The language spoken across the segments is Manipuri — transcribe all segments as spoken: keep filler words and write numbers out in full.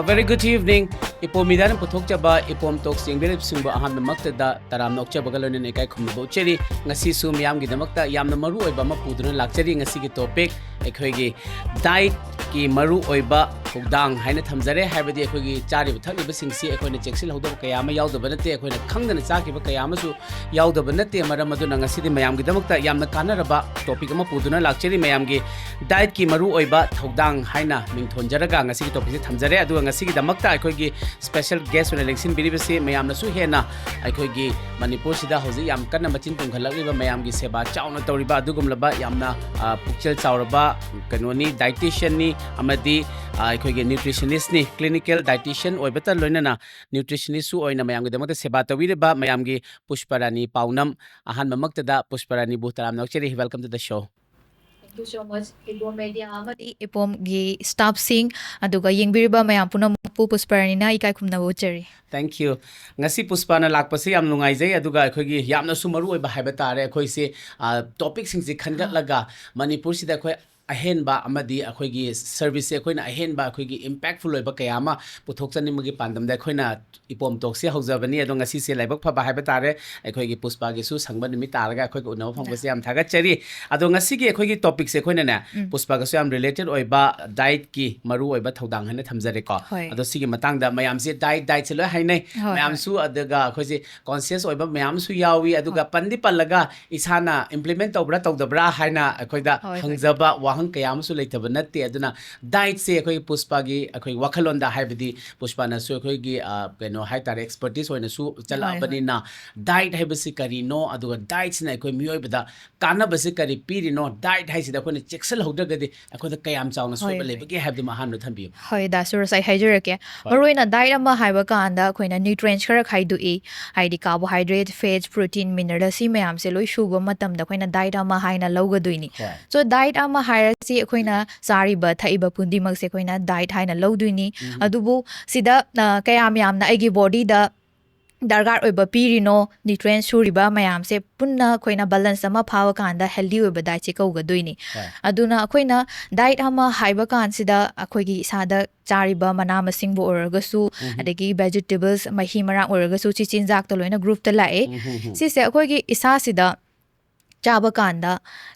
Very good evening. ꯏꯄꯣꯝ ꯃꯤꯗꯤꯌꯥꯅ ꯄꯨꯊꯣꯛꯆꯕ ꯏꯄꯣꯝ ꯇꯣꯛꯁ ꯌꯦꯡꯕꯤꯔꯤꯕꯁꯤꯡꯕꯨ ꯑꯍꯥꯟꯕꯃꯛꯇꯗ ꯇꯔꯥꯝꯅ ꯑꯣꯛꯆꯕꯒ ꯂꯣꯏꯅꯅ ꯏꯀꯥꯏ ꯈꯨꯝꯅꯕ ꯎꯠꯆꯔꯤ꯫ ꯉꯁꯤꯁꯨ ꯃꯤꯌꯥꯝꯒꯤꯗꯃꯛꯇ ꯌꯥꯝꯅ ꯃꯔꯨ ꯑꯣꯏꯕ ꯑꯃ ꯄꯨꯗꯨꯅ ꯂꯥꯛꯆꯔꯤ꯫ ꯉꯁꯤꯒꯤ ꯇꯣꯄꯤꯛ ꯑꯩꯈꯣꯏꯒꯤ ꯗꯥꯏꯠꯀꯤ ꯃꯔꯨ ꯑꯣꯏꯕ ꯊꯧꯗꯥꯡ ꯍꯥꯏꯅ ꯊꯝꯖꯔꯦ꯫ ꯍꯥꯏꯕꯗꯤ ꯑꯩꯈꯣꯏꯒꯤ ꯆꯥꯔꯤꯕ ꯊꯛꯂꯤꯕꯁꯤꯡꯁꯤ ꯑꯩꯈꯣꯏꯅ ꯆꯦꯛꯁꯤꯜꯍꯧꯗꯕ ꯀꯌꯥ ꯑꯃ ꯌꯥꯎꯗꯕ ꯅꯠꯇꯦ, ꯑꯩꯈꯣꯏꯅ ꯈꯪꯗꯅ ꯆꯥꯈꯤꯕ ꯀꯌꯥ ꯑꯃꯁꯨ ꯌꯥꯎꯗꯕ ꯅꯠꯇꯦ꯫ ꯃꯔꯝ ꯑꯗꯨꯅ ꯉꯁꯤꯗꯤ ꯃꯌꯥꯝꯒꯤꯗꯃꯛꯇ ꯌꯥꯝꯅ ꯀꯥꯟꯅꯔꯕ ꯇꯣꯄꯤꯛ ꯑꯃ ꯄꯨꯗꯨꯅ ꯂꯥꯛꯆꯔꯤ꯫ ꯃꯌꯥꯝꯒꯤ ꯗꯥꯏꯠꯀꯤ ꯃꯔꯨ ꯑꯣꯏꯕ ꯊꯧꯗꯥꯡ ꯍꯥꯏꯅ ꯃꯤꯡꯊꯣꯟꯖꯔꯒ ꯉꯁꯤꯒꯤ ꯇꯣꯄꯤꯛꯁꯦ ꯊꯝꯖꯔꯦ꯫ ꯑꯗꯨꯒ ꯉꯁꯤꯒꯤꯗꯃꯛꯇ ꯑꯩꯈꯣꯏꯒꯤ ꯁ꯭ꯄꯦꯁꯦꯜ ꯒꯦꯁ ꯑꯣꯏꯅ ꯂꯦꯡꯁꯤꯟꯕꯤꯔꯤꯕꯁꯤ ꯃꯌꯥꯝꯅꯁꯨ ꯍꯦꯟꯅ ꯑꯩꯈꯣꯏꯒꯤ ꯃꯅꯤꯄꯨꯔꯁꯤꯗ ꯍꯧꯖꯤꯛ ꯌꯥꯝ ꯀꯟꯅ ꯃꯆꯤꯟ ꯇꯨꯝꯈꯠꯂꯛꯂꯤꯕ, ꯃꯌꯥꯝꯒꯤ ꯁꯦꯕꯥ ꯆꯥꯎꯅ ꯇꯧꯔꯤꯕ ꯑꯗꯨꯒꯨꯝꯂꯕ ꯌꯥꯝꯅ, ꯑ, ꯄꯨꯛꯆꯦꯜ ꯆꯥꯎꯔꯕ ꯀꯩꯅꯣꯅꯤ, ꯗꯥꯏꯇꯤꯁꯤꯌꯟꯅꯤ ꯑꯃꯗꯤ, ꯑ, ꯑꯩꯈꯣꯏꯒꯤ ꯅ꯭ꯌꯨꯇ꯭ꯔꯤꯁꯅꯤꯁꯅꯤ꯫ ꯀ꯭ꯂꯤꯅꯤꯀꯦꯜ ꯗꯥꯏꯇꯤꯁꯤꯌꯟ ꯑꯣꯏꯕꯇ ꯂꯣꯏꯅꯅ ꯅ꯭ꯌꯨꯇ꯭ꯔꯤꯁꯅꯤꯁꯁꯨ ꯑꯣꯏꯅ ꯃꯌꯥꯝꯒꯤꯗꯃꯛꯇ ꯁꯦꯕꯥ ꯇꯧꯕꯤꯔꯤꯕ ꯃꯌꯥꯝꯒꯤ ꯄꯨꯁꯄꯔꯥꯅꯤ ꯄꯥꯎꯅꯝ꯫ ꯑꯍꯥꯟꯕꯃꯛꯇꯗ ꯄꯨꯁꯄꯔꯥꯅꯤꯕꯨ ꯇꯔꯥꯝꯅ ꯑꯣꯛꯆꯔꯤ꯫ Welcome to the show. Thank you so much, Ipom media ꯑꯃꯗꯤ ꯏꯄꯣꯝꯒꯤ ꯁ꯭ꯇꯥꯐꯁꯤꯡ, ꯑꯗꯨꯒ ꯌꯦꯡꯕꯤꯔꯤꯕ ꯃꯌꯥꯝ ꯄꯨꯝꯅꯃꯛꯄꯨ ꯄꯨꯁꯄꯔꯥꯅꯤꯅ ꯏꯀꯥꯏ ꯈꯨꯝꯅꯕ ꯎꯠꯆꯔꯤ꯫ Thank you. ꯉꯁꯤ ꯄꯨꯁꯄꯥꯅ ꯂꯥꯛꯄꯁꯦ ꯌꯥꯝ ꯅꯨꯡꯉꯥꯏꯖꯩ, ꯑꯗꯨꯒ ꯑꯩꯈꯣꯏꯒꯤ ꯌꯥꯝꯅꯁꯨ ꯃꯔꯨ ꯑꯣꯏꯕ ꯍꯥꯏꯕ ꯇꯥꯔꯦ꯫ ꯑꯩꯈꯣꯏꯁꯦ, ꯑ, ꯇꯣꯄꯤꯛꯁꯤꯡꯁꯦ ꯈꯟꯒꯠꯂꯒ ꯃꯅꯤꯄꯨꯔꯁꯤꯗ ꯑꯩꯈꯣꯏ ꯑꯍꯦꯟꯕ ꯑꯃꯗꯤ ꯑꯩꯈꯣꯏꯒꯤ ꯁꯔꯚꯤꯁꯁꯦ ꯑꯩꯈꯣꯏꯅ ꯑꯍꯦꯟꯕ ꯑꯩꯈꯣꯏꯒꯤ ꯏꯝꯄꯦꯛꯐꯨꯜ ꯑꯣꯏꯕ ꯀꯌꯥ ꯑꯃ ꯄꯨꯊꯣꯛꯆꯅꯤꯡꯕꯒꯤ ꯄꯥꯟꯗꯝꯗ ꯑꯩꯈꯣꯏꯅ ꯏꯄꯣꯝ ꯇꯣꯛꯁꯦ ꯍꯧꯖꯕꯅꯤ꯫ ꯑꯗꯣ ꯉꯁꯤꯁꯦ ꯂꯥꯏꯕꯛ ꯐꯕ ꯍꯥꯏꯕ ꯇꯥꯔꯦ, ꯑꯩꯈꯣꯏꯒꯤ ꯄꯨꯁꯄꯥꯒꯤꯁꯨ ꯁꯪꯕ ꯅꯨꯃꯤꯠ ꯇꯥꯔꯒ ꯑꯩꯈꯣꯏꯒ ꯎꯅꯕ ꯐꯪꯕꯁꯦ ꯌꯥꯝ ꯊꯥꯒꯠꯆꯔꯤ꯫ ꯑꯗꯣ ꯉꯁꯤꯒꯤ ꯑꯩꯈꯣꯏꯒꯤ ꯇꯣꯄꯤꯛꯁꯦ ꯑꯩꯈꯣꯏꯅꯅꯦ, ꯎꯝ꯫ ꯄꯨꯁꯄꯥꯒꯁꯨ ꯌꯥꯝ ꯔꯤꯂꯦꯇꯦꯠ ꯑꯣꯏꯕ ꯗꯥꯏꯠꯀꯤ ꯃꯔꯨ ꯑꯣꯏꯕ ꯊꯧꯗꯥꯡ ꯍꯥꯏꯅ ꯊꯝꯖꯔꯦꯀꯣ꯫ ꯍꯣꯏ꯫ ꯑꯗꯣ ꯁꯤꯒꯤ ꯃꯇꯥꯡꯗ ꯃꯌꯥꯝꯁꯦ ꯗꯥꯏꯠ, ꯗꯥꯏꯠꯁꯦ ꯂꯣꯏ ꯍꯥꯏꯅꯩ꯫ ꯍꯣꯏ, ꯃꯌꯥꯝꯁꯨ, ꯍꯣꯏ꯫ ꯑꯗꯨꯒ ꯑꯩꯈꯣꯏꯁꯦ ꯀꯣꯟꯁꯤꯌꯁ ꯑꯣꯏꯕ ꯃꯌꯥꯝꯁꯨ ꯌꯥꯎꯏ꯫ ꯑꯗꯨꯒ ꯍꯣꯏ꯫ ꯄꯟꯗꯤ ꯄꯜꯂꯒ ꯏꯁꯥꯅ ꯏꯝꯄ꯭ꯂꯤꯃꯦꯟ ꯇꯧꯕ꯭ꯔꯥ ꯇꯧꯗꯕ꯭ꯔꯥ ꯍꯥꯏꯅ ꯑꯩꯈꯣꯏꯗ ꯍꯣꯏ, ꯍꯣꯏ꯫ ꯍꯪꯖꯕ ꯋꯥꯍꯪ ꯀꯌꯥ ꯑꯃꯁꯨ ꯂꯩꯇꯕ ꯅꯠꯇꯦ꯫ ꯑꯗꯨꯅ ꯗꯥꯏꯠꯁꯦ ꯑꯩꯈꯣꯏꯒꯤ ꯄꯨꯁꯄꯥꯒꯤ ꯑꯩꯈꯣꯏ ꯋꯥꯈꯜꯂꯣꯟꯗ, ꯍꯥꯏꯕꯗꯤ ꯄꯨꯁꯄꯥꯅꯁꯨ ꯑꯩꯈꯣꯏꯒꯤ, ꯑ, ꯀꯩꯅꯣ ꯍꯥꯏꯇꯥꯔꯦ, ꯑꯦꯛꯁꯄꯔꯇꯤꯁ ꯑꯣꯏꯅꯁꯨ ꯍꯣꯏ, ꯍꯣꯏ꯫ ꯆꯠꯂꯛꯑꯕꯅꯤꯅ, ꯗꯥꯏꯠ ꯍꯥꯏꯕꯁꯤ ꯀꯔꯤꯅꯣ, ꯑꯗꯨꯒ ꯗꯥꯏꯠꯁꯤꯅ ꯑꯩꯈꯣꯏ ꯃꯤꯑꯣꯏꯕꯗ ꯀꯥꯟꯅꯕꯁꯤ ꯀꯔꯤ ꯄꯤꯔꯤꯅꯣ, ꯗꯥꯏꯠ ꯍꯥꯏꯁꯤꯗ ꯑꯩꯈꯣꯏꯅ ꯆꯦꯛꯁꯤꯜꯍꯧꯗ꯭ꯔꯒꯗꯤ ꯑꯩꯈꯣꯏꯗ ꯀꯌꯥꯝ ꯆꯥꯎꯅ ꯍꯣꯏ, ꯁꯣꯏꯕ ꯍꯣꯏ꯫ ꯂꯩꯕꯒꯦ ꯍꯥꯏꯕꯗꯨꯃ ꯑꯍꯥꯟꯕꯗ ꯊꯝꯕꯤꯌꯨ꯫ ꯍꯣꯏ, ꯗꯥ ꯁꯨꯔꯁ, ꯑꯩ ꯍꯥꯏꯖꯔꯛꯀꯦ꯫ ꯍꯣꯏ꯫ ꯃꯔꯨꯑꯣꯏꯅ ꯗꯥꯏꯠ ꯑꯃ ꯍꯥꯏꯕ ꯀꯥꯟꯗ ꯑꯩꯈꯣꯏꯅ ꯅ꯭ꯌꯨꯇ꯭ꯔꯤꯌꯦꯟꯠꯁ ꯈꯔ ꯈꯥꯏꯗꯣꯛꯏ, ꯍꯥꯏꯗꯤ ꯀꯥꯔꯕꯣꯍꯥꯏꯗ꯭ꯔꯦꯠ, ꯐꯦꯠꯁ, ꯄ꯭ꯔꯣꯇꯤꯟ, ꯃꯤꯅꯔꯦꯜ, ꯁꯤ ꯃꯌꯥꯝꯁꯦ ꯂꯣꯏ ꯁꯨꯕ ꯃꯇꯝꯗ ꯑꯩꯈꯣꯏꯅ ꯗꯥꯏꯠ ꯑꯃ ꯍꯥꯏꯅ ꯂꯧꯒꯗꯣꯏꯅꯤ꯫ ꯍꯣꯏ꯫ So, ꯗꯥꯏꯠ ꯑꯃ ꯍꯥꯏꯔꯁꯤ ꯑꯩꯈꯣꯏꯅ ꯆꯥꯔꯤꯕ ꯊꯛꯏꯕ ꯄꯨꯝꯅꯃꯛꯁꯦ ꯑꯩꯈꯣꯏꯅ ꯗꯥꯏꯠ ꯍꯥꯏꯅ ꯂꯧꯗꯣꯏꯅꯤ꯫ ꯎꯝ꯫ ꯑꯗꯨꯕꯨ ꯁꯤꯗ, ꯑ, ꯀꯌꯥꯝ ꯌꯥꯝꯅ ꯑꯩꯒꯤ ꯕꯣꯗꯤꯗ ꯗꯔꯀꯥꯔ ꯑꯣꯏꯕ ꯄꯤꯔꯤꯅꯣ, ꯅ꯭ꯌꯨꯇ꯭ꯔꯤꯌꯦꯟ ꯁꯨꯔꯤꯕ ꯃꯌꯥꯝꯁꯦ ꯄꯨꯟꯅ ꯑꯩꯈꯣꯏꯅ ꯕꯦꯂꯦꯟꯁ ꯑꯃ ꯐꯥꯕ ꯀꯥꯟꯗ ꯍꯦꯜꯗꯤ ꯑꯣꯏꯕ ꯗꯥꯏꯠꯁꯦ ꯀꯧꯒꯗꯣꯏꯅꯤ꯫ ꯍꯣꯏ꯫ ꯑꯗꯨꯅ ꯑꯩꯈꯣꯏꯅ ꯗꯥꯏꯠ ꯑꯃ ꯍꯥꯏꯕ ꯀꯥꯟꯁꯤꯗ ꯑꯩꯈꯣꯏꯒꯤ ꯏꯁꯥꯗ ꯆꯥꯔꯤꯕ ꯃꯅꯥ ꯃꯁꯤꯡꯕꯨ ꯑꯣꯏꯔꯒꯁꯨ, ꯑꯗꯒꯤ ꯚꯦꯖꯤꯇꯦꯕꯜꯁ, ꯃꯍꯤ ꯃꯔꯥꯡ ꯑꯣꯏꯔꯒꯁꯨ, ꯁꯤ ꯆꯤꯟꯖꯥꯛꯇ ꯂꯣꯏꯅ ꯒ꯭ꯔꯨꯞꯇ ꯂꯥꯛꯑꯦ꯫ ꯁꯤꯁꯦ ꯑꯩꯈꯣꯏꯒꯤ ꯏꯁꯥꯁꯤꯗ ꯆꯥꯕ ꯀꯥꯟꯗ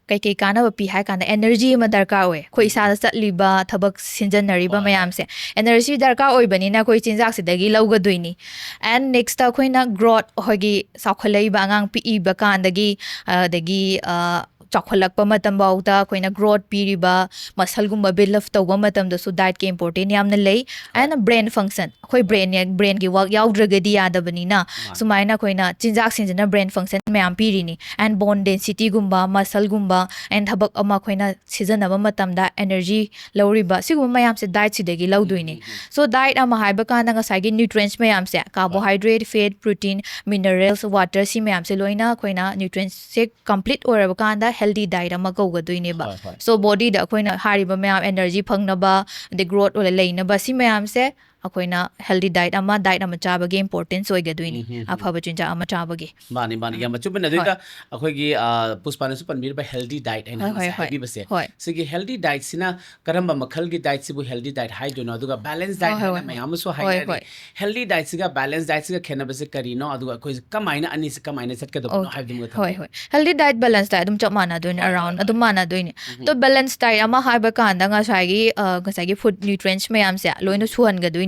ꯀꯩꯀꯩ ꯀꯥꯟꯅꯕ ꯄꯤ ꯍꯥꯏ ꯀꯥꯟꯗ, ꯑꯦꯅꯔꯖꯤ ꯑꯃ ꯗꯔꯀꯥꯔ ꯑꯣꯏ꯫ ꯑꯩꯈꯣꯏ ꯏꯁꯥꯗ ꯆꯠꯂꯤꯕ ꯊꯕꯛ ꯁꯤꯟꯖꯟꯅꯔꯤꯕ ꯍꯣꯏ, ꯍꯣꯏ꯫ ꯃꯌꯥꯝꯁꯦ, ꯑꯦꯅꯔꯖꯤ ꯗꯔꯀꯥꯔ ꯑꯣꯏꯕꯅꯤꯅ ꯑꯩꯈꯣꯏ ꯆꯤꯟꯖꯥꯛꯁꯤꯗꯒꯤ ꯂꯧꯒꯗꯣꯏꯅꯤ꯫ ꯑꯦꯟ ꯅꯦꯛꯁꯇ ꯑꯩꯈꯣꯏꯅ ꯒ꯭ꯔꯣꯠ, ꯑꯩꯈꯣꯏꯒꯤ ꯆꯥꯎꯈꯠꯂꯛꯏꯕ ꯑꯉꯥꯡ ꯄꯤꯛꯏꯕ ꯀꯥꯟꯗꯒꯤ, ꯑꯗꯒꯤ, ꯑ, ꯆꯥꯎꯈꯠꯂꯛꯄ ꯃꯇꯝꯐꯥꯎꯗ ꯑꯩꯈꯣꯏꯅ ꯒ꯭ꯔꯣꯠ ꯄꯤꯔꯤꯕ, ꯃꯁꯜꯒꯨꯝꯕ ꯕꯤꯜ ꯑꯞ ꯇꯧꯕ ꯃꯇꯝꯗꯁꯨ ꯗꯥꯏꯠꯀꯤ ꯏꯝꯄꯣꯔꯇꯦꯟ ꯌꯥꯝꯅ ꯂꯩ꯫ ꯑꯦꯟ ꯕ꯭ꯔꯦꯟ ꯐꯪꯁꯟ, ꯑꯩꯈꯣꯏ ꯕ꯭ꯔꯦꯟ, ꯕ꯭ꯔꯦꯟꯒꯤ ꯋꯥꯔꯛ ꯌꯥꯎꯗ꯭ꯔꯒꯗꯤ ꯌꯥꯗꯕꯅꯤꯅ, ꯁꯨꯃꯥꯏꯅ ꯑꯩꯈꯣꯏꯅ ꯆꯤꯟꯖꯥꯛꯁꯤꯡꯁꯤꯅ ꯕ꯭ꯔꯦꯟ ꯐꯪꯁꯟ ꯃꯌꯥꯝ ꯄꯤꯔꯤꯅꯤ꯫ ꯑꯦꯟ ꯕꯣꯟ ꯗꯦꯟꯁꯤꯇꯤꯒꯨꯝꯕ, ꯃꯁꯜꯒꯨꯝꯕ, ꯑꯦꯟ ꯊꯕꯛ ꯑꯃ ꯑꯩꯈꯣꯏꯅ ꯁꯤꯖꯤꯟꯅꯕ ꯃꯇꯝꯗ ꯑꯦꯅꯔꯖꯤ ꯂꯧꯔꯤꯕ, ꯁꯤꯒꯨꯝꯕ ꯃꯌꯥꯝꯁꯦ ꯗꯥꯏꯠꯁꯤꯗꯒꯤ ꯂꯧꯗꯣꯏꯅꯤ꯫ ꯁꯣ ꯗꯥꯏꯠ ꯑꯃ ꯍꯥꯏꯕ ꯀꯥꯟꯗ ꯉꯁꯥꯏꯒꯤ ꯅ꯭ꯌꯨꯇ꯭ꯔꯤꯌꯦꯟꯁ ꯃꯌꯥꯝꯁꯦ, carbohydrate, fat, protein, minerals, water, ꯁꯤ ꯃꯌꯥꯝꯁꯦ ꯂꯣꯏꯅ ꯑꯩꯈꯣꯏꯅ ꯅ꯭ꯌꯨꯇ꯭ꯔꯤꯌꯦꯟꯁꯁꯦ ꯀꯝꯄ꯭ꯂꯤꯠ ꯑꯣꯏꯔꯕ ꯀꯥꯟꯗ ꯍꯦꯜꯗꯤ ꯗꯥꯏꯠ ꯑꯃ ꯀꯧꯒꯗꯣꯏꯅꯦꯕ꯫ ꯍꯣꯏ, ꯍꯣꯏ꯫ ꯁꯣ ꯕꯣꯗꯤꯗ ꯑꯩꯈꯣꯏꯅ ꯍꯥꯏꯔꯤꯕ ꯃꯌꯥꯝ, ꯑꯦꯅꯔꯖꯤ ꯐꯪꯅꯕ, ꯑꯗꯩ ꯒ꯭ꯔꯣꯠ ꯂꯩꯅꯕ, ꯁꯤ ꯃꯌꯥꯝꯁꯦ ꯑꯩꯈꯣꯏꯅ ꯍꯦꯜꯗꯤ ꯗꯥꯏꯠ ꯑꯃ, ꯗꯥꯏꯠ ꯑꯃ ꯆꯥꯕꯒꯤ ꯏꯝꯄꯣꯔꯇꯦꯟꯁ ꯑꯣꯏꯒꯗꯣꯏꯅꯤ, ꯑꯐꯕ ꯆꯤꯟꯖꯥꯛ ꯑꯃ ꯆꯥꯕꯒꯤ꯫ ꯃꯥꯅꯤ, ꯃꯥꯅꯤ, ꯌꯥꯝ ꯑꯆꯨꯝꯕꯅꯦ꯫ ꯑꯗꯨꯗ ꯑꯩꯈꯣꯏꯒꯤ, ꯑ, ꯄꯨꯁꯄꯥꯅꯁꯨ ꯄꯟꯕꯤꯔꯤꯕ ꯍꯦꯜꯗꯤ ꯗꯥꯏꯠ ꯍꯥꯏꯅ ꯍꯣꯏ, ꯍꯣꯏ, ꯉꯁꯥꯏ ꯍꯣꯏ꯫ ꯍꯥꯏꯕꯤꯕꯁꯦ, ꯍꯣꯏ꯫ ꯁꯤꯒꯤ ꯍꯦꯜꯗꯤ ꯗꯥꯏꯠꯁꯤꯅ ꯀꯔꯝꯕ ꯃꯈꯜꯒꯤ ꯗꯥꯏꯠꯁꯤꯕꯨ ꯍꯦꯜꯗꯤ ꯗꯥꯏꯠ ꯍꯥꯏꯗꯣꯏꯅꯣ? ꯑꯗꯨꯒ ꯕꯦꯂꯦꯟꯁ ꯗꯥꯏꯠ ꯍꯣꯏ, ꯍꯣꯏ, ꯍꯥꯏꯅ ꯍꯣꯏ꯫ ꯃꯌꯥꯝ ꯑꯃꯁꯨ ꯍꯣꯏ, ꯍꯥꯏꯅꯔꯤ꯫ ꯍꯣꯏ꯫ ꯍꯦꯜꯗꯤ ꯗꯥꯏꯠꯁꯤꯒ ꯕꯦꯂꯦꯟꯁ ꯗꯥꯏꯠꯁꯤꯒ ꯈꯦꯠꯅꯕꯁꯦ ꯀꯔꯤꯅꯣ? ꯑꯗꯨꯒ ꯑꯩꯈꯣꯏꯁꯦ ꯀꯃꯥꯏꯅ ꯑꯅꯤꯁꯦ ꯀꯃꯥꯏꯅ ꯆꯠꯀꯗꯕꯅꯣ ꯑꯣꯀꯦ꯫ ꯍꯥꯏꯕꯗꯨꯃꯒ ꯍꯣꯏ, ꯊꯝꯕꯤꯌꯨ꯫ ꯍꯣꯏ꯫ ꯍꯦꯜꯗꯤ ꯗꯥꯏꯠ, ꯕꯦꯂꯦꯟꯁ ꯗꯥꯏꯠ ꯑꯗꯨꯝ ꯆꯞ ꯃꯥꯟꯅꯗꯣꯏꯅꯦ, ꯍꯣꯏ, ꯑꯔꯥꯎꯟ ꯍꯣꯏ, ꯑꯗꯨꯝ ꯃꯥꯟꯅꯗꯣꯏꯅꯦ꯫ ꯑꯗꯣ ꯕꯦꯂꯦꯟꯁ ꯗꯥꯏꯠ ꯑꯃ ꯍꯥꯏꯕ ꯀꯥꯟꯗ ꯉꯁꯥꯏꯒꯤ, ꯑ, ꯉꯁꯥꯏꯒꯤ ꯐꯨꯗ ꯅ꯭ꯌꯨꯇ꯭ꯔꯤꯌꯦꯟꯁ ꯃꯌꯥꯝꯁꯦ ꯂꯣꯏꯅ ꯁꯨꯍꯟꯒꯗꯣꯏꯅꯦꯕ꯫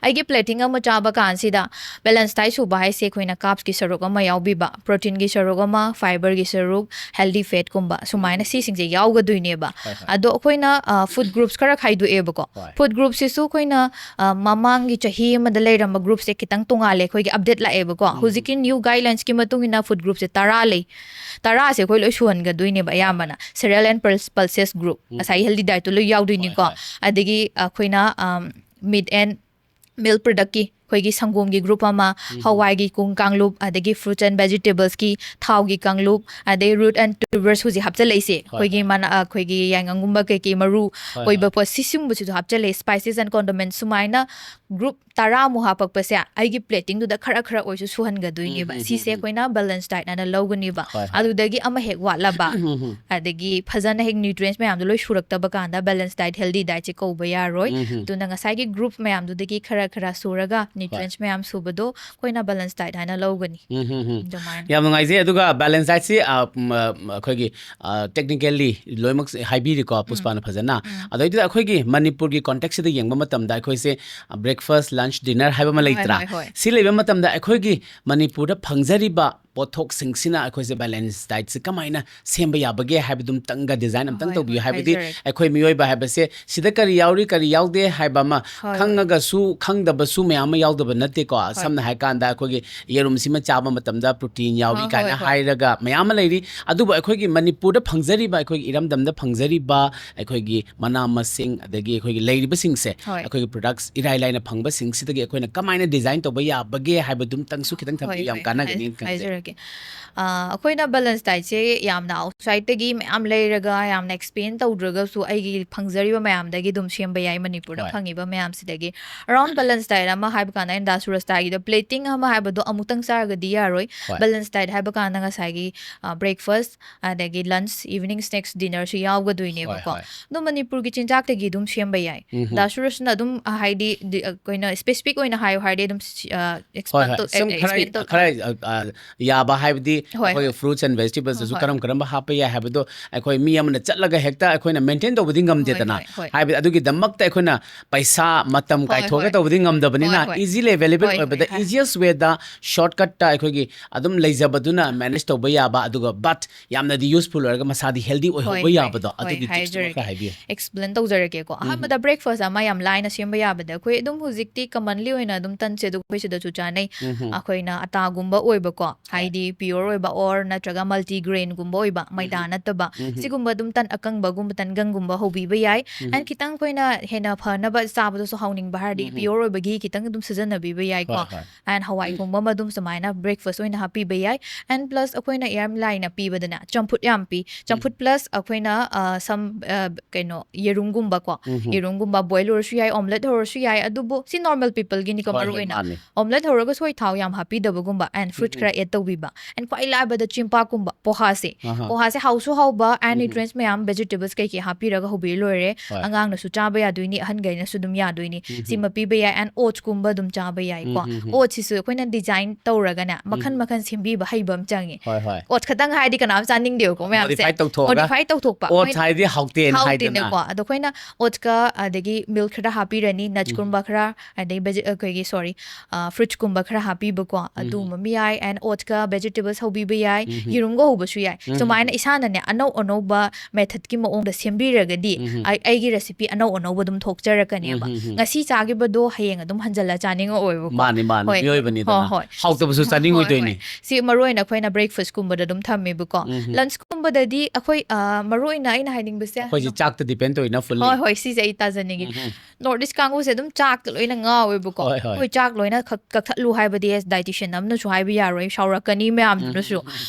ꯑꯩꯒꯤ ꯄ꯭ꯂꯦꯇꯤꯡ ꯑꯃ ꯆꯥꯕ ꯀꯥꯟꯁꯤꯗ ꯕꯦꯂꯦꯟꯁ ꯗꯥꯏꯠ ꯁꯨꯕ ꯍꯥꯏꯁꯦ ꯑꯩꯈꯣꯏꯅ ꯀꯥꯔꯕꯁꯀꯤ ꯁꯔꯨꯛ ꯑꯃ ꯌꯥꯎꯕꯤꯕ, ꯄ꯭ꯔꯣꯇꯤꯟꯒꯤ ꯁꯔꯨꯛ ꯑꯃ, ꯐꯥꯏꯕꯔꯒꯤ ꯁꯔꯨꯛ, ꯍꯦꯜꯗꯤ ꯐꯦꯠꯀꯨꯝꯕ, ꯁꯨꯃꯥꯏꯅ ꯁꯤꯁꯤꯡꯁꯦ ꯌꯥꯎꯒꯗꯣꯏꯅꯦꯕ꯫ ꯍꯣꯏ, ꯍꯣꯏ꯫ ꯑꯗꯣ ꯑꯩꯈꯣꯏꯅ, ꯑ, ꯐꯨꯗ ꯒ꯭ꯔꯨꯞꯁ ꯈꯔ ꯈꯥꯏꯗꯣꯛꯑꯦꯕꯀꯣ꯫ ꯍꯣꯏ꯫ ꯐꯨꯗ ꯒ꯭ꯔꯨꯞꯁꯤꯁꯨ ꯑꯩꯈꯣꯏꯅ, ꯑ, ꯃꯃꯥꯡꯒꯤ ꯆꯍꯤ ꯑꯃꯗ ꯂꯩꯔꯝꯕ ꯒ꯭ꯔꯨꯞꯁꯦ ꯈꯤꯇꯪ ꯇꯣꯡꯉꯥꯜꯂꯦ, ꯑꯩꯈꯣꯏꯒꯤ ꯑꯞꯗꯦꯠ ꯂꯥꯛꯑꯦꯕꯀꯣ꯫ ꯍꯧꯖꯤꯛꯀꯤ ꯅ꯭ꯌꯨ ꯒꯥꯏꯗꯂꯥꯏꯟꯁꯀꯤ ꯃꯇꯨꯡ ꯏꯟꯅ ꯐꯨꯗ ꯒ꯭ꯔꯨꯞꯁꯦ ꯇꯔꯥ ꯂꯩ꯫ ꯇꯔꯥꯁꯦ ꯑꯩꯈꯣꯏ ꯂꯣꯏ ꯁꯨꯍꯟꯒꯗꯣꯏꯅꯦꯕ ꯑꯌꯥꯝꯕꯅ꯫ ꯁꯦꯔꯦꯜ ꯑꯦꯟ ꯄꯜꯁꯦꯁ ꯒ꯭ꯔꯨꯞ, ꯉꯁꯥꯏꯒꯤ ꯍꯦꯜꯗꯤ ꯗꯥꯏꯠꯇꯣ ꯂꯣꯏ ꯌꯥꯎꯗꯣꯏꯅꯤꯀꯣ꯫ ꯍꯣꯏ, ꯍꯣꯏ꯫ ꯑꯗꯒꯤ ꯑꯩꯈꯣꯏꯅ, ꯑꯝ, ꯃꯤꯠ ꯑꯦꯟ ꯃꯤꯜ ꯄ꯭ꯔꯗꯛꯀꯤ ꯑꯩꯈꯣꯏꯒꯤ ꯁꯪꯒꯣꯝꯒꯤ ꯒ꯭ꯔꯨꯞ ꯑꯃ, ꯍꯋꯥꯏꯒꯤ ꯀꯨꯡ ꯀꯥꯡꯂꯨꯞ, ꯑꯗꯒꯤ fruits and vegetables ꯀꯤ ꯊꯥꯎꯒꯤ ꯀꯥꯡꯂꯨꯞ, ꯑꯗꯩ root and tubers ꯍꯧꯖꯤꯛ ꯍꯥꯞꯆꯤꯜꯂꯛꯏꯁꯦ, ꯑꯩꯈꯣꯏꯒꯤ ꯃꯅꯥ, ꯑꯩꯈꯣꯏꯒꯤ ꯌꯥꯏꯉꯪꯒꯨꯝꯕ ꯀꯩꯀꯩ ꯃꯔꯨ ꯑꯣꯏꯕ ꯄꯣꯠ, ꯁꯤ ꯁꯤꯒꯨꯝꯕꯁꯤꯁꯨ ꯍꯥꯞꯆꯤꯜꯂꯛꯑꯦ, spices and condiments ꯁꯨꯃꯥꯏꯅ ꯒ꯭ꯔꯨꯞ ꯇꯔꯥꯃꯨꯛ ꯍꯥꯞꯄꯛꯄꯁꯦ ꯑꯩꯒꯤ ꯄ꯭ꯂꯦꯇꯤꯡꯗꯨꯗ ꯈꯔ ꯈꯔ ꯑꯣꯏꯔꯁꯨ ꯁꯨꯍꯟꯒꯗꯣꯏꯅꯦꯕ꯫ ꯁꯤꯁꯦ ꯑꯩꯈꯣꯏꯅ balance diet ꯍꯥꯏꯅ ꯂꯧꯒꯅꯦꯕ꯫ ꯑꯗꯨꯗꯒꯤ ꯑꯃ ꯍꯦꯛ ꯋꯥꯠꯂꯕ, ꯑꯗꯒꯤ ꯐꯖꯅ ꯍꯦꯛ nutrients ꯃꯌꯥꯝꯗꯣ ꯂꯣꯏ ꯁꯨꯔꯛꯇꯕ ꯀꯥꯟꯗ balance diet healthy diet ꯁꯦ ꯀꯧꯕ ꯌꯥꯔꯣꯏ꯫ ꯑꯗꯨꯅ ꯉꯁꯥꯏꯒꯤ ꯒ꯭ꯔꯨꯞ ꯃꯌꯥꯝꯗꯨꯗꯒꯤ ꯈꯔ ꯈꯔ ꯁꯨꯔꯒ nutrients ꯃꯌꯥꯝ ꯁꯨꯕꯗꯣ ꯑꯩꯈꯣꯏꯅ balance diet ꯍꯥꯏꯅ ꯂꯧꯒꯅꯤ꯫ ꯑꯗꯨꯃꯥꯏꯅ꯫ ꯌꯥꯝ ꯅꯨꯡꯉꯥꯏꯖꯩ꯫ ꯑꯗꯨꯒ balance diet ꯁꯤ, ꯑ, ꯎꯝ, ꯑ, ꯑꯩꯈꯣꯏꯒꯤ, ꯑ, technically ꯂꯣꯏꯅꯃꯛ ꯍꯥꯏꯕꯤꯔꯤꯀꯣ ꯄꯨꯁꯄꯥꯅ ꯐꯖꯅ꯫ ꯑꯗꯩꯗꯨꯗ ꯑꯩꯈꯣꯏꯒꯤ ꯃꯅꯤꯄꯨꯔꯒꯤ context ꯁꯤꯗ ꯌꯦꯡꯕ ꯃꯇꯝꯗ ꯑꯩꯈꯣꯏꯁꯦ, ꯑ, breakfast, lunch, dinner ꯍꯥꯏꯕ ꯑꯃ ꯂꯩꯇ꯭ꯔꯥ? ꯍꯣꯏ, ꯍꯣꯏ꯫ ꯁꯤ ꯂꯩꯕ ꯃꯇꯝꯗ ꯑꯩꯈꯣꯏꯒꯤ ꯃꯅꯤꯄꯨꯔꯗ ꯐꯪꯖꯔꯤꯕ ꯄꯣꯠꯊꯣꯛꯁꯤꯡꯁꯤꯅ ꯑꯩꯈꯣꯏꯁꯦ balance diet ꯁꯦ ꯀꯃꯥꯏꯅ ꯁꯦꯝꯕ ꯌꯥꯕꯒꯦ ꯍꯥꯏꯕꯗꯨꯝꯇꯪꯒ design ꯑꯝꯇꯪ ꯍꯣꯏ, ꯇꯧꯕꯤꯌꯨ꯫ ꯍꯣꯏ, ꯍꯥꯏꯕꯗꯤ ꯍꯥꯏꯖꯔꯛꯀꯦ꯫ ꯑꯩꯈꯣꯏ ꯃꯤꯑꯣꯏꯕ ꯍꯥꯏꯕꯁꯦ ꯁꯤꯗ ꯀꯔꯤ ꯌꯥꯎꯔꯤ, ꯀꯔꯤ ꯌꯥꯎꯗꯦ ꯍꯥꯏꯕ ꯑꯃ ꯍꯣꯏ, ꯍꯣꯏ꯫ ꯈꯪꯉꯒꯁꯨ ꯈꯪꯗꯕꯁꯨ ꯃꯌꯥꯝ ꯑꯃ ꯌꯥꯎꯗꯕ ꯅꯠꯇꯦꯀꯣ꯫ ꯁꯝꯅ ꯍꯥꯏꯔꯀꯥꯟꯗ ꯑꯩꯈꯣꯏꯒꯤ ꯌꯦꯔꯨꯝꯁꯤꯃ ꯆꯥꯕ ꯃꯇꯝꯗ protein ꯌꯥꯎꯔꯤ ꯍꯣꯏ, ꯀꯥꯏꯅ ꯍꯣꯏ, ꯍꯣꯏ꯫ ꯍꯥꯏꯔꯒ ꯃꯌꯥꯝ ꯑꯃ ꯂꯩꯔꯤ꯫ ꯑꯗꯨꯕꯨ ꯑꯩꯈꯣꯏꯒꯤ ꯃꯅꯤꯄꯨꯔꯗ ꯐꯪꯖꯔꯤꯕ, ꯑꯩꯈꯣꯏꯒꯤ ꯏꯔꯝꯗꯝꯗ ꯐꯪꯖꯔꯤꯕ ꯑꯩꯈꯣꯏꯒꯤ ꯃꯅꯥ ꯃꯁꯤꯡ, ꯑꯗꯒꯤ ꯑꯩꯈꯣꯏꯒꯤ ꯂꯩꯔꯤꯕꯁꯤꯡꯁꯦ, ꯍꯣꯏ꯫ ꯑꯩꯈꯣꯏꯒꯤ products ꯏꯔꯥꯏ ꯂꯥꯏꯅ ꯐꯪꯕꯁꯤꯡꯁꯤꯗꯒꯤ ꯑꯩꯈꯣꯏꯅ ꯀꯃꯥꯏꯅ design ꯇꯧꯕ ꯌꯥꯕꯒꯦ ꯍꯥꯏꯕꯗꯨꯝꯇꯪꯁꯨ ꯈꯤꯇꯪ ꯍꯣꯏ, ꯊꯝꯕꯤꯌꯨ, ꯌꯥꯝ ꯍꯣꯏ, ꯀꯥꯟꯅꯒꯅꯤ ꯍꯥꯏ-, ꯈꯟꯖꯩ꯫ ꯍꯥꯏꯖꯔꯛꯀꯦ꯫ ꯑ, ꯑꯩꯈꯣꯏꯅ balance diet ꯁꯦ ꯌꯥꯝꯅ outside ꯇꯒꯤ ꯃꯌꯥꯝ ꯂꯩꯔꯒ ꯌꯥꯝꯅ expand ꯇꯧꯗ꯭ꯔꯒꯁꯨ ꯑꯩꯒꯤ ꯐꯪꯖꯔꯤꯕ ꯃꯌꯥꯝꯗꯒꯤ ꯑꯗꯨꯝ ꯁꯦꯝꯕ ꯌꯥꯏ, ꯃꯅꯤꯄꯨꯔꯗ ꯍꯣꯏ꯫ ꯐꯪꯉꯤꯕ ꯃꯌꯥꯝꯁꯤꯗꯒꯤ꯫ Around balance diet ꯑꯃ ꯍꯥꯏꯕ ꯀꯥꯟꯗ ꯑꯩꯅ ꯗꯥ ꯁꯨꯔꯁꯇꯥꯒꯤꯗ plating ꯑꯃ ꯍꯥꯏꯕꯗꯣ ꯑꯃꯨꯛꯇꯪ ꯆꯥꯔꯒꯗꯤ ꯌꯥꯔꯣꯏ꯫ ꯍꯣꯏ꯫ Balance diet ꯍꯥꯏꯕ ꯀꯥꯟꯗ ꯉꯁꯥꯏꯒꯤ, ꯑ, breakfast, ꯑꯗꯒꯤ lunch, evening snacks, dinner ꯁꯨ ꯌꯥꯎꯒꯗꯣꯏꯅꯦꯕꯀꯣ꯫ ꯍꯣꯏ, ꯍꯣꯏ꯫ ꯑꯗꯣ ꯃꯅꯤꯄꯨꯔꯒꯤ ꯆꯤꯟꯖꯥꯛꯇꯒꯤ ꯑꯗꯨꯝ ꯁꯦꯝꯕ ꯌꯥꯏ꯫ ꯎꯝ꯫ ꯗꯥ ꯁꯨꯔꯁꯅ ꯑꯗꯨꯝ, ꯑ, ꯍꯥꯏꯗꯤ, ꯗꯤ-, ꯑ, ꯑꯩꯈꯣꯏꯅ specific ꯑꯣꯏꯅ ꯍꯥꯏꯌꯨ ꯍꯥꯏꯔꯗꯤ ꯑꯗꯨꯝ ꯁꯤ-, ꯑ, ꯍꯣꯏ, expand ꯍꯣꯏ꯫ ꯇꯧ-, ꯁꯨꯝ ꯑꯦ, ꯈꯔ, explain ꯇꯧ-, ꯈꯔ, ꯑ, ꯑ, ꯌꯥꯕ ꯍꯥꯏꯕꯗꯤ ꯍꯣꯏ, ꯑꯩꯈꯣꯏꯒꯤ ꯍꯣꯏ꯫ fruits and vegetables ꯍꯣꯏ, ꯁꯨ ꯍꯣꯏ꯫ ꯀꯔꯝ ꯀꯔꯝꯕ ꯍꯥꯞꯄ ꯌꯥꯏ ꯍꯥꯏꯕꯗꯣ ꯑꯩꯈꯣꯏ ꯃꯤ ꯑꯃꯅ ꯆꯠꯂꯒ ꯍꯦꯛꯇ ꯑꯩꯈꯣꯏꯅ maintain ꯇꯧꯕꯗꯤ ꯉꯝꯗꯦꯗꯅ꯫ ꯍꯣꯏ, ꯍꯣꯏ, ꯍꯣꯏ꯫ ꯍꯥꯏꯕꯗꯤ ꯑꯗꯨꯒꯤꯗꯃꯛꯇ ꯑꯩꯈꯣꯏꯅ ꯄꯩꯁꯥ, ꯃꯇꯝ ꯍꯣꯏ, ꯀꯥꯏꯊꯣꯛꯑꯒ ꯍꯣꯏ꯫ ꯇꯧꯕꯗꯤ ꯉꯝꯗꯕꯅꯤꯅ ꯍꯣꯏ, ꯍꯣꯏ꯫ Easily available ꯍꯣꯏ, ꯑꯣꯏꯕꯗ ꯍꯣꯏ, ꯍꯣꯏ꯫ Easiest way ꯗ shortcut ꯇ ꯑꯩꯈꯣꯏꯒꯤ ꯑꯗꯨꯝ ꯂꯩꯖꯕꯗꯨꯅ manage ꯇꯧꯕ ꯌꯥꯕ, ꯑꯗꯨꯒ but ꯌꯥꯝꯅꯗꯤ useful ꯑꯣꯏꯔꯒ ꯃꯁꯥꯗꯤ healthy ꯑꯣꯏꯍꯧꯕ ꯍꯣꯏ, ꯍꯣꯏ, ꯌꯥꯕꯗꯣ, ꯍꯣꯏ, ꯑꯗꯨꯒꯤ tips ꯇꯨꯃ ꯍꯥꯏꯖꯔꯒꯦ꯫ ꯈꯔ ꯍꯥꯏꯕꯤꯌꯨ꯫ Explain ꯇꯧꯖꯔꯒꯦꯀꯣ꯫ ꯑꯍꯥꯟꯕꯗ breakfast ꯑꯃ ꯌꯥꯝ ꯂꯥꯏꯅ ꯁꯦꯝꯕ ꯌꯥꯕꯗ ꯑꯩꯈꯣꯏ ꯑꯗꯨꯝ ꯍꯧꯖꯤꯛꯇꯤ commonly ꯑꯣꯏꯅ ꯑꯗꯨꯝ ꯇꯟꯁꯦ ꯑꯗꯨꯝ ꯑꯩꯈꯣꯏ ꯁꯤꯗꯁꯨ ꯆꯥꯅꯩ꯫ ꯑꯩꯈꯣꯏꯅ ꯑꯇꯥꯒꯨꯝꯕ ꯑꯣꯏꯕꯀꯣ꯫ ꯍꯥꯏꯗꯤ pure ꯑꯣꯏꯕ or ꯅꯠꯇ꯭ꯔꯒ multigrain ꯒꯨꯝꯕ ꯑꯣꯏꯕ, ꯃꯩꯗꯥ ꯅꯠꯇꯕ, ꯁꯤꯒꯨꯝꯕ ꯑꯗꯨꯝ ꯇꯟ ꯑꯀꯪꯕꯒꯨꯝꯕ, ꯇꯟꯒꯪꯒꯨꯝꯕ ꯍꯧꯕꯤꯕ ꯌꯥꯏ꯫ And ꯈꯤꯇꯪ ꯑꯩꯈꯣꯏꯅ ꯍꯦꯟꯅ ꯐꯅꯕ ꯆꯥꯕꯗꯁꯨ ꯍꯥꯎꯅꯤꯡꯕ ꯍꯥꯏꯔꯗꯤ pure ꯑꯣꯏꯕꯒꯤ ꯈꯤꯇꯪ ꯑꯗꯨꯝ ꯁꯤꯖꯤꯟꯅꯕꯤꯕ ꯌꯥꯏꯀꯣ꯫ ꯍꯣꯏ, ꯍꯣꯏ꯫ And ꯍꯋꯥꯏ ꯊꯣꯡꯕ ꯑꯃ ꯑꯗꯨꯝ ꯁꯨꯃꯥꯏꯅ breakfast ꯑꯣꯏꯅ ꯍꯥꯞꯄꯤꯕ ꯌꯥꯏ꯫ And plus ꯑꯩꯈꯣꯏꯅ ꯌꯥꯝ ꯂꯥꯏꯅ ꯄꯤꯕꯗꯅꯦ, ꯆꯝꯐꯨꯠ ꯌꯥꯝ ꯄꯤ꯫ ꯆꯝꯐꯨꯠ plus ꯑꯩꯈꯣꯏꯅ, ꯑ, some, ꯑ, ꯀꯩꯅꯣ, ꯌꯦꯔꯨꯝꯒꯨꯝꯕꯀꯣ꯫ ꯌꯦꯔꯨꯝꯒꯨꯝꯕ boil ꯑꯣꯏꯔꯁꯨ ꯌꯥꯏ, omelette ꯍꯧꯔꯁꯨ ꯌꯥꯏ꯫ ꯑꯗꯨꯕꯨ ꯁꯤ normal people ꯒꯤꯅꯤꯀꯣ, ꯍꯣꯏ, ꯃꯔꯨ ꯍꯣꯏ, ꯑꯣꯏꯅ꯫ ꯃꯥꯅꯤ꯫ Omelette ꯍꯧꯔꯒꯁꯨ ꯍꯣꯏ, ꯊꯥꯎ ꯌꯥꯝ ꯍꯥꯞꯄꯤꯗꯕꯒꯨꯝꯕ and fruit ꯈꯔ add ꯇꯧꯕꯤꯕ꯫ And ꯈ꯭ꯋꯥꯏ ꯂꯥꯏꯕꯗ ꯆꯦꯡꯄꯥꯛꯀꯨꯝꯕ, ꯄꯣꯍꯥꯁꯦ꯫ ꯑꯍꯥ꯫ ꯄꯣꯍꯥꯁꯦ ꯍꯥꯎꯁꯨ ꯍꯥꯎꯕ and nutrients ꯃꯌꯥꯝ, vegetables ꯀꯩꯀꯩ ꯍꯥꯞꯄꯤꯔꯒ ꯍꯧꯕꯤꯔ ꯂꯣꯏꯔꯦ꯫ ꯍꯣꯏ꯫ ꯑꯉꯥꯡꯅꯁꯨ ꯆꯥꯕ ꯌꯥꯗꯣꯏꯅꯤ, ꯑꯍꯟꯈꯩꯅꯁꯨ ꯑꯗꯨꯝ ꯌꯥꯗꯣꯏꯅꯤ꯫ ꯁꯤꯃ ꯄꯤꯕ ꯌꯥꯏ꯫ And oats ꯀꯨꯝꯕ ꯑꯗꯨꯝ ꯆꯥꯕ ꯌꯥꯏꯀꯣ꯫ Oats ꯁꯤꯁꯨ ꯑꯩꯈꯣꯏꯅ design ꯇꯧꯔꯒꯅꯦ, ꯃꯈꯟ ꯃꯈꯟ ꯁꯦꯝꯕꯤꯕ ꯍꯩꯕ ꯑꯃ ꯆꯪꯉꯦ꯫ ꯍꯣꯏ, ꯍꯣꯏ꯫ Oats ꯈꯛꯇꯪ ꯍꯥꯏꯔꯗꯤ ꯀꯅꯥꯝ ꯆꯥꯅꯤꯡꯗꯦꯕꯀꯣ ꯃꯌꯥꯝꯁꯦ꯫ Modify ꯇꯧꯊꯣꯛꯑꯒ꯫ Modify ꯇꯧꯊꯣꯛꯄ꯫ Oats ꯍꯥꯏꯗꯤ ꯍꯥꯎꯇꯦꯅ ꯍꯥꯏꯗꯅ꯫ ꯍꯥꯎꯇꯦꯅꯀꯣ꯫ ꯑꯗꯣ ꯑꯩꯈꯣꯏꯅ oats ꯀ ꯑꯗꯒꯤ milk ꯈꯔ ꯍꯥꯞꯄꯤꯔꯅꯤ, nuts ꯀꯨꯝꯕ ꯈꯔ, ꯑꯗꯩ veg-, ꯑꯩꯈꯣꯏꯒꯤ, sorry, ꯑ, fruits ꯀꯨꯝꯕ ꯈꯔ ꯍꯥꯞꯄꯤꯕꯀꯣ, ꯑꯗꯨꯒꯨꯝꯕ ꯑꯃ ꯌꯥꯏ꯫ And oats ꯀ vegetables ꯍꯧꯕꯤꯕ ꯌꯥꯏ, ꯌꯦꯔꯨꯝꯒ ꯍꯧꯕꯁꯨ ꯌꯥꯏ꯫ ꯁꯨꯃꯥꯏꯅ ꯏꯁꯥꯅꯅꯦ ꯑꯅꯧ ꯑꯅꯧꯕ method ꯀꯤ ꯃꯑꯣꯡꯗ ꯁꯦꯝꯕꯤꯔꯒꯗꯤ ꯑꯩ, ꯑꯩꯒꯤ recipe ꯑꯅꯧ ꯑꯅꯧꯕ ꯑꯗꯨꯝ ꯊꯣꯛꯆꯔꯛꯀꯅꯦꯕ꯫ ꯉꯁꯤ ꯆꯥꯈꯤꯕꯗꯣ ꯍꯌꯦꯡ ꯑꯗꯨꯝ ꯍꯟꯖꯜꯂ ꯆꯥꯅꯤꯡꯉꯛꯑꯣꯏꯕꯀꯣ꯫ ꯃꯥꯅꯤ, ꯃꯥꯅꯤ, ꯍꯣꯏ, ꯃꯤꯑꯣꯏꯕꯅꯤꯗꯅ꯫ ꯍꯣꯏ, ꯍꯣꯏ꯫ ꯍꯥꯎꯇꯕꯁꯨ ꯍꯣꯏ, ꯆꯥꯅꯤꯡꯉꯣꯏꯗꯣꯏꯅꯤ꯫ ꯍꯣꯏ꯫ ꯁꯤ ꯃꯔꯨ ꯑꯣꯏꯅ ꯑꯩꯈꯣꯏꯅ breakfast ꯀꯨꯝꯕꯗ ꯑꯗꯨꯝ ꯊꯝꯃꯦꯕꯀꯣ꯫ Lunch ꯀꯨꯝꯕꯗꯗꯤ ꯑꯩꯈꯣꯏ, ꯑ, ꯃꯔꯨ ꯑꯣꯏꯅ ꯑꯩꯅ ꯍꯥꯏꯅꯤꯡꯕꯁꯦ ꯑꯩꯈꯣꯏꯁꯦ ꯆꯥꯛꯇ depend ꯑꯣꯏꯅ fully꯫ ꯍꯣꯏ, ꯍꯣꯏ, ꯁꯤꯁꯦ ꯑꯩ ꯇꯥꯖꯅꯤꯡꯉꯤ꯫ North East ꯀꯥꯡꯕꯨꯁꯦ ꯑꯗꯨꯝ ꯆꯥꯛꯇ ꯂꯣꯏꯅ ꯉꯥꯎꯋꯦꯕꯀꯣ꯫ ꯍꯣꯏ, ꯍꯣꯏ꯫ ꯑꯩꯈꯣꯏ ꯆꯥꯛ ꯂꯣꯏꯅ ꯈꯛ-, ꯀꯛꯊꯠꯂꯨ ꯍꯥꯏꯕꯗꯤ as dietitian ꯑꯃꯅꯁꯨ ꯍꯥꯏꯕ ꯌꯥꯔꯣꯏ, ꯁꯥꯎꯔꯛꯀꯅꯤ ꯃꯌꯥꯝꯗꯨꯅꯁꯨ꯫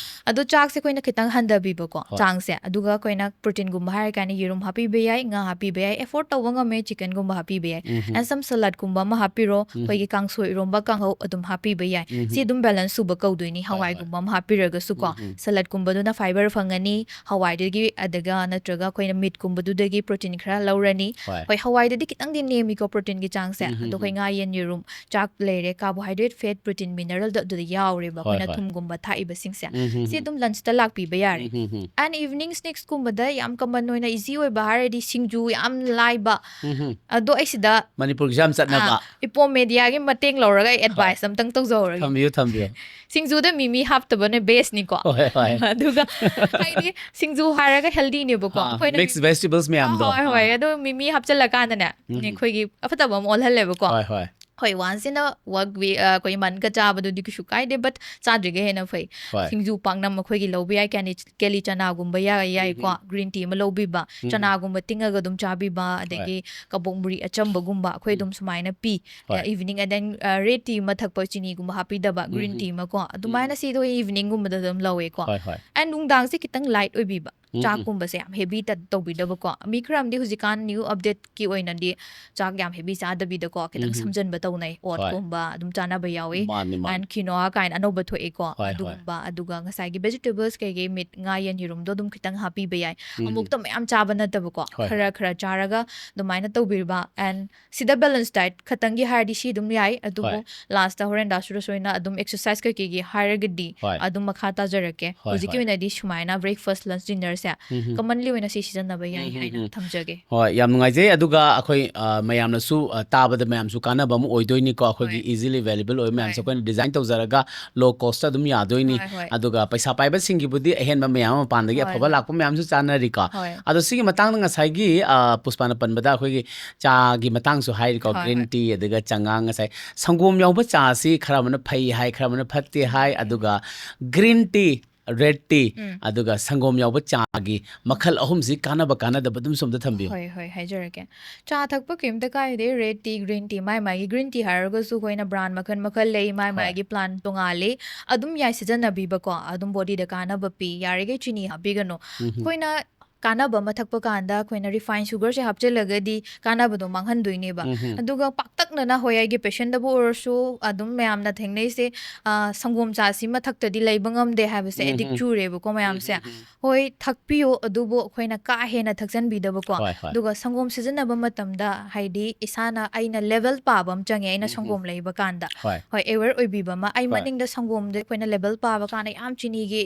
ꯑꯗꯣ ꯆꯥꯛꯁꯦ ꯑꯩꯈꯣꯏꯅ ꯈꯤꯇꯪ ꯍꯟꯊꯕꯤꯕꯀꯣ, ꯍꯣꯏ꯫ ꯆꯥꯡꯁꯦ꯫ ꯑꯗꯨꯒ ꯑꯩꯈꯣꯏꯅ protein ꯒꯨꯝꯕ ꯍꯥꯏꯔ ꯀꯥꯟꯗ ꯌꯦꯔꯨꯝ ꯍꯥꯞꯄꯤꯕ ꯌꯥꯏ, ꯉꯥ ꯍꯥꯞꯄꯤꯕ ꯌꯥꯏ, afford ꯇꯧꯕ ꯉꯝꯃꯦ chicken ꯒꯨꯝꯕ ꯍꯥꯞꯄꯤꯕ ꯌꯥꯏ꯫ And some salad ꯀꯨꯝꯕ ꯑꯃ ꯍꯥꯞꯄꯤꯔꯣ, ꯑꯩꯈꯣꯏꯒꯤ ꯀꯥꯡꯁꯣꯏ, ꯏꯔꯣꯝꯕ, ꯀꯥꯡꯍꯧ ꯑꯗꯨꯝ ꯍꯥꯞꯄꯤꯕ ꯌꯥꯏ꯫ ꯁꯤ ꯑꯗꯨꯝ balance ꯁꯨꯕ ꯀꯧꯗꯣꯏꯅꯤ, ꯍꯣꯏ, ꯍꯣꯏ꯫ ꯍꯋꯥꯏꯒꯨꯝꯕ ꯑꯃ ꯍꯥꯞꯄꯤꯔꯒꯁꯨꯀꯣ꯫ Salad ꯀꯨꯝꯕꯗꯨꯅ fiber ꯐꯪꯉꯅꯤ, ꯍꯋꯥꯏꯗꯒꯤ ꯑꯗꯨꯒ ꯅꯠꯇ꯭ꯔꯒ ꯑꯩꯈꯣꯏꯅ meat ꯀꯨꯝꯕꯗꯨꯗꯒꯤ protein ꯈꯔ ꯂꯧꯔꯅꯤ꯫ ꯍꯣꯏ꯫ ꯍꯣꯏ, ꯍꯋꯥꯏꯗꯗꯤ ꯈꯤꯇꯪꯗꯤ ꯅꯦꯝꯃꯤꯀꯣ protein ꯒꯤ ꯆꯥꯡꯁꯦ꯫ ꯑꯗꯣ ꯑꯩꯈꯣꯏ ꯉꯥ, ꯌꯦꯟ, ꯌꯦꯔꯨꯝ, ꯆꯥꯛ ꯂꯩꯔꯦ, carbohydrate, fat, protein, mineral ꯗꯣ ꯑꯗꯨꯗ ꯌꯥꯎꯔꯦꯕ, ꯍꯣꯏ, ꯑꯩꯈꯣꯏꯅ ꯍꯣꯏ꯫ ꯊꯨꯝꯒꯨꯝꯕ ꯊꯥꯛꯏꯕꯁꯤꯡꯁꯦ꯫ ꯁꯤ ꯑꯗꯨꯝ lunch ꯇ ꯂꯥꯛꯄꯤꯕ ꯌꯥꯔꯦ꯫ And evening snacks ꯀꯨꯝꯕꯗ ꯌꯥꯝ common ꯑꯣꯏꯅ easy ꯑꯣꯏꯕ ꯍꯥꯏꯔꯗꯤ ꯁꯤꯡꯖꯨ ꯌꯥꯝ ꯂꯥꯏꯕ꯫ ꯑꯗꯣ ꯑꯩ ꯁꯤꯗ ꯃꯅꯤꯄꯨꯔꯒꯤꯁꯨ ꯌꯥꯝ ꯆꯠꯅꯕ꯫ ꯑꯥ, ꯏꯄꯣꯝ media ꯒꯤ ꯃꯇꯦꯡ ꯂꯧꯔꯒ ꯑꯩ advice ꯑꯝꯇꯪ ꯇꯧꯖꯍꯧꯔꯒꯦ꯫ ꯊꯝꯕꯤꯌꯨ, ꯊꯝꯕꯤꯌꯨ꯫ ꯁꯤꯡꯖꯨꯗ ꯃꯤꯃꯤ ꯍꯥꯞꯇꯕꯅ best ꯅꯤꯀꯣ꯫ ꯍꯣꯏ, ꯍꯣꯏ꯫ ꯑꯗꯨꯒ ꯍꯥꯏꯗꯤ ꯁꯤꯡꯖꯨ ꯍꯥꯏꯔꯒ healthy ꯅꯦꯕꯀꯣ꯫ ꯑꯥ, ꯑꯩꯈꯣꯏꯅ mixed vegetables ꯃꯌꯥꯝꯗꯣ꯫ ꯍꯣꯏ, ꯍꯣꯏ꯫ ꯑꯗꯣ ꯃꯤꯃꯤ ꯍꯥꯞꯆꯤꯜꯂꯀꯥꯟꯗꯅꯦ, ꯑꯩꯈꯣꯏꯒꯤ ꯑꯐꯠꯇꯕ ꯑꯃ ꯑꯣꯜꯍꯜꯂꯦꯕꯀꯣ꯫ ꯍꯣꯏ, ꯍꯣꯏ꯫ ꯑꯩꯈꯣꯏ once in a work week ꯑꯩꯈꯣꯏ ꯃꯟꯒ ꯆꯥꯕꯗꯨꯗꯤ ꯀꯩꯁꯨ ꯀꯥꯏꯗꯦ, but ꯆꯥꯗ꯭ꯔꯤꯒꯩ ꯍꯦꯟꯅ ꯐꯩ꯫ ꯍꯣꯏ꯫ ꯁꯤꯡꯖꯨ ꯄꯥꯛꯅꯝ ꯑꯩꯈꯣꯏꯒꯤ ꯂꯧꯕ ꯌꯥꯏ, ꯀꯦꯂꯤ ꯆꯅꯥꯒꯨꯝꯕ ꯌꯥꯏꯀꯣ, green tea ꯑꯃ ꯂꯧꯕꯤꯕ, ꯆꯅꯥꯒꯨꯝꯕ ꯇꯤꯡꯉꯒ ꯑꯗꯨꯝ ꯆꯥꯕꯤꯕ, ꯑꯗꯒꯤ ꯀꯕꯣꯛ ꯃꯨꯔꯤ ꯑꯆꯝꯕꯒꯨꯝꯕ ꯑꯩꯈꯣꯏ ꯑꯗꯨꯝ ꯁꯨꯃꯥꯏꯅ ꯄꯤ꯫ ꯍꯣꯏ꯫ Evening and then red tea ꯑꯃ ꯊꯛꯄ, ꯆꯤꯅꯤꯒꯨꯝꯕ ꯍꯥꯞꯄꯤꯗꯕ, green tea ꯑꯃꯀꯣ, ꯑꯗꯨꯃꯥꯏꯅ ꯁꯤꯗꯣ eveningꯒꯨꯝꯕꯗ ꯑꯗꯨꯝ ꯂꯧꯋꯦꯀꯣ꯫ ꯍꯣꯏ ꯍꯣꯏ꯫ And ꯅꯨꯡꯗꯥꯡꯁꯦ ꯈꯤꯇꯪ light ꯑꯣꯏꯕꯤꯕ, ꯎꯝ, ꯎꯝ꯫ ꯆꯥꯛꯀꯨꯝꯕꯁꯦ ꯌꯥꯝ heavy ꯇꯧꯕꯤꯗꯕꯀꯣ꯫ ꯃꯤ ꯈꯔ ꯑꯃꯗꯤ ꯍꯧꯖꯤꯛꯀꯥꯟ new updateꯀꯤ ꯑꯣꯏꯅꯗꯤ ꯆꯥꯛ ꯌꯥꯝ heavy ꯆꯥꯗꯕꯤꯗꯀꯣ, ꯈꯤꯇꯪ ꯎꯝ, ꯎꯝ꯫ ꯁꯝꯖꯟꯕ ꯇꯧꯅꯩ, ꯍꯣꯏ꯫ Oatꯀꯨꯝꯕ ꯑꯗꯨꯝ ꯆꯥꯅꯕ ꯌꯥꯎꯏ꯫ ꯃꯥꯅꯤ ꯃꯥꯅꯤ꯫ And quinoa ꯀꯥꯏꯅ ꯑꯅꯧꯕ ꯊꯣꯛꯑꯦꯀꯣ, ꯍꯣꯏ, ꯍꯣꯏ꯫ ꯑꯗꯨꯒꯨꯝꯕ, ꯑꯗꯨꯒ ꯉꯁꯥꯏꯒꯤ vegetables ꯀꯩꯀꯩ, meat, ꯉꯥ, ꯌꯦꯟ, ꯌꯦꯔꯨꯝꯗꯣ ꯑꯗꯨꯝ ꯈꯤꯇꯪ ꯍꯥꯞꯄꯤꯕ ꯌꯥꯏ꯫ ꯎꯝ꯫ ꯑꯃꯨꯛꯇ ꯃꯌꯥꯝ ꯆꯥꯕ ꯅꯠꯇꯕꯀꯣ, ꯍꯣꯏ, ꯈꯔ ꯍꯣꯏ꯫ ꯈꯔ ꯆꯥꯔꯒ ꯑꯗꯨꯃꯥꯏꯅ ꯇꯧꯕꯤꯕ꯫ And ꯁꯤꯗ balance diet ꯈꯇꯪꯒꯤ ꯍꯥꯏꯔꯗꯤ ꯁꯤ ꯑꯗꯨꯝ ꯌꯥꯏ, ꯑꯗꯨꯕꯨ ꯍꯣꯏ꯫ lastꯇ ꯍꯣꯔꯦꯟ ꯗꯥ ꯁꯨꯔꯁ ꯍꯣꯏꯅ ꯑꯗꯨꯝ exercise ꯀꯩꯀꯩꯒꯤ ꯍꯥꯏꯔꯒꯗꯤ ꯍꯣꯏ꯫ ꯑꯗꯨꯝ ꯃꯈꯥ ꯇꯥꯖꯔꯛꯀꯦ꯫ ꯍꯣꯏ, ꯍꯧꯖꯤꯛꯀꯤ ꯍꯣꯏ꯫ ꯑꯣꯏꯅꯗꯤ ꯁꯨꯃꯥꯏꯅ breakfast, lunch, dinnerꯁꯦ ꯎꯝ, ꯎꯝ꯫ commonly ꯑꯣꯏꯅ ꯁꯤ ꯁꯤꯖꯤꯟꯅꯕ ꯌꯥꯏ ꯎꯝ, ꯎꯝ, ꯍꯥꯏꯅ ꯎꯝ꯫ ꯊꯝꯖꯒꯦ꯫ ꯍꯣꯏ, ꯌꯥꯝ ꯅꯨꯡꯉꯥꯏꯖꯩ꯫ ꯑꯗꯨꯒ ꯑꯩꯈꯣꯏ ꯑ, ꯃꯌꯥꯝꯅꯁꯨ ꯑ, ꯇꯥꯕꯗ ꯃꯌꯥꯝꯁꯨ ꯀꯥꯟꯅꯕ ꯑꯃ ꯑꯣꯏꯗꯣꯏꯅꯤꯀꯣ꯫ ꯑꯩꯈꯣꯏꯒꯤ ꯍꯣꯏ꯫ Easily available ꯑꯣꯏꯕ ꯃꯌꯥꯝꯁꯦ ꯍꯣꯏ꯫ ꯑꯩꯈꯣꯏꯅ design ꯇꯧꯖꯔꯒ low costꯇ ꯑꯗꯨꯝ ꯌꯥꯗꯣꯏꯅꯤ꯫ ꯍꯣꯏ, ꯍꯣꯏ꯫ ꯑꯗꯨꯒ ꯄꯩꯁꯥ ꯄꯥꯏꯕꯁꯤꯡꯒꯤꯕꯨꯗꯤ ꯑꯍꯦꯟꯕ ꯃꯌꯥꯝ ꯑꯃ ꯃꯄꯥꯟꯗꯒꯤ ꯍꯣꯏ, ꯑꯐꯕ ꯍꯣꯏ꯫ ꯂꯥꯛꯄ ꯃꯌꯥꯝꯁꯨ ꯆꯥꯅꯔꯤꯀꯣ꯫ ꯍꯣꯏ꯫ ꯑꯗꯣ ꯁꯤꯒꯤ ꯃꯇꯥꯡꯗ ꯉꯁꯥꯏꯒꯤ ꯑ, ꯄꯨꯁꯄꯥꯅ ꯄꯟꯕꯗ ꯑꯩꯈꯣꯏꯒꯤ ꯆꯥꯒꯤ ꯃꯇꯥꯡꯁꯨ ꯍꯥꯏꯔꯤꯀꯣ, ꯍꯣꯏ, green ꯍꯣꯏ꯫ Tea, ꯑꯗꯨꯒ ꯆꯉꯥꯡ, ꯉꯁꯥꯏ ꯁꯪꯒꯣꯝ ꯌꯥꯎꯕ ꯆꯥꯁꯤ ꯈꯔ ꯑꯃꯅ ꯐꯩ ꯍꯥꯏ, ꯈꯔ ꯑꯃꯅ ꯐꯠꯇꯦ ꯍꯥꯏ, ꯎꯝ, ꯎꯝ꯫ ꯑꯗꯨꯒ green tea, red tea, ꯎꯝ꯫ ꯑꯗꯨꯒ ꯁꯪꯒꯣꯝ ꯌꯥꯎꯕ ꯆꯥꯒꯤ ꯃꯈꯜ ꯑꯍꯨꯝꯁꯤ ꯀꯥꯟꯅꯕ ꯀꯥꯟꯅꯗꯕ ꯑꯗꯨꯝ ꯁꯣꯝꯗ ꯊꯝꯕꯤꯌꯨ꯫ ꯍꯣꯏ, ꯍꯣꯏ, ꯍꯥꯏꯖꯔꯛꯀꯦ꯫ ꯆꯥ ꯊꯛꯄ ꯀꯩꯝꯇ ꯀꯥꯏꯗꯦ, red tea, green tea, ꯃꯥꯏ ꯃꯥꯏꯒꯤ green tea ꯍꯥꯏꯔꯒꯁꯨ ꯑꯩꯈꯣꯏꯅ brand ꯃꯈꯜ ꯃꯈꯜ ꯂꯩ, ꯃꯥꯏ ꯍꯣꯏ꯫ ꯃꯥꯏꯒꯤ plant ꯇꯣꯉꯥꯜꯂꯤ, ꯑꯗꯨꯝ ꯌꯥꯏ ꯁꯤꯖꯤꯟꯅꯕꯤꯕꯀꯣ, ꯑꯗꯨꯝ bodyꯗ ꯀꯥꯟꯅꯕ ꯄꯤ, ꯌꯥꯔꯤꯈꯩ ꯆꯤꯅꯤ ꯍꯥꯞꯄꯤꯒꯅꯨ꯫ ꯎꯝ꯫ ꯑꯩꯈꯣꯏꯅ ꯀꯥꯟꯅꯕ ꯑꯃ ꯊꯛꯄ ꯀꯥꯟꯗ ꯑꯩꯈꯣꯏꯅ refine sugarꯁꯦ ꯍꯥꯞꯆꯤꯜꯂꯒꯗꯤ ꯀꯥꯟꯅꯕꯗꯣ ꯃꯥꯡꯍꯟꯗꯣꯏꯅꯦꯕ꯫ ꯎꯝ꯫ ꯑꯗꯨꯒ ꯄꯥꯛꯇꯛꯅꯅ ꯍꯣꯏ ꯑꯩꯒꯤ patientꯗꯕꯨ ꯑꯣꯏꯔꯁꯨ ꯑꯗꯨꯝ ꯃꯌꯥꯝꯅ ꯊꯦꯡꯅꯩꯁꯦ, ꯑ, ꯁꯪꯒꯣꯝ ꯆꯥꯁꯤ ꯃꯊꯛꯇꯗꯤ ꯂꯩꯕ ꯉꯝꯗꯦ ꯍꯥꯏꯕꯁꯦ ꯎꯝ, addict ꯎꯝ꯫ ꯆꯨꯔꯦꯕꯀꯣ ꯃꯌꯥꯝꯁꯦ꯫ ꯎꯝ, ꯎꯝ, ꯎꯝ꯫ ꯍꯣꯏ, ꯊꯛꯄꯤꯌꯨ, ꯑꯗꯨꯕꯨ ꯑꯩꯈꯣꯏꯅ ꯀꯥ ꯍꯦꯟꯅ ꯊꯛꯆꯟꯕꯤꯗꯕꯀꯣ꯫ ꯍꯣꯏ, ꯍꯣꯏ꯫ ꯑꯗꯨꯒ ꯁꯪꯒꯣꯝ ꯁꯤꯖꯤꯟꯅꯕ ꯃꯇꯝꯗ ꯍꯥꯏꯗꯤ ꯏꯁꯥꯅ, ꯑꯩꯅ level ꯄꯥꯕ ꯑꯃ ꯆꯪꯉꯦ, ꯑꯩꯅ ꯎꯝ, ꯎꯝ꯫ ꯁꯪꯒꯣꯝ ꯂꯩꯕ ꯀꯥꯟꯗ꯫ ꯍꯣꯏ꯫ ꯍꯣꯏ, aware ꯑꯣꯏꯕꯤꯕ ꯑꯃ꯫ ꯑꯩ ꯍꯣꯏ꯫ ꯃꯅꯤꯡꯗ ꯁꯪꯒꯣꯝꯗ ꯑꯩꯈꯣꯏꯅ level ꯄꯥꯕ ꯀꯥꯟꯗ ꯌꯥꯝ ꯆꯤꯅꯤꯒꯤ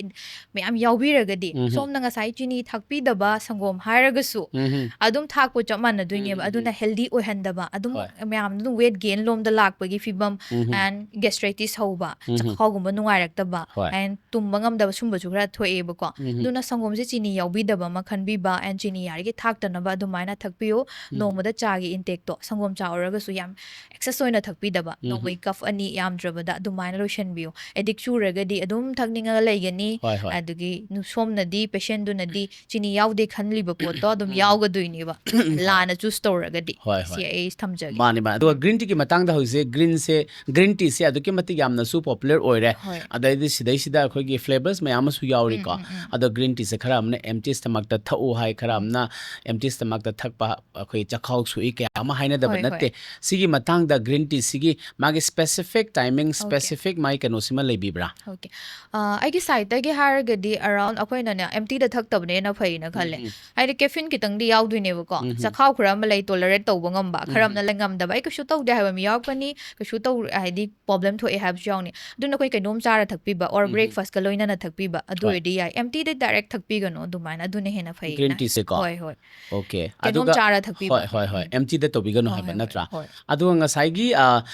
ꯃꯌꯥꯝ ꯌꯥꯎꯕꯤꯔꯒꯗꯤ, ꯎꯝ꯫ ꯁꯣꯝꯅ ꯉꯁꯥꯏ ꯆꯤꯅꯤ ꯊꯥꯛꯄꯤꯗꯕ ꯁꯪꯒꯣꯝ ꯍꯥꯏꯔꯒꯁꯨ ꯎꯝ ꯑꯗꯨꯝ ꯊꯥꯛꯄ ꯆꯞ ꯃꯥꯟꯅꯗꯣꯏꯅꯦꯕ꯫ ꯎꯝ, ꯑꯗꯨꯅ ꯍꯦꯜꯗꯤ ꯑꯣꯏꯍꯟꯗꯕ, ꯑꯗꯨꯝ ꯍꯣꯏ꯫ ꯃꯌꯥꯝ ꯑꯗꯨꯝ ꯋꯦꯠ ꯒꯦꯟ ꯂꯣꯝꯗ ꯂꯥꯛꯄꯒꯤ ꯐꯤꯕꯝ, ꯎꯝ and gastritis ꯍꯧꯕ, ꯎꯝ ꯆꯈꯥꯎꯒꯨꯝꯕ ꯅꯨꯡꯉꯥꯏꯔꯛꯇꯕ, ꯍꯣꯏ꯫ and ꯇꯨꯝꯕ ꯉꯝꯗꯕ ꯁꯨꯝꯕꯁꯨ ꯈꯔ ꯊꯣꯛꯑꯦꯕꯀꯣ꯫ ꯎꯝ ꯑꯗꯨꯅ ꯁꯪꯒꯣꯝꯁꯦ ꯆꯤꯅꯤ ꯌꯥꯎꯕꯤꯗꯕ ꯑꯃ ꯈꯟꯕꯤꯕ, and ꯆꯤꯅꯤ ꯌꯥꯔꯤꯈꯩ ꯊꯥꯛꯇꯅꯕ ꯑꯗꯨꯃꯥꯏꯅ ꯊꯛꯄꯤꯌꯨ꯫ ꯅꯣꯡꯃꯗ ꯆꯥꯒꯤ ꯏꯟꯇꯦꯛꯇꯣ, ꯁꯪꯒꯣꯝ ꯆꯥ ꯑꯣꯏꯔꯒꯁꯨ ꯌꯥꯝ ꯑꯦꯛꯁꯦꯁ ꯑꯣꯏꯅ ꯊꯛꯄꯤꯗꯕ, ꯅꯣꯡꯃꯩ ꯀꯞ ꯑꯅꯤ ꯌꯥꯝꯗ꯭ꯔꯕꯗ ꯑꯗꯨꯃꯥꯏꯅ ꯂꯣꯏꯁꯤꯟꯕꯤꯌꯨ꯫ ꯑꯦꯗꯤꯛ ꯆꯨꯔꯒꯗꯤ ꯑꯗꯨꯝ ꯊꯛꯅꯤꯡꯉꯒ ꯂꯩꯒꯅꯤ꯫ ꯍꯣꯏ, ꯍꯣꯏ꯫ ꯑꯗꯨꯒꯤ ꯅꯨ-, ꯁꯣꯝꯅꯗꯤ, ꯄꯦꯁꯦꯟꯗꯨꯅꯗꯤ ꯆꯤꯅꯤ ꯌꯥꯎꯗꯦ ꯈꯜꯂꯤꯕ ꯄꯣꯠꯇꯣ ꯑꯗꯨꯝ ꯌꯥꯎꯒꯗꯣꯏꯅꯦꯕ, ꯂꯥꯟꯅ ꯆꯨꯁ ꯇꯧꯔꯒꯗꯤ꯫ ꯍꯣꯏ, ꯁꯤ ꯍꯣꯏ꯫ ꯑꯩ ꯊꯝꯖꯒꯦ꯫ ꯃꯥꯅꯤ, ꯃꯥꯅꯤ꯫ ꯑꯗꯨꯒ ꯒ꯭ꯔꯤꯟ ꯇꯤꯒꯤ ꯃꯇꯥꯡꯗ ꯍꯧꯖꯤꯛꯁꯦ ꯒ꯭ꯔꯤꯟꯁꯦ, ꯒ꯭ꯔꯤꯟ ꯇꯤꯁꯦ ꯑꯗꯨꯛꯀꯤ ꯃꯇꯤꯛ ꯌꯥꯝꯅꯁꯨ ꯄꯣꯄꯨꯂꯔ ꯑꯣꯏꯔꯦ꯫ ꯍꯣꯏ꯫ ꯑꯗꯩꯗꯤ ꯁꯤꯗꯩꯁꯤꯗ ꯑꯩꯈꯣꯏꯒꯤ ꯐ꯭ꯂꯦꯕꯔꯁ ꯃꯌꯥꯝ ꯑꯃꯁꯨ ꯌꯥꯎꯔꯤꯀꯣ꯫ ꯑꯗꯣ ꯒ꯭ꯔꯤꯟ ꯇꯤꯁꯦ ꯈꯔ ꯑꯃꯅ ꯑꯦꯝꯇꯤ ꯁ꯭ꯇꯃꯛꯇ ꯊꯛꯎ ꯍꯥꯏ, ꯈꯔ ꯑꯃꯅ ꯑꯦꯝꯇꯤ ꯁ꯭ꯇꯃꯛꯇ ꯊꯛꯄ ꯑꯩꯈꯣꯏ ꯆꯈꯥꯎ ꯁꯣꯛꯏ ꯀꯌꯥ ꯑꯃ ꯍꯥꯏꯅꯗꯕ ꯍꯣꯏ, ꯅꯠꯇꯦ꯫ ꯍꯣꯏ꯫ ꯁꯤꯒꯤ ꯃꯇꯥꯡꯗ ꯒ꯭ꯔꯤꯟ ꯇꯤꯁꯤꯒꯤ ꯃꯥꯒꯤ ꯁ꯭ꯄꯦꯁꯤꯐꯤꯛ ꯇꯥꯏꯃꯤꯡ, Okay. ꯁ꯭ꯄꯦꯁꯤꯐꯤꯛ ꯃꯥꯒꯤ ꯀꯩꯅꯣꯁꯤꯃ ꯂꯩꯕꯤꯕ꯭ꯔꯥ? Okay. ꯑ, ꯑꯩꯒꯤ ꯁꯥꯏꯗꯇꯒꯤ ꯍꯥꯏꯔꯒꯗꯤ ꯑꯔꯥꯎꯟ ꯑꯩꯈꯣꯏꯅꯅꯦ ꯑꯦꯝꯇꯤꯗ ꯊꯛꯇꯕꯅ ꯍꯦꯟꯅ ꯐꯩꯅ ꯈꯜꯂꯦ꯫ ꯍꯥꯏꯗꯤ ꯀꯦꯐꯤꯟ ꯈꯤꯇꯪꯗꯤ ꯌꯥꯎꯗꯣꯏꯅꯦꯕꯀꯣ꯫ ꯆꯈꯥꯎ ꯈꯔ ꯑꯃ ꯂꯩ ꯇꯣꯂꯔꯦꯠ ꯇꯧꯕ ꯉꯝꯕ, ꯈꯔ ꯑꯃꯅ ꯂꯩ ꯉꯝꯗꯕ꯫ "ꯑꯩ ꯀꯩꯁꯨ ꯇꯧꯗꯦ" ꯍꯥꯏꯕ ꯃꯤ ꯌꯥꯎꯔꯛꯀꯅꯤ, "ꯀꯩꯁꯨ ꯇꯧ-, ꯍꯥꯏꯗꯤ ꯄ꯭ꯔꯣꯕ꯭ꯂꯦꯝ ꯊꯣꯛꯑꯦ" ꯍꯥꯏꯕꯁꯨ ꯌꯥꯎꯅꯤ꯫ ꯑꯗꯨꯅ ꯑꯩꯈꯣꯏ ꯀꯩꯅꯣꯝ ꯆꯥꯔ ꯊꯛꯄꯤꯕ, or ꯕ꯭ꯔꯦꯛꯐꯥꯁꯀ ꯂꯣꯏꯅꯅ ꯊꯛꯄꯤꯕ, ꯑꯗꯨ ꯍꯣꯏ꯫ ꯑꯣꯏꯔꯗꯤ ꯌꯥꯏ꯫ ꯑꯦꯝꯇꯤꯗ ꯗꯥꯏꯔꯦꯛ ꯊꯛꯄꯤꯒꯅꯨ, ꯑꯗꯨꯃꯥꯏꯅ, ꯑꯗꯨꯅ ꯍꯦꯟꯅ ꯐꯩ꯫ ꯒ꯭ꯔꯤꯟ ꯇꯤꯁꯦꯀꯣ? ꯍꯣꯏ, ꯍꯣꯏ꯫ Okay. ꯀꯩꯅꯣꯝ ꯑꯗꯨꯒ ꯆꯥꯔ ꯊꯛꯄꯤꯕ꯫ ꯍꯣꯏ, ꯍꯣꯏ, ꯍꯣꯏ꯫ ꯑꯦꯝꯇꯤꯗ ꯇꯧꯕꯤꯒꯅꯨ ꯍꯣꯏ, ꯍꯥꯏꯕ ꯍꯣꯏ, ꯅꯠꯇ꯭ꯔꯥ? ꯍꯣꯏ꯫ ꯑꯗꯨꯒ ꯉꯁꯥꯏꯒꯤ, ꯑ,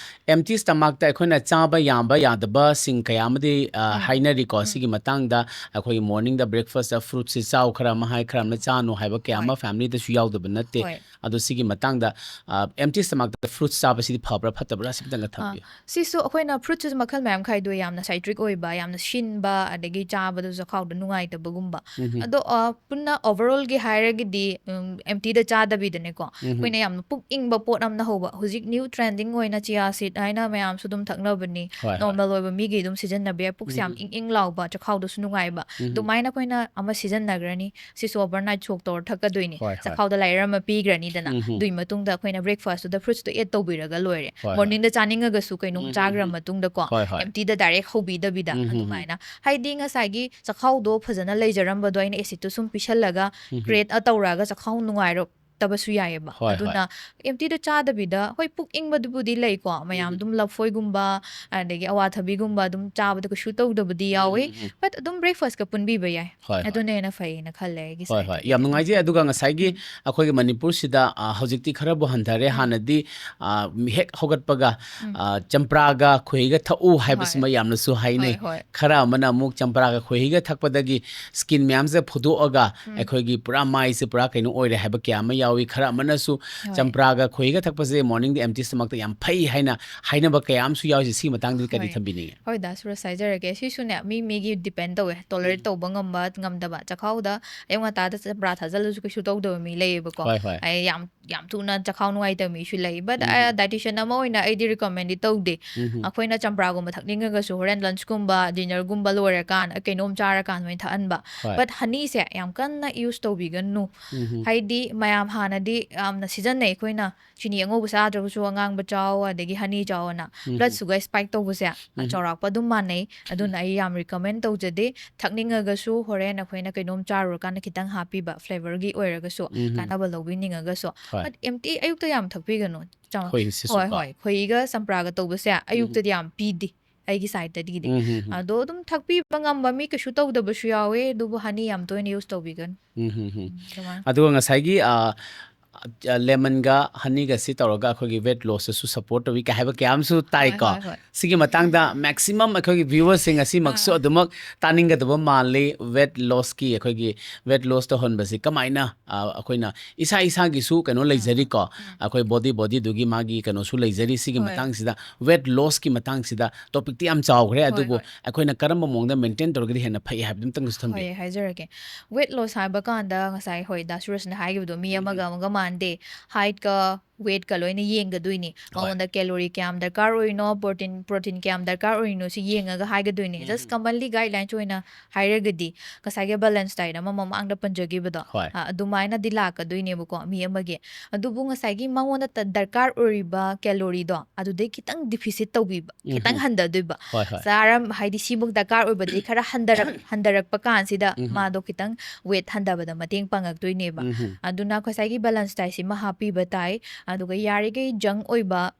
ꯑꯦꯝꯇꯤ ꯁ꯭ꯇꯃꯛꯇ ꯑꯩꯈꯣꯏꯅ ꯆꯥꯕ ꯌꯥꯕ ꯌꯥꯗꯕꯁꯤꯡ ꯀꯌꯥ ꯑꯃꯗꯤ, ꯑ, ꯍꯥꯏꯅꯔꯤꯀꯣ꯫ ꯁꯤꯒꯤ ꯃꯇꯥꯡꯗ ꯑꯩꯈꯣꯏꯒꯤ ꯃꯣꯔꯅꯤꯡꯗ ꯕ꯭ꯔꯦꯛꯐꯥꯁꯇ ꯐ꯭ꯔꯨꯠꯁꯤ ꯆꯥꯎ ꯈꯔ ꯑꯃ ꯍꯥꯏ, ꯈꯔ ꯑꯃꯅ ꯆꯥꯅꯨ ꯍꯥꯏꯕ ꯀꯌꯥ ꯑꯃ ꯍꯣꯏ꯫ ꯐꯦꯃꯤꯂꯤꯗꯁꯨ ꯌꯥꯎꯗꯕ ꯅꯠꯇꯦ꯫ ꯍꯣꯏ꯫ ꯑꯗꯣ ꯁꯤꯒꯤ ꯃꯇꯥꯡꯗ, ꯑ, ꯑꯦꯝꯇꯤ ꯁ꯭ꯇꯃꯛꯇ ꯐ꯭ꯔꯨꯠꯁ ꯆꯥꯕꯁꯤꯗꯤ ꯐꯕ꯭ꯔꯥ ꯐꯠꯇꯕ꯭ꯔꯥ ꯁꯤ ꯈꯤꯇꯪꯒ ꯊꯝꯕꯤꯌꯨ꯫ ꯁꯤꯁꯨ ꯑꯩꯈꯣꯏꯅ ꯐ꯭ꯔꯨꯠꯁꯤꯁꯨ ꯃꯈꯜ ꯃꯌꯥꯝ ꯈꯥꯏꯗꯣꯛꯑꯦ, ꯌꯥꯝꯅ ꯁꯥꯏꯇ꯭ꯔꯤꯛ ꯑꯣꯏꯕ, ꯌꯥꯝꯅ ꯁꯤꯟꯕ, ꯑꯗꯒꯤ ꯆꯥꯕꯗ ꯆꯈꯥꯎꯗ ꯅꯨꯡꯉꯥꯏꯇꯕꯒꯨꯝꯕ꯫ ꯑꯗꯣ, ꯑ, ꯄꯨꯟꯅ ꯑꯣꯚꯔꯑꯣꯜꯒꯤ ꯍꯥꯏꯔꯒꯗꯤ, ꯎꯝ, ꯑꯦꯝꯇꯤꯗ ꯆꯥꯗꯕꯤꯗꯅꯦꯀꯣ, ꯑꯩꯈꯣꯏꯅ ꯌꯥꯝꯅ ꯄꯨꯛ ꯏꯪꯕ ꯄꯣꯠ ꯑꯃꯅ ꯍꯧꯕ, ꯍꯧꯖꯤꯛ ꯅ꯭ꯌꯨ ꯇ꯭ꯔꯦꯟꯗꯤꯡ ꯑꯣꯏꯅ ꯆꯤꯌꯥ ꯁꯤꯗ ꯍꯥꯏꯅ ꯃꯌꯥꯝꯁꯨ ꯑꯗꯨꯝ ꯊꯛꯅꯕꯅꯤ꯫ ꯍꯣꯏ, ꯍꯣꯏ꯫ ꯅꯣꯔꯃꯦꯜ ꯑꯣꯏꯕ ꯃꯤꯒꯤ ꯑꯗꯨꯝ ꯁꯤꯖꯤꯟꯅꯕ ꯌꯥꯏ, ꯄꯨꯛꯁꯦ ꯌꯥꯝ ꯏꯪ ꯏꯪ ꯂꯥꯎꯕ, ꯆꯈꯥꯎꯗꯁꯨ ꯅꯨꯡꯉꯥꯏꯕ꯫ ꯑꯗꯨꯃꯥꯏꯅ ꯑꯩꯈꯣꯏꯅ ꯑꯃ ꯁꯤꯖꯤꯟꯅꯈ꯭ꯔꯅꯤ꯫ ꯁꯤꯁꯨ ꯑꯣꯚꯔꯅꯥꯏꯠ ꯁꯣꯛ ꯇꯧꯔ ꯊꯛꯀꯗꯣꯏꯅꯤ꯫ ꯍꯣꯏ, ꯍꯣꯏ꯫ ꯆꯈꯥꯎꯗ ꯂꯥꯏꯔ ꯑꯃ ꯄꯤꯈ꯭ꯔꯅꯤꯗꯅ꯫ ꯑꯗꯨꯏ ꯃꯇꯨꯡꯗ ꯑꯩꯈꯣꯏꯅ ꯕ꯭ꯔꯦꯛꯐꯥꯁꯇꯨꯗ ꯐ꯭ꯔꯨꯠꯁꯇꯣ ꯑꯦꯗ ꯇꯧꯕꯤꯔꯒ ꯂꯣꯏꯔꯦ꯫ ꯍꯣꯏ, ꯍꯣꯏ꯫ ꯃꯣꯔꯅꯤꯡꯗ ꯆꯥꯅꯤꯡꯉꯒꯁꯨ ꯀꯩꯅꯣꯝ ꯆꯥꯈ꯭ꯔ ꯃꯇꯨꯡꯗꯀꯣ, ꯍꯣꯏ, ꯍꯣꯏ꯫ ꯑꯦꯝꯇꯤꯗ ꯗꯥꯏꯔꯦꯛ ꯍꯧꯕꯤꯗꯕꯤꯗ ꯑꯗꯨꯃꯥꯏꯅ꯫ ꯍꯥꯏꯗꯤ ꯉꯁꯥꯏꯒꯤ ꯆꯈꯥꯎꯗꯣ ꯐꯖꯅ ꯂꯩꯖꯔꯝꯕꯗꯣ ꯑꯩꯅ ꯑꯦꯁꯤꯠꯇꯣ ꯁꯨꯝ ꯄꯤꯁꯜꯂꯒ ꯀ꯭ꯔꯤꯌꯦꯠ ꯇꯧꯔꯛꯑꯒ ꯆꯈꯥꯎ ꯅꯨꯡꯉꯥꯏꯔꯣ ꯇꯕꯁꯨ ꯌꯥꯏꯑꯕ꯫ ꯍꯣꯏ, ꯍꯣꯏ꯫ ꯑꯗꯨꯅ ꯑꯦꯝꯇꯤꯗ ꯆꯥꯗꯕꯤꯗ, ꯍꯣꯏ, ꯄꯨꯛ ꯏꯪꯕꯗꯨꯕꯨꯗꯤ ꯂꯩꯀꯣ, ꯃꯌꯥꯝ ꯎꯝ꯫ ꯑꯗꯨꯝ ꯂꯐꯣꯏꯒꯨꯝꯕ, ꯑꯗꯒꯤ ꯑꯋꯥꯊꯕꯤꯒꯨꯝꯕ ꯑꯗꯨꯝ ꯆꯥꯕꯗ ꯀꯩꯁꯨ ꯇꯧꯗꯕꯗꯤ ꯌꯥꯎꯏ꯫ ꯎꯝ, ꯎꯝ, ꯎꯝ꯫ But ꯑꯗꯨꯝ breakfast ꯀ ꯄꯨꯟꯕꯤꯕ ꯌꯥꯏ꯫ ꯍꯣꯏ, ꯍꯣꯏ꯫ ꯑꯗꯨꯅ ꯍꯦꯟꯅ ꯐꯩꯌꯦꯅ ꯈꯜꯂꯦ ꯑꯩꯒꯤ ꯍꯣꯏ, side ꯍꯣꯏ꯫ ꯇꯒꯤ꯫ ꯌꯥꯝ ꯅꯨꯡꯉꯥꯏꯖꯩ꯫ ꯎꯝ꯫ ꯑꯗꯨꯒ ꯉꯁꯥꯏꯒꯤ ꯎꯝ꯫ ꯑꯩꯈꯣꯏꯒꯤ ꯃꯅꯤꯄꯨꯔꯁꯤꯗ, ꯑ, ꯍꯧꯖꯤꯛꯇꯤ ꯈꯔꯕꯨ ꯍꯟꯊꯔꯦ꯫ ꯎꯝ꯫ ꯍꯥꯟꯅꯗꯤ, ꯑ, ꯍꯦꯛ ꯍꯧꯒꯠꯄꯒ, ꯎꯝ꯫ ꯑ, ꯆꯝꯄ꯭ꯔꯥꯒ ꯈꯣꯏꯍꯤꯒ ꯊꯛꯎ ꯍꯥꯏꯕꯁꯤꯃ ꯍꯣꯏ꯫ ꯌꯥꯝꯅꯁꯨ ꯍꯥꯏꯅꯩ꯫ ꯍꯣꯏ, ꯍꯣꯏ꯫ ꯈꯔ ꯑꯃꯅ ꯑꯃꯨꯛ ꯆꯝꯄ꯭ꯔꯥꯒ ꯈꯣꯏꯍꯤꯒ ꯊꯛꯄꯗꯒꯤ skin ꯃꯌꯥꯝꯁꯦ ꯐꯨꯗꯣꯛꯑꯒ ꯎꯝ꯫ ꯑꯩꯈꯣꯏꯒꯤ ꯄꯨꯔꯥ ꯃꯥꯏꯁꯦ ꯄꯨꯔꯥ ꯀꯩꯅꯣ ꯑꯣꯏꯔꯦ ꯍꯥꯏꯕ ꯀꯌꯥ ꯑꯃ ꯌꯥꯎꯏ꯫ ꯈꯔ ꯑꯃꯅꯁꯨ ꯍꯣꯏ꯫ ꯆꯝꯄ꯭ꯔꯥꯒ ꯈꯣꯏꯍꯤꯒ ꯊꯛꯄꯁꯦ morning empty stomachꯇ ꯌꯥꯝ ꯐꯩ ꯍꯥꯏꯅ ꯍꯥꯏꯅꯕ ꯀꯌꯥ ꯑꯃꯁꯨ ꯌꯥꯎꯔꯤꯁꯦ꯫ ꯁꯤꯒꯤ ꯃꯇꯥꯡꯗꯗꯤ ꯀꯔꯤ ꯍꯣꯏ꯫ ꯊꯝꯕꯤꯅꯤꯡꯉꯤ? ꯍꯣꯏ, ꯗꯥ ꯁꯨꯔꯁ, ꯍꯥꯏꯖꯔꯒꯦ꯫ ꯁꯤꯁꯨꯅꯦ, ꯃꯤ ꯃꯤꯒꯤ depend ꯇꯧꯋꯦ, tolerate ꯎꯝ꯫ ꯇꯧꯕ ꯉꯝꯕ ꯉꯝꯗꯕ꯫ ꯆꯥꯛꯈꯥꯎꯗ ꯑꯌꯨꯛ ꯉꯟꯇꯥꯗ ꯆꯝꯄ꯭ꯔꯥ ꯊꯥꯖꯜꯂꯁꯨ ꯀꯩꯁꯨ ꯇꯧꯗꯕ ꯃꯤ ꯂꯩꯌꯦꯕꯀꯣ꯫ ꯍꯣꯏ, ꯍꯣꯏ꯫ ꯑꯩ ꯌꯥꯝ, ꯌꯥꯝ ꯊꯨꯅ ꯆꯥꯛꯈꯥꯎ ꯅꯨꯡꯉꯥꯏꯇꯕ ꯃꯤꯁꯨ ꯂꯩ꯫ But, ꯎꯝ꯫ ꯑ, dietitian ꯑꯃ ꯑꯣꯏꯅ ꯑꯩꯗꯤ recommendꯗꯤ ꯇꯧꯗꯦ꯫ ꯎꯝ꯫ ꯑꯩꯈꯣꯏꯅ ꯆꯝꯄ꯭ꯔꯥꯒꯨꯝꯕ ꯊꯛꯅꯤꯡꯉꯒꯁꯨ ꯍꯣꯔꯦꯟ lunchꯀꯨꯝꯕ, dinnerꯒꯨꯝꯕ ꯂꯣꯏꯔꯀꯥꯟꯗ, ꯀꯩꯅꯣꯝ ꯆꯥꯔꯀꯥꯟꯗ ꯑꯣꯏꯅ ꯊꯛꯍꯟꯕ꯫ ꯍꯣꯏ꯫ But honeyꯁꯦ ꯌꯥꯝ ꯀꯟꯅ use ꯇꯧꯕꯤꯒꯅꯨ꯫ ꯎꯝ꯫ ꯍꯥꯏꯗꯤ ꯃꯌꯥꯝ ꯍꯥꯟꯅꯗꯤ ꯌꯥꯝꯅ ꯁꯤꯖꯤꯟꯅꯩ ꯑꯩꯈꯣꯏꯅ, ꯆꯤꯅꯤ ꯑꯉꯧꯕ ꯆꯥꯗ꯭ꯔꯒꯁꯨ ꯑꯉꯥꯡꯕ ꯆꯥꯎ, ꯑꯗꯒꯤ honey ꯆꯥꯎꯅ꯫ ꯎꯝ꯫ Blood sugar spike ꯇꯧꯕꯁꯦ, ꯑ, ꯎꯝ꯫ ꯆꯥꯎꯔꯥꯛꯄ ꯑꯗꯨꯝ ꯃꯥꯟꯅꯩ꯫ ꯑꯗꯨꯅ ꯎꯝ꯫ ꯑꯩ ꯌꯥꯝ recommend ꯇꯧꯖꯗꯦ꯫ ꯊꯛꯅꯤꯡꯉꯒꯁꯨ ꯍꯣꯔꯦꯟ ꯑꯩꯈꯣꯏꯅ ꯀꯩꯅꯣꯝ ꯆꯥꯔꯨꯔꯀꯥꯟꯗ ꯈꯤꯇꯪ ꯍꯥꯞꯄꯤꯕ, flavorꯒꯤ ꯑꯣꯏꯔꯒꯁꯨ, ꯎꯝ꯫ ꯀꯥꯟꯅꯕ ꯂꯧꯕꯤꯅꯤꯡꯉꯒꯁꯨ꯫ ꯍꯣꯏ꯫ But empty ꯑꯌꯨꯛꯇ ꯌꯥꯝ ꯊꯛꯄꯤꯒꯅꯨ꯫ ꯆꯥ-, ꯈꯣꯏꯍꯤꯁꯤꯁꯨ ꯍꯣꯏ, ꯀꯣ꯫ ꯍꯣꯏ꯫ ꯈꯣꯏꯍꯤꯒ ꯆꯝꯄ꯭ꯔꯥꯒ ꯇꯧꯕꯁꯦ ꯎꯝ꯫ ꯑꯌꯨꯛꯇꯗꯤ ꯌꯥꯝ ꯄꯤꯗꯦ ꯑꯩꯒꯤ sideꯇꯒꯤꯗꯤ꯫ ꯎꯝ, ꯎꯝ, ꯎꯝ꯫ ꯑꯗꯣ ꯑꯗꯨꯝ ꯊꯛꯄꯤꯕ ꯉꯝꯕ ꯃꯤ ꯀꯩꯁꯨ ꯇꯧꯗꯕꯁꯨ ꯌꯥꯎꯋꯦ, ꯑꯗꯨꯕꯨ honey ꯌꯥꯝ ꯇꯣꯏꯅ use ꯇꯧꯕꯤꯒꯅꯨ꯫ ꯎꯝ, ꯎꯝ, ꯎꯝ꯫ ꯎꯝ, ꯑꯗꯨꯃꯥꯏꯅ꯫ ꯑꯗꯨꯒ ꯉꯁꯥꯏꯒꯤ, ꯑ, ꯑ, lemonꯒ honeyꯒꯁꯤ ꯇꯧꯔꯒ ꯑꯩꯈꯣꯏꯒꯤ weight lossꯇꯁꯨ support ꯇꯧꯏ ꯀꯥꯏ ꯍꯥꯏꯕ ꯀꯌꯥ ꯑꯃꯁꯨ ꯇꯥꯏꯀꯣ꯫ ꯍꯣꯏ, ꯍꯣꯏ, ꯍꯣꯏ꯫ ꯁꯤꯒꯤ ꯃꯇꯥꯡꯗ maximum ꯑꯩꯈꯣꯏꯒꯤ viewersꯁꯤꯡ ꯉꯁꯤꯃꯛꯁꯨ ꯑꯥ꯫ ꯑꯗꯨꯃꯛ ꯇꯥꯅꯤꯡꯒꯗꯕ ꯃꯥꯜꯂꯤ꯫ Weight lossꯀꯤ, ꯑꯩꯈꯣꯏꯒꯤ weight loss ꯇꯧꯍꯟꯕꯁꯤ ꯀꯃꯥꯏꯅ, ꯑ, ꯑꯩꯈꯣꯏꯅ ꯏꯁꯥ ꯏꯁꯥꯒꯤꯁꯨ ꯀꯩꯅꯣ ꯂꯩꯖꯔꯤꯀꯣ꯫ ꯎꯝ꯫ ꯑꯩꯈꯣꯏ body bodyꯗꯨꯒꯤ ꯃꯥꯒꯤ ꯀꯩꯅꯣꯁꯨ ꯂꯩꯖꯔꯤ꯫ ꯁꯤꯒꯤ ꯍꯣꯏ꯫ ꯃꯇꯥꯡꯁꯤꯗ weight lossꯀꯤ ꯃꯇꯥꯡꯁꯤꯗ topicꯇꯤ ꯌꯥꯝ ꯆꯥꯎꯈ꯭ꯔꯦ, ꯍꯣꯏ, ꯑꯗꯨꯕꯨ ꯍꯣꯏ꯫ ꯑꯩꯈꯣꯏꯅ ꯀꯔꯝꯕ ꯃꯑꯣꯡꯗ maintain ꯇꯧꯔꯒꯗꯤ ꯍꯦꯟꯅ ꯐꯩ ꯍꯥꯏꯕꯗꯨ ꯑꯝꯇꯪꯁꯨ ꯊꯝꯕꯤꯌꯨ꯫ ꯍꯣꯏ, ꯍꯥꯏꯖꯔꯛꯀꯦ꯫ Weight loss ꯍꯥꯏꯕ ꯀꯥꯟꯗ ꯉꯁꯥꯏ, ꯍꯣꯏ, ꯗꯥ ꯁꯨꯔꯖꯅ ꯍꯥꯏꯈꯤꯕꯗꯣ, ꯃꯤ ꯎꯝ꯫ ꯑꯃꯒ ꯑꯃꯒ ꯃꯥꯟꯗꯦ, heightꯀ ꯋꯦꯠꯀ ꯂꯣꯏꯅ ꯌꯦꯡꯒꯗꯣꯏꯅꯤ꯫ ꯍꯣꯏ꯫ ꯃꯉꯣꯟꯗ ꯀꯦꯂꯣꯔꯤ ꯀꯌꯥꯝ ꯗꯔꯀꯥꯔ ꯑꯣꯏꯔꯤꯅꯣ, ꯄ꯭ꯔꯣꯇꯤꯟ ꯄ꯭ꯔꯣꯇꯤꯟ ꯀꯌꯥꯝ ꯗꯔꯀꯥꯔ ꯑꯣꯏꯔꯤꯅꯣ, ꯁꯤ ꯌꯦꯡꯉꯒ ꯍꯥꯏꯒꯗꯣꯏꯅꯤ꯫ ꯖꯁ ꯎꯝ꯫ ꯀꯃꯟꯂꯤ ꯒꯥꯏꯗꯂꯥꯏꯟꯁ ꯑꯣꯏꯅ ꯍꯥꯏꯔꯒꯗꯤ ꯉꯁꯥꯏꯒꯤ ꯕꯦꯂꯦꯟꯁ ꯗꯥꯏꯠ ꯑꯃ ꯃꯃꯥꯡꯗ ꯄꯟꯖꯈꯤꯕꯗꯣ, ꯍꯣꯏ꯫ ꯑ, ꯑꯗꯨꯃꯥꯏꯅꯗꯤ ꯂꯥꯛꯀꯗꯣꯏꯅꯦꯕꯀꯣ ꯃꯤ ꯑꯃꯒꯤ꯫ ꯑꯗꯨꯕꯨ ꯉꯁꯥꯏꯒꯤ ꯃꯉꯣꯟꯗ ꯇ- ꯗꯔꯀꯥꯔ ꯑꯣꯏꯔꯤꯕ ꯀꯦꯂꯣꯔꯤꯗꯣ ꯑꯗꯨꯗꯩ ꯈꯤꯇꯪ ꯗꯤꯐꯤꯁꯤꯠ ꯇꯧꯕꯤꯕ, ꯈꯤꯇꯪ ꯎꯝꯍꯨꯝ꯫ ꯍꯟꯊꯗꯣꯏꯕ꯫ ꯍꯣꯏ, ꯍꯣꯏ꯫ ꯆꯥꯔꯝ ꯍꯥꯏꯗꯤ ꯁꯤꯃꯨꯛ ꯗꯔꯀꯥꯔ ꯑꯣꯏꯕꯗꯒꯤ ꯈꯔ ꯍꯟꯊꯔꯛ ꯍꯟꯊꯔꯛꯄ ꯀꯥꯟꯁꯤꯗ ꯎꯝꯍꯨꯝ꯫ ꯃꯥꯗꯣ ꯈꯤꯇꯪ ꯋꯦꯠ ꯍꯟꯊꯕꯗ ꯃꯇꯦꯡ ꯄꯥꯡꯉꯛꯇꯣꯏꯅꯦꯕ꯫ ꯎꯝꯍꯨꯝ꯫ ꯑꯗꯨꯅ ꯉꯁꯥꯏꯒꯤ ꯕꯦꯂꯦꯟꯁ ꯗꯥꯏꯠꯁꯤꯃ ꯍꯥꯞꯄꯤꯕ ꯇꯥꯏ꯫ ꯑꯗꯨꯒ ꯌꯥꯔꯤꯈꯩ ꯖꯪ ꯑꯣꯏꯕ,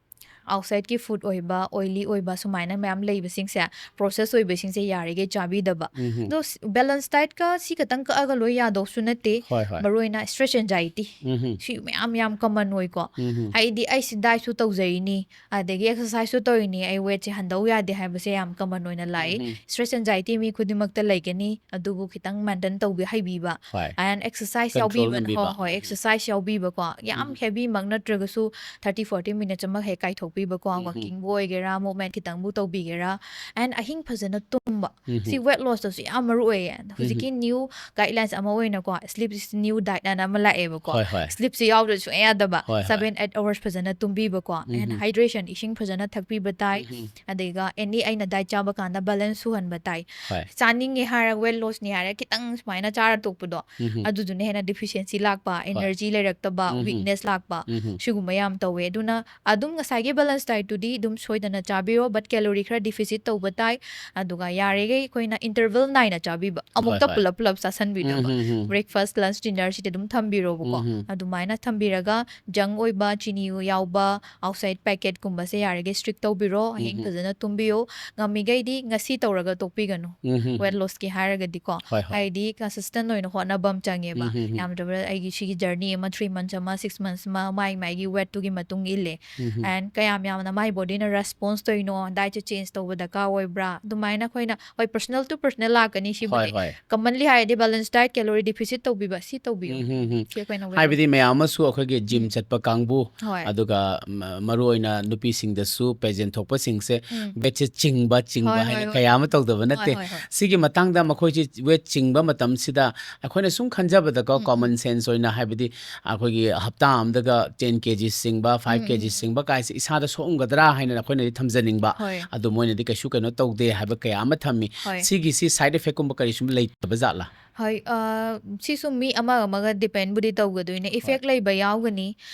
ꯑꯥꯎꯠꯁꯥꯏꯠꯀꯤ ꯐꯨꯗ ꯑꯣꯏꯕ, ꯑꯣꯏꯂꯤ ꯑꯣꯏꯕ ꯁꯨꯃꯥꯏꯅ ꯃꯌꯥꯝ ꯂꯩꯕꯁꯤꯡꯁꯦ, ꯄ꯭ꯔꯣꯁꯦꯁ ꯑꯣꯏꯕꯁꯤꯡꯁꯦ ꯌꯥꯔꯤꯈꯩ ꯆꯥꯕꯤꯗꯕ꯫ ꯎꯝꯍꯨꯝ꯫ ꯑꯗꯣ ꯕꯦꯂꯦꯟꯁ ꯗꯥꯏꯠꯀ ꯁꯤ ꯈꯛꯇꯪ ꯀꯛꯑꯒ ꯂꯣꯏ ꯌꯥꯗꯧꯁꯨ ꯅꯠꯇꯦ꯫ ꯍꯣꯏ, ꯍꯣꯏ꯫ ꯃꯔꯨꯑꯣꯏꯅ ꯁ꯭ꯇ꯭ꯔꯦꯁ ꯑꯦꯟꯖꯥꯏꯇꯤ ꯎꯝꯍꯨꯝ꯫ ꯁꯤ ꯃꯌꯥꯝ ꯌꯥꯝ ꯀꯃꯟ ꯑꯣꯏꯀꯣ꯫ ꯎꯝꯍꯨꯝ꯫ ꯍꯥꯏꯗꯤ ꯑꯩ ꯁꯤ ꯗꯥꯏꯠꯁꯨ ꯇꯧꯖꯔꯤꯅꯤ, ꯑꯗꯒꯤ ꯑꯦꯛꯁꯔꯁꯥꯏꯖꯁꯨ ꯇꯧꯔꯤꯅꯤ, ꯑꯩ ꯋꯦꯠꯁꯦ ꯍꯟꯊꯧ ꯌꯥꯗꯦ ꯍꯥꯏꯕꯁꯦ ꯌꯥꯝ ꯀꯃꯟ ꯑꯣꯏꯅ ꯂꯥꯛꯏ꯫ ꯎꯝꯍꯨꯝ꯫ ꯁ꯭ꯇ꯭ꯔꯦꯁ ꯑꯦꯟꯖꯥꯏꯇꯤ ꯃꯤ ꯈꯨꯗꯤꯡꯃꯛꯇ ꯂꯩꯒꯅꯤ, ꯑꯗꯨꯕꯨ ꯈꯤꯇꯪ ꯃꯦꯟꯇꯦꯟ ꯇꯧꯕꯤ ꯍꯩꯕꯤꯕ꯫ ꯍꯣꯏ꯫ ꯑꯦꯟ ꯑꯦꯛꯁꯔꯁꯥꯏꯖ ꯀꯟꯇ꯭ꯔꯣꯜ ꯌꯥꯎꯕꯤꯕ꯫ ꯉꯝꯕꯤꯕ꯫ ꯍꯣꯏ, ꯍꯣꯏ, ꯎꯝ꯫ ꯑꯦꯛꯁꯔꯁꯥꯏꯖ ꯌꯥꯎꯕꯤꯕꯀꯣ꯫ ꯌꯥꯝ ꯎꯝ꯫ ꯍꯦꯚꯤꯃꯛ ꯅꯠꯇ꯭ꯔꯒꯁꯨ ꯊꯥꯔꯇꯤ ꯐꯣꯔꯇꯤ ꯃꯤꯅꯤꯠꯁ ꯑꯃ ꯍꯦꯛ ꯀꯥꯏꯊꯣꯛꯄꯤꯕꯀꯣ꯫ ꯎꯝ꯫ ꯋꯥꯀꯤꯡꯕꯨ ꯑꯣꯏꯒꯦꯔꯥ, ꯃꯨꯚꯃꯦꯟ ꯈꯤꯇꯪꯕꯨ ꯇꯧꯕꯤꯒꯦꯔꯥ꯫ ꯑꯦꯟ ꯑꯍꯤꯡ ꯐꯖꯅ ꯇꯨꯝꯕ꯫ ꯎꯝ꯫ ꯁꯤ ꯋꯦꯠ ꯂꯣꯁꯇꯁꯨ ꯌꯥꯝ ꯃꯔꯨ ꯑꯣꯏꯌꯦ꯫ ꯍꯧꯖꯤꯛꯀꯤ ꯅ꯭ꯌꯨ ꯒꯥꯏꯗꯂꯥꯏꯟꯁ ꯑꯃ ꯑꯣꯏꯅꯀꯣ, ꯁ꯭ꯂꯤꯞ ꯏꯁ ꯅ꯭ꯌꯨ ꯗꯥꯏꯠ ꯑꯅ ꯑꯃ ꯂꯥꯛꯑꯦꯕꯀꯣ꯫ ꯍꯣꯏ, ꯍꯣꯏ꯫ ꯁ꯭ꯂꯤꯞꯁꯦ ꯌꯥꯎꯗ꯭ꯔꯁꯨ ꯁꯨꯡꯌꯥ ꯌꯥꯗꯕ꯫ ꯍꯣꯏ, ꯍꯣꯏ꯫ ꯁꯚꯦꯟ ꯑꯦꯠ ꯑꯋꯥꯔꯁ ꯐꯖꯅ ꯇꯨꯝꯕꯤꯕꯀꯣ꯫ And um. ꯍꯥꯏꯗ꯭ꯔꯦꯁꯟ, ꯏꯁꯤꯡ ꯐꯖꯅ ꯊꯛꯄꯤꯕ ꯇꯥꯏ꯫ ꯎꯝ꯫ ꯑꯗꯨꯒ ꯑꯦꯅꯤ ꯑꯩꯅ ꯗꯥꯏꯠ ꯆꯥꯕ ꯀꯥꯟꯗ ꯕꯦꯂꯦꯟꯁ ꯁꯨꯍꯟꯕ ꯇꯥꯏ꯫ ꯍꯣꯏ꯫ ꯆꯥꯅꯤꯡꯉꯦ ꯍꯥꯏꯔꯒ ꯋꯦꯠ ꯂꯣꯁꯅꯤ ꯍꯥꯏꯔꯒ ꯈꯤꯇꯪ ꯁꯨꯃꯥꯏꯅ ꯆꯥꯔ ꯇꯣꯛꯄꯗꯣ, ꯎꯝ꯫ ꯑꯗꯨꯗꯨꯅ ꯍꯦꯟꯅ ꯗꯤꯐꯤꯁꯤꯌꯦꯟꯁꯤ ꯂꯥꯛꯄ, ꯍꯣꯏ꯫ ꯑꯦꯅꯔꯖꯤ ꯂꯩꯔꯛꯇꯕ, ꯎꯝ꯫ ꯋꯤꯛꯅꯦꯁ ꯂꯥꯛꯄ, ꯎꯝ꯫ ꯁꯤꯒꯨꯝꯕ ꯌꯥꯝ ꯇꯧꯋꯦ꯫ ꯑꯗꯨꯅ ꯑꯗꯨꯝ ꯉꯁꯥꯏꯒꯤ ꯕꯦꯂꯦꯟꯁ ꯗꯥꯏꯠꯇꯨꯗꯤ ꯑꯗꯨꯝ ꯁꯣꯏꯗꯅ ꯆꯥꯕꯤꯔꯣ, ꯕꯠ ꯀꯦꯂꯣꯔꯤ ꯈꯔ ꯗꯤꯐꯤꯁꯤꯠ ꯇꯧꯕ ꯇꯥꯏ꯫ ꯑꯗꯨꯒ ꯌꯥꯔꯤꯈꯩ ꯑꯩꯈꯣꯏꯅ ꯏꯟꯇꯔꯚꯦꯜ ꯅꯥꯏꯅ ꯆꯥꯕꯤꯕ, ꯑꯃꯨꯛꯇ ꯍꯣꯏ, ꯍꯣꯏ꯫ ꯄꯨꯂꯞ ꯄꯨꯂꯞ ꯆꯥꯁꯟꯕꯤꯗꯕ꯫ ꯎꯝ, ꯎꯝ, ꯎꯝ꯫ ꯕ꯭ꯔꯦꯛꯐꯥꯁ, ꯂꯟꯁ, ꯗꯤꯅꯔꯁꯤꯗꯤ ꯑꯗꯨꯝ ꯊꯝꯕꯤꯔꯣꯕꯀꯣ꯫ ꯎꯝ, ꯎꯝ꯫ ꯑꯗꯨꯃꯥꯏꯅ ꯊꯝꯕꯤꯔꯒ ꯖꯪ ꯑꯣꯏꯕ, ꯆꯤꯅꯤ ꯌꯥꯎꯕ, ꯑꯥꯎꯠꯁꯥꯏꯠ ꯄꯦꯀꯦꯠꯀꯨꯝꯕꯁꯦ ꯌꯥꯔꯤꯈꯩ ꯁ꯭ꯇ꯭ꯔꯤꯛ ꯇꯧꯕꯤꯔꯣ꯫ ꯑꯍꯤꯡ ꯎꯝ꯫ ꯐꯖꯅ ꯇꯨꯝꯕꯤꯌꯣ꯫ ꯉꯝꯃꯤꯈꯩꯗꯤ ꯉꯁꯤ ꯇꯧꯔꯒ ꯇꯣꯛꯄꯤꯒꯅꯨ꯫ ꯎꯝ, ꯎꯝ꯫ ꯋꯦꯠ ꯂꯣꯁꯀꯤ ꯍꯥꯏꯔꯒꯗꯤꯀꯣ꯫ ꯍꯣꯏ, ꯍꯣꯏ꯫ ꯍꯥꯏꯗꯤ ꯀꯟꯁꯤꯁꯇꯦꯟ ꯑꯣꯏꯅ ꯍꯣꯠꯅꯕ ꯑꯃ ꯆꯪꯉꯦꯕ꯫ ꯎꯝ, ꯎꯝ, ꯎꯝ꯫ ꯌꯥꯝꯗ꯭ꯔꯕꯗ ꯑꯩꯒꯤ ꯁꯤꯒꯤ ꯖꯔꯅꯤ ꯑꯃ, ꯊ꯭ꯔꯤ ꯃꯟꯊꯁ ꯑꯃ, ꯁꯤꯛꯁ ꯃꯟꯊꯁ ꯑꯃ, ꯃꯥꯏ ꯃꯥꯏꯒꯤ ꯋꯦꯠꯇꯨꯒꯤ ꯃꯇꯨꯡ ꯏꯜꯂꯦ꯫ ꯎꯝ, ꯎꯝ꯫ ꯑꯦꯟ ꯀꯌꯥꯝ ꯀꯌꯥꯝ ꯌꯥꯝꯅ ꯃꯥꯏ ꯕꯣꯗꯤꯅ ꯔꯦꯁꯄꯣꯟꯁ ꯇꯧꯔꯤꯅꯣ, ꯗꯥꯏꯠꯁꯦ ꯆꯦꯟꯖ ꯇꯧꯕ ꯗꯔꯀꯥꯔ ꯑꯣꯏꯕ꯭ꯔꯥ, ꯑꯗꯨꯃꯥꯏꯅ ꯑꯩꯈꯣꯏꯅ, ꯍꯣꯏ, ꯄꯔꯁꯅꯦꯜ ꯇꯨ ꯄꯔꯁꯅꯦꯜ ꯂꯥꯛꯀꯅꯤ꯫ ꯍꯣꯏ ꯁꯤꯕꯨꯗꯤ ꯍꯣꯏ ꯀꯃꯟꯂꯤ ꯍꯥꯏꯔꯗꯤ ꯕꯦꯂꯦꯟꯁ ꯗꯥꯏꯠ, ꯀꯦꯂꯣꯔꯤ ꯗꯤꯐꯤꯁꯤꯠ ꯇꯧꯕꯤꯕ, ꯁꯤ ꯇꯧꯕꯤꯌꯨ꯫ ꯎꯝ, ꯎꯝ, ꯎꯝ꯫ ꯁꯤ ꯑꯩꯈꯣꯏꯅ ꯋꯦꯠ ꯍꯥꯏꯕꯗꯤ ꯃꯌꯥꯝ ꯑꯃꯁꯨ ꯑꯩꯈꯣꯏꯒꯤ ꯖꯤꯝ ꯎꯝ꯫ ꯆꯠꯄ ꯀꯥꯡꯕꯨ, ꯍꯣꯏ꯫ ꯑꯗꯨꯒ ꯃ- ꯃꯔꯨꯑꯣꯏꯅ ꯅꯨꯄꯤꯁꯤꯡꯗꯁꯨ ꯄꯦꯖꯦꯟ ꯊꯣꯛꯄꯁꯤꯡꯁꯦ ꯎꯝ꯫ ꯋꯦꯠꯁꯦ ꯆꯤꯡꯕ ꯆꯤꯡꯕ ꯍꯣꯏ, ꯍꯥꯏꯅ ꯍꯣꯏ, ꯀꯌꯥ ꯍꯣꯏ꯫ ꯑꯃ ꯇꯧꯗꯕ ꯅꯠꯇꯦ꯫ ꯍꯣꯏ, ꯍꯣꯏ, ꯍꯣꯏ꯫ ꯁꯤꯒꯤ ꯃꯇꯥꯡꯗ ꯃꯈꯣꯏꯁꯤ ꯋꯦꯠ ꯆꯤꯡꯕ ꯃꯇꯝꯁꯤꯗ ꯑꯩꯈꯣꯏꯅ ꯁꯨꯝ ꯈꯟꯖꯕꯗꯀꯣ, ꯎꯝ, ꯎꯝ꯫ ꯀꯣꯃꯟ ꯁꯦꯟꯁ ꯑꯣꯏꯅ, ꯍꯥꯏꯕꯗꯤ ꯑꯩꯈꯣꯏꯒꯤ ꯍꯞꯇꯥ ꯑꯃꯗꯒ ꯇꯦꯟ ꯀꯦ ꯖꯤ ꯆꯤꯡꯕ, ꯐꯥꯏꯚ ꯎꯝ, ꯀꯦ ꯖꯤ ꯎꯝ, ꯎꯝ꯫ ꯆꯤꯡꯕ ꯀꯥꯏꯁꯦ ꯏꯁꯥꯗ ꯁꯣꯛꯑꯝꯒꯗ꯭ꯔꯥ ꯍꯥꯏꯅ ꯑꯩꯈꯣꯏꯅꯗꯤ ꯊꯝꯖꯅꯤꯡꯕ꯫ ꯍꯣꯏ꯫ ꯑꯗꯣ ꯃꯣꯏꯅꯗꯤ ꯀꯩꯁꯨ ꯀꯩꯅꯣ ꯇꯧꯗꯦ ꯍꯥꯏꯕ ꯀꯌꯥ ꯑꯃ ꯊꯝꯃꯤ꯫ ꯍꯣꯏ꯫ ꯁꯤꯒꯤꯁꯤ ꯁꯥꯏꯠ ꯏꯐꯦꯛꯀꯨꯝꯕ ꯀꯔꯤ ꯁꯨꯝ ꯂꯩꯇꯕ ꯖꯥꯠꯂꯥ? ꯍꯣꯏ, ꯑ, ꯁꯤꯁꯨ ꯃꯤ ꯑꯃ ꯑꯃꯒ ꯗꯤꯄꯦꯟꯕꯨꯗꯤ ꯇꯧꯒꯗꯣꯏꯅꯦ꯫ ꯏꯐꯦꯛ ꯂꯩꯕ ꯌꯥꯎꯒꯅꯤ꯫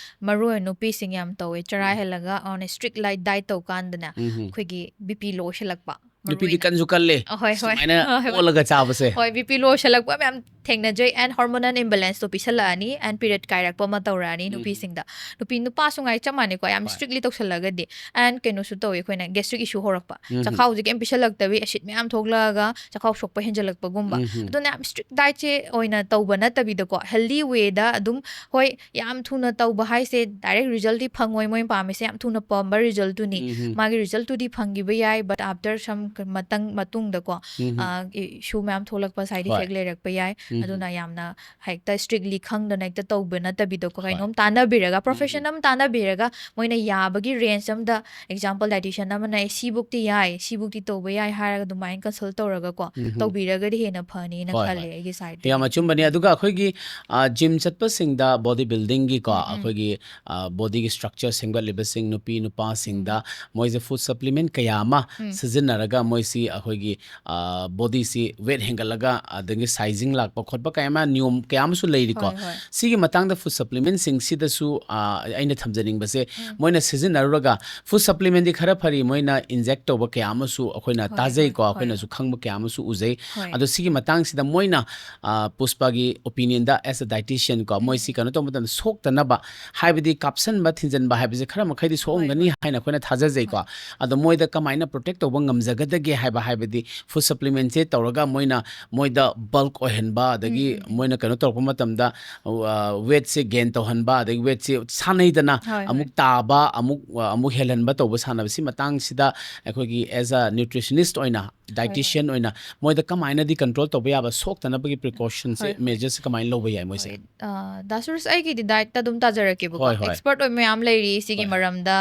ꯃꯔꯨꯑꯣꯏꯅ ꯅꯨꯄꯤꯁꯤꯡ ꯌꯥꯝ ꯇꯧꯋꯦ꯫ ꯆꯔꯥ ꯎꯝ꯫ ꯍꯦꯜꯂꯒ ꯑꯣꯟ ꯁ꯭ꯇ꯭ꯔꯤꯛ ꯂꯥꯏꯠ ꯗꯥꯏꯠ ꯇꯧ ꯀꯥꯟꯗꯅꯦ, ꯎꯝ, ꯎꯝ꯫ ꯑꯩꯈꯣꯏꯒꯤ ꯕꯤ ꯄꯤ ꯂꯣ ꯑꯣꯏꯁꯜꯂꯛꯄ꯫ ꯅꯨꯄꯤꯗꯤ ꯃꯔꯨꯑꯣꯏꯅ꯫ ꯀꯟꯁꯨ ꯀꯜꯂꯦ꯫ ꯑꯍꯣꯏ, ꯍꯣꯏ꯫ ꯁꯨꯃꯥꯏꯅ ꯍꯣꯏ, ꯍꯣꯏ꯫ ꯑꯣꯜꯂꯒ ꯆꯥꯕꯁꯦ꯫ ꯍꯣꯏ, ꯕꯤ ꯄꯤ ꯂꯣ ꯑꯣꯏꯁꯜꯂꯛꯄ ꯃꯌꯥꯝ ꯊꯦꯡꯅꯖꯩ꯫ And hormonal imbalance ꯇꯣ ꯄꯤꯁꯜꯂꯛꯑꯅꯤ, and ꯄꯤꯔꯤꯌꯗ ꯀꯥꯏꯔꯛꯄ ꯑꯃ ꯇꯧꯔꯛꯑꯅꯤ ꯎꯝ꯫ ꯅꯨꯄꯤꯁꯤꯡꯗ꯫ ꯅꯨꯄꯤ ꯅꯨꯄꯥꯁꯨ ꯉꯥꯏ ꯆꯞ ꯃꯥꯟꯅꯩꯀꯣ, ꯌꯥꯝ ꯍꯣꯏ꯫ ꯁ꯭ꯇ꯭ꯔꯤꯛꯂꯤ ꯇꯧꯁꯜꯂꯒꯗꯤ꯫ And ꯀꯩꯅꯣꯁꯨ ꯇꯧꯋꯦ ꯑꯩꯈꯣꯏꯅ, ꯒꯦꯁꯇ꯭ꯔꯤꯛ ꯏꯁꯨ ꯍꯧꯔꯛꯄ꯫ ꯎꯝ꯫ ꯆꯈꯥꯎꯁꯦ ꯀꯩꯝ ꯄꯤꯁꯜꯂꯛꯇꯕꯤ, ꯑꯦꯁꯤꯗ ꯃꯌꯥꯝ ꯊꯣꯛꯂꯛꯑꯒ ꯆꯈꯥꯎ ꯁꯣꯛꯄ ꯍꯦꯟꯖꯜꯂꯛꯄꯒꯨꯝꯕ꯫ ꯎꯝ꯫ ꯑꯗꯨꯅ ꯌꯥꯝ ꯁ꯭ꯇ꯭ꯔꯤꯛ ꯗꯥꯏꯠꯁꯦ ꯑꯣꯏꯅ ꯇꯧꯕ ꯅꯠꯇꯕꯤꯗꯀꯣ, ꯍꯦꯜꯗꯤ ꯋꯦꯗ ꯑꯗꯨꯝ, ꯍꯣꯏ, ꯌꯥꯝ ꯊꯨꯅ ꯇꯧꯕ ꯍꯥꯏꯁꯦ ꯗꯥꯏꯔꯦꯛ ꯔꯤꯖꯜꯗꯤ ꯐꯪꯉꯣꯏ꯫ ꯃꯣꯏꯅ ꯄꯥꯝꯃꯤꯁꯦ ꯌꯥꯝ ꯊꯨꯅ ꯄꯥꯝꯕ ꯔꯤꯖꯜꯇꯨꯅꯤ꯫ ꯎꯝ꯫ ꯃꯥꯒꯤ ꯔꯤꯖꯜꯇꯨꯗꯤ ꯐꯪꯈꯤꯕ ꯌꯥꯏ, but after some ꯃꯇꯪ ꯃꯇꯨꯡꯗꯀꯣ, ꯎꯝ꯫ ꯑ, ꯏꯁꯨ ꯃꯌꯥꯝ ꯊꯣꯛꯂꯛꯄ, ꯁꯥꯏꯠ ꯍꯣꯏ꯫ ꯏꯐꯦꯛ ꯂꯩꯔꯛꯄ ꯌꯥꯏ꯫ ꯎꯝ꯫ ꯑꯗꯨꯅ ꯌꯥꯝꯅ ꯍꯦꯛꯇ ꯁ꯭ꯇ꯭ꯔꯤꯛꯂꯤ ꯈꯪꯗꯅ ꯍꯦꯛꯇ ꯇꯧꯕ ꯅꯠꯇꯕꯤꯗꯀꯣ, ꯍꯣꯏ꯫ ꯀꯩꯅꯣꯝ ꯇꯥꯟꯅꯕꯤꯔꯒ, ꯎꯝ꯫ ꯄ꯭ꯔꯣꯐꯦꯁꯟ ꯑꯃ ꯇꯥꯟꯅꯕꯤꯔꯒ, ꯃꯣꯏꯅ ꯌꯥꯕꯒꯤ ꯔꯦꯟꯖ ꯑꯃꯗ, ꯑꯦꯛꯖꯥꯝꯄꯜ, ꯗꯥꯏꯇꯤꯁꯤꯌꯟ ꯑꯃꯅ, "ꯑꯦ, ꯁꯤꯕꯨꯛꯇꯤ ꯌꯥꯏ, ꯁꯤꯕꯨꯛꯇꯤ ꯇꯧꯕ ꯌꯥꯏ" ꯍꯥꯏꯔꯒ ꯑꯗꯨꯃꯥꯏꯅ ꯀꯟꯁꯜ ꯇꯧꯔꯒꯀꯣ, ꯎꯝ꯫ ꯇꯧꯕꯤꯔꯒꯗꯤ ꯍꯦꯟꯅ ꯐꯅꯤꯅ ꯍꯣꯏ, ꯈꯜꯂꯦ ꯍꯣꯏ꯫ ꯑꯩꯒꯤ ꯁꯥꯏꯠꯇꯒꯤ꯫ ꯌꯥꯝ ꯑꯆꯨꯝꯕꯅꯤ꯫ ꯑꯗꯨꯒ ꯑꯩꯈꯣꯏꯒꯤ, ꯑ, ꯖꯤꯝ ꯆꯠꯄꯁꯤꯡꯗ ꯕꯣꯗꯤ ꯕꯤꯜꯗꯤꯡꯒꯤꯀꯣ, ꯎꯝ, ꯎꯝ꯫ ꯑꯩꯈꯣꯏꯒꯤ, ꯑ, ꯕꯣꯗꯤꯒꯤ ꯁ꯭ꯇ꯭ꯔꯛꯆꯔ ꯁꯦꯝꯒꯠꯂꯤꯕꯁꯤꯡ, ꯅꯨꯄꯤ ꯅꯨꯄꯥꯁꯤꯡꯗ ꯎꯝ꯫ ꯃꯣꯏꯁꯦ ꯐꯨꯗ ꯁꯄ꯭ꯂꯤꯃꯦꯟ ꯀꯌꯥ ꯑꯃ ꯎꯝ꯫ ꯁꯤꯖꯤꯟꯅꯔꯒ ꯃꯣꯏꯁꯤ ꯑꯩꯈꯣꯏꯒꯤ, ꯑ, ꯕꯣꯗꯤꯁꯤ ꯋꯦꯠ ꯍꯦꯟꯒꯠꯂꯒ ꯑꯗꯒꯤ ꯁꯥꯏꯖꯤꯡ ꯂꯥꯛꯄ ꯈꯣꯠꯄ ꯀꯌꯥ ꯑꯃ, ꯅꯤꯌꯣꯝ ꯀꯌꯥ ꯑꯃꯁꯨ ꯂꯩꯔꯤꯀꯣ꯫ ꯍꯣꯏ, ꯍꯣꯏ꯫ ꯁꯤꯒꯤ ꯃꯇꯥꯡꯗ ꯐꯨꯗ ꯁꯄ꯭ꯂꯤꯃꯦꯟꯁꯤꯡꯁꯤꯗꯁꯨ, ꯑ, ꯑꯩꯅ ꯊꯝꯖꯅꯤꯡꯕꯁꯦ, ꯎꯝ꯫ ꯃꯣꯏꯅ ꯁꯤꯖꯤꯟꯅꯔꯨꯔꯒ, ꯐꯨꯗ ꯁꯄ꯭ꯂꯤꯃꯦꯟꯗꯤ ꯈꯔ ꯐꯔꯤ, ꯃꯣꯏꯅ ꯏꯟꯖꯦꯛ ꯇꯧꯕ ꯀꯌꯥ ꯑꯃꯁꯨ ꯑꯩꯈꯣꯏꯅ ꯍꯣꯏ, ꯇꯥꯖꯩꯀꯣ, ꯍꯣꯏ, ꯑꯩꯈꯣꯏꯅꯁꯨ ꯍꯣꯏ꯫ ꯈꯪꯕ ꯀꯌꯥ ꯑꯃꯁꯨ ꯎꯖꯩ꯫ ꯍꯣꯏ꯫ ꯑꯗꯣ ꯁꯤꯒꯤ ꯃꯇꯥꯡꯁꯤꯗ ꯃꯣꯏꯅ, ꯑ, ꯄꯨꯁꯄꯥꯒꯤ ꯑꯣꯄꯤꯅꯤꯌꯟꯗ, as a dietitian ꯀꯣ, ꯎꯝ꯫ ꯃꯣꯏꯁꯤ ꯀꯩꯅꯣ ꯇꯧꯕ ꯃꯇꯝꯗ ꯁꯣꯛꯇꯅꯕ, ꯍꯥꯏꯕꯗꯤ ꯀꯥꯞꯁꯟꯕ ꯊꯤꯟꯖꯟꯕ ꯍꯥꯏꯕꯁꯦ ꯈꯔ ꯃꯈꯩꯗꯤ ꯍꯣꯏ, ꯁꯣꯛꯑꯝꯒꯅꯤ ꯍꯣꯏ꯫ ꯍꯥꯏꯅ ꯑꯩꯈꯣꯏꯅ ꯊꯥꯖꯖꯩꯀꯣ꯫ ꯍꯣꯏ꯫ ꯑꯗꯣ ꯃꯣꯏꯗ ꯀꯃꯥꯏꯅ ꯄ꯭ꯔꯣꯇꯦꯛ ꯇꯧꯕ ꯉꯝꯖꯒꯗꯒꯦ ꯍꯥꯏꯕ, ꯍꯥꯏꯕꯗꯤ ꯐꯨꯗ ꯁꯄ꯭ꯂꯤꯃꯦꯟꯁꯦ ꯇꯧꯔꯒ ꯃꯣꯏꯅ, ꯃꯣꯏꯗ ꯕꯜꯛ ꯑꯣꯏꯍꯟꯕ, ꯑꯗꯒꯤ ꯃꯣꯏꯅ ꯀꯩꯅꯣ ꯇꯧꯔꯛꯄ ꯃꯇꯝꯗ ꯋꯦꯠꯁꯦ ꯒꯦꯟ ꯇꯧꯍꯟꯕ, ꯑꯗꯒꯤ ꯋꯦꯠꯁꯦ ꯁꯥꯟꯅꯩꯗꯅ, ꯍꯣꯏ, ꯍꯣꯏ꯫ ꯑꯃꯨꯛ ꯇꯥꯕ, ꯑꯃꯨꯛ ꯑꯃꯨꯛ ꯍꯦꯜꯍꯟꯕ ꯇꯧꯕ ꯁꯥꯟꯅꯕꯁꯤ ꯃꯇꯥꯡꯁꯤꯗ ꯑꯩꯈꯣꯏꯒꯤ as a nutritionist ꯑꯣꯏꯅ, dietitian ꯑꯣꯏꯅ ꯃꯣꯏꯗ ꯀꯃꯥꯏꯅꯗꯤ ꯀꯟꯇ꯭ꯔꯣꯜ ꯇꯧꯕ ꯌꯥꯕ, ꯁꯣꯛꯇꯅꯕꯒꯤ ꯄ꯭ꯔꯤꯀꯣꯁꯟꯁꯦ, ꯍꯣꯏ, ꯍꯣꯏ꯫ ꯃꯦꯖꯔꯁꯦ ꯀꯃꯥꯏꯅ ꯂꯧꯕ ꯌꯥꯏ ꯃꯣꯏꯁꯦ? ꯍꯣꯏ꯫ ꯑ, ꯗꯥ ꯁꯨꯔꯖ, ꯑꯩꯒꯤꯗꯤ ꯗꯥꯏꯠꯇ ꯑꯗꯨꯝ ꯇꯥꯖꯔꯛꯀꯦꯕꯀꯣ꯫ ꯍꯣꯏ, ꯍꯣꯏ꯫ ꯑꯦꯛꯁꯄꯔꯠ ꯑꯣꯏꯕ ꯃꯌꯥꯝ ꯂꯩꯔꯤ ꯁꯤꯒꯤ ꯍꯣꯏ꯫ ꯃꯔꯝꯗ,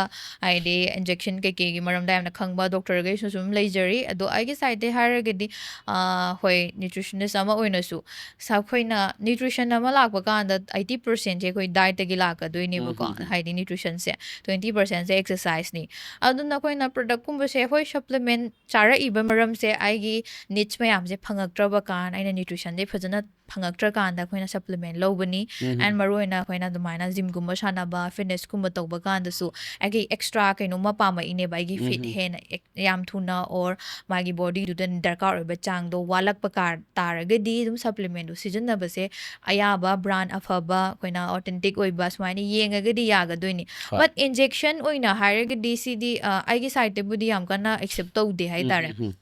ꯍꯥꯏꯗꯤ ꯏꯟꯖꯦꯛꯁꯟ ꯀꯩꯀꯩꯒꯤ ꯃꯔꯝꯗ ꯌꯥꯝꯅ ꯈꯪꯕ ꯗꯣꯛꯇꯔꯈꯩꯁꯨ ꯁꯨꯝ ꯂꯩꯖꯔꯤ꯫ ꯑꯗꯣ ꯑꯩꯒꯤ ꯁꯥꯏꯠꯇꯩ ꯍꯥꯏꯔꯒꯗꯤ, ꯑ, ꯍꯣꯏ, ꯅ꯭ꯌꯨꯇ꯭ꯔꯤꯁꯅꯤꯁ ꯑꯃ ꯑꯣꯏꯅꯁꯨ ꯁ-, ꯑꯩꯈꯣꯏꯅ ꯅ꯭ꯌꯨꯇ꯭ꯔꯤꯁꯟ ꯑꯃ ꯂꯥꯛꯄ ꯀꯥꯟꯗ ꯑꯩꯠꯇꯤ ꯄꯔꯁꯦꯟꯁꯦ ꯑꯩꯈꯣꯏ ꯗꯥꯏꯠꯇꯒꯤ ꯂꯥꯛꯀꯗꯣꯏꯅꯦꯕꯀꯣ꯫ ꯎꯝ, ꯎꯝ, ꯎꯝ꯫ ꯍꯥꯏꯗꯤ ꯅ꯭ꯌꯨꯇ꯭ꯔꯤꯁꯟꯁꯦ, ꯇ꯭ꯋꯦꯟꯇꯤ ꯄꯔꯁꯦꯟꯁꯦ ꯑꯦꯛꯁꯔꯁꯥꯏꯁꯅꯤ꯫ ꯑꯗꯨꯅ ꯑꯩꯈꯣꯏꯅ ꯄ꯭ꯔꯗꯛꯀꯨꯝꯕꯁꯦ, ꯍꯣꯏ, ꯁꯄ꯭ꯂꯤꯃꯦꯟ ꯆꯥꯔꯛꯏꯕ ꯃꯔꯝꯁꯦ ꯑꯩꯒꯤ ꯅꯤꯗꯁ ꯃꯌꯥꯝꯁꯦ ꯐꯪꯉꯛꯇ꯭ꯔꯕ ꯀꯥꯟ, ꯑꯩꯅ ꯅ꯭ꯌꯨꯇ꯭ꯔꯤꯁꯟꯁꯦ ꯐꯖꯅ ꯐꯪꯉꯛꯇ꯭ꯔꯀꯥꯟꯗ ꯑꯩꯈꯣꯏꯅ ꯁꯄ꯭ꯂꯤꯃꯦꯟ ꯂꯧꯕꯅꯤ꯫ ꯎꯝ꯫ ꯑꯦꯟ ꯃꯔꯨꯑꯣꯏꯅ ꯑꯩꯈꯣꯏꯅ ꯑꯗꯨꯃꯥꯏꯅ ꯖꯤꯝꯒꯨꯝꯕ ꯁꯥꯟꯅꯕ, ꯐꯤꯠꯅꯦꯁꯀꯨꯝꯕ ꯇꯧꯕ ꯀꯥꯟꯗꯁꯨ ꯑꯩꯒꯤ ꯑꯦꯛꯁꯇ꯭ꯔꯥ ꯀꯩꯅꯣꯝꯃ ꯄꯥꯝꯃꯛꯏꯅꯦꯕ, ꯑꯩꯒꯤ ꯐꯤꯠ ꯎꯝ꯫ ꯍꯦꯟꯅ ꯑꯦꯛ-, ꯌꯥꯝ ꯊꯨꯅ, ꯑꯣꯔ ꯃꯥꯒꯤ ꯕꯣꯗꯤꯗꯨꯗ ꯗꯔꯀꯥꯔ ꯑꯣꯏꯕ ꯆꯥꯡꯗꯣ ꯋꯥꯠꯂꯛꯄ ꯀꯥ-, ꯇꯥꯔꯒꯗꯤ ꯑꯗꯨꯝ ꯁꯄ꯭ꯂꯤꯃꯦꯟꯗꯣ ꯁꯤꯖꯤꯟꯅꯕꯁꯦ ꯑꯌꯥꯕ ꯕ꯭ꯔꯥꯟ ꯑꯐꯕ, ꯑꯩꯈꯣꯏꯅ ꯑꯣꯊꯦꯟꯇꯤꯛ ꯑꯣꯏꯕ ꯁꯨꯃꯥꯏꯅ ꯌꯦꯡꯉꯒꯗꯤ ꯌꯥꯒꯗꯣꯏꯅꯤ꯫ ꯍꯣꯏ꯫ ꯕꯠ ꯏꯟꯖꯦꯛꯁꯟ ꯑꯣꯏꯅ ꯍꯥꯏꯔꯒꯗꯤ ꯁꯤꯗꯤ, ꯑ, ꯑꯩꯒꯤ ꯁꯥꯏꯠꯇꯕꯨꯗꯤ ꯌꯥꯝ ꯀꯟꯅ ꯑꯦꯛꯁꯦꯞ ꯇꯧꯗꯦ ꯍꯥꯏꯇꯥꯔꯦ꯫ ꯎꯝ, ꯎꯝ, ꯎꯝ꯫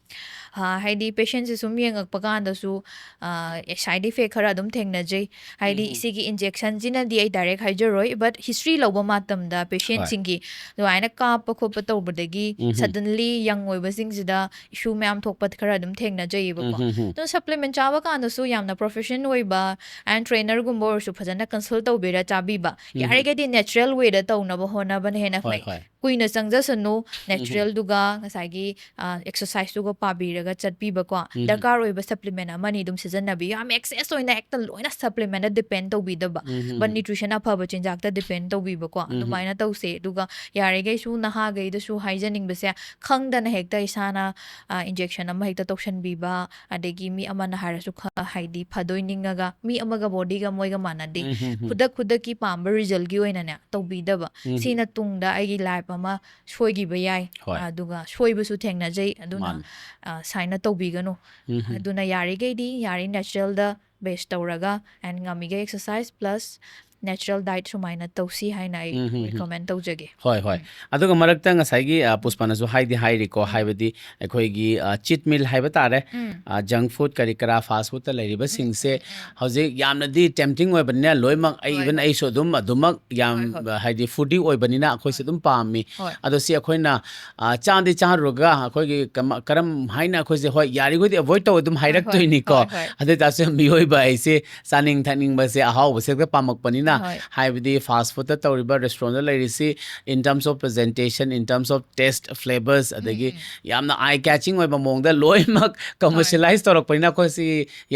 ꯑ, ꯍꯥꯏꯗꯤ ꯄꯦꯁꯦꯟꯁꯦ ꯁꯨꯝ ꯌꯦꯡꯉꯛꯄ ꯀꯥꯟꯗꯁꯨ, ꯑ, ꯁꯥꯏꯠ ꯏꯐꯦꯛ ꯈꯔ ꯑꯗꯨꯝ ꯊꯦꯡꯅꯖꯩ꯫ ꯍꯥꯏꯗꯤ ꯎꯝ, ꯎꯝ꯫ ꯁꯤꯒꯤ ꯏꯟꯖꯦꯛꯁꯟꯁꯤꯅꯗꯤ ꯑꯩ ꯗꯥꯏꯔꯦꯛ ꯍꯥꯏꯖꯔꯣꯏ, ꯕꯠ ꯍꯤꯁꯇ꯭ꯔꯤ ꯂꯧꯕ ꯃꯇꯝꯗ ꯍꯣꯏ꯫ ꯄꯦꯁꯦꯟꯁꯤꯡꯒꯤ ꯑꯗꯨꯃꯥꯏꯅ ꯀꯥꯞꯄ ꯈꯣꯠꯄ ꯇꯧꯕꯗꯒꯤ ꯎꯝ, ꯎꯝ꯫ ꯁꯗꯟꯂꯤ ꯌꯪ ꯑꯣꯏꯕꯁꯤꯡꯁꯤꯗ ꯏꯁꯨ ꯃꯌꯥꯝ ꯊꯣꯛꯄ ꯈꯔ ꯑꯗꯨꯝ ꯊꯦꯡꯅꯖꯩꯌꯦꯕꯀꯣ꯫ ꯎꯝ, ꯎꯝ, ꯎꯝ꯫ ꯑꯗꯨꯅ ꯁꯄ꯭ꯂꯤꯃꯦꯟ ꯆꯥꯕ ꯀꯥꯟꯗꯁꯨ ꯌꯥꯝꯅ ꯄ꯭ꯔꯣꯐꯦꯁꯟ ꯑꯣꯏꯕ ꯑꯦꯟ ꯇ꯭ꯔꯦꯅꯔꯒꯨꯝꯕ ꯑꯣꯏꯔꯁꯨ ꯐꯖꯅ ꯀꯟꯁꯜ ꯇꯧꯕꯤꯔ ꯆꯥꯕꯤꯕ꯫ ꯎꯝ, ꯎꯝ꯫ ꯌꯥꯔꯤꯈꯩꯗꯤ ꯅꯦꯆꯔꯦꯜ ꯋꯦꯗ ꯇꯧꯅꯕ ꯍꯣꯠꯅꯕꯅ ꯍꯦꯟꯅ ꯍꯣꯏ, ꯐꯩ꯫ ꯍꯣꯏ꯫ ꯀꯨꯏꯅ ꯆꯪꯖꯁꯅꯨ, ꯎꯝ, ꯎꯝ꯫ ꯅꯦꯆꯔꯦꯜꯗꯨꯒ ꯉꯁꯥꯏꯒꯤ, ꯑ, ꯑꯦꯛꯁꯔꯁꯥꯏꯁꯇꯨꯒ ꯄꯥꯕꯤꯔꯒ ꯆꯠꯄꯤꯕꯀꯣ꯫ ꯎꯝ, ꯎꯝ꯫ ꯗꯔꯀꯥꯔ ꯑꯣꯏꯕ ꯁꯄ꯭ꯂꯤꯃꯦꯟ ꯑꯃꯅꯤ ꯑꯗꯨꯝ ꯁꯤꯖꯤꯟꯅꯕꯤꯌꯨ꯫ ꯌꯥꯝ ꯑꯦꯛꯁꯦꯁ ꯑꯣꯏꯅ ꯍꯦꯛꯇ ꯂꯣꯏꯅ ꯁꯄ꯭ꯂꯤꯃꯦꯟꯗ ꯗꯤꯄꯦꯟ ꯇꯧꯕꯤꯗꯕ꯫ Um, um, but um. Nutrition ꯑꯐꯕ ꯆꯤꯟꯖꯥꯛꯇ ꯗꯤꯄꯦꯟ ꯇꯧꯕꯤꯕꯀꯣ꯫ ꯎꯝ, ꯎꯝ꯫ ꯑꯗꯨꯃꯥꯏꯅ ꯇꯧꯁꯦ꯫ ꯑꯗꯨꯒ ꯌꯥꯔꯤꯈꯩꯁꯨ ꯅꯍꯥꯒꯩꯗꯁꯨ ꯍꯥꯏꯖꯅꯤꯡꯕꯁꯦ, ꯈꯪꯗꯅ ꯍꯦꯛꯇ ꯏꯁꯥꯅ, ꯑ, ꯏꯟꯖꯦꯛꯁꯟ ꯑꯃ ꯍꯦꯛꯇ ꯇꯧꯁꯟꯕꯤꯕ, ꯑꯗꯒꯤ ꯃꯤ ꯑꯃꯅ ꯍꯥꯏꯔꯁꯨ ꯈ-, ꯍꯥꯏꯗꯤ ꯐꯗꯣꯏ ꯅꯤꯡꯉꯒ, ꯃꯤ ꯑꯃꯒ ꯕꯣꯗꯤꯒ ꯃꯣꯏꯒ ꯃꯥꯟꯅꯗꯦ꯫ ꯎꯝ, ꯎꯝ, ꯎꯝ꯫ ꯈꯨꯗꯛ ꯈꯨꯗꯛꯀꯤ ꯄꯥꯝꯕ ꯔꯤꯖꯜꯒꯤ ꯑꯣꯏꯅꯅꯦ ꯇꯧꯕꯤꯗꯕ꯫ ꯎꯝ, ꯎꯝ꯫ ꯁꯤꯅ ꯇꯨꯡꯗ ꯑꯩꯒꯤ ꯂꯥꯏꯐ ꯑꯃ ꯁꯣꯏꯈꯤꯕ ꯌꯥꯏ꯫ ꯍꯣꯏ꯫ ꯑꯗꯨꯒ ꯁꯣꯏꯕꯁꯨ ꯊꯦꯡꯅꯖꯩ꯫ ꯑꯗꯨꯅ, ꯃꯥꯅꯤ꯫ ꯑ, ꯁꯥꯏꯅ ꯇꯧꯕꯤꯒꯅꯨ꯫ ꯎꯝ, ꯎꯝ꯫ ꯑꯗꯨꯅ ꯌꯥꯔꯤꯈꯩꯗꯤ, ꯌꯥꯔꯤ ꯅꯦꯆꯔꯦꯜꯗ ꯕꯦꯁ ꯇꯧꯔꯒ, ꯑꯦꯟ ꯉꯝꯃꯤꯈꯩ ꯑꯦꯛꯁꯔꯁꯥꯏꯁ ꯄ꯭ꯂꯁ natural diet ꯁꯨꯃꯥꯏꯅ ꯇꯧꯁꯤ ꯍꯥꯏꯅ ꯑꯩ ꯎꯝ, ꯎꯝ, ꯎꯝ꯫ recommend ꯇꯧꯖꯒꯦ꯫ ꯍꯣꯏ, ꯍꯣꯏ꯫ ꯑꯗꯨꯒ ꯃꯔꯛꯇ ꯉꯁꯥꯏꯒꯤ ꯑ, ꯄꯨꯁꯄꯥꯅꯁꯨ ꯍꯥꯏꯗꯤ ꯍꯥꯏꯔꯤꯀꯣ, ꯍꯥꯏꯕꯗꯤ ꯑꯩꯈꯣꯏꯒꯤ cheat meal ꯍꯥꯏꯕ ꯇꯥꯔꯦ, ꯎꯝ꯫ ꯖꯪꯛ ꯐꯨꯗ ꯀꯔꯤ ꯀꯔꯥ, ꯐꯥꯁ ꯐꯨꯗꯇ ꯂꯩꯔꯤꯕꯁꯤꯡꯁꯦ ꯍꯧꯖꯤꯛ ꯌꯥꯝꯅꯗꯤ tempting ꯑꯣꯏꯕꯅꯤꯅ, ꯂꯣꯏꯅꯃꯛ ꯑꯩ ꯍꯣꯏ, even ꯍꯣꯏ꯫ ꯑꯩꯁꯨ ꯑꯗꯨꯝ ꯑꯗꯨꯃꯛ ꯌꯥꯝ ꯍꯣꯏ, ꯍꯣꯏ꯫ ꯍꯥꯏꯗꯤ foodie ꯑꯣꯏꯕꯅꯤꯅ ꯑꯩꯈꯣꯏꯁꯨ ꯑꯗꯨꯝ ꯄꯥꯝꯃꯤ꯫ ꯍꯣꯏ꯫ ꯑꯗꯣ ꯁꯤ ꯑꯩꯈꯣꯏꯅ ꯑ, ꯆꯥꯗꯤ ꯆꯥꯔꯨꯔꯒ ꯑꯩꯈꯣꯏꯒꯤ ꯀꯃ- ꯀꯔꯝ ꯍꯥꯏꯅ ꯑꯩꯈꯣꯏꯁꯦ, ꯍꯣꯏ, ꯌꯥꯔꯤꯈꯣꯏꯗꯤ avoid ꯇꯧ ꯑꯗꯨꯝ ꯍꯥꯏꯔꯛꯇꯣꯏꯅꯤꯀꯣ꯫ ꯍꯣꯏ, ꯍꯣꯏ꯫ ꯑꯗꯨ ꯑꯣꯏꯇꯥꯔꯁꯨ ꯃꯤꯑꯣꯏꯕ ꯍꯥꯏꯁꯦ ꯆꯥꯅꯤꯡ ꯊꯛꯅꯤꯡꯕꯁꯦ, ꯑꯍꯥꯎꯕꯁꯦ ꯍꯦꯛꯇ ꯄꯥꯝꯃꯛꯄꯅꯤꯅ, ꯍꯣꯏ꯫ ꯍꯥꯏꯕꯗꯤ ꯐꯥꯁ ꯐꯨꯗꯇ ꯇꯧꯔꯤꯕ ꯔꯦꯁꯇꯨꯔꯦꯟꯗ ꯂꯩꯔꯤꯁꯤ, in terms of presentation, in terms of taste, flavors, ꯑꯗꯒꯤ ꯌꯥꯝꯅ eye catching ꯑꯣꯏꯕ ꯃꯑꯣꯡꯗ ꯂꯣꯏꯅꯃꯛ commercialize ꯇꯧꯔꯛꯄꯅꯤꯅ ꯑꯩꯈꯣꯏꯁꯤ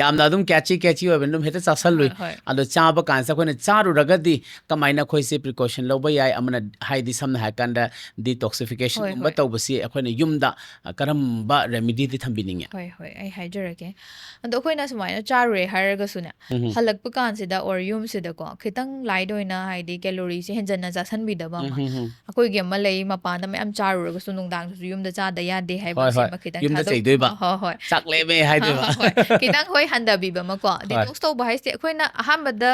ꯌꯥꯝꯅ ꯑꯗꯨꯝ catchy catchy ꯑꯣꯏꯕꯅꯤꯅ ꯑꯗꯨꯝ ꯍꯦꯛꯇ ꯆꯥꯁꯜꯂꯨꯏ꯫ ꯍꯣꯏ, ꯍꯣꯏ꯫ ꯑꯗꯣ ꯆꯥꯕ ꯀꯥꯟꯁꯤꯗ ꯑꯩꯈꯣꯏꯅ ꯆꯥꯔꯨꯔꯒꯗꯤ ꯀꯃꯥꯏꯅ ꯑꯩꯈꯣꯏꯁꯤ precaution ꯂꯧꯕ ꯌꯥꯏ? ꯑꯃꯅ ꯍꯥꯏꯗꯤ ꯁꯝꯅ ꯍꯥꯏꯔꯀꯥꯟꯗ detoxification ꯍꯣꯏ, ꯒꯨꯝꯕ ꯍꯣꯏ꯫ ꯇꯧꯕꯁꯤ ꯑꯩꯈꯣꯏꯅ ꯌꯨꯝꯗ ꯑ, ꯀꯔꯝꯕ remedy ꯗꯤ ꯊꯝꯕꯤꯅꯤꯡꯉꯦ? ꯍꯣꯏ, ꯍꯣꯏ, ꯑꯩ ꯍꯥꯏꯖꯔꯛꯀꯦ꯫ ꯑꯗꯣ ꯑꯩꯈꯣꯏꯅ ꯁꯨꯃꯥꯏꯅ ꯆꯥꯔꯨꯔꯦ ꯍꯥꯏꯔꯒꯁꯨꯅꯦ, ꯎꯝ꯫ ꯍꯜꯂꯛꯄ ꯀꯥꯟꯁꯤꯗ or ꯌꯨꯝꯁꯤꯗꯀꯣ ꯈꯤꯇꯪ light ꯑꯣꯏꯅ, ꯍꯥꯏꯗꯤ calorie ꯁꯦ ꯍꯦꯟꯖꯟꯅ ꯆꯥꯁꯟꯕꯤꯗꯕ ꯑꯃ꯫ ꯎꯝ, ꯎꯝ, ꯎꯝ꯫ ꯑꯩꯈꯣꯏꯒꯤ ꯑꯃ ꯂꯩ, ꯃꯄꯥꯟꯗ ꯃꯌꯥꯝ ꯆꯥꯔꯨꯔꯒꯁꯨ ꯅꯨꯡꯗꯥꯡꯗꯁꯨ ꯌꯨꯝꯗ ꯆꯥꯗ ꯌꯥꯗꯦ ꯍꯥꯏꯕ ꯍꯣꯏ, ꯍꯣꯏ꯫ ꯁꯤꯃ ꯈꯤꯇꯪ ꯌꯨꯝꯗ ꯊꯥꯗꯣꯛ- ꯆꯩꯗꯣꯏꯕ꯫ ꯍꯣꯏ, ꯍꯣꯏ, ꯍꯣꯏ꯫ ꯆꯥꯛ ꯂꯦꯝꯃꯦ ꯍꯥꯏꯗꯣꯏꯕ꯫ ꯍꯣꯏ, ꯍꯣꯏ꯫ ꯈꯤꯇꯪ ꯍꯣꯏ ꯍꯟꯊꯕꯤꯕ ꯑꯃꯀꯣ꯫ ꯍꯣꯏ꯫ Detox ꯇꯧꯕ ꯍꯥꯏꯁꯦ ꯑꯩꯈꯣꯏꯅ ꯑꯍꯥꯟꯕꯗ,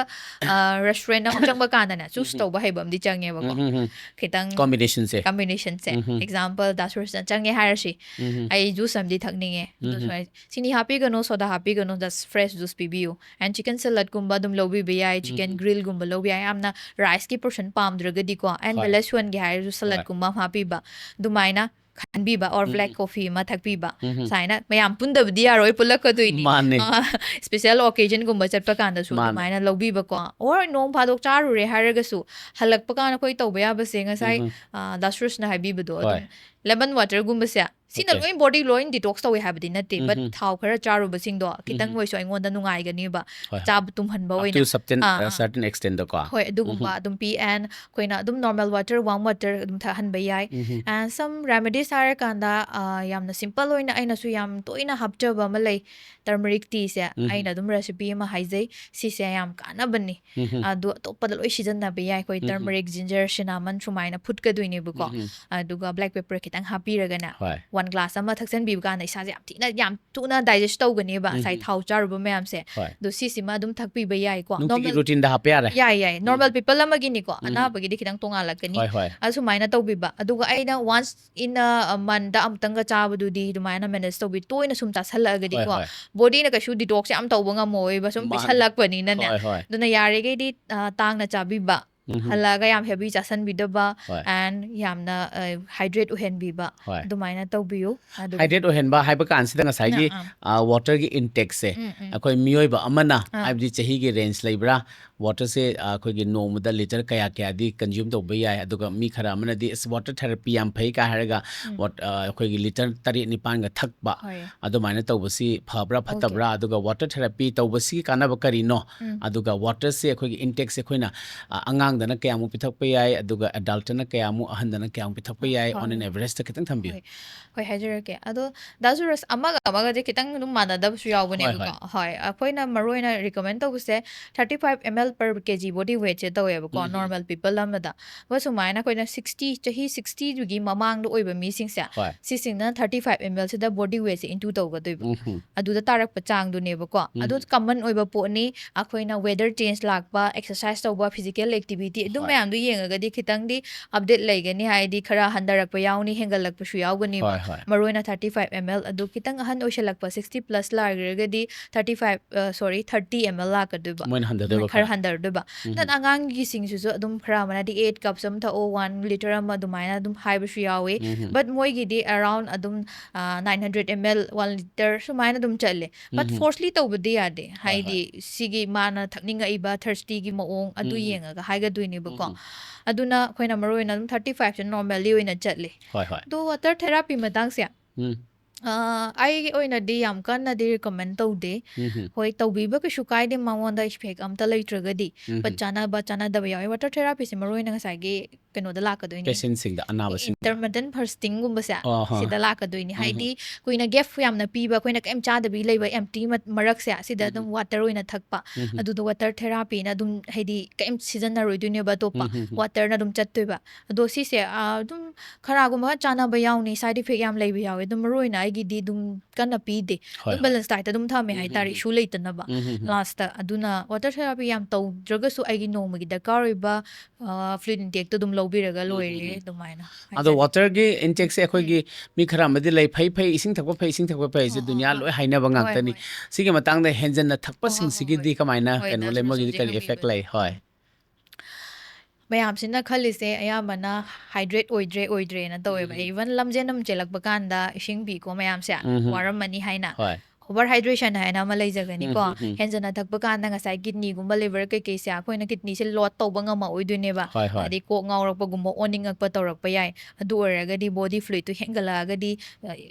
ꯑ, restaurant ꯑꯃ ꯆꯪꯕ ꯀꯥꯟꯗꯅꯦ, choose ꯇꯧꯕ ꯍꯩꯕ ꯑꯃꯗꯤ ꯆꯪꯉꯦꯕꯀꯣ꯫ ꯎꯝ, ꯎꯝ, ꯎꯝ꯫ ꯈꯤꯇꯪ Combination ꯁꯦ꯫ Combination ꯁꯦ꯫ ꯎꯝ, ꯎꯝ꯫ Example, ꯗꯥ ꯁꯨꯔꯁꯅ ꯆꯪꯉꯦ ꯍꯥꯏꯔꯁꯤ꯫ ꯎꯝ, ꯎꯝ꯫ ꯑꯩ juice ꯑꯃꯗꯤ ꯊꯛꯅꯤꯡꯉꯦ꯫ ꯑꯗꯨ ꯎꯝ, ꯎꯝ꯫ ꯁꯨꯃꯥꯏꯅ ꯆꯤꯅꯤ ꯍꯥꯞꯄꯤꯒꯅꯨ, soda ꯍꯥꯞꯄꯤꯒꯅꯨ, just fresh juice ꯄꯤꯕꯤꯌꯨ꯫ And chicken salad ꯀꯨꯝꯕ ꯑꯗꯨꯝ ꯂꯧꯕꯤꯕ ꯌꯥꯏ, chicken ꯎꯝ, ꯎꯝ꯫ Grill ꯀꯨꯝꯕ ꯂꯧꯕ ꯌꯥꯏ꯫ ꯌꯥꯝꯅ rice ꯀꯤ portion ꯄꯥꯝꯗ꯭ꯔꯒꯗꯤꯀꯣ, and ꯍꯣꯏ꯫ ꯃꯦꯂꯦꯁ ꯁꯣꯟꯒꯦ ꯍꯥꯏꯔꯁꯨ salad ꯍꯣꯏ꯫ ꯀꯨꯝꯕ ꯑꯃ ꯍꯥꯞꯄꯤꯕ꯫ ꯑꯗꯨꯃꯥꯏꯅ ꯈꯟꯕꯤꯕ, or um, black um. Coffee ꯑꯃ ꯊꯛꯄꯤꯕ꯫ ꯎꯝ, ꯎꯝ꯫ ꯁꯨꯃꯥꯏꯅ ꯃꯌꯥꯝ ꯄꯨꯟꯗꯕꯗꯤ ꯌꯥꯔꯣꯏ, ꯄꯨꯜꯂꯛꯀꯗꯣꯏꯅꯤ꯫ ꯃꯥꯅꯦ꯫ ꯑ, special occasion ꯒꯨꯝꯕ ꯆꯠꯄ ꯀꯥꯟꯗꯁꯨ ꯃꯥꯅꯦ꯫ ꯑꯗꯨꯃꯥꯏꯅ ꯂꯧꯕꯤꯕꯀꯣ꯫ Or ꯅꯣꯡ ꯐꯥꯗꯣꯛ ꯆꯥꯔꯨꯔꯦ ꯍꯥꯏꯔꯒꯁꯨ ꯍꯜꯂꯛꯄ ꯀꯥꯟꯗ ꯑꯩꯈꯣꯏ ꯇꯧꯕ ꯌꯥꯕꯁꯦ ꯉꯁꯥꯏ, ꯎꯝ, ꯎꯝ꯫ ꯑ, ꯗꯥ ꯁꯨꯔꯁꯅ ꯍꯥꯏꯕꯤꯕꯗꯣ ꯍꯣꯏ꯫ ꯑꯗꯨꯝ lemon water ꯒꯨꯝꯕꯁꯦ꯫ ꯁꯤꯅ Okay꯫ ꯂꯣꯏ body ꯂꯣꯏ detox ꯇꯧꯋꯦ ꯍꯥꯏꯕꯗꯤ ꯅꯠꯇꯦ, but ꯎꯝ, ꯎꯝ꯫ ꯊꯥꯎ ꯈꯔ ꯆꯥꯔꯨꯕꯁꯤꯡꯗꯣ ꯈꯤꯇꯪ ꯎꯝ, ꯎꯝ꯫ ꯑꯣꯏꯁꯨ ꯑꯩꯉꯣꯟꯗ ꯅꯨꯡꯉꯥꯏꯒꯅꯦꯕ꯫ ꯍꯣꯏ, ꯍꯣꯏ꯫ ꯆꯥꯕ ꯇꯨꯝꯍꯟꯕ Up ꯑꯣꯏꯅ꯫ to certain, ah, uh, ah. certain extent ꯗꯀꯣ꯫ ꯍꯣꯏ, ꯑꯗꯨꯒꯨꯝꯕ ꯎꯝ, ꯎꯝ꯫ ꯑꯗꯨꯝ ꯄꯤ, and ꯑꯩꯈꯣꯏꯅ ꯑꯗꯨꯝ normal water, warm water ꯑꯗꯨꯝ ꯊꯛꯍꯟꯕ ꯌꯥꯏ꯫ ꯎꯝ, ꯎꯝ꯫ And some remedies ꯍꯥꯏꯔꯀꯥꯟꯗ, ꯑ, ꯌꯥꯝꯅ simple ꯑꯣꯏꯅ ꯑꯩꯅꯁꯨ ꯌꯥꯝ ꯇꯣꯏꯅ ꯍꯥꯞꯆꯕ ꯑꯃ ꯂꯩ, turmeric tea ꯁꯦ꯫ ꯎꯝ, ꯎꯝ꯫ ꯑꯩꯅ ꯑꯗꯨꯝ recipe ꯑꯃ ꯍꯥꯏꯖꯩ, ꯁꯤꯁꯦ ꯌꯥꯝ ꯀꯥꯟꯅꯕꯅꯤ꯫ ꯎꯝ, ꯎꯝ꯫ ꯑꯗꯣ ꯑꯇꯣꯞꯄꯗ ꯂꯣꯏ ꯁꯤꯖꯤꯟꯅꯕ ꯌꯥꯏ꯫ ꯑꯩꯈꯣꯏ ꯎꯝ, ꯎꯝ꯫ Turmeric, ginger, cinnamon ꯁꯨꯃꯥꯏꯅ ꯐꯨꯠꯀꯗꯣꯏꯅꯦꯕꯀꯣ꯫ ꯎꯝ, ꯎꯝ꯫ ꯑꯗꯨꯒ black pepper ꯈꯤꯇꯪ ꯈꯤꯇꯪ ꯍꯥꯞꯄꯤꯔꯒꯅꯦ, ꯍꯣꯏ ꯋꯥꯟ ꯒ꯭ꯂꯥꯁ ꯑꯃ ꯊꯛꯆꯟꯕꯤꯕ ꯀꯥꯟꯗ ꯏꯁꯥꯁꯦ ꯌꯥꯝ ꯊꯤꯅ, ꯌꯥꯝ ꯊꯨꯅ ꯗꯥꯏꯖꯦꯁ ꯇꯧꯒꯅꯦꯕ ꯉꯁꯥꯏ ꯎꯝ꯫ ꯊꯥꯎ ꯆꯥꯔꯨꯕ ꯃꯌꯥꯝꯁꯦ꯫ ꯍꯣꯏ ꯑꯗꯣ ꯁꯤꯁꯤꯃ ꯑꯗꯨꯝ ꯊꯛꯄꯤꯕ ꯌꯥꯏꯀꯣ꯫ ꯅꯨꯡꯇꯤꯒꯤ ꯅꯣꯔꯃꯦꯜ ꯔꯨꯇꯤꯟꯗ ꯍꯥꯞꯄ ꯌꯥꯔꯦ꯫ ꯌꯥꯏ ꯌꯥꯏ, ꯅꯣꯔꯃꯦꯜ ꯄꯤꯄꯜ ꯑꯃꯒꯤꯅꯤꯀꯣ, ꯎꯝ꯫ ꯑꯅꯥꯕꯒꯤꯗꯤ ꯈꯤꯇꯪ ꯇꯣꯉꯥꯜꯂꯛꯀꯅꯤ꯫ ꯍꯣꯏ ꯍꯣꯏ ꯑꯁꯨꯃꯥꯏꯅ ꯇꯧꯕꯤꯕ꯫ ꯑꯗꯨꯒ ꯑꯩꯅ ꯋꯥꯟꯁ ꯏꯟ ꯑ ꯃꯟꯗ ꯑꯃꯨꯛꯇꯪꯒ ꯆꯥꯕꯗꯨꯗꯤ ꯑꯗꯨꯃꯥꯏꯅ ꯃꯦꯅꯦꯖ ꯇꯧꯕꯤ, ꯇꯣꯏꯅ ꯁꯨꯝ ꯍꯣꯏ ꯆꯥꯁꯜꯂꯛꯑꯒꯗꯤꯀꯣ, ꯍꯣꯏ ꯕꯣꯗꯤꯅ ꯀꯩꯁꯨ ꯗꯤꯇꯣꯛꯁ ꯌꯥꯝ ꯇꯧꯕ ꯉꯝꯃꯣꯏꯕ ꯁꯨꯝ ꯃꯥꯅꯦ꯫ ꯄꯤꯁꯜꯂꯛꯄꯅꯤꯅꯅꯦ꯫ ꯍꯣꯏ ꯍꯣꯏ ꯑꯗꯨꯅ ꯌꯥꯔꯤꯈꯩꯗꯤ ꯑ, ꯇꯥꯡꯅ ꯆꯥꯕꯤꯕ, ꯎꯝ꯫ ꯍꯜꯂꯛꯑꯒ ꯌꯥꯝ ꯍꯦꯚꯤ ꯆꯥꯁꯟꯕꯤꯗꯕ, ꯍꯣꯏ ꯑꯦꯟ ꯌꯥꯝꯅ ꯍꯥꯏꯗ꯭ꯔꯦꯠ ꯑꯣꯏꯍꯟꯕꯤꯕ, ꯍꯣꯏ ꯑꯗꯨꯃꯥꯏꯅ ꯇꯧꯕꯤꯌꯨ꯫ ꯑꯗꯨꯒ ꯍꯥꯏꯗ꯭ꯔꯦꯠ ꯑꯣꯏꯍꯟꯕ ꯍꯥꯏꯕ ꯀꯥꯟꯁꯤꯗ ꯉꯁꯥꯏꯒꯤ ꯑꯥ, ꯑꯥ꯫ ꯋꯥꯇꯔꯒꯤ ꯏꯟꯇꯦꯛꯁꯦ ꯎꯝ, ꯎꯝ꯫ ꯑꯩꯈꯣꯏ ꯃꯤꯑꯣꯏꯕ ꯑꯃꯅ ꯑꯥ꯫ ꯍꯥꯏꯕꯗꯤ ꯆꯍꯤꯒꯤ ꯔꯦꯟꯖ ꯂꯩꯕ꯭ꯔꯥ, ꯋꯥꯇꯔꯁꯦ ꯑꯩꯈꯣꯏꯒꯤ ꯅꯣꯡꯃꯗ ꯂꯤꯇꯔ ꯀꯌꯥ ꯀꯌꯥꯗꯤ ꯀꯟꯖ꯭ꯌꯨꯝ ꯇꯧꯕ ꯌꯥꯏ? ꯑꯗꯨꯒ ꯃꯤ ꯈꯔ ꯑꯃꯅꯗꯤ ꯑꯁ ꯋꯥꯇꯔ ꯊꯦꯔꯥꯄꯤ ꯌꯥꯝ ꯐꯩ ꯀꯥꯏ ꯍꯥꯏꯔꯒ ꯎꯝ꯫ ꯋꯥꯠ- ꯑ, ꯑꯩꯈꯣꯏꯒꯤ ꯂꯤꯇꯔ ꯇꯔꯦꯠ ꯅꯤꯄꯥꯟꯒ ꯊꯛꯄ, ꯍꯣꯏ꯫ ꯑꯗꯨꯃꯥꯏꯅ ꯇꯧꯕꯁꯤ ꯐꯕ꯭ꯔꯥ ꯑꯣꯀꯦ꯫ ꯐꯠꯇꯕ꯭ꯔꯥ, ꯑꯗꯨꯒ ꯋꯥꯇꯔ ꯊꯦꯔꯥꯄꯤ ꯇꯧꯕꯁꯤꯒꯤ ꯀꯥꯟꯅꯕ ꯀꯔꯤꯅꯣ? ꯎꯝ꯫ ꯑꯗꯨꯒ ꯋꯥꯇꯔꯁꯦ ꯑꯩꯈꯣꯏꯒꯤ ꯏꯟꯇꯦꯛꯁꯦ ꯑꯩꯈꯣꯏꯅ ꯑ, ꯑꯉꯥꯡꯗꯅ ꯀꯌꯥꯃꯨꯛ ꯄꯤꯊꯛꯄ ꯌꯥꯏ, ꯑꯗꯨꯒ ꯑꯦꯗꯜꯇꯅ ꯀꯌꯥꯃꯨꯛ, ꯑꯍꯟꯗꯅ ꯀꯌꯥꯃꯨꯛ ꯄꯤꯊꯛꯄ ꯌꯥꯏ, ꯍꯣꯏ꯫ on an average ꯇ ꯈꯤꯇꯪ ꯊꯝꯕꯤꯌꯨ꯫ ꯍꯣꯏ꯫ ꯍꯣꯏ, ꯍꯥꯏꯖꯔꯛꯀꯦ꯫ ꯑꯗꯣ ꯗꯥ ꯖꯨꯔꯁ, ꯑꯃꯒ ꯑꯃꯒꯁꯦ ꯈꯤꯇꯪ ꯑꯗꯨꯝ ꯃꯥꯟꯅꯗꯕꯁꯨ ꯌꯥꯎꯕꯅꯦꯕꯀꯣ꯫ ꯍꯣꯏ, ꯍꯣꯏ, ꯑꯩꯈꯣꯏꯅ ꯃꯔꯨ ꯑꯣꯏꯅ ꯔꯤꯀꯃꯦꯟ ꯇꯧꯕꯁꯦ thirty five ml per kg body weight ꯁꯦ ꯇꯧꯋꯦꯕꯀꯣ, ꯎꯝ, ꯎꯝ꯫ ꯅꯣꯔꯃꯦꯜ ꯄꯤꯄꯜ ꯑꯃꯗ꯫ ꯑꯗꯨꯒ ꯁꯨꯃꯥꯏꯅ ꯑꯩꯈꯣꯏꯅ sixty, ꯆꯍꯤ sixty ꯗꯨꯒꯤ ꯃꯃꯥꯡꯗ ꯑꯣꯏꯕ ꯃꯤꯁꯤꯡꯁꯦ, ꯍꯣꯏ꯫ ꯁꯤꯁꯤꯡꯅ thirty five ml ꯁꯤꯗ ꯕꯣꯗꯤ ꯋꯦꯠꯁꯦ ꯏꯟꯇꯨ ꯇꯧꯒꯗꯣꯏꯕ꯫ ꯎꯝ, ꯎꯝ꯫ ꯑꯗꯨꯗ ꯇꯥꯔꯛꯄ ꯆꯥꯡꯗꯨꯅꯦꯕꯀꯣ꯫ ꯎꯝ꯫ ꯑꯗꯨ ꯀꯃꯟ ꯑꯣꯏꯕ ꯄꯣꯠꯅꯤ꯫ ꯑꯩꯈꯣꯏꯅ ꯋꯦꯗꯔ ꯆꯦꯟꯖ ꯂꯥꯛꯄ, ꯑꯦꯛꯁꯔꯁꯥꯏꯁ ꯇꯧꯕ, ꯐꯤꯖꯤꯀꯦꯜ ꯑꯦꯛꯇꯤꯚꯤꯇꯤ, ꯑꯗꯨ ꯍꯣꯏ꯫ ꯃꯌꯥꯝꯗꯨ ꯌꯦꯡꯉꯒꯗꯤ ꯈꯤꯇꯪꯗꯤ ꯑꯞꯗꯦꯠ ꯂꯩꯒꯅꯤ, ꯍꯥꯏꯗꯤ ꯈꯔ ꯍꯟꯊꯔꯛꯄ ꯌꯥꯎꯅꯤ, ꯍꯦꯟꯒꯠꯂꯛꯄꯁꯨ ꯌꯥꯎꯒꯅꯤꯕ꯫ ꯍꯣꯏ, ꯍꯣꯏ꯫ ꯃꯔꯨ ꯑꯣꯏꯅ thirty five ml, ꯑꯗꯨ ꯈꯤꯇꯪ ꯑꯍꯟ ꯑꯣꯏꯁꯜꯂꯛꯄ, sixty plus ꯂꯥꯛꯈ꯭ꯔꯒꯗꯤ thirty five, ꯑ, sorry, thirty ml ꯂꯥꯛꯀꯗꯣꯏꯕ꯫ ꯃꯣꯏꯅ ꯍꯟꯊꯗꯣꯏꯕ ꯃꯣꯏ ꯈꯔ ꯈꯔ꯫ ꯍꯟꯊꯔꯗꯣꯏꯕ꯫ ꯎꯝ꯫ ꯅꯠ ꯑꯉꯥꯡꯒꯤꯁꯤꯡꯁꯤꯁꯨ ꯑꯗꯨꯝ ꯈꯔ ꯑꯃꯅꯗꯤ eight cups ꯑꯃ ꯊꯛꯑꯣ, one liter ꯑꯃ ꯑꯗꯨꯃꯥꯏꯅ ꯑꯗꯨꯝ ꯍꯥꯏꯕꯁꯨ ꯌꯥꯎꯋꯤ꯫ ꯎꯝ꯫ But ꯃꯣꯏꯒꯤꯗꯤ around ꯑꯗꯨꯝ, ꯑ, nine hundred ml, one liter ꯁꯨꯃꯥꯏꯅ ꯑꯗꯨꯝ ꯆꯠꯂꯦ꯫ But um. forcefully ꯇꯧꯕꯗꯤ ꯌꯥꯗꯦ꯫ ꯍꯣꯏ, ꯍꯥꯏꯗꯤ ꯁꯤꯒꯤ ꯃꯥꯅ ꯊꯛꯅꯤꯡꯉꯛꯏꯕ thirstyꯒꯤ ꯃꯑꯣꯡ ꯑꯗꯨ ꯎꯝ, ꯎꯝ꯫ ꯌꯦꯡꯉꯒ ꯍꯥꯏꯒꯗꯣꯏꯅꯦꯕꯀꯣ꯫ ꯎꯝ, ꯎꯝ꯫ ꯑꯗꯨꯅ ꯑꯩꯈꯣꯏꯅ ꯃꯔꯨ ꯑꯣꯏꯅ ꯑꯗꯨꯝ thirty five ꯁꯦ normally ꯑꯣꯏꯅ ꯆꯠꯂꯦ꯫ ꯍꯣꯏ, ꯍꯣꯏ꯫ ꯑꯗꯣ ꯋꯥꯇꯔ ꯊꯦꯔꯥꯄꯤ ꯃꯇꯥꯡꯁꯦ, ꯎꯝ꯫ ꯑ, ꯑꯩꯒꯤ ꯑꯣꯏꯅꯗꯤ ꯌꯥꯝ ꯀꯟꯅꯗꯤ ꯔꯤꯀꯃꯦꯟ ꯇꯧꯗꯦ꯫ ꯎꯝ, ꯎꯝ꯫ ꯍꯣꯏ, ꯇꯧꯕꯤꯕ ꯀꯩꯁꯨ ꯀꯥꯏꯗꯦ, ꯃꯉꯣꯟꯗ ꯏꯐꯦꯛ ꯑꯝꯇ ꯂꯩꯇ꯭ꯔꯒꯗꯤ꯫ ꯎꯝ, But ꯎꯝ꯫ ꯆꯥꯅꯕ ꯆꯥꯅꯗꯕ ꯌꯥꯎꯋꯦ꯫ ꯋꯥꯇꯔ ꯊꯦꯔꯥꯄꯤꯁꯦ ꯃꯔꯨ ꯑꯣꯏꯅ ꯉꯁꯥꯏꯒꯤ ꯀꯩꯅꯣꯗ ꯂꯥꯛꯀꯗꯣꯏꯅꯤ꯫ Patientꯁꯤꯡꯗ, ꯑꯅꯥꯕꯁꯤꯡꯗ꯫ Intermittent fastingꯒꯨꯝꯕꯁꯦ ꯑꯣ, ꯍꯣꯏ. ꯁꯤꯗ ꯂꯥꯛꯀꯗꯣꯏꯅꯤ꯫ ꯎꯝ. ꯍꯥꯏꯗꯤ ꯀꯨꯏꯅ gap ꯌꯥꯝꯅ ꯄꯤꯕ, ꯑꯩꯈꯣꯏꯅ ꯀꯩꯝ ꯆꯥꯗꯕꯤ ꯂꯩꯕ empty ꯃ-, ꯃꯔꯛꯁꯦ, ꯁꯤꯗ ꯑꯗꯨꯝ water ꯑꯣꯏꯅ ꯊꯛꯄ꯫ ꯎꯝ. ꯑꯗꯨꯗ water therapyꯅ ꯑꯗꯨꯝ, ꯍꯥꯏꯗꯤ ꯀꯩꯝ ꯁꯤꯖꯤꯟꯅꯔꯣꯏꯗꯣꯏꯅꯦꯕ ꯑꯇꯣꯞꯄ, ꯎꯝ, ꯎꯝ, ꯎꯝ. waterꯅ ꯑꯗꯨꯝ ꯆꯠꯇꯣꯏꯕ꯫ ꯑꯗꯣ ꯁꯤꯁꯦ, ꯑ, ꯑꯗꯨꯝ ꯈꯔꯒꯨꯝꯕ ꯆꯥꯟꯅꯕ ꯌꯥꯎꯅꯤ, side effect ꯌꯥꯝ ꯂꯩꯕ ꯌꯥꯎꯋꯦ꯫ ꯑꯗꯨꯝ ꯃꯔꯨ ꯑꯣꯏꯅ ꯑꯩꯒꯤꯗꯤ ꯑꯗꯨꯝ ꯀꯟꯅ ꯄꯤꯗꯦ꯫ ꯍꯣꯏ, ꯑꯗꯨꯝ ꯍꯣꯏ. balance dietꯇ ꯑꯗꯨꯝ ꯊꯝꯃꯦ ꯎꯝ, ꯍꯥꯏꯇꯥꯔꯦ, ꯎꯝ, ꯎꯝ. issue ꯂꯩꯇꯅꯕ꯫ ꯎꯝ, ꯎꯝ, ꯎꯝ. Lastꯇ ꯑꯗꯨꯅ water therapy ꯌꯥꯝ ꯇꯧꯗ꯭ꯔꯒꯁꯨ ꯑꯩꯒꯤ ꯅꯣꯡꯃꯒꯤ ꯗꯔꯀꯥꯔ ꯑꯣꯏꯕ, ꯑ, fluid intakeꯇꯣ ꯑꯗꯨꯝ ꯂꯧꯕꯤꯔꯒ ꯎꯝ, ꯎꯝ, ꯂꯣꯏꯔꯦ ꯎꯝ. ꯑꯗꯨꯃꯥꯏꯅ ꯑꯗꯣ ꯍꯥꯏꯖꯒꯦ꯫ waterꯒꯤ intakeꯁꯦ ꯑꯩꯈꯣꯏꯒꯤ ꯃꯤ ꯈꯔ ꯑꯃꯗꯤ ꯂꯩ, "ꯐꯩ ꯐꯩ, ꯏꯁꯤꯡ ꯊꯛꯄ ꯐꯩ, ꯏꯁꯤꯡ ꯊꯛꯄ ꯐꯩ" ꯍꯥꯏꯁꯦ ꯑꯣ, ꯗꯨꯅꯤꯌꯥ ꯑꯣ, ꯂꯣꯏ ꯑꯣ. ꯍꯥꯏꯅꯕ ꯍꯣꯏ, ꯉꯥꯛꯇꯅꯤ꯫ ꯍꯣꯏ. ꯁꯤꯒꯤ ꯃꯇꯥꯡꯗ ꯍꯦꯟꯖꯟꯅ ꯍꯣꯏ, ꯍꯣꯏ, ꯊꯛꯄꯁꯤꯡꯁꯤꯒꯤꯗꯤ ꯍꯣꯏ. ꯀꯃꯥꯏꯅ ꯍꯣꯏ, ꯀꯩꯅꯣ nurse ꯂꯩ, ꯅꯁꯨ ꯃꯣꯏꯒꯤꯗꯤ ꯍꯧꯖꯤꯛ ꯀꯔꯤ effect ꯍꯪꯕꯤꯕꯗꯣ꯫ ꯂꯩ? ꯍꯣꯏ. ꯃꯌꯥꯝꯁꯤꯅ ꯈꯜꯂꯤꯁꯦ ꯑꯌꯥꯝꯕꯅ hydrate ꯑꯣꯏꯗ꯭ꯔꯦ ꯑꯣꯏꯗ꯭ꯔꯦꯅ ꯇꯧꯋꯦꯕ꯫ ꯎꯝ. Even ꯂꯝꯖꯦꯟ ꯑꯃ ꯆꯦꯜꯂꯛꯄ ꯀꯥꯟꯗ ꯏꯁꯤꯡ ꯄꯤꯀꯣ ꯃꯌꯥꯝꯁꯦ, ꯎꯝ. ꯋꯥꯔꯝꯃꯅꯤ ꯍꯥꯏꯅ꯫ ꯍꯣꯏ. Over hydration ꯍꯥꯏꯅ ꯑꯃ ꯂꯩꯖꯒꯅꯤꯀꯣ꯫ ꯎꯝ, ꯎꯝ, ꯎꯝ. ꯍꯦꯟꯖꯟꯅ ꯊꯛꯄ ꯀꯥꯟꯗ ꯉꯁꯥꯏ kidneyꯒꯨꯝꯕ, liver ꯀꯩꯀꯩꯁꯦ ꯑꯩꯈꯣꯏꯅ kidneyꯁꯦ load ꯇꯧꯕ ꯉꯝꯃꯛꯑꯣꯏꯗꯣꯏꯅꯦꯕ꯫ ꯍꯣꯏ, ꯍꯣꯏ. ꯑꯗꯩ ꯀꯣꯛ ꯉꯥꯎꯔꯛꯄꯒꯨꯝꯕ, ꯑꯣꯅꯤꯡꯉꯛꯄ ꯇꯧꯔꯛꯄ ꯌꯥꯏ꯫ ꯑꯗꯨ ꯑꯣꯏꯔꯒꯗꯤ body fluidꯇꯨ ꯍꯦꯟꯒꯠꯂꯛꯑꯒꯗꯤ,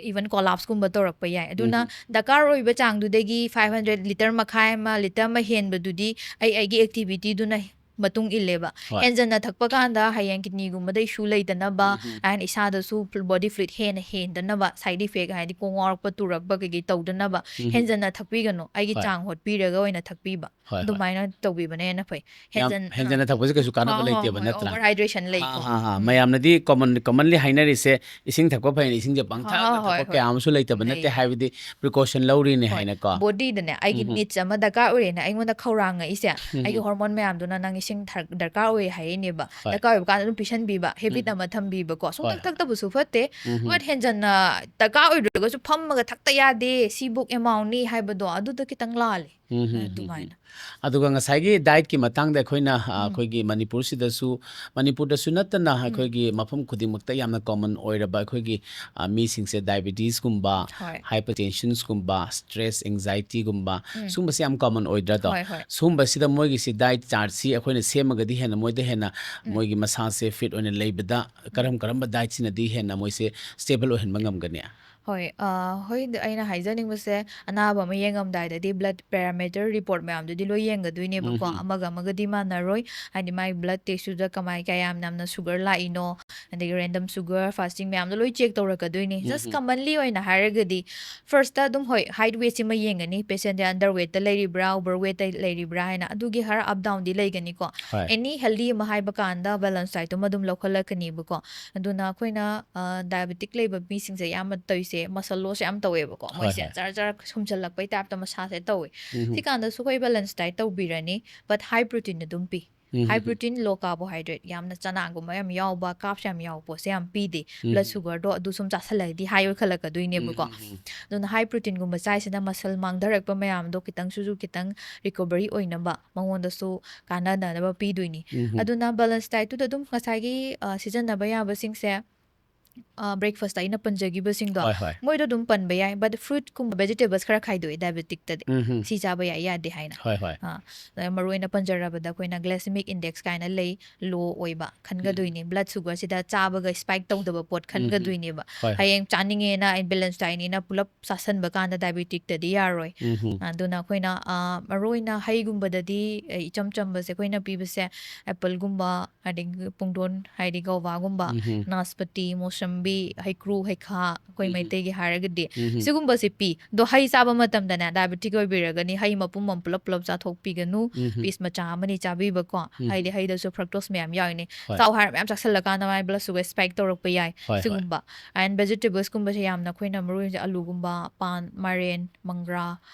even collapseꯀꯨꯝꯕ ꯇꯧꯔꯛꯄ ꯌꯥꯏ꯫ ꯑꯗꯨꯅ ꯎꯝ. ꯗꯔꯀꯥꯔ ꯑꯣꯏꯕ ꯆꯥꯡꯗꯨꯗꯒꯤ five hundred, litre ꯃꯈꯥꯏ ꯑꯃ, litre ꯑꯃ ꯍꯦꯟꯕꯗꯨꯗꯤ ꯑꯩ ꯑꯩꯒꯤ activityꯗꯨꯅ ꯃꯇꯨꯡ ꯏꯜꯂꯦꯕ꯫ ꯍꯣꯏ. ꯍꯦꯟꯖꯟꯅ ꯊꯛꯄ ꯀꯥꯟꯗ ꯍꯌꯦꯡ kidneyꯒꯨꯝꯕꯗ issue ꯂꯩꯇꯅꯕ, ꯎꯝ, ꯎꯝ. and ꯏꯁꯥꯗꯁꯨ body fluid ꯍꯦꯟꯅ ꯍꯦꯟꯗꯅꯕ, side effect ꯍꯥꯏꯗꯤ ꯀꯣꯛ ꯉꯥꯎꯔꯛꯄ, ꯇꯨꯔꯛꯄ ꯀꯩꯀꯩ ꯇꯧꯗꯅꯕ ꯎꯝ. ꯍꯦꯟꯖꯟꯅ ꯊꯛꯄꯤꯒꯅꯨ꯫ ꯑꯩꯒꯤ ꯍꯣꯏ. ꯆꯥꯡ ꯍꯣꯠꯄꯤꯔꯒ ꯑꯣꯏꯅ ꯊꯛꯄꯤꯕ꯫ ꯍꯣꯏ, ꯍꯣꯏ. ꯑꯗꯨꯃꯥꯏꯅ ꯇꯧꯕꯤꯕꯅ ꯍꯦꯟꯅ ꯐꯩ꯫ ꯌꯥꯝ ꯍꯦꯟꯖꯟ-, ꯍꯦꯟꯖꯟꯅ ꯊꯛꯄꯁꯦ ꯀꯩꯁꯨ ꯀꯥꯟꯅꯕ ꯍꯣꯏ, ꯍꯣꯏ, ꯂꯩꯇꯦꯕ ꯍꯣꯏ. ꯅꯠꯇ꯭ꯔꯥ? Over hydration ꯂꯩꯀꯣ꯫ ꯑꯥ, ꯑꯥ, ꯑꯥ. ꯎꯝ. ꯃꯌꯥꯝꯅꯗꯤ common, commonly ꯍꯥꯏꯅꯔꯤꯁꯦ ꯏꯁꯤꯡ ꯊꯛꯄ ꯐꯩꯅ, ꯏꯁꯤꯡꯁꯦ ꯄꯪꯊꯛ ꯍꯣꯏ, ꯍꯣꯏ, ꯊꯛꯄ ꯍꯣꯏ, ꯀꯌꯥ ꯍꯣꯏ. ꯑꯃꯁꯨ ꯂꯩꯇꯕ ꯅꯠꯇꯦ, ꯂꯩꯌꯦ꯫ ꯍꯥꯏꯕꯗꯤ precaution ꯂꯧꯔꯤꯅꯦ ꯍꯣꯏ. ꯍꯥꯏꯅꯀꯣ꯫ Bodyꯗꯅꯦ, ꯑꯩꯒꯤ ꯎꯝ, ꯎꯝ. needs ꯑꯃ ꯗꯔꯀꯥꯔ ꯑꯣꯏꯔꯦꯅ ꯑꯩꯉꯣꯟꯗ ꯈꯧꯔꯥꯡꯉꯛꯏꯁꯦ, ꯎꯝ, ꯑꯩꯒꯤ ꯎꯝ. hormone ꯃꯌꯥꯝꯗꯨꯅ ꯅꯪ ꯏꯁꯤꯡ ꯊꯛ-, ꯗꯔꯀꯥꯔ ꯑꯣꯏ ꯍꯥꯏꯔꯛꯏꯅꯦꯕ꯫ ꯍꯣꯏ. ꯗꯔꯀꯥꯔ ꯑꯣꯏꯕ ꯀꯥꯟꯗ ꯑꯗꯨꯝ ꯄꯤꯁꯟꯕꯤꯕ, habit ꯎꯝ. ꯑꯃ ꯊꯝꯕꯤꯕꯀꯣ꯫ ꯍꯣꯏ, ꯁꯨꯡꯊꯛ ꯍꯣꯏ. ꯊꯛꯇꯕꯁꯨ ꯐꯠꯇꯦ꯫ ꯎꯝ, ꯎꯝ. But ꯍꯦꯟꯖꯟꯅ ꯗꯔꯀꯥꯔ ꯑꯣꯏꯗ꯭ꯔꯒꯁꯨ ꯐꯝꯃꯒ ꯊꯛꯇ ꯌꯥꯗꯦ, ꯁꯤꯕꯨꯛ amountꯅꯤ ꯍꯥꯏꯕꯗꯣ ꯑꯗꯨꯗ ꯈꯤꯇꯪ ꯂꯥꯜꯂꯦ꯫ ꯎꯝ, ꯎꯝ, ꯎꯝ, ꯎꯝ. ꯑꯗꯨꯃꯥꯏꯅ꯫ ꯑꯗꯨꯒ ꯉꯁꯥꯏꯒꯤ dietꯀꯤ ꯃꯇꯥꯡꯗ ꯑꯩꯈꯣꯏꯅ, ꯑ, ꯎꯝ. ꯑꯩꯈꯣꯏꯒꯤ ꯃꯅꯤꯄꯨꯔꯁꯤꯗꯁꯨ, ꯃꯅꯤꯄꯨꯔꯗꯁꯨ ꯅꯠꯇꯅ ꯎꯝ. ꯑꯩꯈꯣꯏꯒꯤ ꯃꯐꯝ ꯈꯨꯗꯤꯡꯃꯛꯇ ꯌꯥꯝꯅ common ꯑꯣꯏꯔꯕ ꯑꯩꯈꯣꯏꯒꯤ, ꯑ, ꯃꯤꯁꯤꯡꯁꯦ diabetesꯀꯨꯝꯕ, ꯍꯣꯏ. hypertensionꯒꯨꯝꯕ, stress, anxietyꯒꯨꯝꯕ, ꯎꯝ. ꯁꯨꯝꯕꯁꯦ ꯌꯥꯝ common ꯑꯣꯏꯗ꯭ꯔꯥꯗꯣ? ꯍꯣꯏ, ꯍꯣꯏ. ꯁꯨꯝꯕꯁꯤꯗ ꯃꯣꯏꯒꯤꯁꯤ diet chartꯁꯤ ꯑꯩꯈꯣꯏꯅ ꯁꯦꯝꯃꯒꯗꯤ ꯍꯦꯟꯅ ꯃꯣꯏꯗ ꯍꯦꯟꯅ ꯎꯝ. ꯃꯣꯏꯒꯤ ꯃꯁꯥꯁꯦ fit ꯑꯣꯏꯅ ꯂꯩꯕꯗ ꯀꯔꯝ ꯀꯔꯝꯕ dietꯁꯤꯅꯗꯤ ꯍꯦꯟꯅ ꯃꯣꯏꯁꯦ stable ꯑꯣꯏꯍꯟꯕ ꯉꯝꯒꯅꯤ? ꯍꯣꯏ, ꯑ, ꯍꯣꯏ, ꯑꯗ ꯑꯩꯅ ꯍꯥꯏꯖꯅꯤꯡꯕꯁꯦ, ꯑꯅꯥꯕ ꯑꯃ ꯌꯦꯡꯉꯝꯗꯥꯏꯗꯗꯤ blood parameter report ꯃꯌꯥꯝꯗꯨꯗꯤ ꯂꯣꯏ ꯌꯦꯡꯒꯗꯣꯏꯅꯦꯕꯀꯣ꯫ ꯎꯝ꯫ ꯑꯃꯒ ꯑꯃꯒꯗꯤ ꯃꯥꯟꯅꯔꯣꯏ꯫ ꯍꯥꯏꯗꯤ ꯃꯥꯏ blood test ꯇꯨꯗ ꯀꯃꯥꯏ, ꯀꯌꯥꯝ ꯌꯥꯝꯅ sugar ꯂꯥꯛꯏꯅꯣ, ꯑꯗꯒꯤ random sugar, fasting ꯃꯌꯥꯝꯗꯣ ꯂꯣꯏ check ꯇꯧꯔꯛꯀꯗꯣꯏꯅꯤ꯫ Just ꯎꯝ꯫ commonly ꯑꯣꯏꯅ ꯍꯥꯏꯔꯒꯗꯤ, first ꯑꯗꯨꯝ, ꯍꯣꯏ, height weight ꯁꯤꯃ ꯌꯦꯡꯒꯅꯤ꯫ Patient ꯁꯦ underweight ꯇ ꯂꯩꯔꯤꯕ꯭ꯔꯥ, overweight ꯇ ꯂꯩꯔꯤꯕ꯭ꯔꯥ ꯍꯥꯏꯅ, ꯑꯗꯨꯒꯤ ꯈꯔ up down ꯗꯤ ꯂꯩꯒꯅꯤꯀꯣ꯫ ꯍꯣꯏ꯫ Any healthy ꯑꯃ ꯍꯥꯏꯕ ꯀꯥꯟꯗ balance diet ꯇꯨꯃ ꯑꯗꯨꯝ ꯂꯧꯈꯠꯂꯛꯀꯅꯤꯕꯀꯣ꯫ ꯑꯗꯨꯅ ꯑꯩꯈꯣꯏꯅ, ꯑ, diabetic ꯂꯩꯕ ꯃꯤꯁꯤꯡꯁꯦ ꯑꯌꯥꯝꯕ ꯇꯧꯔꯤꯁꯦ muscle loss ꯌꯥꯝ ꯇꯧꯋꯦꯕꯀꯣ꯫ ꯍꯣꯏ, ꯃꯣꯏꯁꯦ ꯍꯣꯏ꯫ ꯖꯔ ꯖꯔ ꯁꯨꯝꯖꯜꯂꯛꯄꯩ type ꯇ ꯃꯁꯥꯁꯦ ꯇꯧꯋꯦ꯫ ꯎꯝ꯫ ꯁꯤꯀꯥꯟꯗꯁꯨ ꯑꯩꯈꯣꯏ balance diet ꯇꯧꯕꯤꯔꯅꯤ, but high protein ꯑꯗꯨꯝ ꯄꯤ꯫ ꯎꯝ꯫ High protein, low carbohydrate, ꯌꯥꯝꯅ ꯆꯅꯥꯒꯨꯝꯕ ꯌꯥꯝ ꯌꯥꯎꯕ, carbs ꯌꯥꯝ ꯌꯥꯎꯕ ꯄꯣꯠꯁꯦ ꯌꯥꯝ ꯄꯤꯗꯦ꯫ ꯎꯝ꯫ Blood sugar ꯗꯣ ꯑꯗꯨ ꯁꯨꯝ ꯆꯥꯁꯜꯂꯗꯤ high ꯑꯣꯏꯈꯠꯂꯛꯀꯗꯣꯏꯅꯦꯕꯀꯣ꯫ ꯎꯝ, ꯎꯝ, ꯎꯝ꯫ ꯑꯗꯨꯅ high protein ꯒꯨꯝꯕ ꯆꯥꯏꯁꯤꯅ muscle ꯃꯥꯡꯊꯔꯛꯄ ꯃꯌꯥꯝꯗꯣ ꯈꯤꯇꯪꯁꯨ ꯈꯤꯇꯪ recovery ꯑꯣꯏꯅꯕ, ꯃꯉꯣꯟꯗꯁꯨ ꯀꯥꯟꯅꯅꯅꯕ ꯄꯤꯗꯣꯏꯅꯤ꯫ ꯎꯝ꯫ ꯑꯗꯨꯅ balance diet ꯇꯨꯗ ꯑꯗꯨꯝ ꯉꯁꯥꯏꯒꯤ, ꯑ, ꯁꯤꯖꯤꯟꯅꯕ ꯌꯥꯕꯁꯤꯡꯁꯦ, ꯑ, breakfast ꯇ ꯑꯩꯅ ꯄꯟꯖꯈꯤꯕꯁꯤꯡꯗꯣ, ꯍꯣꯏ, ꯍꯣꯏ꯫ ꯃꯣꯏꯗꯣ ꯑꯗꯨꯝ ꯄꯟꯕ ꯌꯥꯏ, but fruit ꯀꯨꯝꯕ, vegetables ꯈꯔ ꯈꯥꯏꯗꯣꯛꯑꯦ diabetic ꯇꯗꯤ꯫ ꯎꯝ꯫ ꯁꯤ ꯆꯥꯕ ꯌꯥꯏ, ꯌꯥꯗꯦ ꯍꯥꯏꯅ꯫ ꯍꯣꯏ, ꯍꯣꯏ꯫ ꯑ, ꯑꯗ ꯃꯔꯨꯑꯣꯏꯅ ꯄꯟꯖꯔꯕꯗ ꯑꯩꯈꯣꯏꯅ glycemic index ꯀꯥꯏꯅ ꯂꯩ, low ꯑꯣꯏꯕ ꯈꯟꯒꯗꯣꯏꯅꯤ꯫ Blood sugar ꯁꯤꯗ ꯆꯥꯕꯒ spike ꯇꯧꯗꯕ ꯄꯣꯠ ꯎꯝ꯫ ꯈꯟꯒꯗꯣꯏꯅꯦꯕ꯫ ꯍꯣꯏ, ꯍꯣꯏ꯫ ꯍꯌꯦꯡ ꯆꯥꯅꯤꯡꯉꯦꯅ balance diet ꯅꯤꯅ ꯄꯨꯂꯞ ꯆꯥꯁꯟꯕ ꯀꯥꯟꯗ diabetic ꯇꯗꯤ ꯌꯥꯔꯣꯏ꯫ ꯎꯝ꯫ ꯑꯗꯨꯅ ꯑꯩꯈꯣꯏꯅ, ꯑ, ꯃꯔꯨꯑꯣꯏꯅ ꯍꯩꯒꯨꯝꯕꯗꯗꯤ, ꯑ, ꯏꯆꯝ ꯆꯝꯕꯁꯦ ꯑꯩꯈꯣꯏꯅ ꯄꯤꯕꯁꯦ apple ꯒꯨꯝꯕ, ꯑꯗꯒꯤ ꯄꯨꯡꯗꯣꯟ, ꯍꯥꯏꯗꯤ ꯒꯧꯕꯥꯒꯨꯝꯕ, ꯎꯝ꯫ ꯅꯥꯁꯄꯇꯤ, ꯃꯣꯁꯝꯕꯤ, ꯍꯩꯀ꯭ꯔꯨ, ꯍꯩꯈꯥ, ꯑꯩꯈꯣꯏ ꯎꯝ꯫ ꯃꯩꯇꯩꯒꯤ ꯍꯥꯏꯔꯒꯗꯤ꯫ ꯎꯝ꯫ ꯁꯤꯒꯨꯝꯕꯁꯦ ꯄꯤ꯫ ꯑꯗꯣ ꯍꯩ ꯆꯥꯕ ꯃꯇꯝꯗꯅꯦ, diabetic ꯑꯣꯏꯕꯤꯔꯒꯅꯤ, ꯍꯩ ꯃꯄꯨꯝ ꯑꯃ ꯄꯨꯂꯞ ꯄꯨꯂꯞ ꯆꯥꯊꯣꯛꯄꯤꯒꯅꯨ, ꯎꯝ꯫ piece ꯃꯆꯥ ꯑꯃꯅꯤ ꯆꯥꯕꯤꯕꯀꯣ꯫ ꯎꯝ꯫ ꯍꯥꯏꯗꯤ ꯍꯩꯗꯁꯨ fructose ꯃꯌꯥꯝ ꯌꯥꯎꯔꯤꯅꯤ꯫ ꯍꯣꯏ꯫ ꯆꯥꯎ ꯍꯥꯏꯔ ꯃꯌꯥꯝ ꯆꯥꯁꯜꯂꯀꯥꯟꯗ ꯃꯥꯏ blood sugar spike ꯇꯧꯔꯛꯄ ꯌꯥꯏ꯫ ꯍꯣꯏ, ꯍꯣꯏ꯫ ꯁꯤꯒꯨꯝꯕ꯫ And vegetables ꯀꯨꯝꯕꯁꯦ ꯌꯥꯝꯅ ꯑꯩꯈꯣꯏꯅ ꯃꯔꯨ ꯑꯣꯏꯅ ꯑꯂꯨꯒꯨꯝꯕ, ꯄꯥꯟ, ꯃꯥꯏꯔꯦꯟ, ꯃꯪꯒ꯭ꯔꯥ,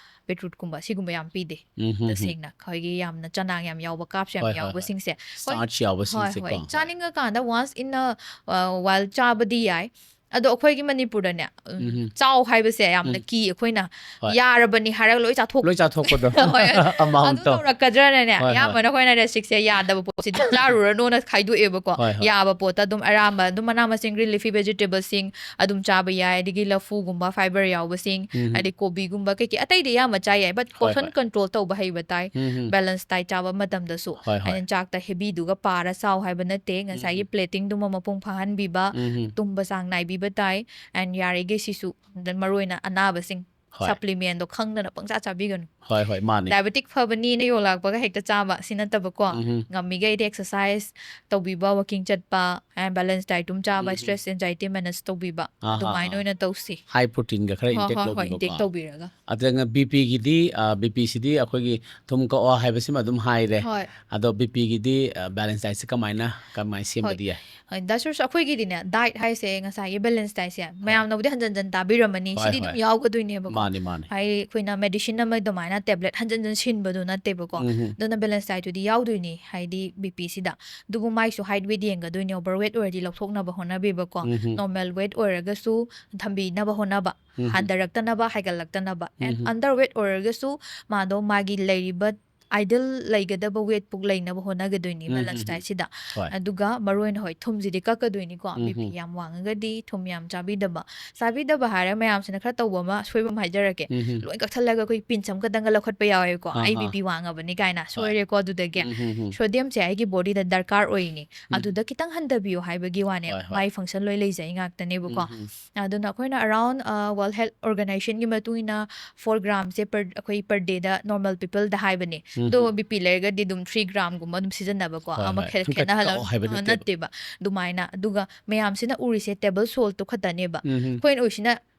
beetroot ꯀꯨꯝꯕ ꯁꯤꯒꯨꯝꯕ ꯌꯥꯝ ꯄꯤꯗꯦ꯫ ꯎꯝ, ꯎꯝ, ꯎꯝ꯫ ꯇꯁꯦꯡꯅ ꯑꯩꯈꯣꯏꯒꯤ ꯌꯥꯝꯅ ꯆꯅꯥꯡ ꯌꯥꯝ ꯌꯥꯎꯕ, carbs ꯌꯥꯝ ꯍꯣꯏ, ꯍꯣꯏ, ꯍꯣꯏ꯫ ꯌꯥꯎꯕꯁꯤꯡꯁꯦ꯫ ꯍꯣꯏ꯫ Starch ꯌꯥꯎꯕꯁꯤꯡꯁꯦ ꯍꯣꯏ, ꯀꯣ꯫ ꯍꯣꯏ꯫ ꯆꯥꯅꯤꯡꯉꯀꯥꯟꯗ once in a, ꯑ, while ꯆꯥꯕꯗꯤ ꯌꯥꯏ꯫ ꯑꯗꯣ ꯑꯩꯈꯣꯏꯒꯤ ꯃꯅꯤꯄꯨꯔꯗꯅꯦ, ꯎꯝ, ꯎꯝ꯫ ꯆꯥꯎ ꯍꯥꯏꯕꯁꯦ ꯌꯥꯝꯅ ꯎꯝ꯫ ꯀꯤ, ꯑꯩꯈꯣꯏꯅ ꯍꯣꯏ꯫ ꯌꯥꯔꯕꯅꯤ ꯍꯥꯏꯔꯒ ꯂꯣꯏ ꯆꯥꯊꯣꯛ- ꯂꯣꯏ ꯆꯥꯊꯣꯛꯄꯗꯣ꯫ ꯍꯣꯏ, ꯑꯗꯨ Amount ꯇꯣ꯫ ꯇꯧꯔꯛꯀꯗ꯭ꯔꯅꯅꯦ, ꯍꯣꯏ, ꯍꯣꯏ꯫ ꯑꯌꯥꯝꯕꯅ ꯑꯩꯈꯣꯏꯅ restrict ꯁꯦ ꯌꯥꯗꯕ ꯄꯣꯠꯁꯤꯗꯤ ꯆꯥꯔꯨꯔꯅꯣꯅ ꯈꯥꯏꯗꯣꯛꯑꯦꯕꯀꯣ꯫ ꯍꯣꯏ, ꯍꯣꯏ꯫ ꯌꯥꯕ ꯄꯣꯠꯇ ꯑꯗꯨꯝ ꯑꯔꯥꯝꯕ, ꯑꯗꯨꯝ ꯃꯅꯥ ꯃꯁꯤꯡ, green leafy vegetable ꯁꯤꯡ ꯑꯗꯨꯝ ꯆꯥꯕ ꯌꯥꯏ, ꯑꯗꯒꯤ ꯂꯐꯨꯒꯨꯝꯕ, fiber ꯌꯥꯎꯕꯁꯤꯡ, ꯎꯝ꯫ ꯑꯗꯩ ꯀꯣꯕꯤꯒꯨꯝꯕ ꯀꯩꯀꯩ ꯑꯇꯩꯗꯤ ꯑꯌꯥꯝꯕ ꯆꯥ ꯌꯥꯏ, but ꯍꯣꯏ, portion ꯍꯣꯏ꯫ Control ꯇꯧꯕ ꯍꯩꯕ ꯇꯥꯏ꯫ ꯎꯝ꯫ Balance diet ꯆꯥꯕ ꯃꯇꯝꯗꯁꯨ꯫ ꯍꯣꯏ, ꯍꯣꯏ꯫ ꯑꯩꯅ ꯆꯥꯛꯇ heavy ꯗꯨꯒ ꯄꯥꯔ ꯆꯥꯎ ꯍꯥꯏꯕ ꯅꯠꯇꯦ, ꯉꯁꯥꯏꯒꯤ ꯎꯝ꯫ Plating ꯗꯨꯃ ꯃꯄꯨꯡ ꯐꯥꯍꯟꯕꯤꯕ, ꯎꯝ꯫ ꯇꯨꯝꯕ ꯆꯥꯡ ꯅꯥꯏꯕꯤꯕ, ꯇꯥꯏ꯫ And ꯌꯥꯔꯤꯈꯩ ꯁꯤꯁꯨ, ꯃꯔꯨ ꯑꯣꯏꯅ ꯑꯅꯥꯕꯁꯤꯡ, ꯍꯣꯏ꯫ ꯁꯄ꯭ꯂꯤꯃꯦꯟꯗꯣ ꯈꯪꯗꯅ ꯄꯪꯆꯥ ꯆꯥꯕꯤꯒꯅꯨ꯫ ꯍꯣꯏ, ꯍꯣꯏ, ꯃꯥꯅꯤ꯫ ꯗꯥꯏꯕꯦꯇꯤꯛ ꯐꯕꯅꯤꯅ ꯌꯣꯜꯂꯛꯄꯒ ꯍꯦꯛꯇ ꯆꯥꯕ ꯁꯤ ꯅꯠꯇꯕꯀꯣ, ꯎꯝꯍꯨꯝ꯫ ꯉꯝꯃꯤꯈꯩꯗꯤ ꯑꯦꯛꯁꯔꯁꯥꯏꯁ ꯇꯧꯕꯤꯕ, ꯋꯥꯀꯤꯡ ꯆꯠꯄ, ꯕꯦꯂꯦꯟꯁ ꯗꯥꯏꯠ ꯑꯗꯨꯝ ꯆꯥꯕ, ꯎꯝꯍꯨꯝ꯫ ꯁ꯭ꯇ꯭ꯔꯦꯁ ꯑꯦꯟꯖꯥꯏꯇꯤ ꯃꯦꯅꯦꯖ ꯇꯧꯕꯤꯕ, ꯑꯍꯥ, ꯑꯗꯨꯃꯥꯏꯅ ꯑꯍꯥ꯫ ꯑꯣꯏꯅ ꯇꯧꯁꯤ꯫ ꯍꯥꯏ ꯄ꯭ꯔꯣꯇꯤꯟꯒ ꯈꯔ ꯍꯣꯏ, ꯏꯟꯇꯦꯛ ꯍꯣꯏ, ꯍꯣꯏ, ꯇꯧꯕꯤꯕꯀꯣ꯫ ꯏꯟꯇꯦꯛ ꯇꯧꯕꯤꯔꯒ꯫ ꯑꯗꯨꯒ ꯕꯤ ꯄꯤꯒꯤꯗꯤ, ꯕꯤ ꯄꯤꯁꯤꯗꯤ ꯑꯩꯈꯣꯏꯒꯤ ꯊꯨꯝ ꯀꯛꯑꯣ ꯍꯥꯏꯕꯁꯤꯃ ꯑꯗꯨꯝ ꯍꯥꯏꯔꯦ꯫ ꯍꯣꯏ꯫ ꯑꯗꯣ ꯕꯤ ꯄꯤꯒꯤꯗꯤ ꯕꯦꯂꯦꯟꯁ ꯗꯥꯏꯠꯁꯦ ꯀꯃꯥꯏꯅ, ꯀꯃꯥꯏꯅ ꯁꯦꯝꯕꯗꯤ ꯌꯥꯏ? ꯍꯣꯏ, ꯗꯥ ꯁꯨꯔꯁ, ꯑꯩꯈꯣꯏꯒꯤꯗꯤꯅꯦ, ꯗꯥꯏꯠ ꯍꯥꯏꯁꯦ ꯉꯁꯥꯏꯒꯤ ꯕꯦꯂꯦꯟꯁ ꯗꯥꯏꯠꯁꯦ ꯃꯌꯥꯝꯅꯕꯨꯗꯤ ꯍꯟꯖꯟ ꯍꯟꯖꯟ ꯇꯥꯕꯤꯔꯝꯃꯅꯤ, ꯍꯣꯏ, ꯁꯤꯗꯤ ꯑꯗꯨꯝ ꯍꯣꯏ꯫ ꯌꯥꯎꯒꯗꯣꯏꯅꯦꯕꯀꯣ꯫ ꯃꯥꯅꯤ, ꯃꯥꯅꯤ꯫ ꯍꯥꯏꯗꯤ ꯑꯩꯈꯣꯏꯅ ꯃꯦꯗꯤꯁꯤꯟ ꯑꯃ ꯑꯗꯨꯃꯥꯏꯅ ꯇꯦꯕ꯭ꯂꯦꯠ ꯍꯟꯖꯟ ꯍꯟꯖꯟ ꯁꯤꯟꯕꯗꯣ ꯅꯠꯇꯦꯕꯀꯣ꯫ ꯎꯝꯍꯨꯝ꯫ ꯑꯗꯨꯅ ꯕꯦꯂꯦꯟꯁ ꯗꯥꯏꯠꯇꯨꯗꯤ ꯌꯥꯎꯗꯣꯏꯅꯤ, ꯍꯥꯏꯗꯤ ꯕꯤ ꯄꯤꯁꯤꯗ꯫ ꯑꯗꯨꯕꯨ ꯃꯥꯏꯁꯨ ꯍꯥꯏꯠ ꯋꯦꯠ ꯌꯦꯡꯒꯗꯣꯏꯅꯤ, ꯑꯣꯚꯔ ꯋꯦꯠ ꯑꯣꯏꯔꯗꯤ ꯂꯧꯊꯣꯛꯅꯕ ꯍꯣꯠꯅꯕꯤꯕꯀꯣ꯫ ꯎꯝꯍꯨꯝ꯫ ꯅꯣꯔꯃꯦꯜ ꯋꯦꯠ ꯑꯣꯏꯔꯒꯁꯨ ꯊꯝꯕꯤꯅꯕ ꯍꯣꯠꯅꯕ, ꯎꯝꯍꯨꯝ꯫ ꯍꯟꯊꯔꯛꯇꯅꯕ, ꯍꯥꯏꯒꯠꯂꯛꯇꯅꯕ꯫ And mm-hmm. ꯑꯟꯗꯔ ꯋꯦꯠ ꯑꯣꯏꯔꯒꯁꯨ ꯃꯥꯗꯣ ꯃꯥꯒꯤ ꯂꯩꯔꯤꯕ ꯑꯥꯏꯗꯜ ꯂꯩꯒꯗꯕ ꯋꯦꯠ ꯄꯨꯛ ꯂꯩꯅꯕ ꯍꯣꯠꯅꯒꯗꯣꯏꯅꯤ ꯎꯝ, ꯕꯦꯂꯦꯟꯁ ꯎꯝ, ꯗꯥꯏꯠꯁꯤꯗ꯫ ꯍꯣꯏ꯫ ꯑꯗꯨꯒ ꯃꯔꯨ ꯑꯣꯏꯅ, ꯍꯣꯏ, ꯊꯨꯝꯁꯤꯗꯤ ꯀꯛꯀꯗꯣꯏꯅꯤꯀꯣ꯫ ꯎꯝ, ꯕꯤ ꯄꯤ ꯎꯝ꯫ ꯌꯥꯝ ꯋꯥꯡꯉꯒꯗꯤ ꯊꯨꯝ ꯌꯥꯝ ꯆꯥꯕꯤꯗꯕ꯫ ꯆꯥꯕꯤꯗꯕ ꯍꯥꯏꯔꯒ ꯃꯌꯥꯝꯁꯤꯅ ꯈꯔ ꯇꯧꯕ ꯑꯃ, ꯑꯁꯣꯏꯕ ꯑꯃ ꯍꯥꯏꯖꯔꯛꯀꯦ꯫ ꯎꯝ, ꯎꯝ꯫ ꯂꯣꯏ ꯀꯛꯊꯠꯂꯒ ꯑꯩꯈꯣꯏ ꯄꯤꯟꯁ ꯑꯃꯈꯛꯇꯪꯒ ꯂꯧꯈꯠꯄ ꯌꯥꯎꯋꯦꯕꯀꯣ꯫ ꯑꯥ, ꯑꯩ ꯑꯥ꯫ ꯕꯤ ꯄꯤ ꯋꯥꯡꯉꯕꯅꯤ ꯀꯥꯏꯅ, ꯍꯣꯏ꯫ ꯁꯣꯏꯔꯦꯀꯣ ꯑꯗꯨꯗꯒꯤ꯫ ꯎꯝ, ꯎꯝ, ꯎꯝ꯫ ꯁꯣꯗꯤꯌꯝꯁꯦ ꯑꯩꯒꯤ ꯕꯣꯗꯤꯗ ꯗꯔꯀꯥꯔ ꯑꯣꯏꯔꯤꯅꯤ, ꯎꯝ꯫ ꯑꯗꯨꯗ ꯈꯤꯇꯪ ꯍꯟꯊꯕꯤꯌꯨ ꯍꯥꯏꯕꯒꯤ ꯋꯥꯅꯦ꯫ ꯍꯣꯏ, ꯍꯣꯏ꯫ ꯃꯥꯏ ꯐꯪꯁꯟ ꯂꯣꯏ ꯂꯩꯖꯩ ꯉꯥꯛꯇꯅꯦꯕꯀꯣ꯫ ꯎꯝ, ꯎꯝ꯫ ꯑꯗꯨꯅ ꯑꯩꯈꯣꯏꯅ ꯑꯔꯥꯎꯟ, ꯑ, ꯋꯥꯔꯜ ꯍꯦꯜꯊ ꯑꯣꯔꯒꯅꯥꯏꯖꯦꯁꯟꯒꯤ ꯃꯇꯨꯡ ꯏꯟꯅ ꯐꯣꯔ ꯒ꯭ꯔꯥꯝꯁꯦ per, ꯑꯩꯈꯣꯏ per dayꯗ ꯅꯣꯔꯃꯦꯜ ꯄꯤꯄꯜꯗ ꯍꯥꯏꯕꯅꯦ꯫ ꯎꯝ, ꯑꯗꯣ ꯎꯝ꯫ ꯕꯤ ꯄꯤ ꯂꯩꯔꯒꯗꯤ ꯑꯗꯨꯝ ꯊ꯭ꯔꯤ ꯒ꯭ꯔꯥꯝꯒꯨꯝꯕ ꯑꯗꯨꯝ ꯁꯤꯖꯤꯟꯅꯕꯀꯣ꯫ ꯍꯣꯏ, ꯑꯃ ꯍꯣꯏ꯫ ꯈꯦ-, ꯁꯨꯝ ꯀꯛ-, ꯈꯦꯠꯅꯍꯜꯂ-, ꯀꯛꯑꯣ ꯍꯥꯏꯕ ꯑ, ꯅꯠꯇꯦꯕ꯫ ꯅꯠꯇꯦꯕ꯫ ꯑꯗꯨꯃꯥꯏꯅ꯫ ꯑꯗꯨꯒ ꯃꯌꯥꯝꯁꯤꯅ ꯎꯔꯤꯁꯦ ꯇꯦꯕꯜ ꯁꯣꯜꯠꯇꯣ ꯈꯛꯇꯅꯦꯕ꯫ ꯎꯝ, ꯎꯝ꯫ ꯑꯩꯈꯣꯏꯅ ꯎꯔꯤꯁꯤꯅ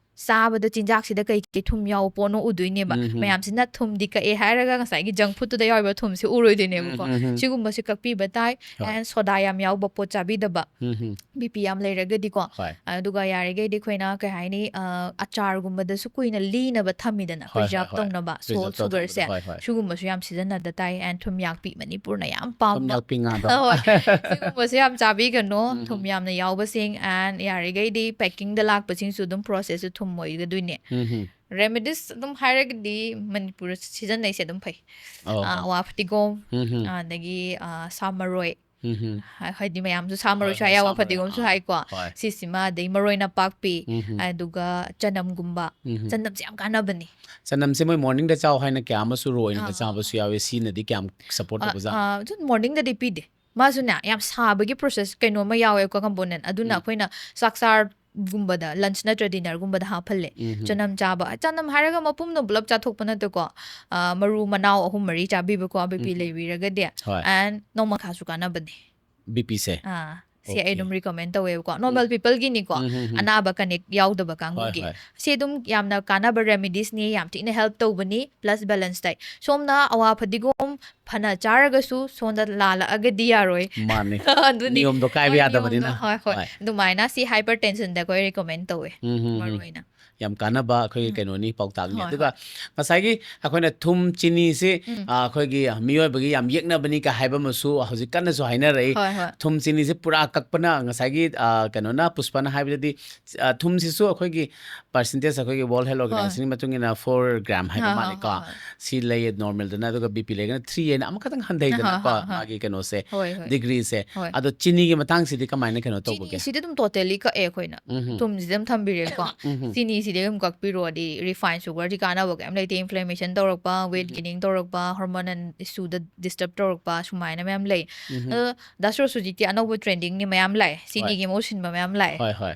ꯆꯥꯕꯗ ꯆꯤꯟꯖꯥꯛꯁꯤꯗ ꯀꯩ ꯀꯩ ꯊꯨꯝ ꯌꯥꯎꯕ ꯄꯣꯠꯅꯣ ꯎꯗꯣꯏꯅꯦꯕ꯫ ꯎꯝ, ꯎꯝ꯫ ꯃꯌꯥꯝꯁꯤꯅ ꯊꯨꯝꯗꯤ ꯀꯛꯑꯦ ꯍꯥꯏꯔꯒ ꯉꯁꯥꯏꯒꯤ ꯖꯪꯛ ꯐꯨꯗꯇꯨꯗ ꯌꯥꯎꯔꯤꯕ ꯊꯨꯝꯁꯦ ꯎꯔꯣꯏꯗꯣꯏꯅꯦꯕꯀꯣ꯫ ꯎꯝ, ꯎꯝ, ꯎꯝ꯫ ꯁꯤꯒꯨꯝꯕꯁꯦ ꯀꯛꯄꯤꯕ ꯇꯥꯏ꯫ ꯍꯣꯏ꯫ And ꯁꯣꯗꯥ ꯌꯥꯝ ꯌꯥꯎꯕ ꯄꯣꯠ ꯆꯥꯕꯤꯗꯕ꯫ ꯎꯝ, ꯎꯝ꯫ ꯕꯤ ꯄꯤ ꯌꯥꯝ ꯂꯩꯔꯒꯗꯤꯀꯣ꯫ ꯍꯣꯏ꯫ ꯑꯗꯨꯒ ꯌꯥꯔꯤꯈꯩꯗꯤ ꯑꯩꯈꯣꯏꯅ ꯀꯩ ꯍꯥꯏꯅꯤ, ꯑ, ꯑꯆꯥꯔꯒꯨꯝꯕꯗꯁꯨ ꯀꯨꯏꯅ ꯂꯤꯅꯕ ꯊꯝꯃꯤꯗꯅ, ꯍꯣꯏ, ꯍꯣꯏ, preserve ꯍꯣꯏ꯫ ꯇꯧꯅꯕ, Preserve soft sugarꯁꯦ, ꯇꯧꯅꯕꯗꯣ, ꯍꯣꯏ, ꯍꯣꯏ꯫ ꯁꯤꯒꯨꯝꯕꯁꯨ ꯌꯥꯝ ꯁꯤꯖꯤꯟꯅꯗ ꯇꯥꯏ꯫ And ꯊꯨꯝ ꯌꯥꯛꯄꯤ, ꯃꯅꯤꯄꯨꯔꯅ ꯌꯥꯝ ꯄꯥꯝꯕ꯫ ꯊꯨꯝ ꯌꯥꯛꯄꯤ ꯉꯥꯗꯣ꯫ ꯍꯣꯏ꯫ ꯁꯤꯒꯨꯝꯕꯁꯦ ꯌꯥꯝ ꯆꯥꯕꯤꯒꯅꯨ, ꯎꯝ, ꯊꯨꯝ ꯎꯝ꯫ ꯌꯥꯝꯅ ꯌꯥꯎꯕꯁꯤꯡ꯫ And ꯌꯥꯔꯤꯈꯩꯗꯤ packingꯗ ꯂꯥꯛꯄꯁꯤꯡꯁꯨ ꯑꯗꯨꯝ processꯁꯨ ꯊꯨꯝ ꯑꯣꯏꯒꯗꯣꯏꯅꯦ꯫ ꯎꯝ, ꯎꯝ꯫ Remedies ꯑꯗꯨꯝ ꯍꯥꯏꯔꯒꯗꯤ ꯃꯅꯤꯄꯨꯔꯗ ꯁꯤꯖꯤꯟꯅꯩꯁꯦ ꯑꯗꯨꯝ ꯐꯩ꯫ ꯑꯣ, ꯑ, ꯍꯣꯏ꯫ ꯑꯋꯥ ꯐꯗꯤꯒꯣꯝ, ꯎꯝ, ꯎꯝ꯫ ꯑꯗꯒꯤ, ꯑ, ꯁꯥ ꯃꯔꯣꯏ, ꯎꯝ, ꯎꯝ꯫ ꯍꯥ-, ꯍꯥꯏꯗꯤ ꯃꯌꯥꯝꯁꯨ ꯁꯥ ꯍꯣꯏ, ꯃꯔꯣꯏꯁꯨ ꯍꯣꯏ, ꯍꯥꯏ, ꯑꯋꯥ ꯁꯥ ꯃꯔꯣꯏ, ꯐꯗꯤꯒꯣꯝꯁꯨ ꯑꯥ, ꯍꯥꯏꯀꯣ꯫ ꯍꯣꯏ꯫ ꯁꯤꯁꯤꯃ, ꯑꯗꯩ ꯃꯔꯣꯏ ꯅꯄꯥꯛꯄꯤ, ꯎꯝ, ꯎꯝ꯫ ꯑꯗꯨꯒ ꯆꯅꯝꯒꯨꯝꯕ꯫ ꯎꯝ, ꯎꯝ꯫ ꯆꯅꯝꯁꯦ ꯌꯥꯝ ꯀꯥꯟꯅꯕꯅꯤ꯫ ꯆꯅꯝꯁꯦ ꯃꯣꯏ morningꯗ ꯆꯥꯎ ꯍꯥꯏꯅ ꯀꯌꯥ ꯑꯃꯁꯨ raw ꯑꯣꯏꯅꯒ ꯑꯥ꯫ ꯆꯥꯕꯁꯨ ꯌꯥꯎꯋꯦ꯫ ꯁꯤꯅꯗꯤ ꯀꯌꯥꯝ support ꯑ, ꯇꯧꯕꯖꯥꯠꯅꯣ? ꯑ, ꯑꯗꯨꯝ morningꯗꯗꯤ ꯄꯤꯗꯦ꯫ ꯃꯥꯁꯨꯅꯦ, ꯌꯥꯝ ꯁꯥꯕꯒꯤ process ꯀꯩꯅꯣꯝꯃ ꯌꯥꯎꯋꯦꯀꯣ, component꯫ ꯑꯗꯨꯅ ꯎꯝ꯫ ꯑꯩꯈꯣꯏꯅ ꯆꯥꯛ ꯆꯥꯔ ꯒꯨꯝꯕꯗ, lunch ꯅꯠꯇ꯭ꯔ dinner ꯒꯨꯝꯕꯗ ꯍꯥꯞꯍꯜꯂꯦ꯫ ꯎꯝ. ꯆꯅꯝ ꯆꯥꯕ, ꯆꯅꯝ ꯍꯥꯏꯔꯒ ꯃꯄꯨꯝꯗꯣ ꯄꯨꯂꯞ ꯆꯥꯊꯣꯛꯄ ꯅꯠꯇꯦꯀꯣ, ꯑ, ꯃꯔꯨ ꯃꯅꯥꯎ ꯑꯍꯨꯝ ꯃꯔꯤ ꯆꯥꯕꯤꯕꯀꯣ, BP ꯎꯝ. ꯂꯩꯕꯤꯔꯒꯗꯤ꯫ ꯍꯣꯏ. And ꯅꯣꯡꯃꯈꯥꯁꯨ ꯀꯥꯟꯅꯕꯅꯦ꯫ BP ꯁꯦ. ꯑꯥ, ꯁꯤ ꯑꯩ Okay. ꯑꯗꯨꯝ recommend ꯇꯧꯋꯦꯕꯀꯣ, normal people ꯒꯤꯅꯤꯀꯣ, ꯎꯝ, ꯎꯝ, ꯎꯝ. ꯑꯅꯥꯕ connect ꯌꯥꯎꯗꯕ ꯍꯣꯏ, ꯀꯥꯡꯕꯨꯒꯤ꯫ ꯍꯣꯏ. ꯁꯤ ꯑꯗꯨꯝ ꯌꯥꯝꯅ ꯀꯥꯟꯅꯕ remedies ꯅꯤ, ꯌꯥꯝ ꯊꯤꯅ help ꯇꯧꯕꯅꯤ, plus balance diet꯫ ꯁꯣꯝꯅ ꯑꯋꯥ ꯐꯗꯤꯒꯣꯝ ꯐꯅ ꯆꯥꯔꯒꯁꯨ ꯁꯣꯝꯗ ꯂꯥꯜꯂꯛꯑꯒꯗꯤ ꯌꯥꯔꯣꯏ꯫ ꯃꯥꯅꯤ꯫ ꯑꯗꯨꯅꯤ꯫ ꯅꯤꯌꯣꯝꯗꯣ ꯀꯥꯏꯕ ꯍꯣꯏ, ꯌꯥꯗꯕꯅꯤꯅ꯫ ꯅꯤꯌꯣꯝꯗꯣ, ꯍꯣꯏ, ꯍꯣꯏ꯫ ꯍꯣꯏ. ꯑꯗꯨꯃꯥꯏꯅ ꯁꯤ hypertension ꯗ ꯑꯩꯈꯣꯏ recommend ꯇꯧꯋꯦ, ꯎꯝ, ꯎꯝ, ꯎꯝ. ꯃꯔꯨ ꯑꯣꯏꯅ꯫ ꯌꯥꯝ ꯀꯥꯟꯅꯕ ꯑꯩꯈꯣꯏꯒꯤ ꯎꯝ. ꯀꯩꯅꯣꯅꯤ, ꯄꯥꯎꯇꯥꯛꯅꯤ꯫ ꯍꯣꯏ, ꯑꯗꯨꯒ ꯍꯣꯏ. ꯉꯁꯥꯏꯒꯤ ꯑꯩꯈꯣꯏꯅ ꯊꯨꯝ, ꯆꯤꯅꯤꯁꯤ, ꯎꯝ. ꯑ, ꯑꯩꯈꯣꯏꯒꯤ ꯃꯤꯑꯣꯏꯕꯒꯤ ꯌꯥꯝ ꯌꯦꯛꯅꯕꯅꯤ ꯀ ꯍꯥꯏꯕ ꯑꯃꯁꯨ ꯍꯧꯖꯤꯛ ꯀꯟꯅꯁꯨ ꯍꯥꯏꯅꯔꯛꯏ꯫ ꯍꯣꯏ, ꯍꯣꯏ. ꯊꯨꯝ, ꯆꯤꯅꯤꯁꯤ ꯄꯨꯔꯥ ꯀꯛꯄꯅ, ꯉꯁꯥꯏꯒꯤ, ꯑ, ꯀꯩꯅꯣꯅ, ꯄꯨꯁꯄꯅ ꯍꯥꯏꯕꯗꯗꯤ, ꯑ, ꯊꯨꯝꯁꯤꯁꯨ ꯑꯩꯈꯣꯏꯒꯤ percentage, ꯑꯩꯈꯣꯏꯒꯤ World Health ꯍꯣꯏ. Organization ꯒꯤ ꯃꯇꯨꯡ ꯏꯟꯅ four gram ꯍꯥꯏꯕ ꯍꯣꯏ, ꯍꯣꯏ, ꯃꯥꯜꯂꯦꯀꯣ꯫ ꯍꯣꯏ, ꯍꯣꯏ. ꯁꯤ ꯂꯩꯌꯦ normalꯗꯅ, ꯑꯗꯨꯒ BP ꯂꯩꯔꯒꯅ three ꯍꯥꯏꯅ ꯑꯃꯈꯛꯇꯪ ꯍꯟꯊꯩꯗꯅꯀꯣ, ꯍꯣꯏ, ꯍꯣꯏ, ꯍꯣꯏ. ꯃꯥꯒꯤ ꯀꯩꯅꯣꯁꯦ, ꯍꯣꯏ, ꯍꯣꯏ. degree ꯁꯦ꯫ ꯍꯣꯏ. ꯑꯗꯣ ꯆꯤꯅꯤꯒꯤ ꯃꯇꯥꯡꯁꯤꯗꯤ ꯀꯃꯥꯏꯅ ꯀꯩꯅꯣ ꯇꯧꯕꯒꯦ? ꯆꯤꯅꯤꯁꯤꯗꯤ ꯑꯗꯨꯝ totally ꯀꯛꯑꯦ ꯑꯩꯈꯣꯏꯅ꯫ ꯎꯝ. ꯊꯨꯝꯁꯤꯗꯤ ꯑꯗꯨꯝ ꯊꯝꯕꯤꯔꯦꯀꯣ꯫ ꯎꯝ. ꯆꯤꯅꯤꯁꯤꯗꯤ ꯑꯗꯨꯝ ꯀꯛꯄꯤꯔꯣ, ꯑꯗꯤ refined sugar ꯗꯤ ꯀꯥꯟꯅꯕ ꯀꯩꯝ ꯂꯩꯇꯦ, inflammation ꯇꯧꯔꯛꯄ, weight ꯎꯝ. gaining ꯇꯧꯔꯛꯄ, hormone issue ꯗ disturb ꯇꯧꯔꯛꯄ, ꯁꯨꯃꯥꯏꯅ ꯃꯌꯥꯝ ꯂꯩ꯫ ꯎꯝ. ꯑꯗꯣ ꯗꯥꯁꯔꯣꯁ ꯍꯧꯖꯤꯛꯇꯤ ꯑꯅꯧꯕ trending ꯅꯤ, ꯃꯌꯥꯝ ꯂꯥꯛꯑꯦ, ꯍꯣꯏ. ꯆꯤꯅꯤꯒꯤ ꯃꯍꯨꯠ ꯁꯤꯟꯕ ꯃꯌꯥꯝ ꯂꯥꯛꯑꯦ꯫ ꯍꯣꯏ, ꯍꯣꯏ.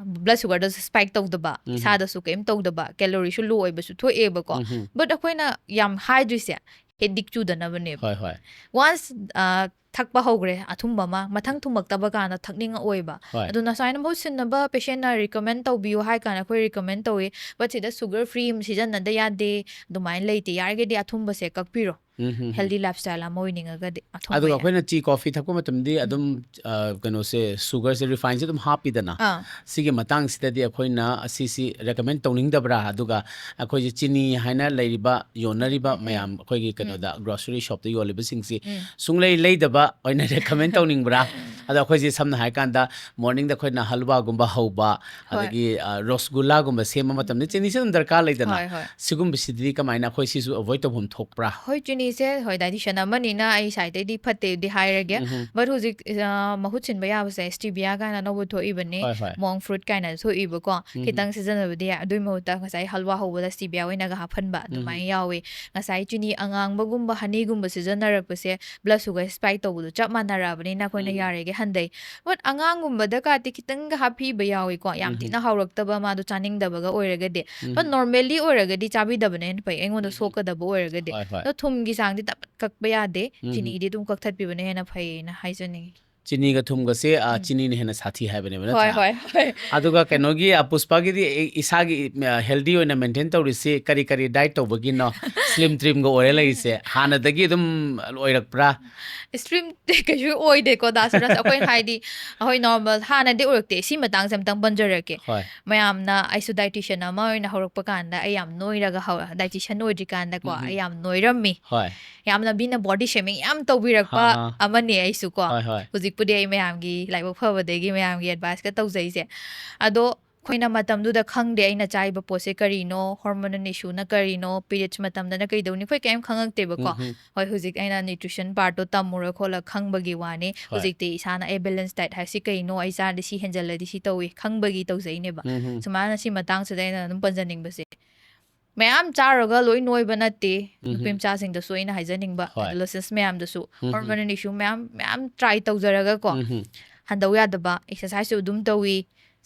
Blood sugar ꯗꯁꯨ spike ꯇꯧꯗꯕ, ꯎꯝ. ꯏꯁꯥꯗꯁꯨ ꯀꯩꯝ ꯇꯧꯗꯕ, calorie ꯁꯨ low ꯑꯣꯏꯕꯁꯨ ꯊꯣꯛꯑꯦꯕꯀꯣ꯫ ꯎꯝ. But ꯑꯩꯈꯣꯏꯅ ꯌꯥꯝ ꯍꯥꯏꯗ꯭ꯔꯤꯁꯦ addict ꯆꯨꯗꯅꯕꯅꯦꯕ꯫ ꯍꯣꯏ, ꯍꯣꯏ. Once, ꯑ, ꯊꯛꯄ ꯍꯧꯈ꯭ꯔꯦ, ꯑꯊꯨꯝꯕ ꯑꯃ ꯃꯊꯪ ꯊꯨꯝꯃꯛꯇꯕ ꯀꯥꯟꯗ ꯊꯛꯅꯤꯡꯉꯛꯑꯣꯏꯕ꯫ ꯍꯣꯏ. ꯑꯗꯨꯅ ꯁꯨꯃꯥꯏꯅ ꯃꯍꯨꯠ ꯁꯤꯟꯅꯕ patient ꯅ recommend ꯇꯧꯕꯤꯌꯨ ꯍꯥꯏ ꯀꯥꯟꯗ ꯑꯩꯈꯣꯏ recommend ꯇꯧꯋꯤ, but ꯁꯤꯗ sugar free ꯑꯃ ꯁꯤꯖꯤꯟꯅꯗ ꯌꯥꯗꯦ, ꯑꯗꯨꯃꯥꯏꯅ ꯂꯩꯇꯦ, ꯌꯥꯔꯒꯗꯤ ꯑꯊꯨꯝꯕꯁꯦ ꯀꯛꯄꯤꯔꯣ꯫ ꯎꯝ, ꯎꯝ, ꯎꯝ. Healthy lifestyle ꯑꯃ ꯑꯣꯏꯅꯤꯡꯉꯒꯗꯤ ꯑꯊꯨꯝꯕ ꯑꯗꯨꯒ ꯌꯥꯏ꯫ ꯑꯩꯈꯣꯏꯅ tea, coffee ꯊꯛꯄ ꯃꯇꯝꯗꯗꯤ ꯑꯗꯨꯝ, ꯑ, ꯀꯩꯅꯣꯁꯦ, sugar ꯁꯦ, refine ꯁꯦ ꯑꯗꯨꯝ ꯍꯥꯞꯄꯤꯗꯅ꯫ ꯑꯥ. ꯁꯤꯒꯤ ꯃꯇꯥꯡꯁꯤꯗꯗꯤ ꯑꯩꯈꯣꯏꯅ ꯑꯁꯤꯁꯤ recommend ꯇꯧꯅꯤꯡꯗꯕ꯭ꯔꯥ? ꯑꯗꯨꯒ ꯑꯩꯈꯣꯏꯁꯦ ꯆꯤꯅꯤ ꯍꯥꯏꯅ ꯂꯩꯔꯤꯕ, ꯌꯣꯟꯅꯔꯤꯕ ꯎꯝ, ꯎꯝ. ꯃꯌꯥꯝ, ꯑꯩꯈꯣꯏꯒꯤ ꯎꯝ. ꯀꯩꯅꯣꯗ, grocery shop ꯇ ꯌꯣꯜꯂꯤꯕꯁꯤꯡꯁꯤ ꯎꯝ. ꯁꯨꯡꯂꯩ ꯂꯩꯗꯕ ꯑꯣꯏꯅ recommend ꯇꯧꯅꯤꯡꯕ꯭ꯔꯥ? ꯑꯗꯣ ꯑꯩꯈꯣꯏꯁꯦ ꯁꯝꯅ ꯍꯥꯏꯔꯀꯥꯟꯗ morning ꯗ ꯑꯩꯈꯣꯏꯅ ꯍꯜꯋꯥꯒꯨꯝꯕ ꯍꯧꯕ, ꯍꯣꯏ. ꯑꯗꯒꯤ, ꯑ, ꯔꯣꯁꯒꯨꯂꯥꯒꯨꯝꯕ ꯁꯦꯝꯕ ꯃꯇꯝꯗ ꯆꯤꯅꯤꯁꯦ ꯑꯗꯨꯝ ꯗꯔꯀꯥꯔ ꯂꯩꯗꯅ꯫ ꯍꯣꯏ, ꯍꯣꯏ. ꯁꯤꯒꯨꯝꯕꯁꯤꯗꯤ ꯀꯃꯥꯏꯅ ꯑꯩꯈꯣꯏ ꯁꯤꯁꯨ avoid ꯇꯧꯐꯝ ꯊꯣꯛꯄ꯭ꯔꯥ? ꯍꯣꯏ, ꯆꯤꯅꯤꯁꯦ, ꯍꯣꯏ, dietitian ꯑꯃꯅꯤꯅ ꯑꯩ side ꯇꯩꯗꯤ ꯐꯠꯇꯦꯗꯤ ꯍꯥꯏꯔꯒꯦ꯫ ꯎꯝ. But ꯍꯧꯖꯤꯛ, ꯑ, ꯃꯍꯨꯠ ꯁꯤꯟꯕ ꯌꯥꯕꯁꯦ stevia ꯀꯥꯏꯅ ꯑꯅꯧꯕ ꯊꯣꯛꯏꯕꯅꯤ, ꯍꯣꯏ, ꯍꯣꯏ. monk fruit ꯀꯥꯏꯅ ꯊꯣꯛꯏꯕꯀꯣ꯫ ꯎꯝ. ꯈꯤꯇꯪ ꯁꯤꯖꯤꯟꯅꯕꯗꯤ ꯌꯥꯏ꯫ ꯑꯗꯨꯏ ꯃꯍꯨꯠꯇ ꯉꯁꯥꯏ ꯍꯜꯋꯥ ꯍꯧꯕꯗ stevia ꯑꯣꯏꯅꯒ ꯍꯥꯞꯍꯟꯕ, ꯎꯝ. ꯑꯗꯨꯃꯥꯏꯅ ꯌꯥꯎꯋꯤ꯫ ꯉꯁꯥꯏ ꯆꯤꯅꯤ ꯑꯉꯥꯡꯕꯒꯨꯝꯕ, honey ꯒꯨꯝꯕ ꯁꯤꯖꯤꯟꯅꯔꯛꯄꯁꯦ blood sugar spike ꯇꯧꯕꯗꯣ ꯆꯞ ꯃꯥꯟꯅꯔꯛꯑꯕꯅꯤꯅ ꯑꯩꯈꯣꯏꯅ ꯎꯝ. ꯌꯥꯔꯤꯒꯩ ꯍꯟꯊꯩ꯫ But ꯑꯉꯥꯡꯒꯨꯝꯕꯗ ꯀꯥꯇꯤ ꯈꯤꯇꯪꯒ ꯍꯥꯞꯄꯤꯕ ꯌꯥꯎꯏꯀꯣ, ꯌꯥꯝ ꯎꯝ꯫ ꯊꯤꯅ ꯍꯥꯎꯔꯛꯇꯕ, ꯃꯥꯗꯣ ꯆꯥꯅꯤꯡꯗꯕꯒ ꯑꯣꯏꯔꯒꯗꯤ꯫ But um. normally ꯑꯣꯏꯔꯒꯗꯤ ꯆꯥꯕꯤꯗꯕꯅ ꯍꯦꯟꯅ ꯐꯩ, ꯑꯩꯉꯣꯟꯗ ꯎꯝ꯫ ꯁꯣꯛꯀꯗꯕ ꯑꯣꯏꯔꯒꯗꯤ꯫ ꯍꯣꯏ, ꯍꯣꯏ꯫ ꯑꯗꯣ ꯊꯨꯝꯒꯤ ꯆꯥꯡꯗꯤ ꯇꯞ ꯀꯛꯄ ꯌꯥꯗꯦ, ꯎꯝ꯫ ꯆꯤꯅꯤꯗꯤ ꯑꯗꯨꯝ ꯀꯛꯊꯠꯄꯤꯕꯅ ꯍꯦꯟꯅ ꯐꯩꯌꯦꯅ ꯍꯥꯏꯖꯅꯤꯡꯉꯤ꯫ ꯆꯤꯅꯤꯒ ꯊꯨꯝꯒꯁꯦ, ꯑ, ꯎꯝ꯫ ꯆꯤꯅꯤꯅ ꯍꯦꯟꯅ ꯁꯥꯊꯤ ꯍꯥꯏꯕꯅꯦꯕ, ꯍꯣꯏ, ꯅꯠꯇ꯭ꯔꯥ? ꯍꯣꯏ, ꯍꯣꯏ꯫ ꯑꯗꯨꯒ ꯀꯩꯅꯣꯒꯤ, ꯑ, ꯄꯨꯁꯄꯥꯒꯤꯗꯤ ꯏ-, ꯏꯁꯥꯒꯤ, ꯑ, healthy ꯑꯣꯏꯅ maintain ꯇꯧꯔꯤꯁꯤ ꯀꯔꯤ ꯀꯔꯤ diet ꯇꯧꯕꯒꯤꯅꯣ? Slim trimꯒ ꯑꯣꯏꯔ ꯂꯩꯔꯤꯁꯦ꯫ ꯍꯥꯟꯅꯗꯒꯤ ꯑꯗꯨꯝ ꯑꯣꯏꯔꯛꯄ꯭ꯔꯥ? Slim ꯀꯩꯁꯨ ꯑꯣꯏꯗꯦꯀꯣ, ꯗꯥ ꯁꯨꯔꯖ꯫ ꯑꯩꯈꯣꯏ ꯍꯥꯏꯗꯤ, ꯑꯩꯈꯣꯏ normal ꯍꯥꯟꯅꯗꯤ ꯑꯣꯏꯔꯛꯇꯦ꯫ ꯁꯤ ꯃꯇꯥꯡꯁꯦ ꯑꯝꯇꯪ ꯄꯟꯖꯔꯛꯀꯦ꯫ ꯍꯣꯏ꯫ ꯃꯌꯥꯝꯅ, ꯑꯩꯁꯨ dietitian ꯑꯃ ꯑꯣꯏꯅ ꯍꯧꯔꯛꯄ ꯀꯥꯟꯗ ꯑꯩ ꯌꯥꯝ ꯅꯣꯏꯔꯒ ꯍꯧ-, dietitian ꯑꯣꯏꯗ꯭ꯔꯤꯀꯥꯟꯗꯀꯣ, ꯎꯝ꯫ ꯑꯩ ꯌꯥꯝ ꯅꯣꯏꯔꯝꯃꯤ꯫ ꯍꯣꯏ꯫ ꯌꯥꯝꯅ ꯃꯤꯅ body shaming ꯌꯥꯝ ꯇꯧꯕꯤꯔꯛꯄ ꯑꯥ, ꯑꯥ꯫ ꯑꯃꯅꯤ ꯑꯩꯁꯨ ꯀꯣ꯫ ꯍꯣꯏ, ꯍꯣꯏ꯫ ꯍꯧꯖꯤꯛꯄꯨꯗꯤ ꯑꯩ ꯃꯌꯥꯝꯒꯤ ꯂꯥꯏꯕꯛ ꯐꯕꯗꯒꯤ ꯃꯌꯥꯝꯒꯤ adviceꯀ ꯇꯧꯖꯩꯁꯦ꯫ ꯑꯗꯣ ꯑꯩꯈꯣꯏꯅ ꯃꯇꯝꯗꯨꯗ ꯈꯪꯗꯦ ꯑꯩꯅ ꯆꯥꯔꯤꯕ ꯄꯣꯠꯁꯦ ꯀꯔꯤꯅꯣ, hormonal issueꯅ ꯀꯔꯤꯅꯣ, periods ꯃꯇꯝꯗꯅ ꯀꯩꯗꯧꯅꯤ, ꯑꯩꯈꯣꯏ ꯀꯩꯝ ꯈꯪꯉꯛꯇꯦꯕꯀꯣ꯫ ꯎꯝ, ꯎꯝ꯫ ꯍꯣꯏ, ꯍꯧꯖꯤꯛ ꯑꯩꯅ nutrition partꯇꯣ ꯇꯝꯃꯨꯔ ꯈꯣꯠꯂ ꯈꯪꯕꯒꯤ ꯋꯥꯅꯤ꯫ ꯍꯣꯏ꯫ ꯍꯧꯖꯤꯛꯇꯤ ꯏꯁꯥꯅ ꯑꯩ balance diet ꯍꯥꯏꯁꯤ ꯀꯩꯅꯣ, ꯑꯩ ꯆꯥꯔꯗꯤ ꯁꯤ ꯍꯦꯟꯖꯜꯂꯗꯤ ꯁꯤ ꯇꯧꯏ, ꯈꯪꯕꯒꯤ ꯇꯧꯖꯩꯅꯦꯕ꯫ ꯎꯝ, ꯎꯝ꯫ ꯁꯨꯃꯥꯏꯅ ꯁꯤ ꯃꯇꯥꯡꯁꯤꯗ ꯑꯩꯅ ꯑꯗꯨꯝ ꯄꯟꯖꯅꯤꯡꯕꯁꯦ, ꯃꯌꯥꯝ ꯆꯥꯔꯒ ꯂꯣꯏ ꯅꯣꯏꯕ ꯅꯠꯇꯦ꯫ ꯎꯝ, ꯅꯨꯄꯤ ꯎꯝ꯫ ꯃꯆꯥꯁꯤꯡꯗꯁꯨ ꯑꯩꯅ ꯍꯥꯏꯖꯅꯤꯡꯕ, ꯍꯣꯏ꯫ adolescents ꯃꯌꯥꯝꯗꯁꯨ, ꯎꯝ, ꯎꯝ꯫ hormonal issue ꯃꯌꯥꯝ, ꯃꯌꯥꯝ try ꯇꯧꯖꯔꯒꯀꯣ, ꯎꯝ, ꯎꯝ꯫ ꯍꯟꯗꯧ ꯌꯥꯗꯕ, exerciseꯁꯨ ꯑꯗꯨꯝ ꯇꯧꯏ,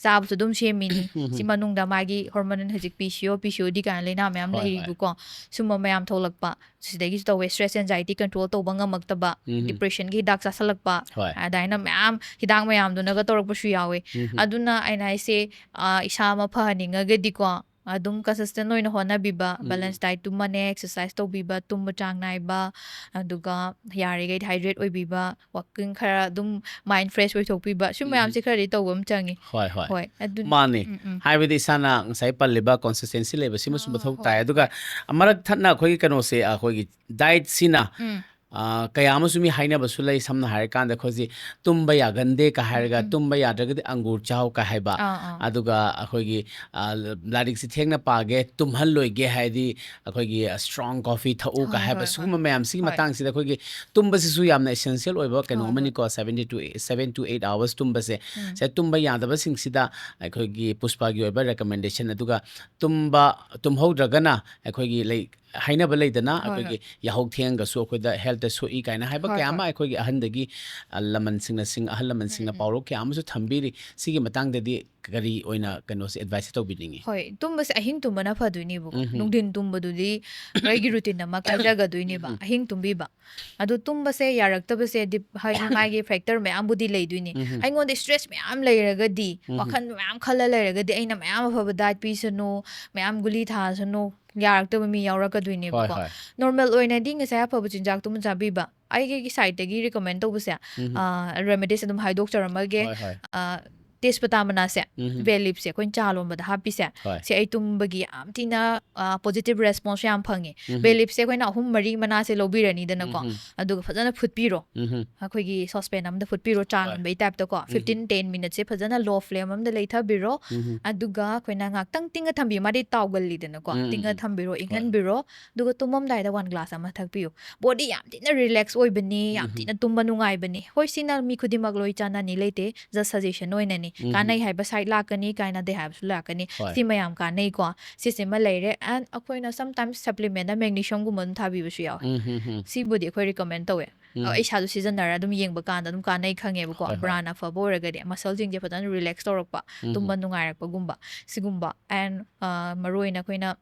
ꯆꯥꯕꯁꯨ ꯑꯗꯨꯝ ꯁꯦꯝꯃꯤꯅꯤ꯫ ꯎꯝ, ꯁꯤ ꯎꯝ꯫ ꯃꯅꯨꯡꯗ ꯃꯥꯒꯤ hormonal ꯍꯧꯖꯤꯛ P C O, P C O D ꯀꯥꯏꯅ ꯂꯩꯅꯥ ꯃꯌꯥꯝ ꯍꯣꯏ, ꯍꯣꯏ꯫ ꯂꯩꯔꯤꯕꯀꯣ, ꯁꯨꯝꯕ ꯃꯌꯥꯝ ꯊꯣꯛꯂꯛꯄ, ꯁꯤꯗꯒꯤꯁꯨ ꯇꯧꯋꯦ, stress anxiety control ꯇꯧꯕ ꯉꯝꯃꯛꯇꯕ, ꯎꯝ, ꯎꯝ꯫ depressionꯒꯤ ꯍꯤꯗꯥꯛ ꯆꯥꯁꯜꯂꯛꯄ, ꯍꯣꯏ꯫ ꯑꯗꯨꯃꯥꯏꯅ ꯃꯌꯥꯝ ꯍꯤꯗꯥꯛ ꯃꯌꯥꯝꯗꯨꯅꯒ ꯇꯧꯔꯛꯄꯁꯨ ꯌꯥꯎꯋꯦ꯫ ꯎꯝ, ꯎꯝ꯫ ꯑꯗꯨꯅ ꯑꯩꯅ ꯍꯥꯏꯁꯦ, ꯑ, ꯏꯁꯥ ꯑꯃ ꯐꯍꯟꯅꯤꯡꯉꯒꯗꯤꯀꯣ, ꯑꯗꯨꯝ consistent ꯑꯣꯏꯅ ꯍꯣꯠꯅꯕꯤꯕ, ꯎꯝ꯫ balance diet ꯇꯨꯝꯕꯅꯦ, exercise ꯇꯧꯕꯤꯕ, ꯇꯨꯝꯕ ꯆꯥꯡ ꯅꯥꯏꯕ, ꯑꯗꯨꯒ ꯌꯥꯔꯤꯈꯩ hydrate ꯑꯣꯏꯕꯤꯕ, walking ꯈꯔ ꯑꯗꯨꯝ mind fresh ꯑꯣꯏꯊꯣꯛꯄꯤꯕ, ꯁꯤ ꯎꯝ꯫ ꯃꯌꯥꯝꯁꯦ ꯈꯔꯗꯤ ꯇꯧꯕ ꯑꯃ ꯆꯪꯉꯤ꯫ ꯍꯣꯏ, ꯍꯣꯏ꯫ ꯍꯣꯏ, ꯑꯗꯨ ꯃꯥꯅꯤ꯫ ꯎꯝ, ꯎꯝ꯫ ꯍꯥꯏꯕꯗꯤ ꯏꯁꯥꯅ ꯉꯁꯥꯏ ꯄꯜꯂꯤꯕ consistency ꯂꯩꯕꯁꯤꯃꯁꯨ ꯑꯥ, ꯃꯊꯧ ꯍꯣꯏ꯫ ꯇꯥꯏ꯫ ꯑꯗꯨꯒ ꯃꯔꯛ ꯊꯠꯅ ꯑꯩꯈꯣꯏꯒꯤ ꯀꯩꯅꯣꯁꯦ, ꯑꯩꯈꯣꯏꯒꯤ dietꯁꯤꯅ, ꯎꯝ꯫ ꯑ, ꯀꯌꯥ ꯑꯃꯁꯨ ꯃꯤ ꯍꯥꯏꯅꯕꯁꯨ ꯂꯩ꯫ ꯁꯝꯅ ꯍꯥꯏꯔꯀꯥꯟꯗ ꯑꯩꯈꯣꯏꯁꯤ ꯇꯨꯝꯕ ꯌꯥꯒꯟꯗꯦ ꯀ ꯍꯥꯏꯔꯒ, ꯎꯝ, ꯎꯝ꯫ "ꯇꯨꯝꯕ ꯌꯥꯗ꯭ꯔꯒꯗꯤ ꯑꯪꯒꯨꯔ ꯆꯥꯎ" ꯀ ꯍꯥꯏꯕ, ꯑꯥ, ꯑꯥ꯫ ꯑꯗꯨꯒ ꯑꯩꯈꯣꯏꯒꯤ, ꯑ, ꯂꯥꯏꯔꯤꯛꯁꯤ ꯊꯦꯡꯅ ꯄꯥꯒꯦ, ꯇꯨꯝꯍꯜꯂꯣꯏꯒꯦ ꯍꯥꯏꯗꯤ ꯑꯩꯈꯣꯏꯒꯤ, ꯑ, strong coffee ꯊꯛꯎ ꯀ ꯍꯣꯏ, ꯍꯥꯏꯕ, ꯍꯣꯏ, ꯁꯤꯒꯨꯝꯕ ꯍꯣꯏ꯫ ꯃꯌꯥꯝꯁꯤꯒꯤ ꯍꯣꯏ꯫ ꯃꯇꯥꯡꯁꯤꯗ ꯑꯩꯈꯣꯏꯒꯤ ꯇꯨꯝꯕꯁꯤꯁꯨ ꯌꯥꯝꯅ essential ꯑꯣꯏꯕ ꯀꯩꯅꯣ ꯍꯣꯏ, ꯍꯣꯏ꯫ ꯑꯃꯅꯤꯀꯣ, seven to eight, seven to eight hours ꯇꯨꯝꯕꯁꯦ꯫ ꯎꯝ꯫ ꯁꯦ ꯇꯨꯝꯕ ꯌꯥꯗꯕꯁꯤꯡꯁꯤꯗ ꯑꯩꯈꯣꯏꯒꯤ ꯄꯨꯁꯄꯥꯒꯤ ꯑꯣꯏꯕ recommendation, ꯑꯗꯨꯒ ꯇꯨꯝꯕ, ꯇꯨꯝꯍꯧꯗ꯭ꯔꯒꯅ ꯑꯩꯈꯣꯏꯒꯤ ꯂꯩ-, ꯍꯥꯏꯅꯕ ꯂꯩꯗꯅ, ꯍꯣꯏ, ꯑꯩꯈꯣꯏꯒꯤ ꯌꯥꯍꯧ ꯊꯦꯡꯉꯒꯁꯨ ꯑꯩꯈꯣꯏꯗ ꯍꯦꯜꯠꯇ ꯁꯣꯛꯏ ꯀꯥꯏꯅ ꯍꯥꯏꯕ ꯍꯣꯏ, ꯀꯌꯥ ꯑꯃ ꯍꯣꯏ꯫ ꯑꯩꯈꯣꯏꯒꯤ ꯑꯍꯟꯗꯒꯤ, ꯑ, ꯂꯃꯟꯁꯤꯡꯅ ꯁꯤꯡ-, ꯑꯍꯜ ꯂꯃꯟꯁꯤꯡꯅ ꯎꯝ, ꯎꯝ꯫ ꯄꯥꯎꯔꯧ ꯀꯌꯥ ꯑꯃꯁꯨ ꯊꯝꯕꯤꯔꯤ꯫ ꯁꯤꯒꯤ ꯃꯇꯥꯡꯗꯗꯤ ꯀꯔꯤ ꯑꯣꯏꯅ ꯀꯩꯅꯣꯁꯦ ꯑꯦꯗꯚꯥꯏꯁ ꯇꯧꯕꯤꯅꯤꯡꯉꯤ? ꯍꯣꯏ, ꯇꯨꯝꯕꯁꯦ ꯑꯍꯤꯡ ꯇꯨꯝꯕꯅ ꯐꯗꯣꯏꯅꯦꯕꯀꯣ꯫ ꯎꯝ, ꯎꯝ꯫ ꯅꯨꯡꯊꯤꯟ ꯇꯨꯝꯕꯗꯨꯗꯤ ꯃꯣꯏꯒꯤ ꯔꯨꯇꯤꯟ ꯑꯃ ꯀꯥꯏꯖꯒꯗꯣꯏꯅꯦꯕ, ꯎꯝ, ꯎꯝ꯫ ꯑꯍꯤꯡ ꯇꯨꯝꯕꯤꯕ꯫ ꯑꯗꯨ ꯇꯨꯝꯕꯁꯦ ꯌꯥꯔꯛꯇꯕꯁꯦ ꯗꯤꯞ-, ꯍꯥꯏꯗꯤ ꯃꯥꯒꯤ ꯐꯦꯛꯇꯔ ꯃꯌꯥꯝꯕꯨꯗꯤ ꯂꯩꯗꯣꯏꯅꯦ꯫ ꯎꯝ, ꯎꯝ꯫ ꯑꯩꯉꯣꯟꯗ ꯏꯁꯇ꯭ꯔꯦꯁ ꯃꯌꯥꯝ ꯂꯩꯔꯒꯗꯤ, ꯎꯝ, ꯎꯝ꯫ ꯋꯥꯈꯜ ꯃꯌꯥꯝ ꯈꯜꯂ ꯂꯩꯔꯒꯗꯤ, ꯑꯩꯅ ꯃꯌꯥꯝ ꯑꯐꯕ ꯗꯥꯏꯠ ꯄꯤꯁꯅꯨ, ꯃꯌꯥꯝ ꯒꯨꯂꯤ ꯊꯥꯁꯅꯨ, ꯌꯥꯔꯛꯇꯕ ꯃꯤ ꯌꯥꯎꯔꯛꯀꯗꯣꯏꯅꯦꯕꯀꯣ꯫ ꯍꯣꯏ, ꯍꯣꯏ꯫ ꯅꯣꯔꯃꯦꯜ ꯑꯣꯏꯅꯗꯤ ꯉꯁꯥꯏ ꯑꯐꯕ ꯆꯤꯟꯖꯥꯛꯇꯨꯃ ꯆꯥꯕꯤꯕ꯫ ꯑꯩꯒꯤ ꯁꯥꯏꯠꯇꯒꯤ ꯔꯤꯀꯃꯦꯟ ꯇꯧꯕꯁꯦ, ꯎꯝ, ꯎꯝ꯫ ꯑ, ꯔꯦꯃꯦꯗꯤꯁ ꯑꯗꯨꯝ ꯍꯥꯏꯗꯣꯛꯆꯔꯝꯃꯒꯦ꯫ ꯍꯣꯏ, ꯍꯣꯏ꯫ ꯑ, ꯇꯦꯖꯄꯇꯥ ꯃꯅꯥꯁꯦ, ꯎꯝ, ꯎꯝ꯫ ꯕꯦ ꯂꯤꯞꯁꯦ ꯑꯩꯈꯣꯏꯅ ꯆꯥ ꯂꯣꯟꯕꯗ ꯍꯥꯞꯄꯤꯁꯦ, ꯍꯣꯏ꯫ ꯁꯦ ꯑꯩ ꯇꯨꯝꯕꯒꯤ ꯌꯥꯝ ꯊꯤꯅ, ꯑ, ꯄꯣꯖꯤꯇꯤꯚ ꯔꯦꯁꯄꯣꯟꯁ ꯌꯥꯝ ꯐꯪꯉꯦ꯫ ꯎꯝ, ꯕꯦ ꯎꯝ꯫ ꯂꯤꯞꯁꯦ ꯑꯩꯈꯣꯏꯅ ꯑꯍꯨꯝ ꯃꯔꯤ ꯃꯅꯥꯁꯦ ꯂꯧꯕꯤꯔꯅꯤꯗꯅꯀꯣ, ꯎꯝ, ꯎꯝ꯫ ꯑꯗꯨꯒ ꯐꯖꯅ ꯐꯨꯠꯄꯤꯔꯣ꯫ ꯎꯝ, ꯎꯝ꯫ ꯑꯩꯈꯣꯏꯒꯤ ꯁꯣꯁꯄꯦꯟ ꯑꯃꯗ ꯐꯨꯠꯄꯤꯔꯣ, ꯆꯥ ꯍꯣꯏ꯫ ꯂꯣꯟꯕꯩ ꯇꯥꯏꯞꯇꯀꯣ꯫ ꯎꯝ, ꯎꯝ꯫ ꯐꯤꯐꯇꯤꯟ ꯇꯦꯟ ꯃꯤꯅꯠꯁꯦ ꯐꯖꯅ ꯂꯣ ꯐ꯭ꯂꯦꯝ ꯑꯃꯗ ꯂꯩꯊꯕꯤꯔꯣ꯫ ꯎꯝ, ꯎꯝ꯫ ꯑꯗꯨꯒ ꯑꯩꯈꯣꯏꯅ ꯉꯥꯛꯇꯪ ꯇꯤꯡꯉ ꯊꯝꯕꯤꯌꯨ, ꯃꯥꯗꯤ ꯇꯥꯎꯒꯜꯂꯤꯗꯅꯀꯣ꯫ ꯎꯝ, ꯎꯝ, ꯇꯤꯡꯉ ꯎꯝ꯫ ꯊꯝꯕꯤꯔꯣ, ꯍꯣꯏ꯫ ꯏꯪꯍꯟꯕꯤꯔꯣ꯫ ꯑꯗꯨꯒ ꯇꯨꯝꯃꯝꯗꯥꯏꯗ ꯋꯥꯟ ꯒ꯭ꯂꯥꯁ ꯑꯃ ꯊꯛꯄꯤꯌꯨ꯫ ꯕꯣꯗꯤ ꯌꯥꯝ ꯊꯤꯅ ꯔꯤꯂꯦꯛꯁ ꯑꯣꯏꯕꯅꯤ, ꯌꯥꯝ ꯎꯝ, ꯎꯝ꯫ ꯊꯤꯅ ꯇꯨꯝꯕ ꯅꯨꯡꯉꯥꯏꯕꯅꯤ꯫ ꯍꯣꯏ, ꯁꯤꯅ ꯃꯤ ꯈꯨꯗꯤꯡꯃꯛ ꯂꯣꯏ ꯆꯥꯟꯅꯅꯤ ꯂꯩꯇꯦ, ꯖꯁ ꯁꯖꯦꯁꯟ ꯑꯣꯏꯅꯅꯤ꯫ ꯎꯝ, ꯀꯥꯟꯅꯩ ꯎꯝ꯫ ꯍꯥꯏꯕ ꯁꯥꯏꯠ ꯂꯥꯛꯀꯅꯤ, ꯀꯥꯟꯅꯗꯦ ꯍꯥꯏꯕꯁꯨ ꯂꯥꯛꯀꯅꯤ꯫ ꯍꯣꯏ꯫ ꯁꯤ ꯃꯌꯥꯝ ꯀꯥꯟꯅꯩꯀꯣ꯫ ꯁꯤꯁꯤꯃ ꯂꯩꯔꯦ꯫ And ꯑꯩꯈꯣꯏꯅ sometimes supplement ꯗ magnesium ꯒꯨꯝꯕ ꯑꯗꯨꯝ ꯊꯥꯕꯤꯕꯁꯨ ꯌꯥꯎꯋꯦ꯫ ꯎꯝ, ꯎꯝ, ꯎꯝ꯫ ꯁꯤꯕꯨꯗꯤ ꯑꯩꯈꯣꯏ ꯔꯤꯀꯃꯦꯟ ꯇꯧꯋꯦ꯫ ꯎꯝ꯫ ꯑ, ꯏꯁꯥꯁꯨ ꯁꯤꯖꯤꯟꯅꯔ ꯑꯗꯨꯝ ꯌꯦꯡꯕ ꯀꯥꯟꯗ ꯑꯗꯨꯝ ꯀꯥꯟꯅꯩ ꯈꯪꯉꯦꯕꯀꯣ꯫ ꯍꯣꯏ, ꯍꯣꯏ꯫ ꯕ꯭ꯔꯥꯟ ꯑꯐꯕ ꯑꯣꯏꯔꯒꯗꯤ ꯃꯁꯜꯁꯤꯡꯁꯦ ꯐꯖꯅ ꯔꯤꯂꯦꯛꯁ ꯇꯧꯔꯛꯄ, ꯎꯝ, ꯇꯨꯝꯕ ꯎꯝ꯫ ꯅꯨꯡꯉꯥꯏꯔꯛꯄꯒꯨꯝꯕ, ꯁꯤꯒꯨꯝꯕ꯫ And, ꯑ, ꯃꯔꯨꯑꯣꯏꯅ ꯑꯩꯈꯣꯏꯅ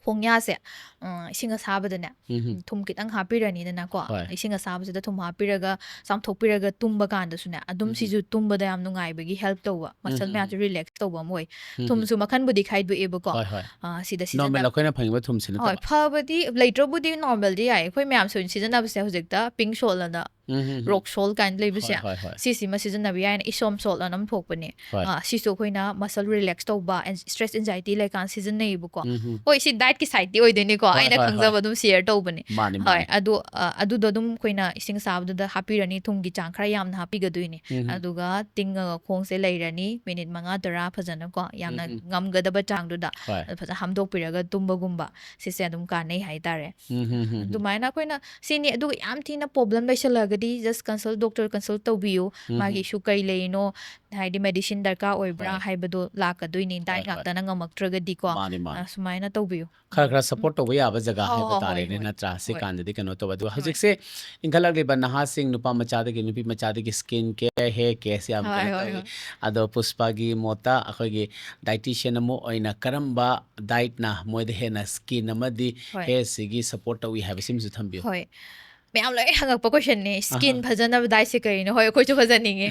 ꯈꯣꯡꯌꯥꯁꯦ, ꯑ, ꯏꯁꯤꯡ ꯑꯁꯥꯕꯗꯅꯦ, ꯎꯝ, ꯎꯝ꯫ ꯊꯨꯝ ꯈꯤꯇꯪ ꯍꯥꯞꯄꯤꯔꯅꯤꯗꯅꯀꯣ꯫ ꯍꯣꯏ꯫ ꯏꯁꯤꯡ ꯑꯁꯥꯕꯁꯤꯗ ꯊꯨꯝ ꯍꯥꯞꯄꯤꯔꯒ ꯆꯥꯝꯊꯣꯛꯄꯤꯔꯒ ꯇꯨꯝꯕ ꯀꯥꯟꯗꯁꯨꯅꯦ, ꯑꯗꯨꯝ ꯎꯝ, ꯎꯝ꯫ ꯁꯤꯁꯨ ꯇꯨꯝꯕꯗ ꯌꯥꯝ ꯅꯨꯡꯉꯥꯏꯕꯒꯤ ꯍꯦꯜꯞ ꯇꯧꯕ, ꯃꯁꯜ ꯎꯝ, ꯎꯝ, ꯃꯌꯥꯝꯁꯦ ꯎꯝ꯫ ꯔꯤꯂꯦꯛꯁ ꯇꯧꯕ ꯑꯃ ꯑꯣꯏ꯫ ꯎꯝ, ꯎꯝ꯫ ꯊꯨꯝꯁꯨ ꯃꯈꯟꯕꯨꯗꯤ ꯈꯥꯏꯗꯣꯛꯑꯦꯕꯀꯣ꯫ ꯍꯣꯏ, ꯍꯣꯏ꯫ ꯑ, ꯁꯤꯗ ꯅꯣꯔꯃꯦꯜ ꯁꯤꯖꯤꯟꯅꯕ ꯑꯩꯈꯣꯏꯅ ꯐꯪꯉꯤꯕ ꯊꯨꯝꯁꯤ ꯍꯣꯏ, ꯅꯠꯇꯕ? ꯐꯕꯗꯤ ꯂꯩꯇ꯭ꯔꯕꯨꯗꯤ ꯅꯣꯔꯃꯦꯜꯗꯤ ꯌꯥꯏ꯫ ꯑꯩꯈꯣꯏ ꯃꯌꯥꯝ ꯁꯣꯏꯅ ꯁꯤꯖꯤꯟꯅꯕꯁꯦ ꯍꯧꯖꯤꯛꯇ ꯄꯤꯡ ꯁꯣꯜꯠ ꯑꯅ, ꯎꯝ, ꯎꯝ, ꯎꯝ꯫ ꯔꯣꯛ ꯁꯣꯜꯠ ꯀꯥꯏꯅ ꯂꯩꯕꯁꯦ, ꯍꯣꯏ, ꯍꯣꯏ, ꯍꯣꯏ꯫ ꯁꯤꯁꯤꯃ ꯁꯤꯖꯤꯟꯅꯕ ꯌꯥꯏꯅ, ꯏꯁꯣꯝ ꯁꯣꯜꯠ ꯑꯅ ꯑꯃ ꯊꯣꯛꯄꯅꯦ꯫ ꯍꯣꯏ꯫ ꯑ, ꯁꯤꯁꯨ ꯑꯩꯈꯣꯏꯅ ꯃꯁꯜ ꯔꯤꯂꯦꯛꯁ ꯇꯧꯕ, ꯑꯦꯟ-, ꯁ꯭ꯇ꯭ꯔꯦꯁ ꯑꯦꯟꯖꯥꯏꯇꯤ ꯂꯩꯀꯥꯟ ꯁꯤꯖꯤꯟꯅꯩꯌꯦꯕꯀꯣ꯫ ꯎꯝ, ꯎꯝ꯫ ꯍꯣꯏ, ꯁꯤ ꯗꯥꯏꯠꯀꯤ ꯁꯥꯏꯠꯇꯤ ꯑꯣꯏꯗꯣꯏꯅꯤꯀꯣ꯫ ꯍꯣꯏ, ꯑꯩꯅ ꯍꯣꯏ, ꯈꯪꯖꯕ ꯍꯣꯏ꯫ ꯑꯗꯨꯝ ꯁꯤꯌꯔ ꯇꯧꯕꯅꯦ꯫ ꯃꯥꯅꯤ, ꯍꯣꯏ, ꯃꯥꯅꯤ꯫ ꯑꯗꯨ, ꯑ, ꯑꯗꯨꯗꯣ ꯑꯗꯨꯝ ꯑꯩꯈꯣꯏꯅ ꯏꯁꯤꯡ ꯑꯁꯥꯕꯗꯨꯗ ꯍꯥꯞꯄꯤꯔꯅꯤ, ꯊꯨꯝꯒꯤ ꯆꯥꯡ ꯈꯔ ꯌꯥꯝꯅ ꯍꯥꯞꯄꯤꯒꯗꯣꯏꯅꯦ꯫ ꯎꯝ, ꯎꯝ꯫ ꯑꯗꯨꯒ ꯇꯤꯡꯉꯒ ꯈꯣꯡꯁꯦ ꯂꯩꯔꯅꯤ, ꯃꯤꯅꯤꯠ ꯃꯉꯥ ꯇꯔꯥ ꯐꯖꯅꯀꯣ, ꯌꯥꯝꯅ ꯎꯝ, ꯎꯝ꯫ ꯉꯝꯒꯗꯕ ꯆꯥꯡꯗꯨꯗ꯫ ꯍꯣꯏ꯫ ꯑꯗꯨ ꯐꯖꯅ ꯍꯥꯝꯗꯣꯛꯄꯤꯔꯒ ꯇꯨꯝꯕꯒꯨꯝꯕ, ꯁꯤꯁꯦ ꯑꯗꯨꯝ ꯀꯥꯟꯅꯩ ꯍꯥꯏꯇꯥꯔꯦ꯫ ꯎꯝ, ꯎꯝ, ꯎꯝ, ꯎꯝ꯫ ꯑꯗꯨꯃꯥꯏꯅ ꯑꯩꯈꯣꯏꯅ ꯁꯤꯅꯤ꯫ ꯑꯗꯨꯒ ꯌꯥꯝ ꯊꯤꯅ ꯄ꯭ꯔꯣꯕ꯭ꯂꯦꯝ ꯂꯩꯁꯜꯂꯛꯑꯒꯗꯤ ꯂꯩꯔꯒꯗꯤ just consult, doctor consult ꯇꯧꯕꯤꯌꯨ꯫ ꯎꯝ꯫ ꯃꯥꯒꯤ issue ꯀꯩ ꯂꯩꯔꯤꯅꯣ, ꯍꯥꯏꯗꯤ medicine ꯗꯔꯀꯥꯔ ꯑꯣꯏꯕ꯭ꯔꯥ ꯍꯣꯏ꯫ ꯍꯥꯏꯕꯗꯣ ꯂꯥꯛꯀꯗꯣꯏꯅꯤ, diet ꯍꯣꯏ, ꯍꯣꯏ꯫ ꯉꯥꯛꯇꯅ ꯉꯝꯃꯛꯇ꯭ꯔꯒꯗꯤꯀꯣ꯫ ꯃꯥꯅꯤ, ꯃꯥꯅꯤ꯫ ꯑ, ꯁꯨꯃꯥꯏꯅ ꯇꯧꯕꯤꯌꯨ꯫ ꯈꯔ ꯈꯔ support ꯇꯧꯕ ꯌꯥꯕ ꯖꯒꯥ ꯍꯣꯏ, ꯍꯥꯏꯕ ꯍꯣꯏ, ꯇꯥꯔꯦꯅꯦ, ꯍꯣꯏ, ꯅꯠꯇ꯭ꯔꯥ? ꯍꯣꯏ꯫ ꯁꯤꯀꯥꯟꯗꯗꯤ ꯀꯩꯅꯣ ꯇꯧꯕ꯫ ꯑꯗꯨꯒ ꯍꯣꯏ꯫ ꯍꯧꯖꯤꯛꯁꯦ ꯏꯟꯈꯠꯂꯛꯂꯤꯕ ꯅꯍꯥꯁꯤꯡ, ꯅꯨꯄꯥ ꯃꯆꯥꯗꯒꯤ ꯅꯨꯄꯤ ꯃꯆꯥꯗꯒꯤ skin care, hair careꯁꯦ ꯌꯥꯝ ꯍꯣꯏ, ꯀꯩꯅꯣ ꯍꯣꯏ, ꯇꯧꯏ꯫ ꯍꯣꯏ꯫ ꯑꯗꯣ ꯄꯨꯁꯄꯥꯒꯤ ꯃꯣꯠꯇ ꯑꯩꯈꯣꯏꯒꯤ dietitian ꯑꯃ ꯑꯣꯏꯅ ꯀꯔꯝꯕ dietꯅ ꯃꯣꯏꯗ ꯍꯦꯟꯅ skin ꯑꯃꯗꯤ ꯍꯣꯏ꯫ hairꯁꯤꯒꯤ support ꯇꯧꯏ ꯍꯥꯏꯕꯁꯤꯃꯁꯨ ꯊꯝꯕꯤꯌꯨ꯫ ꯍꯣꯏ꯫ ꯃꯌꯥꯝ ꯂꯣꯏ ꯍꯪꯉꯛꯄ questionꯅꯦ, skin ꯑꯍꯥ꯫ ꯐꯖꯅꯕ dietꯁꯦ ꯀꯔꯤꯅꯣ? ꯍꯣꯏ, ꯑꯩꯈꯣꯏꯁꯨ ꯐꯖꯅꯤꯡꯉꯦ꯫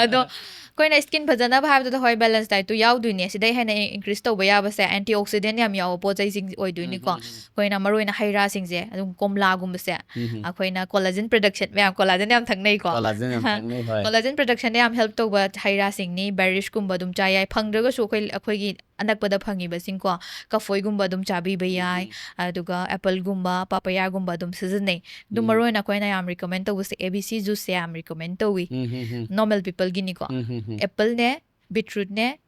ꯑꯗꯣ ꯑꯩꯈꯣꯏꯅ skin ꯐꯖꯅꯕ ꯍꯥꯏꯕꯗꯨꯗ, ꯍꯣꯏ, balance dietꯇꯨ ꯌꯥꯎꯗꯣꯏꯅꯦ꯫ ꯁꯤꯗꯩ ꯍꯦꯟꯅ increase ꯇꯧꯕ ꯌꯥꯕꯁꯦ antioxidant ꯌꯥꯝ ꯌꯥꯎꯕ ꯄꯣꯠ ꯆꯩꯁꯤꯡ ꯑꯣꯏꯗꯣꯏꯅꯤꯀꯣ꯫ ꯎꯝ, ꯎꯝ, ꯎꯝ꯫ ꯑꯩꯈꯣꯏꯅ ꯃꯔꯨ ꯑꯣꯏꯅ ꯍꯩ ꯔꯥꯁꯤꯡꯁꯦ, ꯑꯗꯨꯝ ꯀꯣꯝꯂꯥꯒꯨꯝꯕꯁꯦ, ꯎꯝ, ꯎꯝ꯫ ꯑꯩꯈꯣꯏꯅ collagen production, ꯃꯌꯥꯝ collagen ꯌꯥꯝ ꯊꯛꯅꯩꯀꯣ꯫ Collagen ꯌꯥꯝ ꯊꯛꯅꯩ, ꯍꯣꯏ꯫ Collagen productionꯗ ꯌꯥꯝ help ꯇꯧꯕ ꯍꯩ ꯔꯥꯁꯤꯡꯅꯤ, berriesꯀꯨꯝꯕ ꯑꯗꯨꯝ ꯆꯥ ꯌꯥꯏ꯫ ꯐꯪꯗ꯭ꯔꯒꯁꯨ ꯑꯩꯈꯣꯏ, ꯑꯩꯈꯣꯏꯒꯤ ꯑꯅꯛꯄꯗ ꯐꯪꯉꯤꯕꯁꯤꯡꯀꯣ, ꯀꯐꯣꯏꯒꯨꯝꯕ ꯑꯗꯨꯝ ꯆꯥꯕꯤꯕ ꯌꯥꯏ, ꯎꯝ꯫ ꯑꯗꯨꯒ appleꯒꯨꯝꯕ, papayaꯒꯨꯝꯕ ꯑꯗꯨꯝ ꯁꯤꯖꯤꯟꯅꯩ꯫ ꯑꯗꯨ ꯎꯝ꯫ ꯃꯔꯨ ꯑꯣꯏꯅ ꯑꯩꯈꯣꯏꯅ ꯌꯥꯝ recommend ꯇꯧꯕꯁꯦ A B C juiceꯁꯦ ꯌꯥꯝ recommend ꯇꯧꯏ꯫ ꯎꯝ, ꯎꯝ, ꯎꯝ꯫ Normal peopleꯒꯤꯅꯤꯀꯣ꯫ ꯎꯝ, ꯎꯝ, ꯎꯝ꯫ Appleꯅꯦ, beetrootꯅꯦ,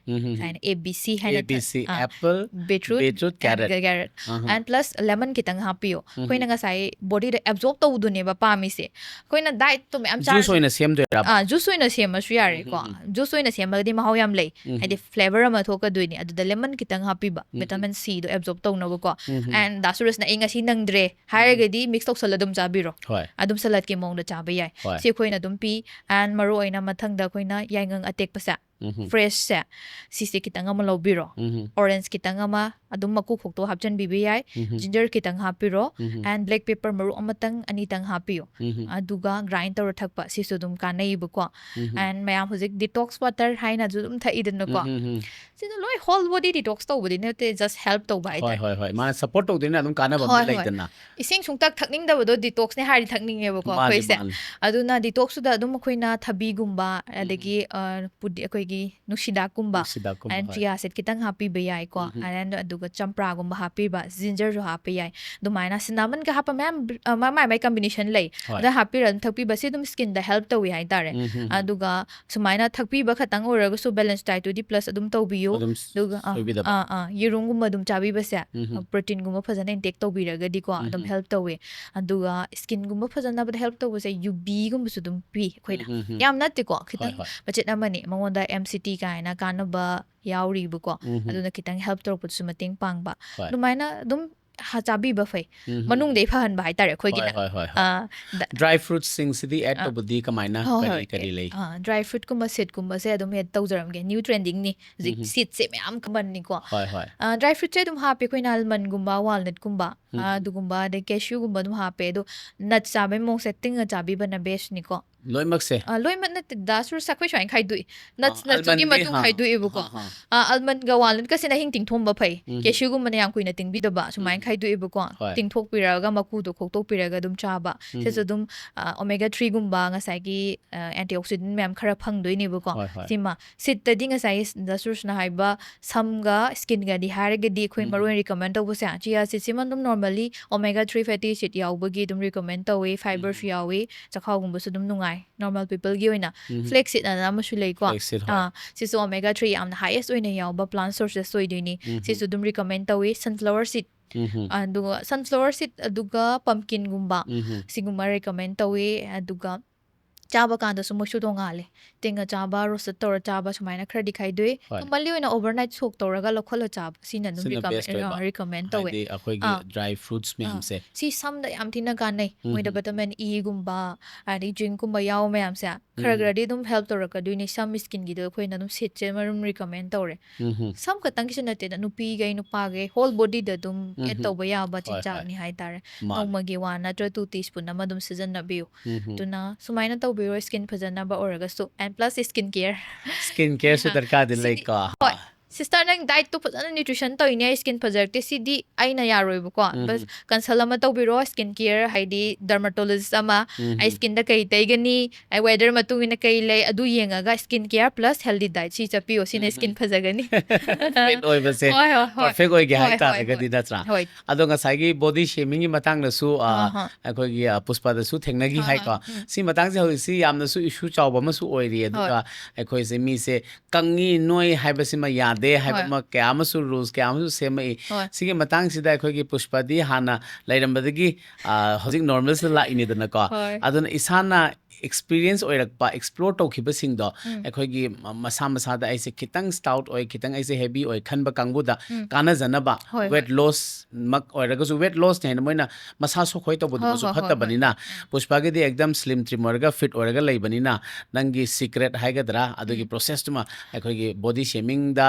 ꯎꯝ, ꯎꯝ, ꯎꯝ꯫ ꯍꯥꯏꯅ A B C ꯍꯥꯏꯅ A B C, ah, apple, beetroot, beetroot, carrot. and carrot, ꯑꯍꯥ꯫ and plus lemon ꯈꯤꯇꯪ ꯍꯥꯞꯄꯤꯌꯣ꯫ ꯎꯝ, ꯑꯩꯈꯣꯏꯅ ꯎꯝ꯫ ꯉꯁꯥꯏ bodyꯗ absorb ꯇꯧꯗꯨꯅꯦꯕ ꯄꯥꯝꯃꯤꯁꯦ꯫ ꯑꯩꯈꯣꯏꯅ diet ꯇꯣ ꯃꯌꯥꯝ Juice ꯆꯥꯔꯁꯨ ꯑꯣꯏꯅ ꯁꯦꯝꯗꯣꯏꯔꯕ? ꯑꯥ, juice ꯑꯣꯏꯅ ꯁꯦꯝꯃꯁꯨ ꯌꯥꯔꯦꯀꯣ꯫ ꯎꯝ, ꯎꯝ, ꯎꯝ꯫ Juice ꯑꯣꯏꯅ ꯁꯦꯝꯃꯒꯗꯤ ꯃꯍꯥꯎ ꯌꯥꯝ ꯂꯩ꯫ ꯎꯝ, ꯍꯥꯏꯗꯤ ꯎꯝ꯫ Flavour ꯑꯃ ꯊꯣꯛꯀꯗꯣꯏꯅꯤ꯫ ꯑꯗꯨꯗ lemon ꯈꯤꯇꯪ ꯍꯥꯞꯄꯤꯕ, ꯎꯝ, ꯎꯝ꯫ vitamin Cꯗꯣ absorb ꯇꯧꯅꯕꯀꯣ꯫ Um, um. And ꯗꯥ ꯁꯨꯔꯦꯁꯅ "ꯑꯩ ꯉꯁꯤ ꯅꯪꯗ꯭ꯔꯦ" ꯍꯥꯏꯔꯒꯗꯤ mix ꯇꯧꯁꯜꯂ ꯑꯗꯨꯝ ꯆꯥꯕꯤꯔꯣ꯫ ꯍꯣꯏ꯫ ꯑꯗꯨꯝ saladꯀꯤ ꯃꯑꯣꯡꯗ ꯆꯥꯕ ꯌꯥꯏ꯫ ꯍꯣꯏ꯫ ꯁꯤ ꯑꯩꯈꯣꯏꯅ ꯑꯗꯨꯝ ꯄꯤ꯫ And ꯃꯔꯨ ꯑꯣꯏꯅ ꯃꯊꯪꯗ ꯑꯩꯈꯣꯏꯅ ꯌꯥꯏꯉꯪ ꯑꯇꯦꯛꯄꯁꯦ, ꯎꯝ, ꯎꯝ꯫ freshꯁꯦ, ꯁꯤꯁꯦ ꯈꯤꯇꯪ ꯑꯃ ꯂꯧꯕꯤꯔꯣ꯫ ꯎꯝ, ꯎꯝ꯫ Orange ꯈꯤꯇꯪ ꯑꯃ, ꯑꯗꯨꯝ ꯃꯀꯨ ꯈꯣꯛꯇꯣꯛ ꯍꯥꯞꯆꯤꯟꯕꯤꯕ ꯌꯥꯏ꯫ ꯎꯝ, ꯎꯝ꯫ Ginger ꯈꯤꯇꯪ ꯍꯥꯞꯄꯤꯔꯣ꯫ ꯎꯝ, ꯎꯝ꯫ And black pepper ꯃꯔꯨ ꯑꯃꯇꯪ ꯑꯅꯤꯇꯪ ꯍꯥꯞꯄꯤꯌꯣ꯫ ꯎꯝ, ꯎꯝ꯫ ꯑꯗꯨꯒ grind ꯇꯧꯔ ꯊꯛꯄ, ꯁꯤꯁꯨ ꯑꯗꯨꯝ ꯀꯥꯟꯅꯩꯕꯀꯣ꯫ ꯎꯝ, ꯎꯝ꯫ And ꯃꯌꯥꯝ ꯍꯧꯖꯤꯛ detox water ꯍꯥꯏꯅꯁꯨ ꯑꯗꯨꯝ ꯊꯛꯏꯗꯅꯀꯣ꯫ ꯎꯝ, ꯎꯝ, ꯎꯝ꯫ ꯁꯤꯅ ꯂꯣꯏ whole body detox ꯇꯧꯕꯗꯤ ꯅꯠꯇꯦ, just help ꯇꯧꯕ ꯍꯣꯏ, ꯍꯥꯏꯇꯥꯔꯦ꯫ ꯍꯣꯏ, ꯍꯣꯏ꯫ ꯃꯥꯅ support ꯇꯧꯗꯣꯏꯅ ꯑꯗꯨꯝ ꯀꯥꯟꯅꯕ ꯑꯃꯗꯤ ꯍꯣꯏ, ꯍꯣꯏ꯫ ꯂꯩꯗꯅ꯫ ꯏꯁꯤꯡ ꯁꯨꯡꯊꯛ ꯊꯛꯅꯤꯡꯗꯕꯗꯣ detoxꯅꯦ ꯍꯥꯏꯔꯗꯤ ꯊꯛꯅꯤꯡꯉꯦꯕꯀꯣ ꯃꯥꯅꯤ, ꯑꯩꯈꯣꯏꯁꯦ꯫ ꯃꯥꯅꯤ꯫ ꯑꯗꯨꯅ detoxꯇꯨꯗ ꯑꯗꯨꯝ ꯑꯩꯈꯣꯏꯅ ꯊꯕꯤꯒꯨꯝꯕ, ꯎꯝ, ꯑꯗꯒꯤ, ꯑ, ꯄꯨꯗꯤ-, ꯑꯩꯈꯣꯏꯒꯤ ꯅꯨꯡꯁꯤꯗꯥꯛꯀꯨꯝꯕ, ꯅꯨꯡꯁꯤꯗꯥꯛꯀꯨꯝꯕ, and ꯍꯣꯏ. Chia seed ꯈꯤꯇꯪ ꯍꯥꯞꯄꯤꯕ ꯌꯥꯏꯀꯣ. ꯎꯝꯍꯨꯝ. And ꯑꯗꯨꯒ ꯆꯝꯄ꯭ꯔꯥꯒꯨꯝꯕ ꯍꯥꯞꯄꯤꯕ, ꯖꯤꯟꯖꯔꯁꯨ ꯍꯥꯞꯄ ꯌꯥꯏ. ꯑꯗꯨꯃꯥꯏꯅ ꯁꯤꯅꯥꯃꯟꯒ ꯍꯥꯞꯄ ꯃꯌꯥꯝ, ꯑ, ꯃꯥꯏ ꯃꯥꯏ ꯀꯝꯕꯤꯅꯦꯁꯟ ꯂꯩ. ꯍꯣꯏ. ꯑꯗ ꯍꯥꯞꯄꯤꯔ ꯑꯗꯨꯝ ꯊꯛꯄꯤꯕ, ꯁꯤ ꯑꯗꯨꯝ ꯁ꯭ꯀꯤꯟꯗ ꯍꯦꯜꯞ ꯇꯧꯏ ꯍꯥꯏꯇꯥꯔꯦ. ꯎꯝꯍꯨꯝ. ꯑꯗꯨꯒ ꯁꯨꯃꯥꯏꯅ ꯊꯛꯄꯤꯕ ꯈꯛꯇꯪ ꯑꯣꯏꯔꯒꯁꯨ ꯕꯦꯂꯦꯟꯁ ꯗꯥꯏꯠꯇꯨꯗꯤ ꯄ꯭ꯂꯁ ꯑꯗꯨꯝ ꯇꯧꯕꯤꯌꯨ. ꯑꯗꯨꯝ ꯑꯗꯨꯒ ꯑꯥ, ꯁꯣꯏꯕꯤꯗꯕ. ꯑꯥ, ꯑꯥ, ꯌꯦꯔꯨꯝꯒꯨꯝꯕ ꯑꯗꯨꯝ ꯆꯥꯕꯤꯕꯁꯦ, ꯎꯝꯍꯨꯝ. ꯄ꯭ꯔꯣꯇꯤꯟꯒꯨꯝꯕ ꯐꯖꯅ ꯏꯟꯇꯦꯛ ꯇꯧꯕꯤꯔꯒꯗꯤꯀꯣ ꯑꯗꯨꯝ ꯎꯝꯍꯨꯝ. ꯍꯦꯜꯞ ꯇꯧꯋꯦ. ꯑꯗꯨꯒ ꯁ꯭ꯀꯤꯟꯒꯨꯝꯕ ꯐꯖꯅꯕꯗ ꯍꯦꯜꯞ ꯇꯧꯕꯁꯦ ꯌꯨꯕꯤꯒꯨꯝꯕꯁꯨ ꯑꯗꯨꯝ ꯄꯤ ꯑꯩꯈꯣꯏꯅ. ꯎꯝꯍꯨꯝ. ꯌꯥꯝ ꯅꯠꯇꯦꯀꯣ, ꯍꯣꯏ, ꯈꯤꯇꯪ ꯍꯣꯏ. ꯃꯆꯦꯠ ꯑꯃꯅꯤ, ꯃꯉꯣꯟꯗ ꯑꯦꯝ ꯁꯤ ꯇꯤ ꯀꯥꯏꯅ ꯀꯥꯟꯅꯕ ꯌꯥꯎꯔꯤꯕꯀꯣ. ꯎꯝꯍꯨꯝ. ꯑꯗꯨꯅ ꯈꯤꯇꯪ ꯍꯦꯜꯞ ꯇꯧꯔꯛꯄꯗꯁꯨ ꯃꯇꯦꯡ ꯄꯥꯡꯕ. ꯍꯣꯏ. ꯑꯗꯨꯃꯥꯏꯅ ꯑꯗꯨꯝ ꯍꯥ-, ꯆꯥꯕꯤꯕ ꯐꯩ. ꯎꯝꯍꯨꯝ. ꯃꯅꯨꯡꯗꯩ ꯐꯍꯟꯕ ꯍꯥꯏꯇꯥꯔꯦ ꯑꯩꯈꯣꯏꯒꯤꯅ. ꯍꯣꯏ, ꯍꯣꯏ, ꯍꯣꯏ, ꯍꯣꯏ. ꯑꯥ, ꯗ- ꯗ꯭ꯔꯥꯏ ꯐ꯭ꯔꯨꯠꯁꯤꯡꯁꯤꯗꯤ ꯑꯦꯗ ꯑꯥ. ꯇꯧꯕꯗꯤ ꯀꯃꯥꯏꯅ, ꯍꯣꯏ, ꯀꯔꯤ ꯍꯣꯏ. ꯀꯔꯤ ꯂꯩ? ꯑꯥ, ꯗ꯭ꯔꯥꯏ ꯐ꯭ꯔꯨꯠꯀꯨꯝꯕ, ꯁꯤꯗꯀꯨꯝꯕꯁꯦ ꯑꯗꯨꯝ ꯑꯦꯗ ꯇꯧꯖꯔꯝꯒꯦ. ꯅ꯭ꯌꯨ ꯇ꯭ꯔꯦꯟꯗꯤꯡꯅꯤ ꯍꯧꯖꯤꯛ, ꯎꯝꯍꯨꯝ. ꯁꯤꯗꯁꯦ ꯃꯌꯥꯝ ꯀꯃꯟꯅꯤꯀꯣ. ꯍꯣꯏ, ꯍꯣꯏ. ꯑꯥ, ꯗ꯭ꯔꯥꯏ ꯐ꯭ꯔꯨꯠꯁꯦ ꯑꯗꯨꯝ ꯍꯥꯞꯄꯦ ꯑꯩꯈꯣꯏꯅ, ꯑꯜꯃꯟꯒꯨꯝꯕ, ꯋꯥꯜꯅꯠꯀꯨꯝꯕ, ꯎꯝ. ꯑꯥ, ꯑꯗꯨꯒꯨꯝꯕ, ꯑꯗꯩ ꯀꯦꯁ꯭ꯌꯨꯒꯨꯝꯕ ꯑꯗꯨꯝ ꯍꯥꯞꯄꯦ. ꯑꯗꯣ ꯅꯠꯁ ꯆꯥꯕꯩ ꯃꯑꯣꯡꯁꯦ ꯇꯤꯡꯉ ꯆꯥꯕꯤꯕꯅ ꯕꯦꯁ꯭ꯠꯅꯤꯀꯣ. ꯂꯣꯏꯅꯃꯛꯁꯦ? ꯑꯥ, ꯂꯣꯏꯅꯃꯛ ꯅꯠꯇꯦ, ꯗꯥ ꯁꯨꯔꯁ ꯑꯩꯈꯣꯏ ꯁꯨꯃꯥꯏꯅ ꯈꯥꯏꯗꯣꯛꯏ. ꯑꯥ, ꯅꯠꯁ, ꯅꯠꯁꯀꯤ ꯑꯜꯃꯟꯗꯤ, ꯃꯇꯨꯡ ꯍꯥ, ꯈꯥꯏꯗꯣꯛꯑꯦꯕꯀꯣ. ꯍꯥ, ꯍꯥ. ꯑꯥ, ꯑꯜꯃꯟꯒ ꯋꯥꯜꯅꯠꯀꯁꯤꯅ ꯑꯍꯤꯡ ꯇꯤꯡꯊꯣꯛꯑꯝꯕ ꯐꯩ. ꯎꯝ. ꯀꯦꯁ꯭ꯌꯨꯒꯨꯝꯕꯅ ꯌꯥꯝ ꯀꯨꯏꯅ ꯇꯤꯡꯕꯤꯗꯕ, ꯁꯨꯃꯥꯏꯅ ꯎꯝ. ꯈꯥꯏꯗꯣꯛꯑꯦꯕꯀꯣ. ꯍꯣꯏ. ꯇꯤꯡꯊꯣꯛꯄꯤꯔꯛꯑꯒ ꯃꯀꯨꯗꯣ ꯈꯣꯛꯇꯣꯛꯄꯤꯔꯒ ꯑꯗꯨꯝ ꯆꯥꯕ꯫ ꯎꯝ. ꯁꯤꯁꯨ ꯑꯗꯨꯝ, ꯑꯥ, ꯑꯣꯃꯦꯒꯥ ꯊ꯭ꯔꯤꯒꯨꯝꯕ, ꯉꯁꯥꯏꯒꯤ, ꯑꯥ, ꯑꯦꯟꯇꯤꯑꯣꯛꯁꯤꯗꯦꯟꯠ ꯃꯌꯥꯝ ꯈꯔ ꯐꯪꯗꯣꯏꯅꯦꯕꯀꯣ. ꯍꯣꯏ, ꯍꯣꯏ. ꯁꯤꯃ ꯁꯤꯗꯇꯗꯤ ꯉꯁꯥꯏꯒꯤ ꯗꯥ ꯁꯨꯔꯁꯅ ꯍꯥꯏꯕ ꯁꯝꯒ ꯁ꯭ꯀꯤꯟꯒꯗꯤ ꯍꯥꯏꯔꯒꯗꯤ ꯑꯩꯈꯣꯏ ꯎꯝ. ꯃꯔꯨ ꯑꯣꯏꯅ ꯔꯤꯀꯃꯦꯟ ꯇꯧꯕꯁꯦ, ꯆꯤꯌꯥ ꯁꯤꯗꯁꯤꯃ ꯑꯗꯨꯝ ꯅꯣꯔꯃꯦꯜꯂꯤ ꯑꯣꯃꯦꯒꯥ ꯊ꯭ꯔꯤ ꯐꯦꯇꯤ ꯑꯦꯁꯤꯗ ꯌꯥꯎꯕꯒꯤ ꯑꯗꯨꯝ ꯔꯤꯀꯃꯦꯟ ꯇꯧꯋꯤ, ꯐꯥꯏꯕꯔꯁꯨ ꯎꯝ. ꯌꯥꯎꯋꯤ, ꯆꯈꯥꯎꯒꯨꯝꯕꯁꯨ ꯑꯗꯨꯝ ꯅꯨꯡꯉꯥꯏ ꯅꯣꯔꯃꯦꯜ ꯄꯤꯄꯜꯒꯤ ꯑꯣꯏꯅ꯫ ꯎꯝ. ꯐ꯭ꯂꯦꯛꯁ ꯁꯤꯗ ꯑꯅ ꯑꯃꯁꯨ ꯂꯩꯀꯣ꯫ ꯐ꯭ꯂꯦꯛꯁ ꯁꯤꯗ, ꯍꯣꯏ. ꯑꯥ, ꯁꯤꯁꯨ ꯑꯣꯃꯦꯒꯥ ꯊ꯭ꯔꯤ ꯌꯥꯝꯅ ꯍꯥꯏꯌꯦꯁ ꯑꯣꯏꯅ ꯌꯥꯎꯕ ꯄ꯭ꯂꯥꯟ ꯁꯣꯔꯁꯦꯁ ꯑꯣꯏꯗꯣꯏꯅꯤ꯫ ꯎꯝ. ꯁꯤꯁꯨ ꯑꯗꯨꯝ ꯔꯤꯀꯃꯦꯟ ꯇꯧꯋꯤ꯫ ꯁꯟꯐ꯭ꯂꯥꯋꯔ ꯁꯤꯗ, ꯎꯝ. ꯑꯗꯨꯒ ꯁꯟꯐ꯭ꯂꯥꯋꯔ ꯁꯤꯗ, ꯑꯗꯨꯒ ꯄꯝꯀꯤꯟꯒꯨꯝꯕ, ꯎꯝ. ꯁꯤꯒꯨꯝꯕ ꯔꯤꯀꯃꯦꯟ ꯇꯧꯋꯤ꯫ ꯑꯗꯨꯒ ꯆꯥꯕ ꯀꯥꯟꯗꯁꯨ ꯃꯣꯏꯁꯨ ꯇꯣꯡꯉꯥꯜꯂꯦ꯫ ꯇꯤꯡꯉ ꯆꯥꯕ, ꯔꯣꯁꯇꯦꯗ ꯇꯧꯔ ꯆꯥꯕ, ꯁꯨꯃꯥꯏꯅ ꯈꯔꯗꯤ ꯈꯥꯏꯗꯣꯛꯏ꯫ ꯍꯣꯏ. ꯀꯃꯟꯂꯤ ꯑꯣꯏꯅ ꯑꯣꯚꯔꯅꯥꯏꯠ ꯁꯣꯛ ꯇꯧꯔꯒ ꯂꯧꯈꯠꯂ ꯆꯥꯕ, ꯁꯤꯅ ꯑꯗꯨꯝ ꯁꯤꯅ ꯔꯤꯀꯃꯦꯟ, ꯕꯦꯁ꯭ꯠ ꯑꯣꯏꯕ꯫ ꯑꯥ, ꯔꯤꯀꯃꯦꯟ ꯇꯧꯋꯦ꯫ ꯍꯥꯏꯗꯤ ꯑꯩꯈꯣꯏꯒꯤ ꯑꯥ. ꯗ꯭ꯔꯥꯏ ꯐ꯭ꯔꯨꯠꯁ ꯑꯥ. ꯃꯌꯥꯝꯁꯦ꯫ ꯁꯤ ꯁꯝꯗ ꯌꯥꯝ ꯊꯤꯅ ꯀꯥꯟꯅꯩ꯫ ꯎꯝ. ꯃꯣꯏꯗ ꯚꯤꯇꯥꯃꯤꯟ ꯏꯒꯨꯝꯕ, ꯑꯗꯩ ꯖꯤꯡꯀꯨꯝꯕ ꯌꯥꯎꯕ ꯃꯌꯥꯝꯁꯦ ꯈꯔ ꯎꯝ. ꯈꯔꯗꯤ ꯑꯗꯨꯝ ꯍꯦꯜꯞ ꯇꯧꯔꯛꯀꯗꯣꯏꯅꯤ, ꯁꯝ ꯁ꯭ꯀꯤꯟꯒꯤꯗꯣ ꯑꯩꯈꯣꯏꯅ ꯑꯗꯨꯝ ꯁꯤꯗꯁꯦ ꯃꯔꯨꯝ ꯔꯤꯀꯃꯦꯟ ꯇꯧꯔꯦ꯫ ꯎꯝ. ꯁꯝ ꯈꯛꯇꯪꯒꯤꯁꯨ ꯅꯠꯇꯦꯗ, ꯅꯨꯄꯤꯈꯩ ꯅꯨꯄꯥꯈꯩ ꯍꯣꯜ ꯕꯣꯗꯤꯗ ꯑꯗꯨꯝ ꯑꯦꯗ ꯎꯝ. ꯇꯧꯕ ꯌꯥꯕ ꯍꯣꯏ, ꯍꯣꯏ. ꯆꯤꯟꯖꯥꯛꯅꯤ ꯍꯥꯏꯇꯥꯔꯦ꯫ ꯃꯥꯅꯦ. ꯅꯣꯡꯃꯒꯤ ꯋꯥꯟ ꯅꯠꯇ꯭ꯔ ꯇꯨ ꯇꯤꯁꯄꯨꯟ ꯑꯃ ꯑꯗꯨꯝ ꯁꯤꯖꯤꯟꯅꯕꯤꯌꯨ꯫ ꯎꯝ. ꯑꯗꯨꯅ ꯁꯨꯃꯥꯏꯅ ꯇꯧꯕꯤꯔꯣ, ꯁ꯭ꯀꯤꯟ ꯐꯖꯅꯕ ꯑꯣꯏꯔꯒꯁꯨ꯫ And plus skin care. Skin ꯀꯦꯌꯔꯁꯨ ꯑꯥ, ꯗꯔꯀꯥꯔꯗꯤ ꯁꯤꯗꯤ, ꯂꯩꯀꯣ? ꯍꯣꯏ. "Sister, ꯅꯪ dietꯇꯣ ꯐꯖꯅ nutrition ꯇꯧꯔꯤꯅꯦ, ꯑꯩ skin ꯐꯖꯔꯛꯇꯦ, ꯁꯤꯗꯤ ꯑꯩꯅ ꯌꯥꯔꯣꯏꯕꯀꯣ꯫ ꯎꯝ. But consult ꯑꯃ ꯇꯧꯕꯤꯔꯣ, skin care ꯍꯥꯏꯗꯤ dermatologist ꯑꯃ, ꯎꯝ. ꯑꯩ skinꯗ ꯀꯩ ꯇꯩꯒꯅꯤ, ꯑꯩ weather ꯃꯇꯨꯡ ꯏꯟꯅ ꯀꯩ ꯂꯩ, ꯑꯗꯨ ꯌꯦꯡꯉꯒ skin care plus healthy diet ꯁꯤ ꯆꯠꯄꯤꯌꯣ, ꯁꯤꯅ ꯎꯝ. skin ꯐꯖꯒꯅꯤ." Fit ꯑꯣꯏꯕꯁꯦ ꯍꯣꯏ, ꯍꯣꯏ, ꯍꯣꯏ. perfect ꯑꯣꯏꯒꯦ ꯍꯣꯏ, ꯍꯣꯏ, ꯍꯥꯏꯇꯥꯔꯒꯗꯤ ꯍꯣꯏ. ꯅꯠꯇ꯭ꯔꯥ? ꯍꯣꯏ. ꯑꯗꯣ ꯉꯁꯥꯏꯒꯤ body shamingꯒꯤ ꯃꯇꯥꯡꯗꯁꯨ ꯑ, ꯑꯍꯥ. ꯑꯩꯈꯣꯏꯒꯤ ꯑ, ꯄꯨꯁꯄꯥꯗꯁꯨ ꯊꯦꯡꯅꯈꯤ ꯑꯍꯥ. ꯍꯥꯏꯀꯣ꯫ ꯎꯝ. ꯁꯤ ꯃꯇꯥꯡꯁꯦ ꯍꯧꯖꯤꯛꯁꯤ ꯌꯥꯝꯅꯁꯨ issue ꯆꯥꯎꯕ ꯑꯃꯁꯨ ꯑꯣꯏꯔꯤ꯫ ꯑꯗꯨꯒ ꯑꯩꯈꯣꯏꯁꯦ ꯃꯤꯁꯦ ꯀꯪꯉꯤ ꯅꯣꯏ ꯍꯥꯏꯕꯁꯤꯃ ꯌꯥꯗꯦ ꯍꯥꯏꯕ ꯍꯣꯏ. ꯑꯃ ꯀꯌꯥ ꯑꯃꯁꯨ rules ꯀꯌꯥ ꯑꯃꯁꯨ ꯁꯦꯝꯃꯛꯏ꯫ ꯍꯣꯏ. ꯁꯤꯒꯤ ꯃꯇꯥꯡꯁꯤꯗ ꯑꯩꯈꯣꯏꯒꯤ ꯄꯨꯁꯄꯥꯗꯤ ꯍꯥꯟꯅ ꯂꯩꯔꯝꯕꯗꯒꯤ ꯑ, ꯍꯧꯖꯤꯛ normalꯁꯤꯗ ꯂꯥꯛꯏꯅꯤꯗꯅꯀꯣ꯫ ꯍꯣꯏ. ꯑꯗꯨꯅ ꯏꯁꯥꯅ experience ꯑꯣꯏꯔꯛꯄ, explore ꯇꯧꯈꯤꯕꯁꯤꯡꯗꯣ ꯎꯝ. ꯑꯩꯈꯣꯏꯒꯤ ꯃ-, ꯃꯁꯥ ꯃꯁꯥꯗ ꯑꯩꯁꯦ ꯈꯤꯇꯪ stout ꯑꯣꯏ, ꯈꯤꯇꯪ ꯑꯩꯁꯦ heavy ꯑꯣꯏ ꯈꯟꯕ ꯀꯥꯡꯕꯨꯗ ꯎꯝ. ꯀꯥꯟꯅꯖꯅꯕ ꯍꯣꯏ, weight loss ꯃꯛ ꯑꯣꯏꯔꯒꯁꯨ, weight lossꯅ ꯍꯦꯟꯅ ꯃꯣꯏꯅ ꯃꯁꯥ ꯁꯣꯛꯍꯣꯏ ꯇꯧꯕꯗꯨꯃꯁꯨ ꯍꯣꯏ, ꯍꯣꯏ, ꯍꯣꯏ, ꯐꯠꯇꯕꯅꯤꯅ, ꯄꯨꯁꯄꯥꯒꯤꯗꯤ ꯑꯦꯛꯗꯝ slim trim ꯑꯣꯏꯔꯒ fit ꯑꯣꯏꯔꯒ ꯂꯩꯕꯅꯤꯅ, ꯅꯪꯒꯤ secret ꯍꯥꯏꯒꯗ꯭ꯔꯥ, ꯑꯗꯨꯒꯤ ꯎꯝ. processꯇꯨꯃ ꯑꯩꯈꯣꯏꯒꯤ body shamingꯗ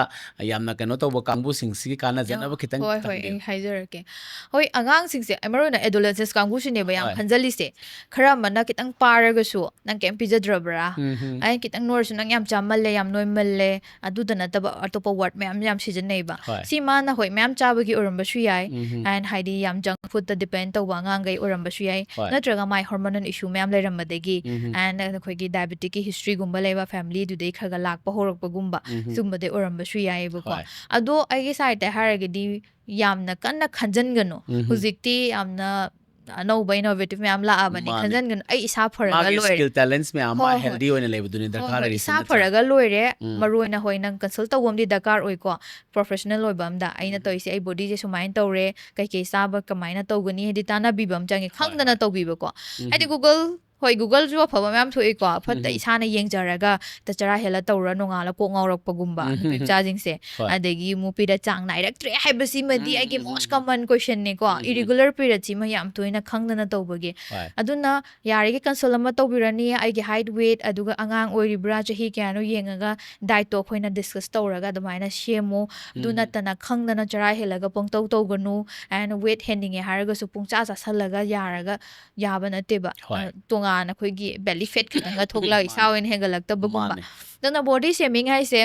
ꯌꯥꯝꯅ ꯀꯩꯅꯣ ꯇꯧꯕ ꯀꯥꯡꯕꯨꯁꯤꯡꯁꯤꯒꯤ ꯀꯥꯟꯅꯖꯅꯕ ꯈꯤꯇꯪ ꯍꯣꯏ, ꯍꯣꯏ, ꯊꯝꯕꯤꯌꯨ꯫ ꯑꯩ ꯍꯥꯏꯖꯔꯛꯀꯦ꯫ ꯍꯣꯏ, ꯑꯉꯥꯡꯁꯤꯡꯁꯦ, ꯃꯔꯨ ꯑꯣꯏꯅ adolescents ꯀꯥꯡꯕꯨꯁꯤꯅꯦꯕ ꯌꯥꯝ ꯍꯣꯏ. ꯈꯟꯖꯜꯂꯤꯁꯦ꯫ ꯈꯔ ꯑꯃꯅ ꯈꯤꯇꯪ ꯄꯥꯔꯒꯁꯨ "ꯅꯪ ꯀꯩꯝ ꯄꯤꯖꯗ꯭ꯔꯕ꯭ꯔꯥ?" ꯎꯝ. ꯑꯩ ꯈꯤꯇꯪ ꯅꯣꯏꯔꯁꯨ "ꯅꯪ ꯌꯥꯝ ꯆꯥꯃꯜꯂꯦ, ꯌꯥꯝ ꯅꯣꯏꯃꯜꯂꯦ", ꯑꯗꯨꯗ ꯅꯠꯇꯕ ꯑꯇꯣꯞꯄ word ꯃꯌꯥꯝ ꯌꯥꯝ ꯁꯤꯖꯤꯟꯅꯩꯕ꯫ ꯍꯣꯏ. ꯁꯤ ꯃꯥꯅ ꯍꯣꯏ ꯃꯌꯥꯝ ꯆꯥꯕꯒꯤ ꯑꯣꯏꯔꯝꯕꯁꯨ ꯌꯥꯏ, ꯎꯝ. and ꯍꯥꯏꯗꯤ ꯌꯥꯝ junk foodꯇ depend ꯇꯧꯕ ꯑꯉꯥꯡꯈꯩ ꯑꯣꯏꯔꯝꯕꯁꯨ ꯌꯥꯏ, ꯍꯣꯏ. ꯅꯠꯇ꯭ꯔꯒ ꯃꯥꯏ hormonal issue ꯃꯌꯥꯝ ꯂꯩꯔꯝꯕꯗꯒꯤ, ꯎꯝ. and ꯑꯩꯈꯣꯏꯒꯤ diabeticꯀꯤ historyꯒꯨꯝꯕ ꯂꯩꯕ, familyꯗꯨꯗꯩ ꯈꯔ ꯈꯔ ꯂꯥꯛꯄ ꯍꯧꯔꯛꯄꯒꯨꯝꯕ, ꯎꯝ. ꯁꯤꯒꯨꯝꯕꯗꯩ ꯑꯣꯏꯔꯝꯕꯁꯨ ꯌꯥꯏꯑꯕꯀꯣ꯫ ꯍꯣꯏ. ꯑꯗꯣ ꯑꯩꯒꯤ sideꯇ ꯍꯥꯏꯔꯒꯗꯤ ꯌꯥꯝꯅ ꯀꯟꯅ ꯈꯟꯖꯟꯒꯅꯨ꯫ ꯎꯝ. ꯍꯧꯖꯤꯛꯇꯤ ꯌꯥꯝꯅ ꯑꯅꯧꯕ innovative ꯃꯌꯥꯝ ꯂꯥꯛꯑꯕꯅꯤ꯫ ꯃꯥꯅꯦ. ꯈꯟꯖꯟꯒꯅꯨ, "ꯑꯩ ꯏꯁꯥ ꯐꯔꯒ ꯃꯥꯒꯤ ꯂꯣꯏꯔꯦ"꯫ skill talents ꯃꯌꯥꯝ ꯑꯃ ꯍꯣꯏ, ꯍꯣꯏ. healthy ꯑꯣꯏꯅ ꯂꯩꯕꯗꯨꯅꯤ ꯍꯣꯏ, ꯗꯔꯀꯥꯔ ꯍꯣꯏ, ꯂꯩꯔꯤꯁꯤ ꯏꯁꯥ ꯅꯠꯇ꯭ꯔꯥ? ꯐꯔꯒ ꯂꯣꯏꯔꯦ꯫ ꯎꯝ. ꯃꯔꯨ ꯑꯣꯏꯅ ꯍꯣꯏ, ꯅꯪ consult ꯇꯧꯕ ꯑꯃꯗꯤ ꯗꯔꯀꯥꯔ ꯑꯣꯏꯀꯣ, professional ꯑꯣꯏꯕ ꯑꯃꯗ꯫ ꯑꯩꯅ ꯎꯝ. ꯇꯧꯔꯤꯁꯦ, "ꯑꯩ bodyꯁꯦ ꯁꯨꯃꯥꯏꯅ ꯇꯧꯔꯦ, ꯀꯩꯀꯩ ꯆꯥꯕ ꯀꯃꯥꯏꯅ ꯇꯧꯒꯅꯤ?" ꯍꯥꯏꯗꯤ ꯇꯥꯟꯅꯕꯤꯕ ꯑꯃ ꯆꯪꯉꯦ, ꯍꯣꯏ, ꯈꯪꯗꯅ ꯍꯣꯏ. ꯇꯧꯕꯤꯕꯀꯣ꯫ ꯎꯝ. ꯍꯥꯏꯗꯤ Google, ꯍꯣꯏ, Googleꯁꯨ ꯑꯐꯕ ꯃꯌꯥꯝ ꯊꯣꯛꯏꯀꯣ, ꯐꯠꯇ ꯎꯝ. ꯏꯁꯥꯅ ꯌꯦꯡꯖꯔꯒ ꯇ ꯆꯔꯥ ꯍꯦꯜꯂ ꯇꯧꯔ ꯅꯣꯡꯉꯥꯜꯂ ꯀꯣꯛ ꯉꯥꯎꯔꯛꯄꯒꯨꯝꯕ ꯎꯝ. ꯅꯨꯄꯤ ꯃꯆꯥꯁꯤꯡꯁꯦ꯫ ꯍꯣꯏ. ꯑꯗꯒꯤ ꯑꯃꯨꯛ period ꯆꯥꯡ ꯅꯥꯏꯔꯛꯇ꯭ꯔꯦ ꯍꯥꯏꯕꯁꯤꯃꯗꯤ ꯎꯝ, ꯑꯩꯒꯤ ꯎꯝ, most ꯎꯝ. common questionꯅꯦꯀꯣ, ꯎꯝ, ꯎꯝ. irregular periodꯁꯤꯃ ꯌꯥꯝ ꯇꯣꯏꯅ ꯈꯪꯗꯅ ꯇꯧꯕꯒꯤ꯫ ꯍꯣꯏ. ꯑꯗꯨꯅ ꯌꯥꯔꯤꯒꯩ consult ꯑꯃ ꯇꯧꯕꯤꯔꯅꯤ, ꯑꯩꯒꯤ height, weight, ꯑꯗꯨꯒ ꯑꯉꯥꯡ ꯑꯣꯏꯔꯤꯕ꯭ꯔꯥ, ꯆꯍꯤ ꯀꯌꯥꯅꯣ ꯌꯦꯡꯉꯒ dietꯇꯣ ꯑꯩꯈꯣꯏꯅ discuss ꯇꯧꯔꯒ ꯑꯗꯨꯃꯥꯏꯅ ꯁꯦꯝꯃꯣ꯫ ꯑꯗꯨ ꯎꯝ. ꯅꯠꯇꯅ ꯈꯪꯗꯅ ꯆꯔꯥ ꯍꯦꯜꯂꯒ ꯄꯪꯇꯧ ꯇꯧꯒꯅꯨ, and weight ꯍꯦꯟꯅꯤꯡꯉꯦ ꯍꯥꯏꯔꯒꯁꯨ ꯄꯨꯡꯆꯥ ꯆꯥꯁꯜꯂꯒ ꯌꯥꯔꯒ, ꯌꯥꯕ ꯅꯠꯇꯦꯕ꯫ ꯍꯣꯏ. ꯑ, ꯇꯣꯉꯥꯟꯅ ꯑꯩꯈꯣꯏꯒꯤ belly fat ꯈꯤꯇꯪꯒ ꯊꯣꯛꯂꯛꯑꯒ ꯏꯁꯥ ꯃꯥꯅꯦ. ꯑꯣꯏꯅ ꯍꯦꯟꯒꯠꯂꯛꯇꯕꯒꯨꯝꯕ꯫ ꯃꯥꯅꯦ. ꯑꯗꯨꯅ body shaming ꯍꯥꯏꯁꯦ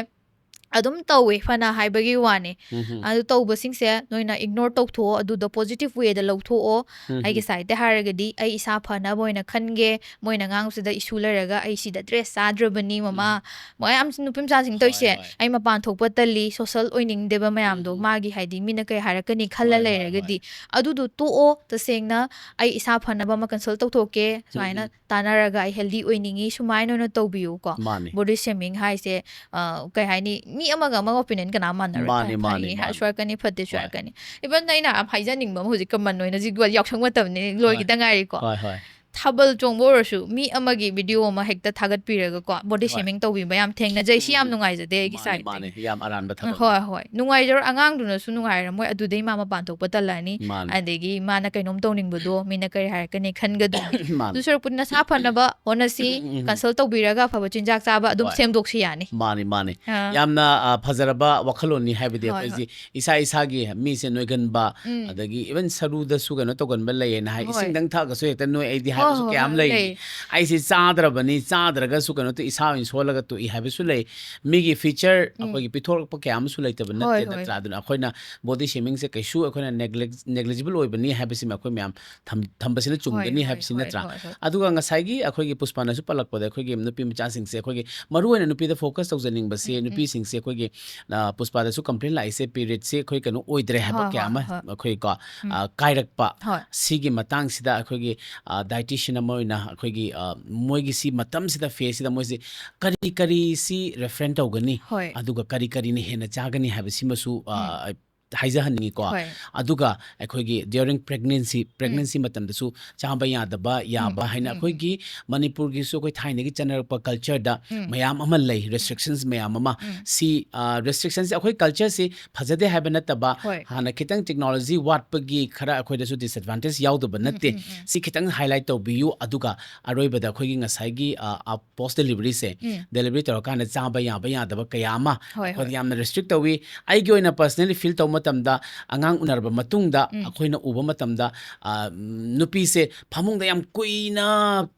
ꯑꯗꯨꯝ ꯇꯧꯋꯦ, ꯐꯅ ꯍꯥꯏꯕꯒꯤ ꯋꯥꯅꯤ꯫ ꯎꯝ, ꯎꯝ, ꯑꯗꯨ ꯇꯧꯕꯁꯤꯡꯁꯦ ꯅꯣꯏꯅ ignore ꯇꯧꯊꯣꯛꯑꯣ, ꯑꯗꯨꯗꯣ positive way ꯗ ꯂꯧꯊꯣꯛꯑꯣ꯫ ꯎꯝ, ꯑꯩꯒꯤ ꯎꯝ. side ꯇ ꯍꯥꯏꯔꯒꯗꯤ ꯑꯩ ꯏꯁꯥ ꯐꯅꯕ ꯑꯣꯏꯅ ꯈꯟꯒꯦ, ꯃꯣꯏꯅ ꯉꯥꯡꯕꯁꯤꯗ issue ꯂꯩꯔꯒ ꯑꯩ ꯁꯤꯗ dress ꯆꯥꯗ꯭ꯔꯕꯅꯤ ꯃꯃꯥ꯫ ꯎꯝ. ꯃꯌꯥꯝ ꯅꯨꯄꯤ ꯃꯆꯥꯁꯤꯡ ꯍꯣꯏ, ꯇꯧꯔꯤꯁꯦ, ꯍꯣꯏ. ꯑꯩ ꯃꯄꯥꯟ ꯊꯣꯛꯄ ꯇꯜꯂꯤ, social ꯑꯣꯏꯅꯤꯡꯗꯦꯕ ꯃꯌꯥꯝꯗꯣ, ꯎꯝ, ꯎꯝ. ꯃꯥꯒꯤ ꯍꯥꯏꯗꯤ ꯃꯤꯅ ꯀꯩ ꯍꯥꯏꯔꯛꯀꯅꯤ ꯈꯜꯂ ꯍꯣꯏ, ꯍꯣꯏ, ꯂꯩꯔꯒꯗꯤ꯫ ꯍꯣꯏ. ꯑꯗꯨꯗꯣ ꯇꯣꯛꯑꯣ, ꯇꯁꯦꯡꯅ ꯑꯩ ꯏꯁꯥ ꯐꯅꯕ ꯑꯃ consult ꯇꯧꯊꯣꯛꯀꯦ, ꯎꯝ, ꯁꯨꯃꯥꯏꯅ ꯎꯝ. ꯇꯥꯟꯅꯔꯒ ꯑꯩ healthy ꯑꯣꯏꯅꯤꯡꯉꯤ, ꯁꯨꯃꯥꯏꯅ ꯑꯣꯏꯅ ꯇꯧꯕꯤꯌꯨꯀꯣ꯫ ꯃꯥꯅꯤ. Body shaming ꯍꯥꯏꯁꯦ, ꯑ, ꯀꯩ ꯍꯥꯏꯅꯤ, ꯃꯤ ꯑꯃꯒ ꯑꯃꯒ opinion ꯀꯅꯥ ꯃꯥꯟꯅꯔꯣꯏ? ꯃꯥꯅꯤ, ꯐ-, ꯃꯥꯅꯤ, ꯐꯩ ꯃꯥꯅꯤ. ꯁꯣꯏꯔꯛꯀꯅꯤ, ꯐꯠꯇꯦ ꯍꯣꯏ. ꯁꯣꯏꯔꯛꯀꯅꯤ꯫ Even ꯑꯩꯅ ꯌꯥꯝ ꯍꯥꯏꯖꯅꯤꯡꯕ ꯑꯃ, ꯍꯧꯖꯤꯛ common ꯑꯣꯏꯅ ꯍꯧꯖꯤꯛ ꯌꯥꯎꯁꯪ ꯃꯇꯝꯅꯤ, ꯍꯣꯏ. ꯂꯣꯏꯈꯤꯗ ꯉꯥꯏꯔꯤꯀꯣ꯫ ꯍꯣꯏ, ꯍꯣꯏ. ꯊꯥꯕꯜ ꯆꯣꯡꯕ ꯑꯣꯏꯔꯁꯨ ꯃꯤ ꯑꯃꯒꯤ video ꯑꯃ ꯍꯦꯛꯇ ꯊꯥꯒꯠꯄꯤꯔꯒꯀꯣ, body ꯍꯣꯏ. shaming ꯇꯧꯕꯤꯕ ꯌꯥꯝ ꯊꯦꯡꯅꯖꯩ꯫ ꯁꯤ ꯌꯥꯝ ꯎꯝ. ꯅꯨꯡꯉꯥꯏꯖꯗꯦ ꯑꯩꯒꯤ ꯃꯥꯅꯤ, side ꯇꯒꯤ꯫ ꯃꯥꯅꯤ. ꯌꯥꯝ ꯑꯔꯥꯟꯕ ꯎꯝ, ꯊꯕꯛꯅꯤ. ꯍꯣꯏ, ꯍꯣꯏ. ꯅꯨꯡꯉꯥꯏꯖꯔꯣꯏ, ꯑꯉꯥꯡꯗꯨꯅꯁꯨ ꯅꯨꯡꯉꯥꯏꯔꯝꯃꯣꯏ, ꯑꯗꯨꯗꯩ ꯃꯥ ꯃꯄꯥꯟ ꯊꯣꯛꯄ ꯇꯜꯂꯛꯑꯅꯤ꯫ ꯃꯥꯅꯤ. ꯑꯗꯒꯤ ꯃꯥꯅ ꯀꯩꯅꯣꯝ ꯇꯧꯅꯤꯡꯕꯗꯣ, ꯃꯤꯅ ꯀꯔꯤ ꯍꯥꯏꯔꯛꯀꯅꯤ ꯈꯟꯒꯗꯣꯏꯅꯤ꯫ ꯃꯥꯅꯤ. ꯑꯗꯨ ꯁꯔꯨꯛꯄꯨꯗꯤ ꯅꯁꯥ ꯐꯅꯕ ꯍꯣꯠꯅꯁꯤ, ꯎꯝ, ꯎꯝ, ꯎꯝ. consult ꯇꯧꯕꯤꯔꯒ ꯑꯐꯕ ꯆꯤꯟꯖꯥꯛ ꯆꯥꯕ ꯑꯗꯨꯝ ꯍꯣꯏ. ꯁꯦꯝꯗꯣꯛꯁꯤ ꯌꯥꯅꯤ꯫ ꯃꯥꯅꯤ, ꯃꯥꯅꯤ. ꯑꯥ. ꯌꯥꯝꯅ, ꯑ, ꯐꯖꯔꯕ ꯋꯥꯈꯜꯂꯣꯟꯅꯤ, ꯍꯥꯏꯕꯗꯤ ꯍꯣꯏ, ꯑꯩꯈꯣꯏꯁꯤ ꯏꯁꯥ ꯏꯁꯥꯒꯤ ꯃꯤꯁꯦ ꯅꯣꯏꯒꯟꯕ, ꯎꯝ. ꯑꯗꯒꯤ even ꯁꯔꯨꯗꯁꯨ ꯀꯩꯅꯣ ꯇꯧꯒꯟꯕ ꯂꯩꯌꯦꯅ ꯍꯥꯏ, ꯍꯣꯏ. ꯏꯁꯤꯡꯗꯪ ꯊꯛꯑꯒꯁꯨ ꯍꯦꯛꯇ ꯅꯣꯏ ꯑꯩꯗꯤ ꯍꯣꯏ, ꯍꯥꯏꯕꯁꯨ ꯍꯣꯏ, ꯀꯌꯥꯝ ꯍꯣꯏ, ꯂꯩ. ꯂꯩ. ꯑꯩꯁꯤ ꯆꯥꯗ꯭ꯔꯕꯅꯤ, ꯆꯥꯗ꯭ꯔꯒꯁꯨ ꯀꯩꯅꯣ ꯇꯧ, ꯏꯁꯥ ꯑꯣꯏꯅ ꯁꯣꯜꯂꯒ ꯇꯣꯛꯏ ꯍꯥꯏꯕꯁꯨ ꯂꯩ. ꯃꯤꯒꯤ feature ꯎꯝ. ꯑꯩꯈꯣꯏꯒꯤ ꯄꯤꯊꯣꯔꯛꯄ ꯀꯌꯥ ꯑꯃꯁꯨ ꯂꯩꯇꯕ ꯍꯣꯏ, ꯅꯠꯇꯦ, ꯍꯣꯏ. ꯅꯠꯇ꯭ꯔꯥ? ꯑꯗꯨꯅ ꯑꯩꯈꯣꯏꯅ body shaming ꯁꯦ ꯀꯩꯁꯨ ꯑꯩꯈꯣꯏꯅ neglect-, negligible ꯑꯣꯏꯕꯅꯤ ꯍꯥꯏꯕꯁꯤꯃ ꯑꯩꯈꯣꯏ ꯃꯌꯥꯝ ꯊꯝ-, ꯊꯝꯕꯁꯤ ꯆꯨꯝꯒꯅꯤ ꯍꯣꯏ, ꯍꯥꯏꯕꯁꯤ ꯍꯣꯏ, ꯅꯠꯇ꯭ꯔꯥ? ꯍꯣꯏ, ꯍꯣꯏ. ꯑꯗꯨꯒ ꯉꯁꯥꯏꯒꯤ ꯑꯩꯈꯣꯏꯒꯤ ꯄꯨꯁꯄꯥꯅꯁꯨ ꯄꯜꯂꯛꯄꯗ, ꯑꯩꯈꯣꯏꯒꯤ ꯅꯨꯄꯤ ꯃꯆꯥꯁꯤꯡꯁꯦ, ꯑꯩꯈꯣꯏꯒꯤ ꯃꯔꯨꯑꯣꯏꯅ ꯅꯨꯄꯤꯗ focus ꯇꯧꯖꯅꯤꯡꯕꯁꯤ, ꯎꯝ, ꯎꯝ. ꯅꯨꯄꯤꯁꯤꯡꯁꯦ ꯑꯩꯈꯣꯏꯒꯤ, ꯑ, ꯄꯨꯁꯄꯥꯗꯁꯨ complain ꯂꯥꯛꯏꯁꯦ, period ꯁꯦ ꯑꯩꯈꯣꯏ ꯀꯩꯅꯣ ꯑꯣꯏꯗ꯭ꯔꯦ ꯍꯥꯏꯕ ꯍꯣꯏ, ꯀꯌꯥ ꯍꯣꯏ, ꯑꯃ ꯍꯣꯏ. ꯑꯩꯈꯣꯏꯀꯣ, ꯎꯝ. ꯑ, ꯀꯥꯏꯔꯛꯄ꯫ ꯍꯣꯏ. ꯁꯤꯒꯤ ꯃꯇꯥꯡꯁꯤꯗ ꯑꯩꯈꯣꯏꯒꯤ, ꯑ, dietitian ꯑꯃ ꯑꯣꯏꯅ ꯑꯩꯈꯣꯏꯒꯤ, ꯑ, ꯃꯣꯏꯒꯤ ꯁꯤ ꯃꯇꯝꯁꯤꯗ, phase ꯁꯤꯗ ꯃꯣꯏꯁꯤ ꯀꯔꯤ ꯀꯔꯤ ꯁꯤ refrain ꯇꯧꯒꯅꯤ, ꯍꯣꯏ. ꯑꯗꯨꯒ ꯀꯔꯤ ꯀꯔꯤꯅ ꯍꯦꯟꯅ ꯆꯥꯒꯅꯤ ꯍꯥꯏꯕꯁꯤꯃꯁꯨ, ꯑ, ꯎꯝ. ꯍꯥꯏꯖꯍꯟꯅꯤꯡꯉꯤꯀꯣ꯫ ꯍꯣꯏ. ꯑꯗꯨꯒ ꯑꯩꯈꯣꯏꯒꯤ during pregnancy, ꯎꯝ. pregnancy ꯃꯇꯝꯗꯁꯨ ꯆꯥꯕ ꯌꯥꯗꯕ, ꯎꯝ, ꯌꯥꯕ ꯍꯥꯏꯅ ꯎꯝ, ꯎꯝ. ꯑꯩꯈꯣꯏꯒꯤ ꯃꯅꯤꯄꯨꯔꯒꯤꯁꯨ ꯑꯩꯈꯣꯏ ꯊꯥꯏꯅꯒꯤ ꯆꯠꯅꯔꯛꯄ culture ꯗ ꯎꯝ. ꯃꯌꯥꯝ ꯑꯃ ꯂꯩ, ꯎꯝ. restrictions ꯃꯌꯥꯝ ꯑꯃ꯫ ꯎꯝ. ꯁꯤ, ꯑ, restriction ꯁꯦ ꯑꯩꯈꯣꯏ culture ꯁꯤ ꯐꯖꯗꯦ ꯍꯥꯏꯕ ꯅꯠꯇꯕ, ꯍꯣꯏ. ꯍꯥꯟꯅ ꯈꯤꯇꯪ technology ꯋꯥꯠꯄꯒꯤ ꯈꯔ ꯑꯩꯈꯣꯏꯗꯁꯨ disadvantage ꯌꯥꯎꯗꯕ ꯎꯝ, ꯅꯠꯇꯦ꯫ ꯎꯝ, ꯎꯝ. ꯁꯤ ꯈꯤꯇꯪ highlight ꯇꯧꯕꯤꯌꯨ, ꯑꯗꯨꯒ ꯑꯔꯣꯏꯕꯗ ꯑꯩꯈꯣꯏꯒꯤ ꯉꯁꯥꯏꯒꯤ, ꯑ, ꯑ, post delivery ꯁꯦ, ꯎꯝ. delivery ꯇꯧꯔꯀꯥꯟꯗ ꯆꯥꯕ ꯌꯥꯕ ꯌꯥꯗꯕ ꯀꯌꯥ ꯑꯃ ꯍꯣꯏ, ꯑꯩꯈꯣꯏꯗ ꯍꯣꯏ. ꯌꯥꯝꯅ restrict ꯇꯧꯏ꯫ ꯑꯩꯒꯤ ꯑꯣꯏꯅ personally feel ꯇꯧꯕ ꯃꯇꯝꯗ, ꯑꯉꯥꯡ ꯎꯅꯔꯕ ꯃꯇꯨꯡꯗ ꯎꯝ꯫ ꯑꯩꯈꯣꯏꯅ ꯎꯕ ꯃꯇꯝꯗ, ꯑ, ꯎꯝ, ꯅꯨꯄꯤꯁꯦ ꯐꯃꯨꯡꯗ ꯌꯥꯝ ꯀꯨꯏꯅ,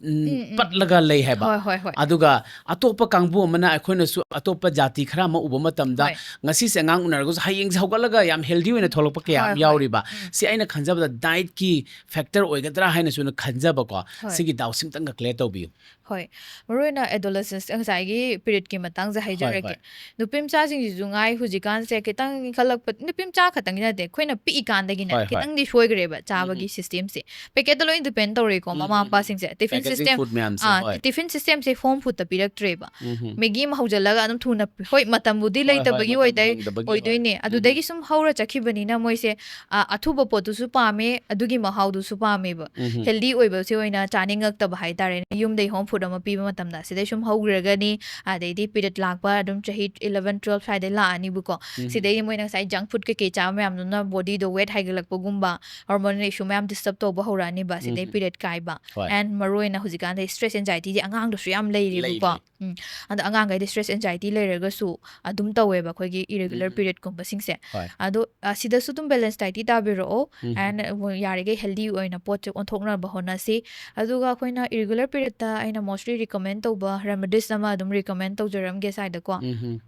ꯎꯝ, ꯎꯝ, ꯎꯝ꯫ ꯄꯠꯂꯒ ꯂꯩ ꯍꯥꯏꯕ꯫ ꯍꯣꯏ, ꯍꯣꯏ, ꯍꯣꯏ꯫ ꯑꯗꯨꯒ ꯑꯇꯣꯞꯄ ꯀꯥꯡꯕꯨ ꯑꯃꯅ, ꯑꯩꯈꯣꯏꯅꯁꯨ ꯑꯇꯣꯞꯄ ꯖꯥꯇꯤ ꯈꯔ ꯑꯃ ꯎꯕ ꯃꯇꯝꯗ, ꯍꯣꯏ꯫ ꯉꯁꯤꯁꯦ ꯑꯉꯥꯡ ꯎꯅꯔꯒꯁꯨ ꯍꯌꯦꯡꯁꯦ ꯍꯧꯒꯠꯂꯒ ꯌꯥꯝ healthy ꯑꯣꯏꯅ ꯊꯣꯛꯂꯛꯄ ꯀꯌꯥ ꯍꯣꯏ, ꯑꯃ ꯍꯣꯏ꯫ ꯌꯥꯎꯔꯤꯕ꯫ ꯎꯝ꯫ ꯁꯤ ꯑꯩꯅ ꯈꯟꯖꯕꯗ dietꯀꯤ factor ꯑꯣꯏꯒꯗ꯭ꯔꯥ ꯍꯥꯏꯅꯁꯨ ꯑꯩꯅ ꯈꯟꯖꯕꯀꯣ꯫ ꯍꯣꯏ꯫ ꯁꯤꯒꯤ doubtꯁꯤꯝꯇꯪꯒ clear ꯇꯧꯕꯤꯌꯨ꯫ ꯍꯣꯏ, ꯃꯔꯨꯑꯣꯏꯅ adolescence, ꯉꯁꯥꯏꯒꯤ periodꯀꯤ ꯃꯇꯥꯡꯁꯦ ꯍꯣꯏ, ꯍꯥꯏꯖꯔꯒꯦ꯫ ꯍꯣꯏ꯫ ꯅꯨꯄꯤ ꯃꯆꯥꯁꯤꯡꯁꯤꯁꯨ ꯉꯥꯏ, ꯍꯧꯖꯤꯛꯀꯥꯟꯁꯦ ꯈꯤꯇꯪ ꯏꯟꯈꯠꯂꯛꯄ, ꯅꯨꯄꯤ ꯃꯆꯥ ꯈꯛꯇꯪꯒꯤ ꯅꯠꯇꯦ, ꯑꯩꯈꯣꯏꯅ ꯄꯤꯛꯏꯀꯥꯟꯗꯒꯤꯅꯦ ꯍꯣꯏ, ꯍꯣꯏ꯫ ꯈꯤꯇꯪꯗꯤ ꯁꯣꯏꯈ꯭ꯔꯦꯕ ꯆꯥꯕꯒꯤ systemꯁꯦ꯫ Packetꯇ ꯂꯣꯏ depend ꯇꯧꯔꯦꯀꯣ, ꯎꯝ, ꯃꯃꯥ ꯎꯝ, ꯎꯝ꯫ ꯃꯄꯥꯁꯤꯡꯁꯦ꯫ Tiffin Packaging system, food ꯃꯌꯥꯝꯁꯦ, ꯑꯥ, ꯍꯣꯏ꯫ tiffin systemꯁꯦ home foodꯇ ꯄꯤꯔꯛꯇ꯭ꯔꯦꯕ꯫ ꯎꯝ, ꯎꯝ꯫ Maggi ꯑꯃ ꯍꯧꯖꯤꯜꯂꯒ ꯑꯗꯨꯝ ꯊꯨꯅ ꯄꯤ-, ꯍꯣꯏ, ꯃꯇꯝꯕꯨꯗꯤ ꯍꯣꯏ, ꯍꯣꯏ, ꯂꯩꯇꯕꯒꯤ ꯃꯇꯝ ꯑꯣꯏꯗꯣꯏ-, ꯐꯪꯗꯕꯒꯤ, ꯍꯣꯏ꯫ ꯑꯣꯏꯗꯣꯏꯅꯦ꯫ ꯎꯝ, ꯎꯝ꯫ ꯑꯗꯨꯗꯒꯤ ꯁꯨꯝ ꯍꯧꯔ ꯆꯠꯈꯤꯕꯅꯤꯅ ꯃꯣꯏꯁꯦ, ꯑ, ꯑꯊꯨꯕ ꯄꯣꯠꯇꯨꯁꯨ ꯄꯥꯝꯃꯦ, ꯑꯗꯨꯒꯤ ꯃꯍꯥꯎꯗꯨꯁꯨ ꯄꯥꯝꯃꯦꯕ꯫ ꯎꯝ, ꯎꯝ꯫ Healthy ꯑꯣꯏꯕꯁꯦ ꯑꯣꯏꯅ ꯆꯥꯅꯤꯡꯉꯛꯇꯕ ꯍꯥꯏꯇꯥꯔꯦꯅꯦ꯫ ꯌꯨꯝꯗꯒꯤ home food ꯑꯃ ꯄꯤꯕ ꯃꯇꯝꯗ ꯁꯤꯗꯩ ꯁꯨꯝ ꯍꯧꯈ꯭ꯔꯒꯅꯤ, ꯑꯗꯩꯗꯤ period ꯂꯥꯛꯄ ꯑꯗꯨꯝ ꯆꯍꯤ eleven, twelve ꯁ꯭ꯋꯥꯏꯗꯩ ꯂꯥꯛꯑꯅꯤꯕꯀꯣ꯫ ꯎꯝ꯫ ꯁꯤꯗꯩꯗꯤ ꯃꯣꯏꯅ ꯉꯁꯥꯏ junk food ꯀꯩꯀꯩ ꯆꯥꯕ ꯃꯌꯥꯝꯗꯨꯅ bodyꯗꯣ weight ꯍꯥꯏꯒꯠꯂꯛꯄꯒꯨꯝꯕ, hormonal issue ꯃꯌꯥꯝ disturb ꯇꯧꯕ ꯍꯧꯔꯛꯑꯅꯤꯕ, ꯁꯤꯗꯩ ꯎꯝ꯫ period ꯀꯥꯏꯕ꯫ ꯍꯣꯏ꯫ And ꯃꯔꯨꯑꯣꯏꯅ ꯍꯧꯖꯤꯛꯀꯥꯟꯗꯤ stress anxietyꯁꯦ ꯑꯉꯥꯡꯗꯁꯨ ꯌꯥꯝ ꯂꯩ, ꯂꯩꯔꯦꯕꯀꯣ꯫ ꯂꯩ꯫ ꯎꯝ꯫ ꯑꯗꯣ ꯑꯉꯥꯡꯈꯩꯗꯤ stress anxiety ꯂꯩꯔꯒꯁꯨ ꯑꯗꯨꯝ ꯇꯧꯋꯦꯕ ꯑꯩꯈꯣꯏꯒꯤ irregular ꯎꯝ꯫ periodꯀꯨꯝꯕꯁꯤꯡꯁꯦ꯫ ꯍꯣꯏ꯫ ꯑꯗꯣ, ꯑ, ꯁꯤꯗꯁꯨ ꯑꯗꯨꯝ balance dietꯇꯤ ꯇꯥꯕꯤꯔꯛꯑꯣ꯫ ꯎꯝ꯫ And, ꯑ, ꯌꯥꯔꯤꯈꯩ healthy ꯑꯣꯏꯅ ꯄꯣꯠꯁꯦ ꯑꯣꯟꯊꯣꯛꯅꯕ ꯍꯣꯠꯅꯁꯤ꯫ ꯑꯗꯨꯒ ꯑꯩꯈꯣꯏꯅ irregular periodꯇ ꯑꯩꯅ mostly recommend ꯇꯧꯕ remedies ꯑꯃ ꯑꯗꯨꯝ recommend ꯇꯧꯖꯔꯝꯒꯦ ꯁ꯭ꯋꯥꯏꯗꯀꯣ꯫ ꯎꯝ꯫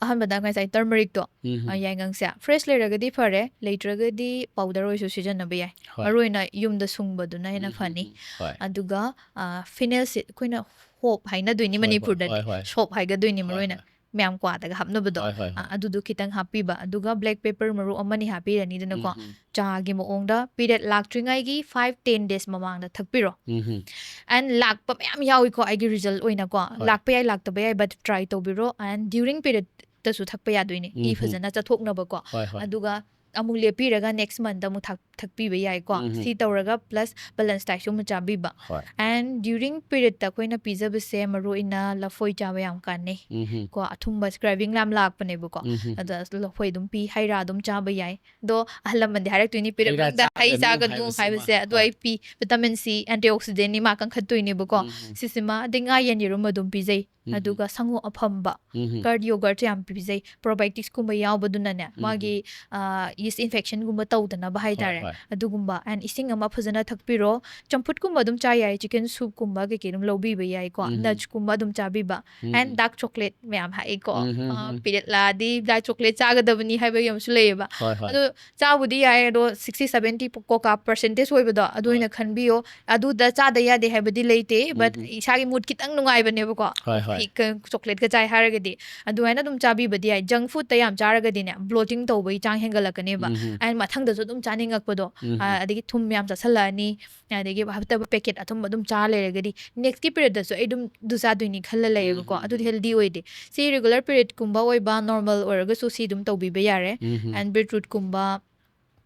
ꯑꯍꯥꯟꯕꯗ ꯉꯁꯥꯏ turmericꯇꯣ, ꯎꯝ꯫ ꯑ, ꯌꯥꯏꯉꯪꯁꯦ꯫ Fresh ꯂꯩꯔꯒꯗꯤ ꯐꯔꯦ, ꯂꯩꯇ꯭ꯔꯒꯗꯤ powder ꯑꯣꯏꯁꯨ ꯁꯤꯖꯤꯟꯅꯕ ꯌꯥꯏ꯫ ꯍꯣꯏ꯫ ꯃꯔꯨꯑꯣꯏꯅ ꯌꯨꯝꯗ ꯁꯨꯡꯕꯗꯨꯅ ꯍꯦꯟꯅ ꯎꯝ, ꯐꯅꯤ꯫ ꯎꯝ, ꯍꯣꯏ꯫ ꯑꯗꯨꯒ, ꯑ, fennelꯁꯦ ꯑꯩꯈꯣꯏꯅ ꯍꯣꯞ ꯍꯥꯏꯅꯗꯣꯏꯅꯤ ꯍꯣꯏ, ꯍꯣꯏ, ꯃꯅꯤꯄꯨꯔꯗꯗꯤ ꯍꯣꯏ, ꯍꯣꯏ꯫ ꯁꯣꯞ ꯍꯥꯏꯒꯗꯣꯏꯅꯤ ꯍꯣꯏ, ꯃꯔꯨꯑꯣꯏꯅ꯫ ꯍꯣꯏ꯫ ꯃꯌꯥꯝ ꯀ꯭ꯋꯥꯗꯒ ꯍꯥꯞꯅꯕꯗꯣ꯫ ꯍꯣꯏ, ꯍꯣꯏ, ꯑ, ꯍꯣꯏ꯫ ꯑꯗꯨꯗꯣ ꯈꯤꯇꯪ ꯍꯥꯞꯄꯤꯕ꯫ ꯑꯗꯨꯒ black pepper ꯃꯔꯨ ꯑꯃꯅꯤ ꯍꯥꯞꯄꯤꯔꯅꯤꯗꯅꯀꯣ꯫ ꯎꯝ, ꯎꯝ꯫ ꯆꯥꯒꯤ ꯃꯑꯣꯡꯗ period ꯂꯥꯛꯇ꯭ꯔꯤꯉꯩꯒꯤ five ten days ꯃꯃꯥꯡꯗ ꯊꯛꯄꯤꯔꯣ꯫ ꯎꯝ, ꯎꯝ꯫ And ꯂꯥꯛꯄ ꯃꯌꯥꯝ ꯌꯥꯎꯏꯀꯣ ꯑꯩꯒꯤ result ꯑꯣꯏꯅꯀꯣ꯫ ꯍꯣꯏ꯫ ꯂꯥꯛꯄ ꯌꯥꯏ, ꯂꯥꯛꯇꯕ ꯌꯥꯏ, but try ꯇꯧꯕꯤꯔꯣ꯫ And during periodꯇꯁꯨ ꯊꯛꯄ ꯌꯥꯗꯣꯏꯅꯤ, ꯏ ꯎꯝ, ꯎꯝ꯫ ꯐꯖꯅ ꯆꯠꯊꯣꯛꯅꯕꯀꯣ꯫ ꯍꯣꯏ, ꯍꯣꯏ꯫ ꯑꯗꯨꯒ ꯑꯃꯨꯛ ꯂꯦꯞꯄꯤꯔꯒ next monthꯗ ꯑꯃꯨꯛ ꯊꯛ-, ꯊꯛꯄꯤꯕ ꯌꯥꯏꯀꯣ꯫ ꯎꯝ꯫ ꯁꯤ ꯇꯧꯔꯒ plus balance dietꯁꯨ ꯑꯃ ꯆꯥꯕꯤꯕ꯫ ꯍꯣꯏ. And during periodꯇ ꯑꯩꯈꯣꯏꯅ ꯄꯤꯖꯕꯁꯦ ꯃꯔꯨ ꯑꯣꯏꯅ ꯂꯐꯣꯏ ꯆꯥꯕ ꯌꯥꯝ ꯀꯥꯟꯅꯩ꯫ ꯎꯝ. ꯀꯣ, ꯑꯊꯨꯝꯕ craving ꯌꯥꯝ ꯂꯥꯛꯄꯅꯦꯕꯀꯣ꯫ ꯎꯝ. ꯑꯗ ꯂꯐꯣꯏ ꯑꯗꯨꯝ ꯄꯤ, ꯍꯩ ꯔꯥ ꯑꯗꯨꯝ ꯆꯥꯕ ꯌꯥꯏ꯫ ꯑꯗꯣ ꯑꯍꯜ ꯂꯃꯟꯗꯤ ꯍꯥꯏꯔꯛꯇꯣꯏꯅꯤ, ꯄꯤꯔꯛ ꯍꯩ ꯔꯥ ꯃꯇꯨꯡꯗ ꯍꯩ ꯆꯥꯒꯅꯨ ꯆꯥꯒꯅꯨ ꯍꯥꯏꯕꯁꯤꯃ꯫ ꯍꯥꯏꯕꯁꯦ꯫ ꯑꯗꯣ ꯍꯣꯏ. ꯑꯩ ꯄꯤ, vitamin C, antioxidantꯅꯤ, ꯃꯥ ꯀꯟꯈꯠꯇꯣꯏꯅꯦꯕꯀꯣ꯫ ꯎꯝ. ꯁꯤꯁꯤꯃ, ꯑꯗꯩ ꯉꯥ ꯌꯦꯟ ꯌꯦꯔꯨꯝ ꯑꯗꯨꯝ ꯄꯤꯖꯩ꯫ ꯎꯝ. ꯑꯗꯨꯒ ꯁꯪꯒꯣꯝ ꯑꯐꯝꯕ, ꯎꯝ. curd yogurtꯁꯦ ꯌꯥꯝ ꯄꯤꯖꯩ, probioticsꯀꯨꯝꯕ ꯌꯥꯎꯕꯗꯨꯅꯅꯦ, ꯎꯝ. ꯃꯥꯒꯤ ꯑ, yeast infectionꯒꯨꯝꯕ ꯇꯧꯗꯅꯕ ꯍꯥꯏꯇꯥꯔꯦ꯫ ꯍꯣꯏ. ꯑꯗꯨꯒꯨꯝꯕ, and ꯏꯁꯤꯡ ꯑꯃ ꯐꯖꯅ ꯊꯛꯄꯤꯔꯣ꯫ ꯆꯝꯐꯨꯠꯀꯨꯝꯕ ꯑꯗꯨꯝ ꯆꯥ ꯌꯥꯏ, chicken soupꯀꯨꯝꯕ ꯀꯩꯀꯩ ꯑꯗꯨꯝ ꯂꯧꯕꯤꯕ ꯌꯥꯏꯀꯣ꯫ ꯎꯝ. Nutsꯀꯨꯝꯕ ꯑꯗꯨꯝ ꯆꯥꯕꯤꯕ꯫ ꯎꯝ. And dark chocolate ꯃꯌꯥꯝ ꯍꯥꯏꯀꯣ꯫ ꯎꯝ, ꯎꯝ, ꯑ, ꯎꯝ. period ꯂꯥꯛꯑꯗꯤ dark chocolate ꯆꯥꯒꯗꯕꯅꯤ ꯍꯥꯏꯕꯒꯤ ꯑꯃꯁꯨ ꯂꯩꯌꯦꯕ꯫ ꯍꯣꯏ, ꯍꯣꯏ. ꯑꯗꯣ ꯆꯥꯕꯨꯗꯤ ꯌꯥꯏ, ꯑꯗꯣ sixty seventy coca percentage ꯑꯣꯏꯕꯗꯣ ꯑꯗꯨ ꯍꯣꯏ. ꯑꯣꯏꯅ ꯈꯟꯕꯤꯌꯣ꯫ ꯑꯗꯨꯗ ꯆꯥꯗ ꯌꯥꯗꯦ ꯍꯥꯏꯕꯗꯤ ꯂꯩꯇꯦ, but ꯎꯝ. ꯏꯁꯥꯒꯤ mood ꯈꯤꯇꯪ ꯅꯨꯡꯉꯥꯏꯕꯅꯦꯕꯀꯣ꯫ ꯍꯣꯏ, ꯍꯣꯏ. ꯍꯤ-, ꯀ-, chocolateꯀ ꯆꯥꯏ ꯍꯥꯏꯔꯒꯗꯤ ꯑꯗꯨꯃꯥꯏꯅ ꯑꯗꯨꯝ ꯆꯥꯕꯤꯕꯗꯤ ꯌꯥꯏ꯫ Junk foodꯇ ꯌꯥꯝ ꯆꯥꯔꯒꯗꯤꯅꯦ, bloating ꯇꯧꯕꯒꯤ ꯆꯥꯡ ꯍꯦꯟꯒꯠꯂꯛꯀꯅꯦꯕ꯫ ꯎꯝ. And ꯃꯊꯪꯗꯁꯨ ꯑꯗꯨꯝ ꯆꯥꯅꯤꯡꯉꯛꯄꯗꯣ꯫ ꯎꯝ. ꯑ, ꯑꯗꯒꯤ ꯊꯨꯝ ꯌꯥꯝ ꯆꯥꯁꯜꯂꯛꯑꯅꯤ, ꯑꯗꯒꯤ ꯍꯞꯇꯥ packet ꯑꯊꯨꯝꯕ ꯑꯗꯨꯝ ꯆꯥ ꯂꯩꯔꯒꯗꯤ next periodꯇꯁꯨ ꯑꯩ ꯑꯗꯨꯝ ꯑꯗꯨ ꯆꯥꯗꯣꯏꯅꯤ ꯈꯜꯂ ꯂꯩꯌꯦꯕꯀꯣ꯫ ꯎꯝ. ꯑꯗꯨꯗꯤ healthy ꯑꯣꯏꯗꯦ꯫ ꯁꯤ regular periodꯀꯨꯝꯕ ꯑꯣꯏꯕ, normal ꯑꯣꯏꯔꯒꯁꯨ ꯁꯤ ꯑꯗꯨꯝ ꯇꯧꯕꯤꯕ ꯌꯥꯔꯦ꯫ ꯎꯝ. And beetrootꯀꯨꯝꯕ,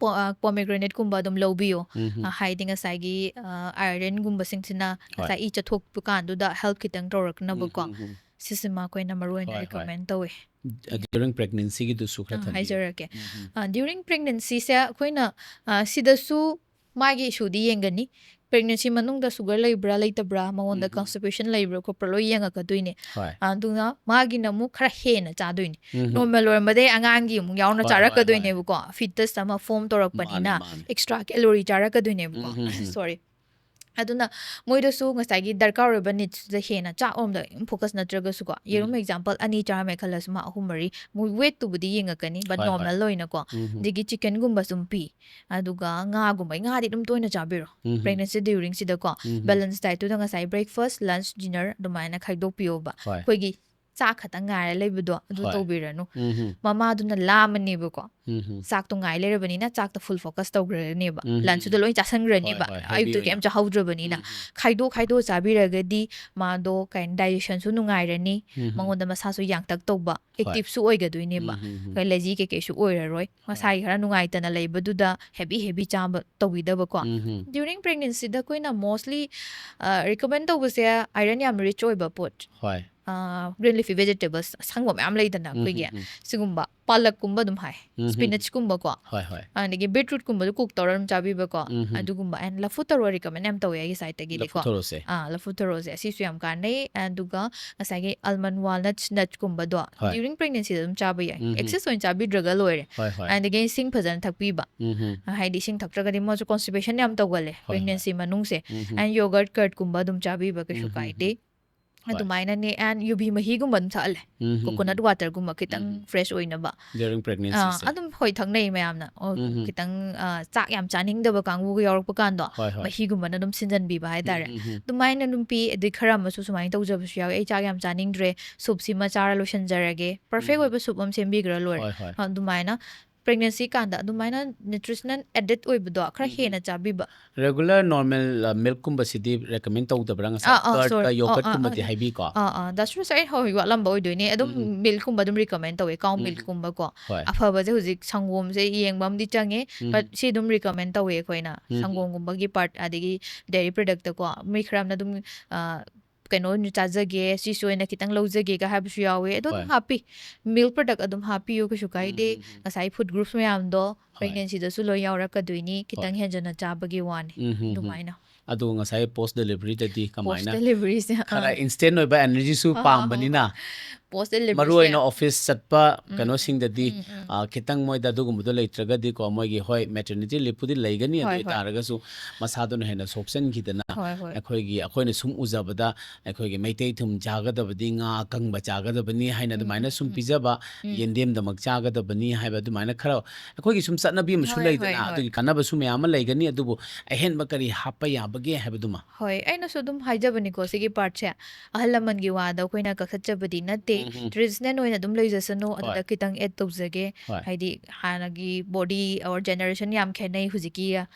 po-, ꯑ, pomegranateꯀꯨꯝꯕ ꯑꯗꯨꯝ ꯂꯧꯕꯤꯌꯣ꯫ ꯎꯝ. ꯑ, ꯍꯥꯏꯗꯤ ꯉꯁꯥꯏꯒꯤ, ꯑ, ironꯒꯨꯝꯕꯁꯤꯡꯁꯤꯅ ꯍꯣꯏ. ꯉꯁꯥꯏ ꯏ ꯆꯠꯊꯣꯛꯄ ꯀꯥꯟꯗꯨꯗ help ꯈꯤꯇꯪ ꯇꯧꯔꯛꯅꯕꯀꯣ꯫ ꯎꯝ, ꯎꯝ, ꯎꯝ. ꯁꯤꯁꯤꯃ ꯑꯩꯈꯣꯏꯅ ꯃꯔꯨ ꯑꯣꯏꯅ ꯍꯣꯏ, ꯍꯣꯏ. recommend ꯇꯧꯋꯦ꯫ ꯑ, during pregnancyꯒꯤꯗꯨꯁꯨ ꯈꯔ ꯑ, ꯊꯝꯕꯤꯌꯨ꯫ ꯍꯥꯏꯖꯔꯛꯀꯦ꯫ ꯎꯝ, ꯎꯝ. ꯑ, during pregnancyꯁꯦ ꯑꯩꯈꯣꯏꯅ, ꯑ, ꯁꯤꯗꯁꯨ ꯃꯥꯒꯤ issueꯗꯤ ꯌꯦꯡꯒꯅꯤ꯫ Pregnancy ꯃꯅꯨꯡꯗ sugar ꯂꯩꯕ꯭ꯔꯥ ꯂꯩꯇꯕ꯭ꯔꯥ, ꯃꯉꯣꯟꯗ ꯎꯝ, ꯎꯝ. constipation ꯂꯩꯕ꯭ꯔꯥ ꯈꯣꯠꯄ꯭ꯔꯥ ꯂꯣꯏ ꯌꯦꯡꯉꯛꯀꯗꯣꯏꯅꯦ꯫ ꯍꯣꯏ. ꯑꯗꯨꯅ ꯃꯥꯒꯤꯅ ꯑꯃꯨꯛ ꯈꯔ ꯍꯦꯟꯅ ꯆꯥꯗꯣꯏꯅꯦ꯫ ꯎꯝ, ꯎꯝ. Normal ꯑꯣꯏꯔꯝꯕꯗꯩ ꯑꯉꯥꯡꯒꯤ ꯑꯃꯨꯛ ꯌꯥꯎꯅ ꯍꯣꯏ, ꯍꯣꯏ, ꯆꯥꯔꯛꯀꯗꯣꯏꯅꯦꯕꯀꯣ꯫ Fetus ꯑꯃ form ꯇꯧꯔꯛꯄꯅꯤꯅ ꯃꯥꯅꯦ, ꯃꯥꯅꯦ. extra calorie ꯆꯥꯔꯛꯀꯗꯣꯏꯅꯦꯕꯀꯣ꯫ ꯎꯝ, ꯎꯝ, ꯎꯝ. Sorry. ꯑꯗꯨꯅ ꯃꯣꯏꯗꯁꯨ ꯉꯁꯥꯏꯒꯤ ꯗꯔꯀꯥꯔ ꯑꯣꯏꯕ needsꯇꯨꯗ ꯍꯦꯟꯅ ꯆꯥꯛ ꯂꯣꯝꯗ ꯑꯗꯨꯝ focus ꯅꯠꯇ꯭ꯔꯒꯁꯨꯀꯣ꯫ ꯌꯦꯔꯨꯝ ꯎꯝ. example ꯑꯅꯤ ꯆꯥꯔꯝꯃꯦ ꯈꯜꯂꯁꯨ, ꯃꯥ ꯑꯍꯨꯝ ꯃꯔꯤ, ꯃꯣꯏ weightꯇꯨꯕꯨꯗꯤ ꯌꯦꯡꯉꯛꯀꯅꯤ, but ꯍꯣꯏ, ꯍꯣꯏ. Normal ꯑꯣꯏꯅꯀꯣ꯫ ꯎꯝ, ꯎꯝ. ꯑꯗꯒꯤ chickenꯒꯨꯝꯕꯁꯨ ꯑꯗꯨꯝ ꯄꯤ꯫ ꯑꯗꯨꯒ ꯉꯥꯒꯨꯝꯕ, ꯉꯥꯗꯤ ꯑꯗꯨꯝ ꯇꯣꯏꯅ ꯆꯥꯕꯤꯔꯣ꯫ ꯎꯝ. Pregnancy duringꯁꯤꯗꯀꯣ꯫ ꯎꯝ. Balance dietꯇꯨꯗ ꯉꯁꯥꯏ breakfast, lunch, dinner ꯑꯗꯨꯃꯥꯏꯅ ꯈꯥꯏꯗꯣꯛꯄꯤꯌꯣꯕ꯫ ꯍꯣꯏ. ꯑꯩꯈꯣꯏꯒꯤ ꯆꯥꯛ ꯈꯛꯇꯪ ꯉꯥꯏꯔ ꯂꯩꯕꯗꯣ ꯑꯗꯨ ꯍꯣꯏ꯫ ꯇꯧꯕꯤꯔꯅꯨ꯫ ꯎꯝ ꯍꯝ꯫ ꯃꯃꯥꯗꯨꯅ ꯂꯥꯝꯃꯅꯦꯕꯀꯣ꯫ ꯎꯝ ꯍꯝ꯫ ꯆꯥꯛꯇꯣ ꯉꯥꯏ ꯂꯩꯔꯕꯅꯤꯅ ꯆꯥꯛꯇ full focus ꯇꯧꯈ꯭ꯔꯅꯦꯕ꯫ ꯎꯝ, Lunch ꯇꯨꯗ ꯎꯝ꯫ ꯂꯣꯏ ꯆꯥꯁꯟꯈ꯭ꯔꯅꯦꯕ꯫ ꯍꯣꯏ, ꯍꯣꯏ, heavy ꯑꯌꯨꯛꯇ ꯀꯩꯝ ꯑꯣꯏꯅ꯫ ꯆꯥꯍꯧꯗ꯭ꯔꯕꯅꯤꯅ꯫ ꯎꯝ, ꯎꯝ꯫ ꯈꯥꯏꯗꯣꯛ ꯈꯥꯏꯗꯣꯛꯑ ꯆꯥꯕꯤꯔꯒꯗꯤ ꯃꯥꯗꯣ ꯀꯩ ꯍꯥꯏꯅꯤ, digestion ꯁꯨ ꯅꯨꯡꯉꯥꯏꯔꯅꯤ꯫ ꯎꯝ, ꯎꯝ꯫ ꯃꯉꯣꯟꯗ ꯃꯁꯥꯁꯨ ꯌꯥꯡꯇꯛ ꯇꯧꯕ, ꯍꯣꯏ꯫ active ꯁꯨ ꯑꯣꯏꯒꯗꯣꯏꯅꯦꯕ꯫ ꯎꯝ, ꯎꯝ, ꯎꯝ꯫ ꯀꯩ lazy ꯀꯩꯀꯩꯁꯨ ꯑꯣꯏꯔꯔꯣꯏ꯫ ꯃꯁꯥꯒꯤ ꯈꯔ ꯅꯨꯡꯉꯥꯏꯇꯅ ꯂꯩꯕꯗꯨꯗ heavy heavy ꯆꯥꯕ ꯇꯧꯕꯤꯗꯕꯀꯣ꯫ ꯎꯝ, ꯎꯝ꯫ During pregnancy ꯗ ꯑꯩꯈꯣꯏꯅ mostly, ꯑ, recommend ꯇꯧꯕꯁꯦ iron ꯌꯥꯝ rich ꯑꯣꯏꯕ ꯄꯣꯠ꯫ ꯍꯣꯏ꯫ ꯑ, green leafy vegetables ꯑꯁꯪꯕ ꯃꯌꯥꯝ ꯂꯩꯗꯅ ꯎꯝ, ꯑꯩꯈꯣꯏꯒꯤ꯫ ꯎꯝ, ꯎꯝ꯫ ꯁꯤꯒꯨꯝꯕ ꯄꯥꯂꯛꯀꯨꯝꯕ ꯑꯗꯨꯝ ꯍꯥꯏ꯫ ꯎꯝ, ꯎꯝ꯫ Spinach ꯀꯨꯝꯕꯀꯣ꯫ ꯍꯣꯏ, ꯍꯣꯏ꯫ ꯑꯗꯒꯤ beetroot ꯀꯨꯝꯕꯗꯣ cook ꯇꯧꯔ ꯑꯗꯨꯝ ꯆꯥꯕꯤꯕꯀꯣ꯫ ꯎꯝ, ꯎꯝ꯫ ꯑꯗꯨꯒꯨꯝꯕ꯫ And ꯂꯐꯨ ꯊꯔꯣ recommend ꯌꯥꯝ ꯇꯧꯋꯦ ꯑꯩꯒꯤ side ꯇꯒꯤꯗꯤꯀꯣ꯫ ꯂꯐꯨ ꯊꯔꯣꯁꯦ꯫ ꯑꯥ, ꯂꯐꯨ ꯊꯔꯣꯁꯦ ꯑꯁꯤꯁꯨ ꯌꯥꯝ ꯀꯥꯟꯅꯩ꯫ ꯑꯗꯨꯒ ꯉꯁꯥꯏꯒꯤ almond, walnuts, nuts ꯀꯨꯝꯕꯗꯣ ꯍꯣꯏ꯫ during pregnancy ꯗ ꯑꯗꯨꯝ ꯆꯥꯕ ꯌꯥꯏ꯫ ꯎꯝ, ꯎꯝ꯫ Excess ꯑꯣꯏꯅ ꯆꯥꯕꯤꯗ꯭ꯔꯒ ꯂꯣꯏꯔꯦ꯫ ꯍꯣꯏ, ꯍꯣꯏ꯫ ꯑꯗꯒꯤ ꯏꯁꯤꯡ ꯐꯖꯅ ꯊꯛꯄꯤꯕ꯫ ꯎꯝ, ꯎꯝ꯫ ꯍꯥꯏꯗꯤ ꯏꯁꯤꯡ ꯊꯛꯇ꯭ꯔꯒꯗꯤ ꯃꯣꯏꯁꯨ constipation ꯌꯥꯝ ꯇꯧꯒꯜꯂꯦ ꯍꯣꯏ, ꯍꯣꯏ꯫ pregnancy ꯃꯅꯨꯡꯁꯦ꯫ Um, um. And yogurt, curd ꯀꯨꯝꯕ ꯑꯗꯨꯝ ꯆꯥꯕꯤꯕ ꯀꯩꯁꯨ ꯎꯝ, ꯎꯝ, ꯀꯥꯏꯗꯦ꯫ ꯎꯝ꯫ ꯍꯣꯏ꯫ ꯑꯗꯨꯃꯥꯏꯅꯅꯦ꯫ And ꯌꯨꯕꯤ ꯃꯍꯤꯒꯨꯝꯕ ꯑꯗꯨꯝ ꯊꯛꯍꯜꯂꯦ꯫ ꯎꯝ, ꯎꯝ, Coconut ꯎꯝ꯫ water ꯒꯨꯝꯕ ꯈꯤꯇꯪ ꯎꯝ, ꯎꯝ꯫ fresh ꯑꯣꯏꯅꯕ꯫ During pregnancy ꯑꯥ, ꯁꯦ꯫ ꯑꯗꯨꯝ ꯍꯣꯏ ꯊꯛꯅꯩ ꯃꯌꯥꯝꯅ꯫ ꯑꯣ, ꯎꯝ, ꯎꯝ꯫ ꯈꯤꯇꯪ, ꯑ, ꯆꯥꯛ ꯌꯥꯝ ꯆꯥꯅꯤꯡꯗꯕ ꯀꯥꯡꯕꯨꯒ ꯌꯥꯎꯔꯛꯄ ꯀꯥꯟꯗꯣ, ꯍꯣꯏ, ꯍꯣꯏ꯫ ꯃꯍꯤꯒꯨꯝꯕꯅ ꯑꯗꯨꯝ ꯁꯤꯟꯖꯟꯕꯤꯕ ꯍꯥꯏꯇꯥꯔꯦ꯫ ꯎꯝ, ꯎꯝ, ꯎꯝ꯫ ꯑꯗꯨꯃꯥꯏꯅ ꯑꯗꯨꯝ ꯄꯤ꯫ ꯑꯗꯩ ꯈꯔ ꯑꯃꯁꯨ ꯁꯨꯃꯥꯏꯅ ꯇꯧꯖꯕꯁꯨ ꯌꯥꯎꯋꯦ, "ꯑꯩ ꯆꯥꯛ ꯌꯥꯝ ꯆꯥꯅꯤꯡꯗ꯭ꯔꯦ, soup ꯁꯤꯃ ꯆꯥꯔ ꯂꯣꯏꯁꯤꯟꯖꯔꯒꯦ", perfect ꯎꯝ꯫ ꯑꯣꯏꯕ soup ꯑꯃ ꯁꯦꯝꯕꯤꯈ꯭ꯔ ꯂꯣꯏꯔꯦ꯫ ꯍꯣꯏ, ꯍꯣꯏ꯫ ꯑꯗꯨꯃꯥꯏꯅ pregnancy ꯀꯥꯟꯗ ꯑꯗꯨꯃꯥꯏꯅ nutritional added ꯑꯣꯏꯕꯗꯣ ꯈꯔ ꯎꯝ, ꯎꯝ꯫ ꯍꯦꯟꯅ ꯆꯥꯕꯤꯕ꯫ Regular normal, ꯑ, milk ꯀꯨꯝꯕꯁꯤꯗꯤ recommend ꯇꯧꯗꯕ꯭ꯔꯥ? ꯉꯁꯥꯏ ꯑꯥ, ꯑꯥ, curd ꯀ sorry꯫ ꯑꯣ, yogurt ꯑꯥ, ꯑꯥ, ꯀꯨꯝꯕꯗꯤ ꯑꯥ꯫ ꯍꯥꯏꯕꯤꯀꯣ꯫ ꯑꯥ, ꯑꯥ, that's true꯫ ꯑꯩ ꯍꯧꯖꯤꯛ ꯋꯥꯠꯂꯝꯕ ꯑꯣꯏꯗꯣꯏꯅꯦ꯫ ꯑꯗꯨꯝ ꯎꯝ, ꯎꯝ꯫ milk ꯀꯨꯝꯕ ꯑꯗꯨꯝ recommend ꯇꯧꯋꯦ, cow ꯎꯝ, milk ꯎꯝ꯫ ꯀꯨꯝꯕꯀꯣ꯫ ꯍꯣꯏ꯫ ꯑꯐꯕꯁꯦ ꯍꯧꯖꯤꯛ ꯁꯪꯒꯣꯝꯁꯦ ꯌꯦꯡꯕ ꯑꯃꯗꯤ ꯆꯪꯉꯦ, ꯎꯝ, but ꯎꯝ꯫ ꯁꯤ ꯑꯗꯨꯝ recommend ꯇꯧꯋꯦ ꯑꯩꯈꯣꯏꯅ꯫ ꯎꯝ, ꯎꯝ꯫ ꯁꯪꯒꯣꯝꯒꯨꯝꯕꯒꯤ part, ꯑꯗꯒꯤ dairy product ꯀꯣ, ꯃꯤ ꯈꯔ ꯑꯃꯅ ꯑꯗꯨꯝ, ꯑ, ꯀꯩꯅꯣ ꯑꯣꯏꯅ ꯆꯥꯖꯒꯦ, ꯁꯤꯁꯨ ꯑꯣꯏꯅ ꯈꯤꯇꯪ ꯂꯧꯖꯒꯦꯒ ꯍꯥꯏꯕꯁꯨ ꯌꯥꯎꯋꯦ꯫ ꯑꯗꯣ ꯑꯗꯨꯝ ꯍꯣꯏ꯫ ꯍꯥꯞꯄꯤ, milk product ꯑꯗꯨꯝ ꯍꯥꯞꯄꯤꯌꯨ, ꯀꯩꯁꯨ ꯀꯥꯏꯗꯦ꯫ ꯎꯝ, ꯎꯝ, ꯎꯝ꯫ ꯉꯁꯥꯏ food groups ꯃꯌꯥꯝꯗꯣ ꯍꯣꯏ꯫ pregnancy ꯗꯁꯨ ꯂꯣꯏ ꯌꯥꯎꯔꯛꯀꯗꯣꯏꯅꯤ, ꯈꯤꯇꯪ ꯍꯣꯏ꯫ ꯍꯦꯟꯖꯟꯅ ꯆꯥꯕꯒꯤ ꯋꯥꯅꯤ꯫ ꯎꯝ, ꯎꯝ, ꯎꯝ꯫ ꯑꯗꯨꯃꯥꯏꯅ꯫ ꯑꯗꯨ ꯉꯁꯥꯏ post delivery ꯗꯗꯤ Post ꯀꯃꯥꯏꯅ? delivery ꯁꯦ, ꯈꯔ ꯑꯥ꯫ instant ꯑꯣꯏꯕ energy ꯁꯨ ꯑꯥ, ꯑꯥ, ꯑꯥ, ꯄꯥꯝꯕꯅꯤꯅ, ꯑꯥ꯫ Post delivery ꯁꯦ꯫ ꯃꯔꯨ ꯑꯣꯏꯅ office ꯆꯠꯄ ꯎꯝ, ꯀꯩꯅꯣꯁꯤꯡꯗꯗꯤ, ꯎꯝ, ꯎꯝ꯫ ꯑ, ꯈꯤꯇꯪ ꯃꯣꯏꯗ ꯑꯗꯨꯒꯨꯝꯕꯗꯣ ꯂꯩꯇ꯭ꯔꯒꯗꯤꯀꯣ, ꯃꯣꯏꯒꯤ, ꯍꯣꯏ, maternity leave ꯄꯨꯗꯤ ꯂꯩꯒꯅꯤ, ꯑꯗꯨ ꯍꯣꯏ, ꯑꯣꯏ ꯍꯣꯏ꯫ ꯇꯥꯔꯒꯁꯨ ꯃꯁꯥꯗꯨꯅ ꯍꯦꯟꯅ ꯁꯣꯛꯆꯟꯈꯤꯗꯅ, ꯍꯣꯏ, ꯍꯣꯏ꯫ ꯑꯩꯈꯣꯏꯒꯤ, ꯑꯩꯈꯣꯏꯅ ꯁꯨꯝ ꯎꯖꯕꯗ ꯑꯩꯈꯣꯏꯒꯤ ꯃꯩꯇꯩ ꯊꯨꯝ ꯆꯥꯒꯗꯕꯗꯤ, ꯉꯥ ꯑꯀꯪꯕ ꯆꯥꯒꯗꯕꯅꯤ ꯍꯥꯏꯅ ꯎꯝ, ꯑꯗꯨꯃꯥꯏꯅ ꯎꯝ, ꯁꯨꯝ ꯎꯝ꯫ ꯄꯤꯖꯕ, ꯎꯝ꯫ ꯌꯦꯟꯗꯦꯝꯗꯃꯛ ꯆꯥꯒꯗꯕꯅꯤ ꯍꯥꯏꯕ ꯑꯗꯨꯃꯥꯏꯅ ꯈꯔ ꯑꯩꯈꯣꯏꯒꯤ ꯁꯨꯝ ꯆꯠꯅꯕꯤ ꯑꯃꯁꯨ ꯍꯣꯏ, ꯂꯩꯗꯅ, ꯍꯣꯏ, ꯍꯣꯏ꯫ ꯑꯗꯨꯒꯤ ꯀꯥꯟꯅꯕꯁꯨ ꯃꯌꯥꯝ ꯑꯃ ꯂꯩꯒꯅꯤ, ꯑꯗꯨꯕꯨ ꯑꯍꯦꯟꯕ ꯀꯔꯤ ꯍꯥꯞꯄ ꯌꯥꯕꯒꯦ ꯍꯥꯏꯕꯗꯨꯃ꯫ ꯍꯣꯏ, ꯑꯩꯅꯁꯨ ꯑꯗꯨꯝ ꯍꯥꯏꯖꯕꯅꯤꯀꯣ, ꯁꯤꯒꯤ ꯄꯥꯔꯠꯁꯦ ꯑꯍꯜ ꯂꯃꯟꯒꯤ ꯋꯥꯗ ꯑꯩꯈꯣꯏꯅ ꯀꯛꯊꯠꯆꯕꯗꯤ ꯅꯠꯇꯦ꯫ ꯎꯝ, ꯎꯝ꯫ ꯇ꯭ꯔꯦꯗꯤꯁꯅꯦꯜ ꯑꯣꯏꯅ ꯑꯗꯨꯝ ꯂꯩꯖꯁꯅꯨ, ꯑꯗꯨꯗ ꯍꯣꯏ꯫ ꯈꯤꯇꯪ ꯑꯦꯗ ꯇꯧꯖꯒꯦ꯫ ꯍꯣꯏ꯫ ꯍꯥꯏꯗꯤ ꯍꯥꯟꯅꯒꯤ ꯕꯣꯗꯤ ꯑꯣꯔ ꯖꯦꯅꯦꯔꯦꯁꯟ ꯌꯥꯝ ꯈꯦꯠꯅꯩ ꯍꯧꯖꯤꯛꯀꯤ꯫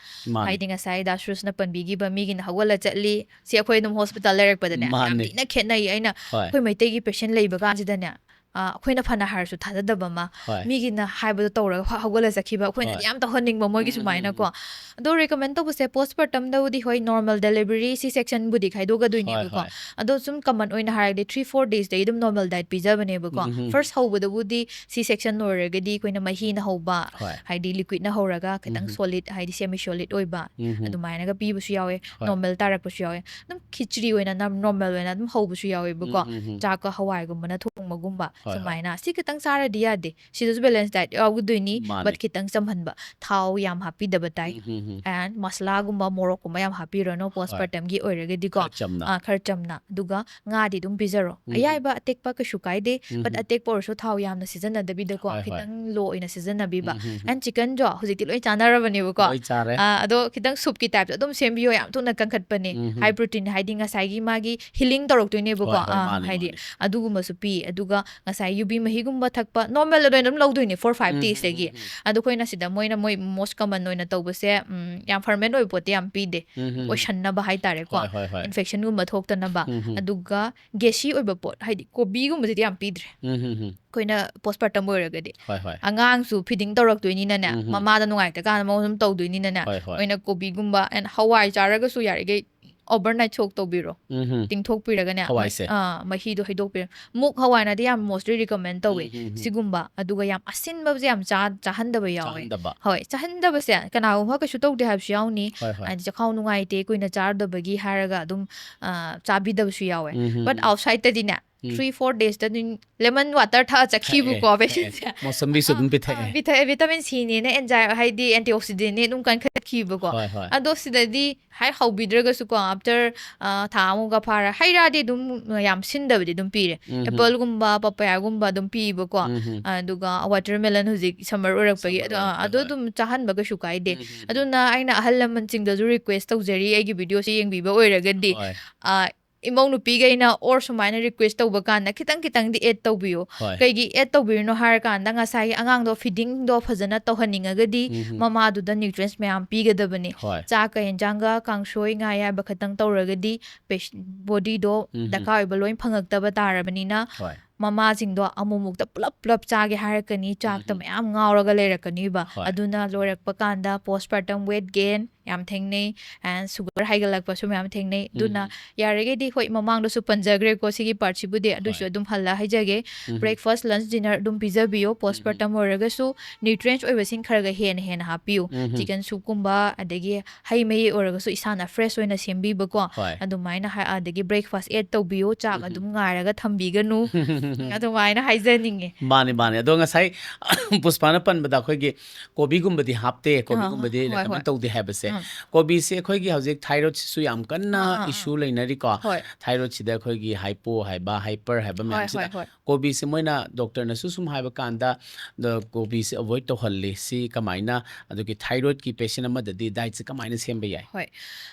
ꯃꯥꯅꯦ꯫ ꯍꯥꯏꯗꯤ ꯉꯁꯥꯏ ꯗꯥ ꯁꯨꯔꯁꯅ ꯄꯟꯕꯤꯈꯤꯕ, ꯃꯤꯒꯤꯅ ꯍꯧꯒꯠꯂ ꯆꯠꯂꯤ, ꯁꯤ ꯑꯩꯈꯣꯏ ꯑꯗꯨꯝ ꯍꯣꯁꯄꯤꯇꯥꯜ ꯂꯩꯔꯛꯄꯗꯅꯦ ꯌꯥꯝ ꯃꯥꯅꯦ꯫ ꯊꯤꯅ ꯈꯦꯠꯅꯩ꯫ ꯑꯩꯅ ꯍꯣꯏ꯫ ꯑꯩꯈꯣꯏ ꯃꯩꯇꯩꯒꯤ ꯄꯦꯁꯦꯟ ꯂꯩꯕ ꯀꯥꯟꯁꯤꯗꯅꯦ, ꯑ, ꯑꯩꯈꯣꯏꯅ ꯐꯅ ꯍꯥꯏꯔꯁꯨ ꯊꯥꯖꯗꯕ ꯑꯃ, ꯍꯣꯏ꯫ ꯃꯤꯒꯤꯅ ꯍꯥꯏꯕꯗꯣ ꯇꯧꯔꯒ ꯐ-, ꯍꯧꯒꯠꯂ ꯆꯠꯈꯤꯕ, ꯑꯩꯈꯣꯏꯅꯗꯤ ꯍꯣꯏ꯫ ꯌꯥꯝ ꯇꯧꯍꯟꯅꯤꯡꯕ ꯃꯣꯏꯒꯤ ꯎꯝ, ꯎꯝ, ꯁꯨꯃꯥꯏꯅꯀꯣ꯫ ꯎꯝ꯫ ꯑꯗꯣ ꯔꯤꯀꯃꯦꯟ ꯇꯧꯕꯁꯦ ꯄꯣꯁꯄꯥꯔꯇꯝꯗꯕꯨꯗꯤ ꯍꯣꯏ, ꯅꯣꯔꯃꯦꯜ ꯗꯦꯂꯤꯚꯔꯤ ꯁꯤ ꯁꯦꯛꯁꯟꯕꯨꯗꯤ ꯈꯥꯏꯗꯣꯛꯀꯗꯣꯏꯅꯦꯕꯀꯣ꯫ ꯍꯣꯏ, ꯍꯣꯏ꯫ ꯑꯗꯣ ꯁꯨꯝ ꯀꯃꯟ ꯑꯣꯏꯅ ꯍꯥꯏꯔꯗꯤ ꯊ꯭ꯔꯤ ꯐꯣꯔ ꯗꯦꯖꯇꯒꯤ ꯑꯗꯨꯝ ꯅꯣꯔꯃꯦꯜ ꯗꯥꯏꯠ ꯄꯤꯖꯕꯅꯦꯕꯀꯣ꯫ ꯎꯝ, ꯎꯝ꯫ ꯐꯥꯔꯁ ꯍꯧꯕꯗꯕꯨꯗꯤ ꯁꯤ ꯁꯦꯛꯁꯟ ꯑꯣꯏꯔꯒꯗꯤ ꯑꯩꯈꯣꯏꯅ ꯃꯍꯤꯅ ꯍꯧꯕ, ꯍꯣꯏ꯫ ꯍꯥꯏꯗꯤ ꯂꯤꯀ꯭ꯋꯤꯠꯅ ꯍꯧꯔꯒ ꯈꯤꯇꯪ ꯎꯝ꯫ ꯁꯣꯂꯤꯠ, ꯍꯥꯏꯗꯤ ꯁꯦꯃꯤ ꯁꯣꯂꯤꯠ ꯑꯣꯏꯕ, ꯎꯝ꯫ ꯑꯗꯨꯃꯥꯏꯅꯒ ꯄꯤꯕꯁꯨ ꯌꯥꯎꯋꯦ꯫ ꯍꯣꯏ꯫ ꯅꯣꯔꯃꯦꯜ ꯇꯥꯔꯛꯄꯁꯨ ꯌꯥꯎꯋꯦ꯫ ꯑꯗꯨꯝ ꯈꯤꯆ꯭ꯔꯤ ꯑꯣꯏꯅ ꯅꯝ-, ꯅꯣꯔꯃꯦꯜ ꯑꯣꯏꯅ ꯑꯗꯨꯝ ꯍꯧꯕꯁꯨ ꯌꯥꯎꯋꯦꯕꯀꯣ꯫ ꯎꯝ, ꯎꯝ, ꯎꯝ꯫ ꯆꯥꯛꯀ ꯍꯋꯥꯏꯒꯨꯝꯕꯅ ꯊꯣꯡꯕꯒꯨꯝꯕ, ꯍꯣꯏ, ꯍꯣꯏ꯫ ꯁꯨꯃꯥꯏꯅ꯫ ꯁꯤ ꯈꯤꯇꯪ ꯆꯥꯔꯗꯤ ꯌꯥꯗꯦ, ꯁꯤꯗꯁꯨ ꯕꯦꯂꯦꯟꯁ ꯗꯥꯏꯠ ꯌꯥꯎꯒꯗꯣꯏꯅꯤ, ꯃꯥꯅꯦ꯫ ꯕꯠ ꯈꯤꯇꯪ ꯆꯝꯍꯟꯕ, ꯊꯥꯎ ꯌꯥꯝ ꯍꯥꯞꯄꯤꯗꯕ ꯇꯥꯏ꯫ ꯎꯝ, ꯎꯝ, ꯎꯝ꯫ ꯑꯦꯟ ꯃꯁꯂꯥꯒꯨꯝꯕ, ꯃꯣꯔꯣꯛꯀꯨꯝꯕ ꯌꯥꯝ ꯍꯥꯞꯄꯤꯔꯅꯨ ꯄꯣꯁ ꯍꯣꯏ꯫ ꯄꯥꯔꯇꯝꯒꯤ ꯑꯣꯏꯔꯒꯗꯤꯀꯣ꯫ ꯈꯔ ꯆꯝꯅ꯫ ꯑꯥ, ꯈꯔ ꯆꯝꯅ꯫ ꯑꯗꯨꯒ ꯉꯥꯗꯤ ꯑꯗꯨꯝ ꯄꯤꯖꯔꯣ꯫ ꯎꯝ꯫ ꯑꯌꯥꯏꯕ ꯑꯇꯦꯛꯄ ꯀꯩꯁꯨ ꯀꯥꯏꯗꯦ, ꯎꯝ꯫ ꯕꯠ ꯑꯇꯦꯛꯄ ꯑꯣꯏꯔꯁꯨ ꯊꯥꯎ ꯌꯥꯝꯅ ꯁꯤꯖꯤꯟꯅꯗꯕꯤꯗꯀꯣ, ꯍꯣꯏ, ꯍꯣꯏ꯫ ꯈꯤꯇꯪ ꯂꯣ ꯑꯣꯏꯅ ꯁꯤꯖꯤꯟꯅꯕꯤꯕ꯫ ꯎꯝ, ꯎꯝ, ꯎꯝ꯫ ꯑꯦꯟ ꯆꯤꯀꯟꯁꯨ ꯍꯧꯖꯤꯛꯇꯤ ꯂꯣꯏ ꯆꯥꯅꯔꯕꯅꯦꯕꯀꯣ꯫ ꯂꯣꯏ ꯆꯥꯔꯦ꯫ ꯑꯥ, ꯑꯗꯣ ꯈꯤꯇꯪ ꯁꯨꯞꯀꯤ ꯇꯥꯏꯞꯇ ꯑꯗꯨꯝ ꯁꯦꯝꯕꯤꯌꯣ, ꯌꯥꯝ ꯊꯨꯅ ꯀꯟꯈꯠꯄꯅꯦ꯫ ꯎꯝ, ꯎꯝ꯫ ꯍꯥꯏ ꯄ꯭ꯔꯣꯇꯤꯟ, ꯍꯥꯏꯗꯤ ꯉꯁꯥꯏꯒꯤ ꯃꯥꯒꯤ ꯍꯤꯂꯤꯡ ꯇꯧꯔꯛꯇꯣꯏꯅꯦꯕꯀꯣ꯫ ꯍꯣꯏ, ꯍꯣꯏ, ꯑꯥ, ꯃꯥꯅꯦ, ꯍꯥꯏꯗꯤ ꯃꯥꯅꯦ꯫ ꯑꯗꯨꯒꯨꯝꯕꯁꯨ ꯄꯤ꯫ ꯑꯗꯨꯒ ꯉꯁꯥꯏ ꯌꯨꯕꯤ ꯃꯍꯤꯒꯨꯝꯕ ꯊꯛꯄ, ꯅꯣꯔꯃꯦꯜ ꯑꯣꯏꯅ ꯑꯗꯨꯝ ꯂꯧꯗꯣꯏꯅꯦ ꯐꯣꯔ ꯐꯥꯏꯚ ꯎꯝ, ꯗꯦꯖꯇꯒꯤ꯫ ꯎꯝ, ꯎꯝ꯫ ꯑꯗꯣ ꯑꯩꯈꯣꯏꯅ ꯁꯤꯗ ꯃꯣꯏꯅ, ꯃꯣꯏ ꯃꯣꯁ ꯀꯃꯟ ꯑꯣꯏꯅ ꯇꯧꯕꯁꯦ, ꯎꯝ, ꯌꯥꯝ ꯐꯔꯃꯦꯟ ꯑꯣꯏꯕ ꯄꯣꯠꯇꯤ ꯌꯥꯝ ꯄꯤꯗꯦ, ꯎꯝ, ꯎꯝ, ꯎꯝ꯫ ꯑꯣꯏꯁꯟꯅꯕ ꯍꯥꯏꯇꯥꯔꯦꯀꯣ, ꯍꯣꯏ, ꯍꯣꯏ, ꯍꯣꯏ꯫ ꯏꯟꯐꯦꯛꯁꯟꯒꯨꯝꯕ ꯊꯣꯛꯇꯅꯕ꯫ ꯎꯝ, ꯎꯝ꯫ ꯑꯗꯨꯒ ꯒꯦꯁꯤ ꯑꯣꯏꯕ ꯄꯣꯠ, ꯍꯥꯏꯗꯤ ꯀꯣꯕꯤꯒꯨꯝꯕꯁꯤꯗꯤ ꯌꯥꯝ ꯄꯤꯗ꯭ꯔꯦ꯫ ꯎꯝ, ꯎꯝ, ꯎꯝ꯫ ꯑꯩꯈꯣꯏꯅ ꯄꯣꯁꯄꯥꯔꯇꯝ ꯑꯣꯏꯔꯒꯗꯤ ꯍꯣꯏ, ꯍꯣꯏ꯫ ꯑꯉꯥꯡꯁꯨ ꯐꯤꯗꯤꯡ ꯇꯧꯔꯛꯇꯣꯏꯅꯤꯅꯅꯦ, ꯎꯝ, ꯎꯝ꯫ ꯃꯃꯥꯗ ꯅꯨꯡꯉꯥꯏꯇ꯭ꯔꯀꯥꯟꯗ ꯃꯉꯣꯟꯗ ꯑꯗꯨꯝ ꯇꯧꯗꯣꯏꯅꯤꯅꯅꯦ, ꯍꯣꯏ, ꯍꯣꯏ꯫ ꯑꯩꯈꯣꯏꯅ ꯀꯣꯕꯤꯒꯨꯝꯕ ꯑꯦꯟ ꯍꯋꯥꯏ ꯆꯥꯔꯒꯁꯨ ꯌꯥꯔꯤꯈꯩ ꯑꯣꯚꯔꯅꯥꯏꯠ ꯁꯣꯛ ꯇꯧꯕꯤꯔꯣ꯫ ꯎꯝ, ꯎꯝ꯫ ꯇꯤꯡꯊꯣꯛꯄꯤꯔꯒꯅꯦ, ꯍꯋꯥꯏꯁꯦ꯫ ꯑꯥ, ꯃꯍꯤꯗꯣ ꯍꯩꯗꯣꯛꯄꯤꯔꯣ꯫ ꯃꯨꯛ ꯍꯋꯥꯏꯅꯗꯤ ꯌꯥꯝ ꯃꯣꯁꯂꯤ ꯔꯤꯀꯃꯦꯟ ꯇꯧꯋꯤ꯫ ꯎꯝ, ꯎꯝ, ꯎꯝ꯫ ꯁꯤꯒꯨꯝꯕ, ꯑꯗꯨꯒ ꯌꯥꯝ ꯑꯁꯤꯟꯕꯁꯦ ꯌꯥꯝ ꯆꯥ-, ꯆꯥꯍꯟꯗꯕ ꯌꯥꯎꯋꯦ꯫ ꯆꯥꯍꯟꯗꯕ꯫ ꯍꯣꯏ, ꯆꯥꯍꯟꯗꯕꯁꯦ ꯀꯅꯥꯒꯨꯝꯕ ꯀꯩꯁꯨ ꯇꯧꯗꯦ ꯍꯥꯏꯕꯁꯨ ꯌꯥꯎꯅꯤ꯫ ꯍꯣꯏ, ꯍꯣꯏ꯫ ꯍꯥꯏꯗꯤ ꯆꯈꯥꯎ ꯅꯨꯡꯉꯥꯏꯇꯦ, ꯀꯨꯏꯅ ꯆꯥꯔꯨꯗꯕꯒꯤ ꯍꯥꯏꯔꯒ ꯑꯗꯨꯝ, ꯑꯥ, ꯆꯥꯕꯤꯗꯕꯁꯨ ꯌꯥꯎꯋꯦ꯫ Um, um, but um. ꯑꯥꯎꯠꯁꯥꯏꯗꯇꯗꯤꯅꯦ, ꯎꯝ꯫ Three four days ꯇ ꯑꯗꯨꯝ lemon water ꯊꯛꯑ ꯆꯠꯈꯤꯕꯀꯣ, ꯊꯛꯑꯦ, patient ꯁꯦ꯫ ꯊꯛꯑꯦ꯫ ꯃꯣꯁꯝꯕꯤꯁꯨ ꯑꯗꯨꯝ ꯄꯤꯊꯛꯑꯦ꯫ ꯄꯤꯊꯛꯑꯦ, vitamin C ꯅꯦꯅ, enzyme ꯍꯥꯏꯗꯤ antioxidant ꯅꯦ ꯑꯗꯨꯝ ꯀꯟꯈꯠꯈꯤꯕꯀꯣ꯫ ꯍꯣꯏ, ꯍꯣꯏ꯫ ꯑꯗꯣ ꯁꯤꯗꯗꯤ ꯍꯥꯏ ꯍꯧꯕꯤꯗ꯭ꯔꯒꯁꯨꯀꯣ, after, ꯑ, ꯊꯥ ꯑꯃꯨꯛꯀ ꯐꯥꯔ, ꯍꯩ ꯔꯥꯗꯤ ꯑꯗꯨꯝ ꯌꯥꯝ ꯁꯤꯟꯗꯕꯗꯤ ꯑꯗꯨꯝ ꯄꯤꯔꯦ꯫ ꯎꯝ꯫ Apple ꯒꯨꯝꯕ, papaya ꯒꯨꯝꯕ ꯑꯗꯨꯝ ꯄꯤꯕꯀꯣ꯫ ꯎꯝ꯫ ꯑꯗꯨꯒ watermelon, ꯍꯧꯖꯤꯛ summer ꯑꯣꯏꯔꯛꯄꯒꯤ, Summer ꯑꯗꯣ, ꯑ, ꯑꯣꯏꯔꯛꯄ, ꯑꯗꯣ ꯍꯣꯏ꯫ ꯑꯗꯨꯝ ꯆꯥꯍꯟꯕ ꯀꯩꯁꯨ ꯀꯥꯏꯗꯦ꯫ ꯎꯝ, ꯎꯝ, ꯎꯝ꯫ ꯑꯗꯨꯅ ꯑꯩꯅ ꯑꯍꯜ ꯂꯃꯟꯁꯤꯡꯗꯁꯨ request ꯇꯧꯖꯔꯤ, ꯑꯩꯒꯤ video ꯁꯦ ꯌꯦꯡꯕꯤꯕ ꯑꯣꯏꯔꯒꯗꯤ, ꯍꯣꯏ꯫ ꯑ, ꯏꯃꯧ ꯅꯨꯄꯤꯈꯩꯅ or ꯁꯨꯃꯥꯏꯅ request ꯇꯧꯕ ꯀꯥꯟꯗ ꯈꯤꯇꯪ ꯈꯤꯇꯪꯗꯤ add ꯇꯧꯕꯤꯌꯨ꯫ ꯍꯣꯏ꯫ ꯀꯩꯒꯤ add ꯇꯧꯕꯤꯔꯤꯅꯣ ꯍꯥꯏꯔꯀꯥꯟꯗ, ꯉꯁꯥꯏꯒꯤ ꯑꯉꯥꯡꯗꯣ feeding ꯗꯣ ꯐꯖꯅ ꯇꯧꯍꯟꯅꯤꯡꯉꯒꯗꯤ, ꯎꯝ, ꯎꯝ꯫ ꯃꯃꯥꯗꯨꯗ nutrients ꯃꯌꯥꯝ ꯄꯤꯒꯗꯕꯅꯤ꯫ ꯍꯣꯏ꯫ ꯆꯥꯛꯀ ꯌꯦꯟꯖꯥꯡꯒ, ꯀꯥꯡꯁꯣꯏ, ꯉꯥ ꯑꯌꯥꯏꯕ ꯈꯛꯇꯪ ꯇꯧꯔꯒꯗꯤ, pes-, body ꯗꯣ ꯎꯝ, ꯎꯝ꯫ ꯗꯔꯀꯥꯔ ꯑꯣꯏꯕ ꯂꯣꯏ ꯐꯪꯉꯛꯇꯕ ꯇꯥꯔꯕꯅꯤꯅ, ꯍꯣꯏ꯫ ꯃꯃꯥꯁꯤꯡꯗꯣ ꯑꯃꯨꯛꯃꯨꯛꯇ ꯄꯨꯂꯞ ꯄꯨꯂꯞ ꯆꯥꯒꯦ ꯍꯥꯏꯔꯛꯀꯅꯤ, ꯆꯥꯛꯇ ꯎꯝ꯫ ꯃꯌꯥꯝ ꯉꯥꯎꯔꯒ ꯂꯩꯔꯛꯀꯅꯤꯕ꯫ ꯍꯣꯏ꯫ ꯑꯗꯨꯅ ꯂꯣꯏꯔꯛꯄ ꯀꯥꯟꯗ postpartum weight gain ꯌꯥꯝ ꯊꯦꯡꯅꯩ, and sugar ꯍꯥꯏꯒꯠꯂꯛꯄꯁꯨ ꯃꯌꯥꯝ ꯊꯦꯡꯅꯩ꯫ ꯑꯗꯨꯅ ꯎꯝ꯫ ꯌꯥꯔꯒꯗꯤ, ꯍꯣꯏ, ꯃꯃꯥꯡꯗꯁꯨ ꯄꯟꯖꯈ꯭ꯔꯦꯀꯣ ꯁꯤꯒꯤ part ꯁꯤꯕꯨꯗꯤ, ꯑꯗꯨꯁꯨ ꯍꯣꯏ꯫ ꯑꯗꯨꯝ ꯍꯜꯂ ꯍꯥꯏꯖꯒꯦ꯫ ꯎꯝ꯫ Breakfast, lunch, dinner ꯑꯗꯨꯝ ꯄꯤꯖꯕꯤꯌꯣ, postpartum ꯑꯣꯏꯔꯒꯁꯨ nutrients ꯑꯣꯏꯕꯁꯤꯡ ꯈꯔꯒ ꯍꯦꯟꯅ ꯍꯦꯟꯅ ꯍꯥꯞꯄꯤꯌꯨ꯫ ꯎꯝ꯫ Chicken soup ꯀꯨꯝꯕ, ꯑꯗꯒꯤ ꯍꯩ ꯃꯍꯤ ꯑꯣꯏꯔꯒꯁꯨ ꯏꯁꯥꯅ fresh ꯑꯣꯏꯅ ꯁꯦꯝꯕꯤꯕꯀꯣ꯫ ꯍꯣꯏ꯫ ꯑꯗꯨꯃꯥꯏꯅ ꯍꯥꯏ-, ꯑꯗꯒꯤ breakfast add ꯇꯧꯕꯤꯌꯨ, ꯆꯥꯛ ꯎꯝ꯫ ꯑꯗꯨꯝ ꯉꯥꯏꯔꯒ ꯊꯝꯕꯤꯒꯅꯨ꯫ ꯑꯗꯨꯃꯥꯏꯅ ꯍꯥꯏꯖꯅꯤꯡꯉꯦ꯫ ꯃꯥꯅꯤ, ꯃꯥꯅꯤ꯫ ꯑꯗꯣ ꯉꯁꯥꯏ ꯄꯨꯁꯄꯥꯅ ꯄꯟꯕꯗ ꯑꯩꯈꯣꯏꯒꯤ ꯀꯣꯕꯤꯒꯨꯝꯕꯗꯤ ꯍꯥꯞꯇꯦ, ꯑꯥ, ꯀꯣꯕꯤꯒꯨꯝꯕꯗꯤ ꯍꯣꯏ, recommend ꯍꯣꯏ꯫ ꯇꯧꯗꯦ ꯍꯥꯏꯕꯁꯦ, ꯑꯥ꯫ ꯀꯣꯕꯤꯁꯦ ꯑꯩꯈꯣꯏꯒꯤ ꯍꯧꯖꯤꯛ thyroid ꯁꯤꯁꯨ ꯌꯥꯝ ꯀꯟꯅ ꯑꯥ, ꯑꯥ, ꯑꯥ꯫ issue ꯂꯩꯅꯔꯤꯀꯣ꯫ ꯍꯣꯏ꯫ Thyroid ꯁꯤꯗ ꯑꯩꯈꯣꯏꯒꯤ hypo ꯍꯥꯏꯕ, hyper ꯍꯥꯏꯕ ꯍꯣꯏ, ꯃꯌꯥꯝꯁꯤꯗ ꯍꯣꯏ, ꯍꯣꯏ꯫ ꯀꯣꯕꯤꯁꯦ ꯃꯣꯏꯅ doctor ꯅꯁꯨ ꯁꯨꯝ ꯍꯥꯏꯕ ꯀꯥꯟꯗ, ꯑꯗꯣ ꯀꯣꯕꯤꯁꯦ avoid ꯇꯧꯍꯜꯂꯤ꯫ ꯁꯤ ꯀꯃꯥꯏꯅ, ꯑꯗꯨꯒꯤ thyroid ꯀꯤ patient ꯑꯃꯗꯗꯤ diet ꯁꯦ ꯀꯃꯥꯏꯅ ꯁꯦꯝꯕ ꯌꯥꯏ? ꯍꯣꯏ꯫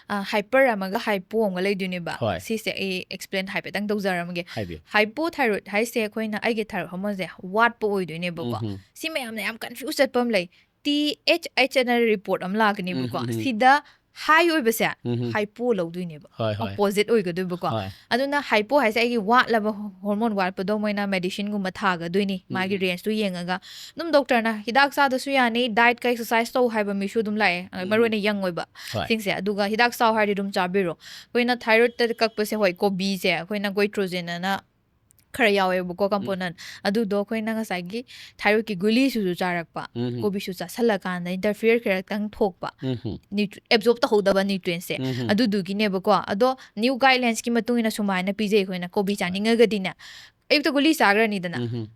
ꯑ, hyper ꯑꯃꯒ hypo ꯑꯃꯒ ꯂꯩꯗꯣꯏꯅꯦꯕ꯫ ꯍꯣꯏ꯫ ꯁꯤꯁꯦ ꯑꯩ explain ꯍꯥꯏꯐꯦꯠꯇꯪ ꯇꯧꯖꯔꯝꯒꯦ꯫ ꯍꯥꯏꯕꯤꯌꯨ꯫ Hypothyroid ꯍꯥꯏꯁꯦ ꯑꯩꯈꯣꯏꯅ, ꯑꯩꯒꯤ thyroid hormone ꯁꯦ ꯋꯥꯠꯄ ꯑꯣꯏꯗꯣꯏꯅꯦꯕꯀꯣ꯫ ꯎꯝ꯫ ꯁꯤ ꯃꯌꯥꯝꯅ ꯌꯥꯝ confuse ꯆꯠꯄ ꯑꯃ ꯂꯩ꯫ T H H ꯑꯅ report ꯑꯃ ꯂꯥꯛꯀꯅꯦꯕꯀꯣ꯫ ꯎꯝ, ꯎꯝ, ꯎꯝ꯫ ꯁꯤꯗ high ꯑꯣꯏꯕꯁꯦ ꯎꯝ, ꯎꯝ꯫ hypo ꯂꯧꯗꯣꯏꯅꯦꯕ꯫ ꯍꯣꯏ, ꯍꯣꯏ꯫ Opposite ꯑꯣꯏꯒꯗꯣꯏꯕꯀꯣ꯫ ꯍꯣꯏ꯫ ꯑꯗꯨꯅ hypo ꯍꯥꯏꯁꯦ ꯑꯩꯒꯤ ꯋꯥꯠꯂꯕ hormone ꯋꯥꯠꯄꯗꯣ ꯃꯣꯏꯅ medicine ꯒꯨꯝꯕ ꯊꯥꯒꯗꯣꯏꯅꯤ, ꯎꯝ, ꯃꯥꯒꯤ ꯎꯝ꯫ Range ꯇꯨ ꯌꯦꯡꯉꯒ꯫ ꯑꯗꯨꯝ doctor ꯅ ꯍꯤꯗꯥꯛ ꯆꯥꯗꯁꯨ ꯌꯥꯅꯤ, diet ꯀ exercise ꯇꯧ ꯍꯥꯏꯕ ꯃꯤꯁꯨ ꯑꯗꯨꯝ ꯂꯥꯛꯑꯦ, ꯑ, ꯎꯝ, ꯃꯔꯨ ꯎꯝ꯫ ꯑꯣꯏꯅ young ꯑꯣꯏꯕ ꯍꯣꯏ꯫ ꯁꯤꯡꯁꯦ꯫ ꯑꯗꯨꯒ ꯍꯤꯗꯥꯛ ꯆꯥꯎ ꯍꯥꯏꯔꯗꯤ ꯑꯗꯨꯝ ꯆꯥꯕꯤꯔꯣ꯫ ꯑꯩꯈꯣꯏꯅ thyroid ꯇ ꯀꯛꯄꯁꯦ, ꯍꯣꯏ, ꯀꯣꯕꯤꯁꯦ ꯑꯩꯈꯣꯏꯅ goitrogen ꯑꯅ ꯈꯔ ꯌꯥꯎꯋꯦꯕꯀꯣ, component꯫ ꯑꯗꯨꯗꯣ ꯑꯩꯈꯣꯏꯅ ꯉꯁꯥꯏꯒꯤ thyroidꯀꯤ ꯒꯨꯂꯤꯁꯤꯁꯨ ꯆꯥꯔꯛꯄ, ꯎꯝ꯫ ꯀꯣꯕꯤꯁꯨ ꯆꯥꯁꯜꯂꯀꯥꯟꯗ interfere ꯈꯔꯇꯪ ꯊꯣꯛꯄ, ꯎꯝ꯫ absorb ꯇꯧꯍꯧꯗꯕ nutrientꯁꯦ, ꯎꯝ꯫ ꯑꯗꯨꯗꯨꯒꯤꯅꯦꯕꯀꯣ꯫ ꯑꯗꯣ new guidelinesꯀꯤ ꯃꯇꯨꯡ ꯏꯟꯅ ꯁꯨꯃꯥꯏꯅ ꯄꯤꯖꯩ ꯑꯩꯈꯣꯏꯅ, ꯀꯣꯕꯤ ꯆꯥꯅꯤꯡꯉꯒꯗꯤꯅꯦ, ꯑꯌꯨꯛꯇ ꯒꯨꯂꯤ ꯆꯥꯈ꯭ꯔꯅꯤꯗꯅ, ꯎꯝ꯫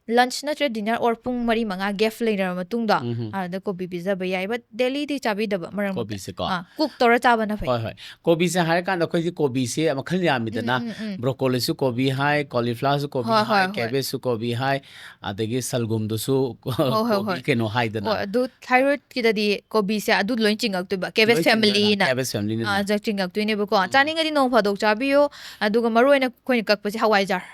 lunch ꯅꯠꯇ꯭ꯔ dinner or ꯄꯨꯡ ꯃꯔꯤ ꯃꯉꯥ gap ꯂꯩꯅꯔꯕ ꯃꯇꯨꯡꯗ, ꯎꯝ꯫ ꯑꯗꯨꯗ ꯀꯣꯕꯤ ꯄꯤꯖꯕ ꯌꯥꯏ꯫ But dailyꯗꯤ ꯆꯥꯕꯤꯗꯕ, ꯃꯔꯛ ꯃꯔꯛꯇ꯫ ꯀꯣꯕꯤꯁꯦꯀꯣ꯫ ꯑꯥ, cook ꯇꯧꯔ ꯆꯥꯕꯅ ꯐꯩ꯫ ꯍꯣꯏ, ꯍꯣꯏ꯫ ꯀꯣꯕꯤꯁꯦ ꯍꯥꯏꯔꯀꯥꯟꯗ ꯑꯩꯈꯣꯏꯗꯤ ꯀꯣꯕꯤꯁꯦ ꯃꯈꯜ ꯌꯥꯝꯃꯤꯗꯅ, ꯎꯝ, ꯎꯝ, ꯎꯝ꯫ Broccolliꯁꯨ ꯀꯣꯕꯤ ꯍꯥꯏ, cauliflowerꯁꯨ ꯀꯣꯕꯤ ꯍꯣꯏ, ꯍꯥꯏ, ꯍꯣꯏ, ꯍꯣꯏ꯫ cabbageꯁꯨ ꯀꯣꯕꯤ ꯍꯥꯏ, ꯑꯗꯒꯤ ꯁꯜꯒꯨꯝꯗꯨꯁꯨ ꯍꯣꯏ, ꯍꯣꯏ, ꯀꯣꯕꯤ ꯍꯣꯏ꯫ ꯀꯩꯅꯣ ꯍꯥꯏꯗꯅ꯫ ꯍꯣꯏ, ꯑꯗꯨ thyroidꯀꯤꯗꯗꯤ ꯀꯣꯕꯤꯁꯦ ꯑꯗꯨ ꯂꯣꯏ ꯆꯤꯡꯉꯛꯇꯣꯏꯕ, cabbage ꯂꯣꯏ ꯆꯤꯡꯉꯛꯑꯦ, familyꯅ꯫ cabbage familyꯅ꯫ ꯑꯥ, ꯆ-, ꯆꯤꯡꯉꯛꯇꯣꯏꯅꯦꯕꯀꯣ꯫ ꯆꯥꯅꯤꯡꯉꯗꯤ ꯅꯣꯡ ꯐꯥꯗꯣꯛ ꯆꯥꯕꯤꯌꯣ꯫ ꯑꯗꯨꯒ ꯃꯔꯨ ꯑꯣꯏꯅ ꯑꯩꯈꯣꯏꯅ ꯀꯛꯄꯁꯦ ꯍꯋꯥꯏꯖꯥꯔ꯫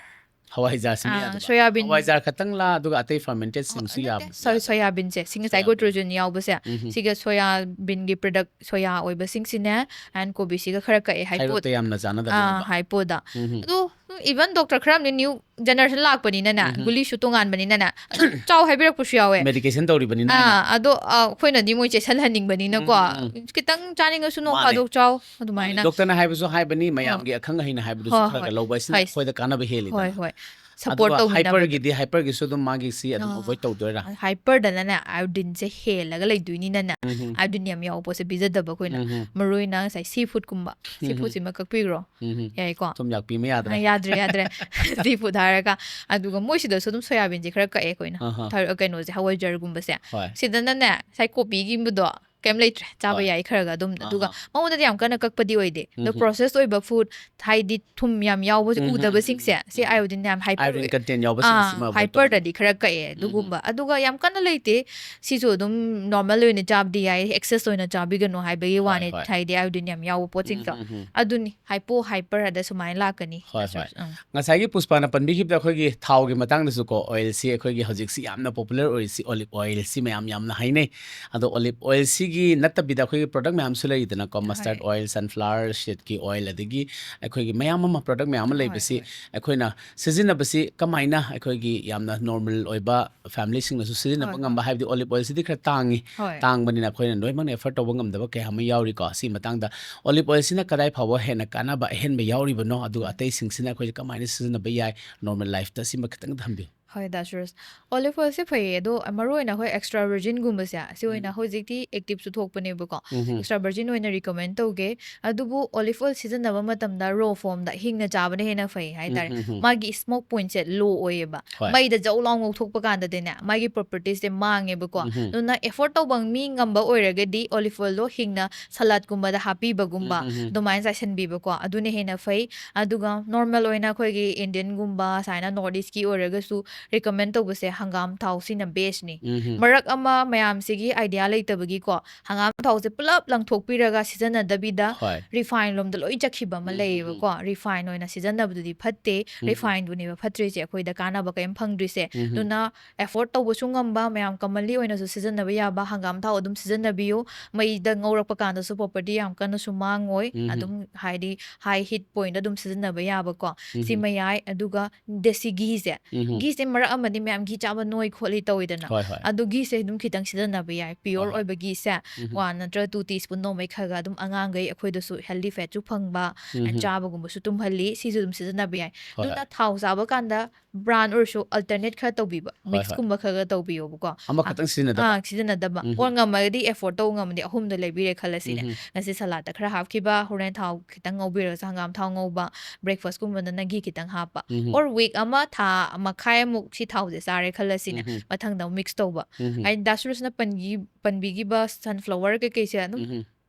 ꯍꯋꯥꯏꯖꯥꯔꯁꯤꯃ ꯑꯥ, ꯌꯥꯗꯕ꯫ ꯁꯣꯌꯥꯕꯤꯟ꯫ ꯍꯋꯥꯏꯖꯥꯔ ꯈꯛꯇꯪꯂꯥ, ꯑꯗꯨꯒ ꯑꯇꯩ fermentedꯁꯤꯡꯁꯨ ꯅꯠꯇꯦ, ꯌꯥꯕ? ꯁꯣ-, ꯁꯣꯌꯥꯕꯤꯟꯁꯦ, ꯁꯤ ꯉꯁꯥꯏ ꯁꯣꯌꯥꯕꯤꯟ꯫ goitrogenꯅ ꯌꯥꯎꯕꯁꯦ, ꯎꯝ꯫ ꯁꯤꯒ ꯁꯣꯌꯥꯕꯤꯟꯒꯤ product, ꯁꯣꯌꯥ ꯑꯣꯏꯕꯁꯤꯡꯁꯤꯅꯦ, and ꯀꯣꯕꯤꯁꯤꯒ ꯈꯔ ꯀꯛꯑꯦ, ꯍꯥꯏꯄꯣꯗ꯫ Thyroidꯇ ꯌꯥꯝꯅ ꯑꯥ, ꯆꯥꯟꯅꯗꯕꯅꯦꯕ꯫ ꯍꯥꯏꯄꯣꯗ꯫ ꯎꯝ꯫ ꯑꯗꯣ even doctor ꯈꯔ ꯑꯃꯗꯤ new generation ꯂꯥꯛꯄꯅꯤꯅꯅꯦ, ꯎꯝ꯫ ꯒꯨꯂꯤꯁꯨ ꯇꯣꯉꯥꯟꯕꯅꯤꯅꯅꯦ, ꯑꯗꯨꯝ ꯆꯥꯎ ꯍꯥꯏꯕꯤꯔꯛꯄꯁꯨ ꯌꯥꯎꯋꯦ꯫ Medication ꯇꯧꯔꯤꯕꯅꯤꯅ ꯑꯩꯅ꯫ ꯑꯥ, ꯑꯗꯣ, ꯑꯥ, ꯑꯩꯈꯣꯏꯅꯗꯤ ꯃꯣꯏ ꯆꯦꯁꯜꯍꯟꯅꯤꯡꯕꯅꯤꯅꯀꯣ, ꯎꯝ, ꯎꯝ, ꯎꯝ꯫ ꯈꯤꯇꯪ ꯆꯥꯅꯤꯡꯉꯁꯨ ꯅꯣꯡ ꯃꯥꯅꯦ꯫ ꯐꯥꯗꯣꯛ ꯆꯥꯎ ꯑꯗꯨꯃꯥꯏꯅ꯫ Doctorꯅ ꯍꯥꯏꯕꯁꯨ ꯍꯥꯏꯕꯅꯤ, ꯃꯌꯥꯝꯒꯤ ꯑꯈꯪ ꯑꯍꯩꯅ ꯍꯥꯏꯕꯗꯨꯁꯨ ꯍꯣꯏ, ꯈꯔ ꯍꯣꯏ꯫ ꯈꯔ ꯂꯧꯕ, ꯁꯤꯅ ꯍꯣꯏ꯫ ꯑꯩꯈꯣꯏꯗ ꯀꯥꯟꯅꯕ ꯍꯦꯜꯂꯤꯗꯅ꯫ ꯍꯣꯏ, ꯍꯣꯏ꯫ Support ꯑꯗꯨꯒ ꯇꯧꯃꯤꯟꯅꯕꯒꯤ꯫ hyperꯒꯤꯗꯤ, hyperꯒꯤꯁꯨ ꯑꯗꯨꯝ ꯃꯥꯒꯤ ꯁꯤ ꯑꯗꯨꯝ ꯑꯥ꯫ Avoid ꯇꯧꯗꯣꯏꯔꯥ? Hyperꯗꯅꯅꯦ, iodineꯁꯦ ꯍꯦꯜꯂꯒ ꯂꯩꯗꯣꯏꯅꯤꯅꯅꯦ, ꯎꯝ꯫ iodine ꯌꯥꯝ ꯌꯥꯎꯕ ꯄꯣꯠꯁꯦ ꯄꯤꯖꯗꯕ ꯑꯩꯈꯣꯏꯅ꯫ ꯎꯝ꯫ ꯃꯔꯨ ꯑꯣꯏꯅ ꯉꯁꯥꯏ seafoodꯀꯨꯝꯕ, ꯎꯝ꯫ seafoodꯁꯤꯃ ꯀꯛꯄꯤꯈ꯭ꯔꯣ꯫ ꯎꯝ꯫ ꯌꯥꯏꯀꯣ? ꯊꯨꯝ ꯌꯥꯛꯄꯤꯃ ꯌꯥꯗ꯭ꯔꯦ꯫ ꯑꯥ, ꯌꯥꯗ꯭ꯔꯦ, ꯌꯥꯗ꯭ꯔꯦ꯫ Seafood ꯍꯥꯏꯔꯒ꯫ ꯑꯗꯨꯒ ꯃꯣꯏꯁꯤꯗꯁꯨ ꯑꯗꯨꯝ ꯁꯣꯌꯥꯕꯤꯟꯁꯦ ꯈꯔ ꯀꯛꯑꯦ ꯑꯩꯈꯣꯏꯅ꯫ ꯑꯍꯥ꯫ ꯊꯥꯏ-, ꯀꯩꯅꯣꯁꯦ, ꯍꯋꯥꯏꯖꯥꯔꯒꯨꯝꯕꯁꯦ꯫ ꯍꯣꯏ꯫ ꯁꯤꯗꯅꯅꯦ, ꯉꯁꯥꯏ ꯀꯣꯕꯤꯒꯨꯝꯕꯗꯣ ꯀꯩꯝ ꯂꯩꯇ꯭ꯔꯦ, ꯆꯥꯕ ꯍꯣꯏ꯫ ꯌꯥꯏ ꯈꯔꯒ ꯑꯗꯨꯝ꯫ ꯑꯗꯨꯒ ꯑꯍꯥ꯫ ꯃꯉꯣꯟꯗꯗꯤ ꯌꯥꯝ ꯀꯟꯅ ꯀꯛꯄꯗꯤ ꯑꯣꯏꯗꯦ꯫ ꯑꯗꯣ ꯎꯝ꯫ Processed ꯑꯣꯏꯕ food, ꯍꯥꯏꯗꯤ ꯊꯨꯝ ꯌꯥꯝ ꯌꯥꯎꯕ ꯎꯝ, ꯎꯝ, ꯎꯗꯕꯁꯤꯡꯁꯦ, ꯎꯝ, ꯁꯤ ꯎꯝ꯫ iodine ꯌꯥꯝ hyper Iron ꯑꯣꯏ-, content ꯌꯥꯎꯕꯁꯤꯡꯁꯤꯃ ꯑꯥ, avoid hyperꯗꯗꯤ ꯇꯧꯕ꯫ ꯈꯔ ꯀꯛꯑꯦ ꯎꯝ, ꯎꯝ꯫ ꯑꯗꯨꯒꯨꯝꯕ꯫ ꯑꯗꯨꯒ ꯌꯥꯝ ꯀꯟꯅ ꯂꯩꯇꯦ꯫ ꯁꯤꯁꯨ ꯑꯗꯨꯝ normal ꯑꯣꯏꯅ ꯆꯥꯕꯗꯤ ꯌꯥꯏ, excess ꯑꯣꯏꯅ ꯆꯥꯕꯤꯒꯅꯨ ꯍꯥꯏꯕꯒꯤ ꯍꯣꯏ, ꯋꯥꯅꯤ꯫ ꯍꯣꯏ꯫ ꯍꯥꯏꯗꯤ iodine ꯌꯥꯝ ꯌꯥꯎꯕ ꯄꯣꯠꯁꯤꯡꯗꯣ꯫ ꯎꯝ, ꯎꯝ, ꯎꯝ꯫ ꯑꯗꯨꯅꯤ, hypo, hyper ꯑꯗ ꯁꯨꯃꯥꯏꯅ ꯂꯥꯛꯀꯅꯤ꯫ ꯍꯣꯏ, ꯍꯣꯏ꯫ ꯎꯝ꯫ ꯉꯁꯥꯏꯒꯤ ꯄꯨꯁꯄꯥꯅ ꯄꯟꯕꯤꯈꯤꯕꯗ ꯑꯩꯈꯣꯏꯒꯤ ꯊꯥꯎꯒꯤ ꯃꯇꯥꯡꯗꯁꯨꯀꯣ, oilꯁꯤ ꯑꯩꯈꯣꯏꯒꯤ ꯍꯧꯖꯤꯛꯁꯤ ꯌꯥꯝꯅ popular ꯑꯣꯏꯔꯤꯁꯤ olive oilꯁꯤ ꯃꯌꯥꯝ ꯌꯥꯝꯅ ꯍꯥꯏꯅꯩ꯫ ꯑꯗꯣ olive oilꯁꯤ ꯒꯤ ꯅꯠꯇꯕꯤꯗ ꯑꯩꯈꯣꯏꯒꯤ ꯄ꯭ꯔꯗꯛ ꯃꯌꯥꯝꯁꯨ ꯂꯩꯗꯅꯀꯣ, ꯃꯁꯇꯔꯗ ꯑꯣꯏꯜ, ꯁꯟꯐ꯭ꯂꯥꯋꯔ ꯁꯤꯗꯀꯤ ꯑꯣꯏꯜ, ꯑꯗꯒꯤ ꯑꯩꯈꯣꯏꯒꯤ ꯃꯌꯥꯝ ꯑꯃ ꯄ꯭ꯔꯗꯛ ꯃꯌꯥꯝ ꯑꯃ ꯂꯩꯕꯁꯤ ꯑꯩꯈꯣꯏꯅ ꯁꯤꯖꯤꯟꯅꯕꯁꯤ ꯀꯃꯥꯏꯅ ꯑꯩꯈꯣꯏꯒꯤ ꯌꯥꯝꯅ ꯅꯣꯔꯃꯦꯜ ꯑꯣꯏꯕ ꯐꯦꯃꯤꯂꯤꯁꯤꯡꯅꯁꯨ ꯁꯤꯖꯤꯟꯅꯕ ꯍꯣꯏ, ꯉꯝꯕ, ꯍꯣꯏ꯫ ꯍꯥꯏꯕꯗꯤ ꯑꯣꯂꯤꯚ ꯑꯣꯏꯜꯁꯤꯗꯤ ꯈꯔ ꯇꯥꯡꯉꯤ, ꯍꯣꯏ꯫ ꯇꯥꯡꯕꯅꯤꯅ ꯑꯩꯈꯣꯏꯅ ꯂꯣꯏꯅꯃꯛꯅ ꯑꯦꯐꯣꯔꯗ ꯇꯧꯕ ꯉꯝꯗꯕ ꯀꯌꯥ ꯑꯃ ꯌꯥꯎꯔꯤꯀꯣ꯫ ꯁꯤ ꯃꯇꯥꯡꯗ ꯑꯣꯂꯤꯚ ꯑꯣꯏꯜꯁꯤꯅ ꯀꯗꯥꯏ ꯐꯥꯎꯕ ꯍꯦꯟꯅ ꯀꯥꯟꯅꯕ, ꯑꯍꯦꯟꯕ ꯌꯥꯎꯔꯤꯕꯅꯣ, ꯑꯗꯨꯒ ꯑꯇꯩꯁꯤꯡꯁꯤꯅ ꯑꯩꯈꯣꯏꯁꯦ ꯀꯃꯥꯏꯅ ꯁꯤꯖꯤꯟꯅꯕ ꯌꯥꯏ ꯅꯣꯔꯃꯦꯜ ꯂꯥꯏꯐꯇ, ꯁꯤꯃ ꯈꯤꯇꯪ ꯊꯝꯕꯤꯌꯨ꯫ ꯍꯣꯏ, ꯗꯥ ꯁꯨꯔꯖ꯫ ꯑꯣꯂꯤꯚ ꯑꯣꯏꯜꯁꯦ ꯐꯩꯌꯦ, ꯑꯗꯣ ꯃꯔꯨ ꯑꯣꯏꯅ ꯑꯩꯈꯣꯏ ꯑꯦꯛꯁꯇ꯭ꯔꯥ ꯚꯔꯖꯤꯟꯒꯨꯝꯕꯁꯦ, ꯁꯤ ꯑꯣꯏꯅ ꯎꯝ꯫ ꯍꯧꯖꯤꯛꯇꯤ ꯑꯦꯛꯇꯤꯚꯁꯨ ꯊꯣꯛꯄꯅꯦꯕꯀꯣ꯫ ꯎꯝ ꯍꯝ꯫ ꯑꯦꯛꯁꯇ꯭ꯔꯥ ꯚꯔꯖꯤꯟ ꯑꯣꯏꯅ ꯔꯤꯀꯃꯦꯟ ꯇꯧꯒꯦ꯫ ꯑꯗꯨꯕꯨ ꯑꯣꯂꯤꯚ ꯑꯣꯏꯜ ꯁꯤꯖꯤꯟꯅꯕ ꯃꯇꯝꯗ ꯔꯣ ꯐꯣꯝꯗ ꯍꯤꯡꯅ ꯆꯥꯕꯅ ꯍꯦꯟꯅ ꯐꯩ ꯍꯥꯏꯇꯥꯔꯦ꯫ ꯎꯝ ꯍꯝ ꯍꯝ꯫ ꯃꯥꯒꯤ ꯁ꯭ꯃꯣꯛ ꯄꯣꯏꯟꯠꯁꯦ ꯂꯣ ꯑꯣꯏꯌꯦꯕ꯫ ꯍꯣꯏ꯫ ꯃꯩꯗ ꯖꯧ ꯂꯥꯎ ꯉꯧꯊꯣꯛꯄ ꯀꯥꯟꯗꯗꯤꯅꯦ, ꯃꯥꯒꯤ ꯄ꯭ꯔꯣꯄꯔꯇꯤꯁꯁꯦ ꯃꯥꯡꯉꯦꯕꯀꯣ꯫ ꯎꯝ ꯍꯝ꯫ ꯑꯗꯨꯅ ꯑꯦꯐꯣꯔꯗ ꯇꯧꯕ ꯃꯤ ꯉꯝꯕ ꯑꯣꯏꯔꯒꯗꯤ ꯑꯣꯂꯤꯚ ꯑꯣꯏꯜꯗꯣ ꯍꯤꯡꯅ ꯁꯂꯥꯗꯀꯨꯝꯕꯗ ꯍꯥꯞꯄꯤꯕꯒꯨꯝꯕ, ꯎꯝ ꯍꯝ ꯍꯝ꯫ ꯑꯗꯨꯃꯥꯏꯅ ꯆꯥꯏꯁꯟꯕꯤꯕꯀꯣ, ꯑꯗꯨꯅ ꯍꯦꯟꯅ ꯐꯩ꯫ ꯑꯗꯨꯒ ꯅꯣꯔꯃꯦꯜ ꯑꯣꯏꯅ ꯑꯩꯈꯣꯏꯒꯤ ꯏꯟꯗꯤꯌꯟꯒꯨꯝꯕ ꯁꯨꯃꯥꯏꯅ ꯅꯣꯔꯠ ꯏꯁꯀꯤ ꯑꯣꯏꯔꯒꯁꯨ ꯔꯤꯀꯃꯦꯟ ꯇꯧꯕꯁꯦ ꯍꯪꯒꯥꯝ ꯊꯥꯎ, ꯁꯤꯅ ꯕꯦꯁꯅꯤ꯫ ꯎꯝ ꯍꯝ꯫ ꯃꯔꯛ ꯑꯃ ꯃꯌꯥꯝꯁꯤꯒꯤ ꯑꯥꯏꯗꯤꯌꯥ ꯂꯩꯇꯕꯒꯤꯀꯣ, ꯍꯪꯒꯥꯝ ꯊꯥꯎꯁꯦ ꯄꯨꯂꯞ ꯂꯪꯊꯣꯛꯄꯤꯔꯒ ꯁꯤꯖꯤꯟꯅꯗꯕꯤꯗ ꯍꯣꯏ꯫ ꯔꯤꯐꯥꯏꯟ ꯂꯣꯝꯗ ꯂꯣꯏ ꯆꯠꯈꯤꯕ ꯑꯃ ꯎꯝ ꯍꯝ ꯍꯝ꯫ ꯂꯩꯌꯦꯕꯀꯣ꯫ ꯔꯤꯐꯥꯏꯟ ꯑꯣꯏꯅ ꯁꯤꯖꯤꯟꯅꯕꯗꯨꯗꯤ ꯐꯠꯇꯦ꯫ ꯎꯝ ꯍꯝ꯫ ꯔꯤꯐꯥꯏꯟꯗꯨꯅꯦꯕ ꯐꯠꯇ꯭ꯔꯤꯁꯦ, ꯑꯩꯈꯣꯏꯗ ꯀꯥꯟꯅꯕ ꯀꯔꯤꯝ ꯐꯪꯗ꯭ꯔꯤꯁꯦ꯫ ꯎꯝ ꯍꯝ꯫ ꯑꯗꯨꯅ ꯑꯦꯐꯣꯔꯗ ꯇꯧꯕꯁꯨ ꯉꯝꯕ, ꯃꯌꯥꯝ ꯀꯃꯟꯂꯤ ꯑꯣꯏꯅꯁꯨ ꯁꯤꯖꯤꯟꯅꯕ ꯌꯥꯕ ꯍꯪꯒꯥꯝ ꯊꯥꯎ ꯑꯗꯨꯝ ꯁꯤꯖꯤꯟꯅꯕꯤꯌꯨ꯫ ꯃꯩꯗ ꯉꯧꯔꯛꯄ ꯀꯥꯟꯗꯁꯨ ꯄ꯭ꯔꯣꯄꯔꯇꯤ ꯌꯥꯝ ꯀꯟꯅꯁꯨ ꯃꯥꯡꯉꯣꯏ꯫ ꯎꯝ ꯍꯝ꯫ ꯑꯗꯨꯝ ꯍꯥꯏꯗꯤ ꯍꯥꯏ ꯍꯤꯠ ꯄꯣꯏꯟꯠ ꯑꯗꯨꯝ ꯁꯤꯖꯤꯟꯅꯕ ꯌꯥꯕꯀꯣ꯫ ꯎꯝ ꯁꯤ ꯍꯝ꯫ ꯃꯌꯥꯏ, ꯑꯗꯨꯒ ꯗꯦꯁꯤ ꯘꯤꯁꯦ꯫ ꯎꯝ ꯍꯝ꯫ ꯘꯤꯁꯦ ꯃꯔꯛ ꯑꯃꯗꯤ ꯃꯌꯥꯝ ꯘꯤ ꯆꯥꯕ ꯅꯣꯏ ꯈꯣꯠꯂꯤ ꯇꯧꯋꯤꯗꯅ꯫ ꯍꯣꯏ, ꯍꯣꯏ꯫ ꯑꯗꯨ ꯘꯤꯁꯦ ꯑꯗꯨꯝ ꯈꯤꯇꯪ ꯁꯤꯖꯤꯟꯅꯕ ꯌꯥꯏ꯫ ꯍꯣꯏ, ꯄꯤꯌꯣꯔ ꯍꯣꯏ꯫ ꯑꯣꯏꯕ ꯘꯤꯁꯦ ꯎꯝ ꯍꯝ꯫ ꯋꯥꯟ ꯅꯠꯇ꯭ꯔꯒ ꯇꯨ ꯇꯤꯁꯄꯨꯟ ꯅꯣꯡꯃꯩ ꯈꯔ ꯈꯔ ꯑꯗꯨꯝ ꯑꯉꯥꯡꯈꯩ ꯑꯩꯈꯣꯏꯗꯁꯨ ꯍꯦꯜꯗꯤ ꯐꯦꯠꯁꯨ ꯐꯪꯕ, ꯎꯝ and ꯍꯝ꯫ ꯆꯥꯕꯒꯨꯝꯕꯁꯨ ꯇꯨꯝꯍꯜꯂꯤ꯫ ꯁꯤꯁꯨ ꯑꯗꯨꯝ ꯁꯤꯖꯤꯟꯅꯕ ꯌꯥꯏ꯫ ꯍꯣꯏ, ꯑꯗꯨꯅ ꯍꯣꯏ꯫ ꯊꯥꯎ ꯆꯥꯕ ꯀꯥꯟꯗ ꯕ꯭ꯔꯥꯟ ꯑꯣꯏꯔꯁꯨ ꯑꯜꯇꯔꯅꯦꯠ ꯈꯔ ꯇꯧꯕꯤꯕ, ꯍꯣꯏ, ꯍꯣꯏ꯫ ꯃꯤꯛꯁꯀꯨꯝꯕ ꯈꯔ ꯈꯔ ꯇꯧꯕꯤꯌꯣꯕꯀꯣ꯫ ꯑꯃꯈꯛꯇꯪ ꯁꯤꯖꯤꯟꯅꯗꯕ? ꯑꯥ, ꯁꯤꯖꯤꯟꯅꯗꯕ꯫ ꯎꯝ ꯑꯣꯔ ꯍꯝ꯫ ꯉꯝꯃꯒꯗꯤ ꯑꯦꯐꯣꯔꯗ ꯇꯧꯕ ꯉꯝꯃꯗꯤ ꯑꯍꯨꯝꯗꯣ ꯂꯩꯕꯤꯔꯦ ꯈꯜꯂꯁꯤꯅꯦ꯫ ꯎꯝ ꯍꯝ꯫ ꯉꯁꯤ ꯁꯂꯥꯠꯇ ꯈꯔ ꯍꯥꯞꯈꯤꯕ, ꯍꯣꯔꯦꯟ ꯊꯥꯎ ꯈꯤꯇꯪ ꯉꯧꯕꯤꯔꯒꯁꯨ ꯍꯪꯒꯥꯝ ꯊꯥꯎ ꯉꯧꯕ, ꯕ꯭ꯔꯦꯛꯐꯥꯁꯀꯨꯝꯕꯗꯅ ꯘꯤ ꯈꯤꯇꯪ ꯍꯥꯞꯄ꯫ ꯎꯝ ꯍꯝ꯫ ꯑꯣꯔ ꯋꯤꯛ ꯑꯃ, ꯊꯥ ꯃꯈꯥꯏꯃꯨꯛ ꯁꯤ ꯊꯥꯎꯁꯦ ꯆꯥꯔꯦ ꯈꯜꯂꯁꯤꯅꯦ꯫ ꯎꯝ ꯍꯝ꯫ ꯃꯊꯪꯗ ꯑꯃꯨꯛ ꯃꯤꯛꯁ ꯇꯧꯕ꯫ ꯎꯝ ꯍꯝ꯫ ꯍꯥꯏꯗꯤ ꯗꯥ ꯁꯨꯔꯖꯅ ꯄꯟꯈꯤ-, ꯄꯟꯕꯤꯈꯤꯕ ꯁꯟꯐ꯭ꯂꯥꯋꯔ ꯀꯩꯀꯩꯁꯦ ꯑꯗꯨꯝ ꯎꯝ ꯍꯝ꯫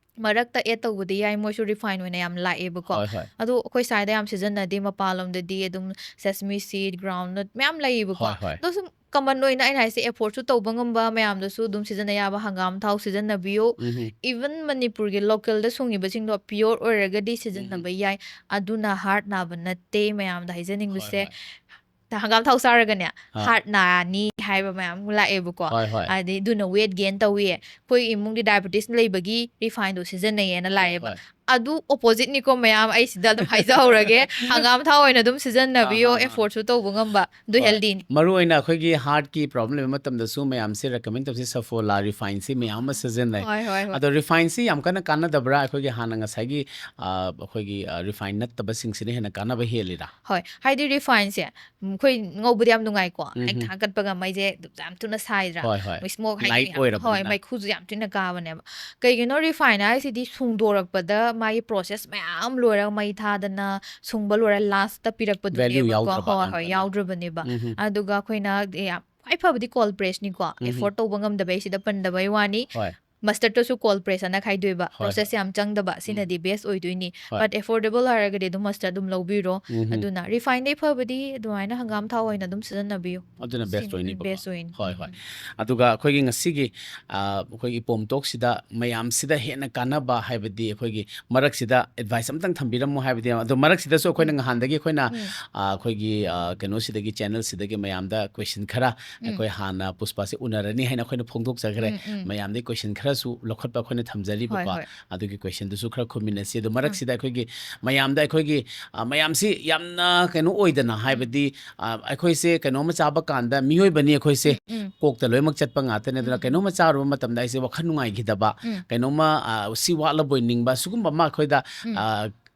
ꯃꯔꯛꯇ ꯑꯦꯗ ꯇꯧꯕꯗꯤ ꯌꯥꯏ, ꯃꯣꯏꯁꯨ ꯔꯤꯐꯥꯏꯟ ꯑꯣꯏꯅ ꯌꯥꯝ ꯂꯥꯛꯑꯦꯕꯀꯣ꯫ ꯍꯣꯏ, ꯍꯣꯏ꯫ ꯑꯗꯣ ꯑꯩꯈꯣꯏ ꯁ꯭ꯋꯥꯏꯗ ꯌꯥꯝ ꯁꯤꯖꯤꯟꯅꯗꯦ, ꯃꯄꯥꯟꯂꯣꯝꯗꯗꯤ ꯑꯗꯨꯝ ꯁꯦꯁꯃꯤ ꯁꯤꯗ, ꯒ꯭ꯔꯥꯎꯟꯅꯠ ꯃꯌꯥꯝ ꯂꯩꯌꯦꯕꯀꯣ꯫ ꯍꯣꯏ, ꯍꯣꯏ꯫ ꯑꯗꯣ ꯁꯨꯝ ꯀꯃꯟ ꯑꯣꯏꯅ ꯑꯩꯅ ꯍꯥꯏꯁꯦ, ꯑꯦꯐꯣꯔꯗꯁꯨ ꯇꯧꯕ ꯉꯝꯕ ꯃꯌꯥꯝꯗꯁꯨ ꯑꯗꯨꯝ ꯁꯤꯖꯤꯟꯅ ꯌꯥꯕ ꯍꯪꯒꯥꯝ ꯊꯥꯎ ꯁꯤꯖꯤꯟꯅꯕꯤꯌꯨ꯫ ꯎꯝ ꯍꯝ꯫ ꯏꯚꯟ ꯃꯅꯤꯄꯨꯔꯒꯤ ꯂꯣꯀꯦꯜꯗ ꯁꯨꯡꯉꯤꯕꯁꯤꯡꯗꯣ ꯄꯤꯌꯣꯔ ꯑꯣꯏꯔꯒꯗꯤ ꯎꯝ ꯍꯝ꯫ ꯁꯤꯖꯤꯟꯅꯕ ꯌꯥꯏ꯫ ꯑꯗꯨꯅ ꯍꯥꯔꯠ ꯅꯥꯕ ꯅꯠꯇꯦ, ꯃꯌꯥꯝꯗ ꯍꯣꯏ, ꯍꯥꯏꯖꯅꯤꯡꯕꯁꯦ꯫ ꯍꯣꯏ꯫ ꯍꯪꯒꯥꯝ ꯊꯥꯎ ꯆꯥꯔꯒꯅꯦ ꯍꯥꯔꯠ ꯅꯥꯅꯤ ꯍꯥꯏꯕ ꯃꯌꯥꯝ ꯑꯃ ꯂꯥꯛꯑꯦꯕꯀꯣ꯫ ꯍꯣꯏ, ꯍꯣꯏ꯫ ꯑꯗꯩ ꯑꯗꯨꯅ ꯋꯦꯠ ꯒꯦꯟ ꯇꯧꯏ, ꯑꯩꯈꯣꯏ ꯏꯃꯨꯡꯗꯤ ꯗꯥꯏꯕꯤꯇꯤꯁ ꯂꯩꯕꯒꯤ ꯔꯤꯐꯥꯏꯟꯗꯣ ꯁꯤꯖꯤꯟꯅꯩꯌꯦꯅ ꯂꯥꯛꯑꯦꯕ꯫ ꯍꯣꯏ꯫ ꯑꯗꯨ ꯑꯣꯄꯣꯖꯤꯠꯅꯤꯀꯣ ꯃꯌꯥꯝ, ꯑꯩ ꯁꯤꯗ ꯑꯗꯨꯝ ꯍꯥꯏꯖꯍꯧꯔꯒꯦ꯫ ꯍꯪꯒꯥꯝ ꯊꯥꯎ ꯑꯣꯏꯅ ꯑꯗꯨꯝ ꯁꯤꯖꯤꯟꯅꯕꯤꯌꯣ, ꯑꯥ, ꯑꯥ, ꯑꯥ꯫ ꯑꯦꯐꯣꯔꯗꯁꯨ ꯇꯧꯕ ꯉꯝꯕ, ꯑꯗꯨ ꯍꯣꯏ꯫ ꯍꯦꯜꯗꯤꯅꯤ꯫ ꯃꯔꯨ ꯑꯣꯏꯅ ꯑꯩꯈꯣꯏꯒꯤ ꯍꯥꯔꯠꯀꯤ ꯄ꯭ꯔꯣꯕ꯭ꯂꯦꯝ ꯂꯩꯕ ꯃꯇꯝꯗꯁꯨ ꯃꯌꯥꯝꯁꯦ ꯔꯦꯀꯃꯦꯟ ꯇꯧꯁꯦ ꯁꯐꯣꯂꯥ ꯔꯤꯐꯥꯏꯟꯁꯤ ꯃꯌꯥꯝ ꯑꯃ ꯁꯤꯖꯤꯟꯅꯩ꯫ ꯍꯣꯏ, ꯍꯣꯏ, ꯍꯣꯏ꯫ ꯑꯗꯣ ꯔꯤꯐꯥꯏꯟꯁꯤ ꯌꯥꯝ ꯀꯟꯅ ꯀꯥꯟꯅꯗꯕ꯭ꯔꯥ? ꯑꯩꯈꯣꯏꯒꯤ ꯍꯥꯟꯅ ꯉꯁꯥꯏꯒꯤ ꯑ, ꯑꯩꯈꯣꯏꯒꯤ ꯔꯤꯐꯥꯏꯟ ꯅꯠꯇꯕꯁꯤꯡꯁꯤꯅ ꯍꯦꯟꯅ ꯀꯥꯟꯅꯕ ꯍꯦꯜꯂꯤꯔꯥ? ꯍꯣꯏ, ꯍꯥꯏꯗꯤ ꯔꯤꯐꯥꯏꯟꯁꯦ, ꯎꯝ, ꯑꯩꯈꯣꯏ ꯉꯧꯕꯗꯤ ꯌꯥꯝ ꯅꯨꯡꯉꯥꯏꯀꯣ, ꯍꯦꯛ ꯎꯝꯍꯨꯝ꯫ ꯊꯥꯒꯠꯄꯒ ꯃꯩꯁꯦ ꯌꯥꯝ ꯊꯨꯅ ꯁꯥꯏꯗ꯭ꯔꯥ? ꯍꯣꯏ, ꯍꯣꯏ꯫ ꯃꯣꯏ ꯁ꯭ꯃꯣꯛ ꯂꯥꯏꯠ ꯍꯥꯏꯗꯤ ꯍꯣꯏ, ꯑꯣꯏꯔꯕꯅꯤꯅ꯫ ꯃꯩꯈꯨꯁꯨ ꯌꯥꯝ ꯊꯤꯅ ꯀꯥꯕꯅꯦꯕ꯫ ꯀꯩꯒꯤꯅꯣ ꯔꯤꯐꯥꯏꯟ ꯍꯥꯏꯁꯤꯗꯤ ꯁꯨꯡꯗꯣꯔꯛꯄꯗ ꯃꯥꯒꯤ ꯄ꯭ꯔꯣꯁꯦꯁ ꯃꯌꯥꯝ ꯂꯣꯏꯔꯒ ꯃꯩ ꯊꯥꯗꯅ ꯁꯨꯡꯕ ꯂꯣꯏꯔ ꯂꯥꯁꯇ Value ꯄꯤꯔꯛꯄꯗꯨꯅꯦꯕꯀꯣ꯫ ꯌꯥꯎꯗ꯭ꯔꯕ ꯍꯣꯏ, ꯌꯥꯝ ꯍꯣꯏ, ꯀꯟꯅ꯫ ꯌꯥꯎꯗ꯭ꯔꯕꯅꯦꯕ꯫ ꯎꯝꯍꯨꯝ꯫ ꯑꯗꯨꯒ ꯑꯩꯈꯣꯏꯅ ꯌꯥꯝ ꯈ꯭ꯋꯥꯏ ꯐꯕꯗꯤ ꯀꯣꯜ ꯄ꯭ꯔꯦꯁꯅꯤꯀꯣ꯫ ꯎꯝꯍꯨꯝ꯫ ꯑꯦꯐꯣꯔꯗ ꯇꯧꯕ ꯉꯝꯗꯕ ꯑꯩ ꯁꯤꯗ ꯄꯟꯗꯕꯩ ꯋꯥꯅꯤ꯫ ꯍꯣꯏ꯫ ꯃꯁꯇꯔꯗꯁꯨ ꯀꯣꯜ ꯄ꯭ꯔꯦꯁ ꯑꯅ ꯈꯥꯏꯗꯣꯏꯕ꯫ ꯍꯣꯏ, ꯄ꯭ꯔꯣꯁꯦꯁ ꯍꯣꯏ꯫ ꯌꯥꯝ ꯆꯪꯗꯕ, ꯁꯤꯅꯗꯤ ꯕꯦꯁ ꯑꯣꯏꯗꯣꯏꯅꯤ꯫ ꯍꯣꯏ꯫ ꯕꯠ ꯑꯦꯐꯣꯔꯗꯦꯕꯜ ꯍꯥꯏꯔꯒꯗꯤ ꯑꯗꯨꯝ ꯃꯁꯇꯔꯗ ꯑꯗꯨꯝ ꯂꯧꯕꯤꯔꯣ꯫ ꯎꯝꯍꯨꯝ꯫ ꯑꯗꯨꯅ ꯔꯤꯐꯥꯏꯟꯗꯩ ꯐꯕꯗꯤ ꯑꯗꯨꯃꯥꯏꯅ ꯍꯪꯒꯥꯝ ꯊꯥꯎ ꯑꯣꯏꯅ ꯑꯗꯨꯝ ꯁꯤꯖꯤꯟꯅꯕꯤꯌꯨ꯫ ꯑꯗꯨꯅ ꯕꯦꯁ ꯁꯤꯅ ꯑꯣꯏꯅꯤꯕꯀꯣ꯫ ꯕꯦꯁ ꯑꯣꯏꯅꯤ꯫ ꯍꯣꯏ, ꯍꯣꯏ꯫ ꯑꯗꯨꯒ ꯑꯩꯈꯣꯏꯒꯤ ꯉꯁꯤꯒꯤ, ꯑ, ꯑꯩꯈꯣꯏꯒꯤ ꯄꯣꯝ ꯇꯣꯛꯁꯤꯗ ꯃꯌꯥꯝꯁꯤꯗ ꯍꯦꯟꯅ ꯀꯥꯟꯅꯕ, ꯍꯥꯏꯕꯗꯤ ꯑꯩꯈꯣꯏꯒꯤ ꯃꯔꯛꯁꯤꯗ ꯑꯦꯗꯚꯥꯏꯁ ꯑꯝꯇꯪ ꯊꯝꯕꯤꯔꯝꯃꯣ ꯍꯥꯏꯕꯗꯤ, ꯑꯗꯣ ꯃꯔꯛꯁꯤꯗꯁꯨ ꯑꯩꯈꯣꯏꯅ ꯎꯝ꯫ ꯉꯍꯥꯟꯗꯒꯤ ꯑꯩꯈꯣꯏꯅ, ꯎꯝ꯫ ꯑ, ꯑꯩꯈꯣꯏꯒꯤ, ꯑ, ꯀꯩꯅꯣꯁꯤꯗꯒꯤ, ꯆꯦꯅꯦꯜꯁꯤꯗꯒꯤ ꯃꯌꯥꯝꯗ ꯀꯣꯏꯁꯟ ꯈꯔ ꯎꯝ꯫ ꯑꯩꯈꯣꯏ ꯍꯥꯟꯅ ꯄꯨꯁꯄꯥꯁꯦ ꯎꯅꯔꯅꯤ ꯍꯥꯏꯅ ꯑꯩꯈꯣꯏꯅ ꯐꯣꯡꯗꯣꯛꯆꯈ꯭ꯔꯦ꯫ ꯎꯝ, ꯎꯝ꯫ ꯃꯌꯥꯝꯗꯒꯤ ꯀꯣꯏꯁꯟ ꯈꯔꯁꯨ ꯂꯧꯈꯠꯄ ꯑꯩꯈꯣꯏꯅ ꯊꯝꯖꯔꯤꯕꯀꯣ꯫ ꯍꯣꯏ, ꯍꯣꯏ꯫ ꯑꯗꯨꯒꯤ ꯀꯣꯏꯁꯟꯗꯨꯁꯨ ꯈꯔ ꯈꯨꯝꯃꯤꯟꯅꯁꯤ꯫ ꯑꯗꯣ ꯎꯝ꯫ ꯃꯔꯛꯁꯤꯗ ꯑꯩꯈꯣꯏꯒꯤ ꯃꯌꯥꯝꯗ ꯑꯩꯈꯣꯏꯒꯤ, ꯑ, ꯃꯌꯥꯝꯁꯤ ꯌꯥꯝꯅ ꯀꯩꯅꯣ ꯑꯣꯏꯗꯅ, ꯎꯝ꯫ ꯍꯥꯏꯕꯗꯤ, ꯑ, ꯑꯩꯈꯣꯏꯁꯦ ꯀꯩꯅꯣꯝꯃ ꯆꯥꯕ ꯀꯥꯟꯗ ꯃꯤꯑꯣꯏꯕꯅꯤ ꯑꯩꯈꯣꯏꯁꯦ, ꯎꯝ, ꯎꯝ꯫ ꯀꯣꯛꯇ ꯂꯣꯏꯅꯃꯛ ꯆꯠꯄ ꯉꯥꯛꯇꯅꯦ꯫ ꯑꯗꯨꯅ ꯎꯝ, ꯎꯝ꯫ ꯀꯩꯅꯣꯝꯃ ꯆꯥꯔꯨꯕ ꯃꯇꯝꯗ ꯑꯩꯁꯦ ꯋꯥꯈꯜ ꯅꯨꯡꯉꯥꯏꯈꯤꯗꯕ, ꯎꯝ꯫ ꯀꯩꯅꯣꯝꯃ, ꯑ, ꯁꯤ ꯋꯥꯠꯂꯕꯣꯏ ꯅꯤꯡꯕ, ꯁꯤꯒꯨꯝꯕ ꯑꯃ ꯑꯩꯈꯣꯏꯗ, ꯎꯝ꯫ ꯑ,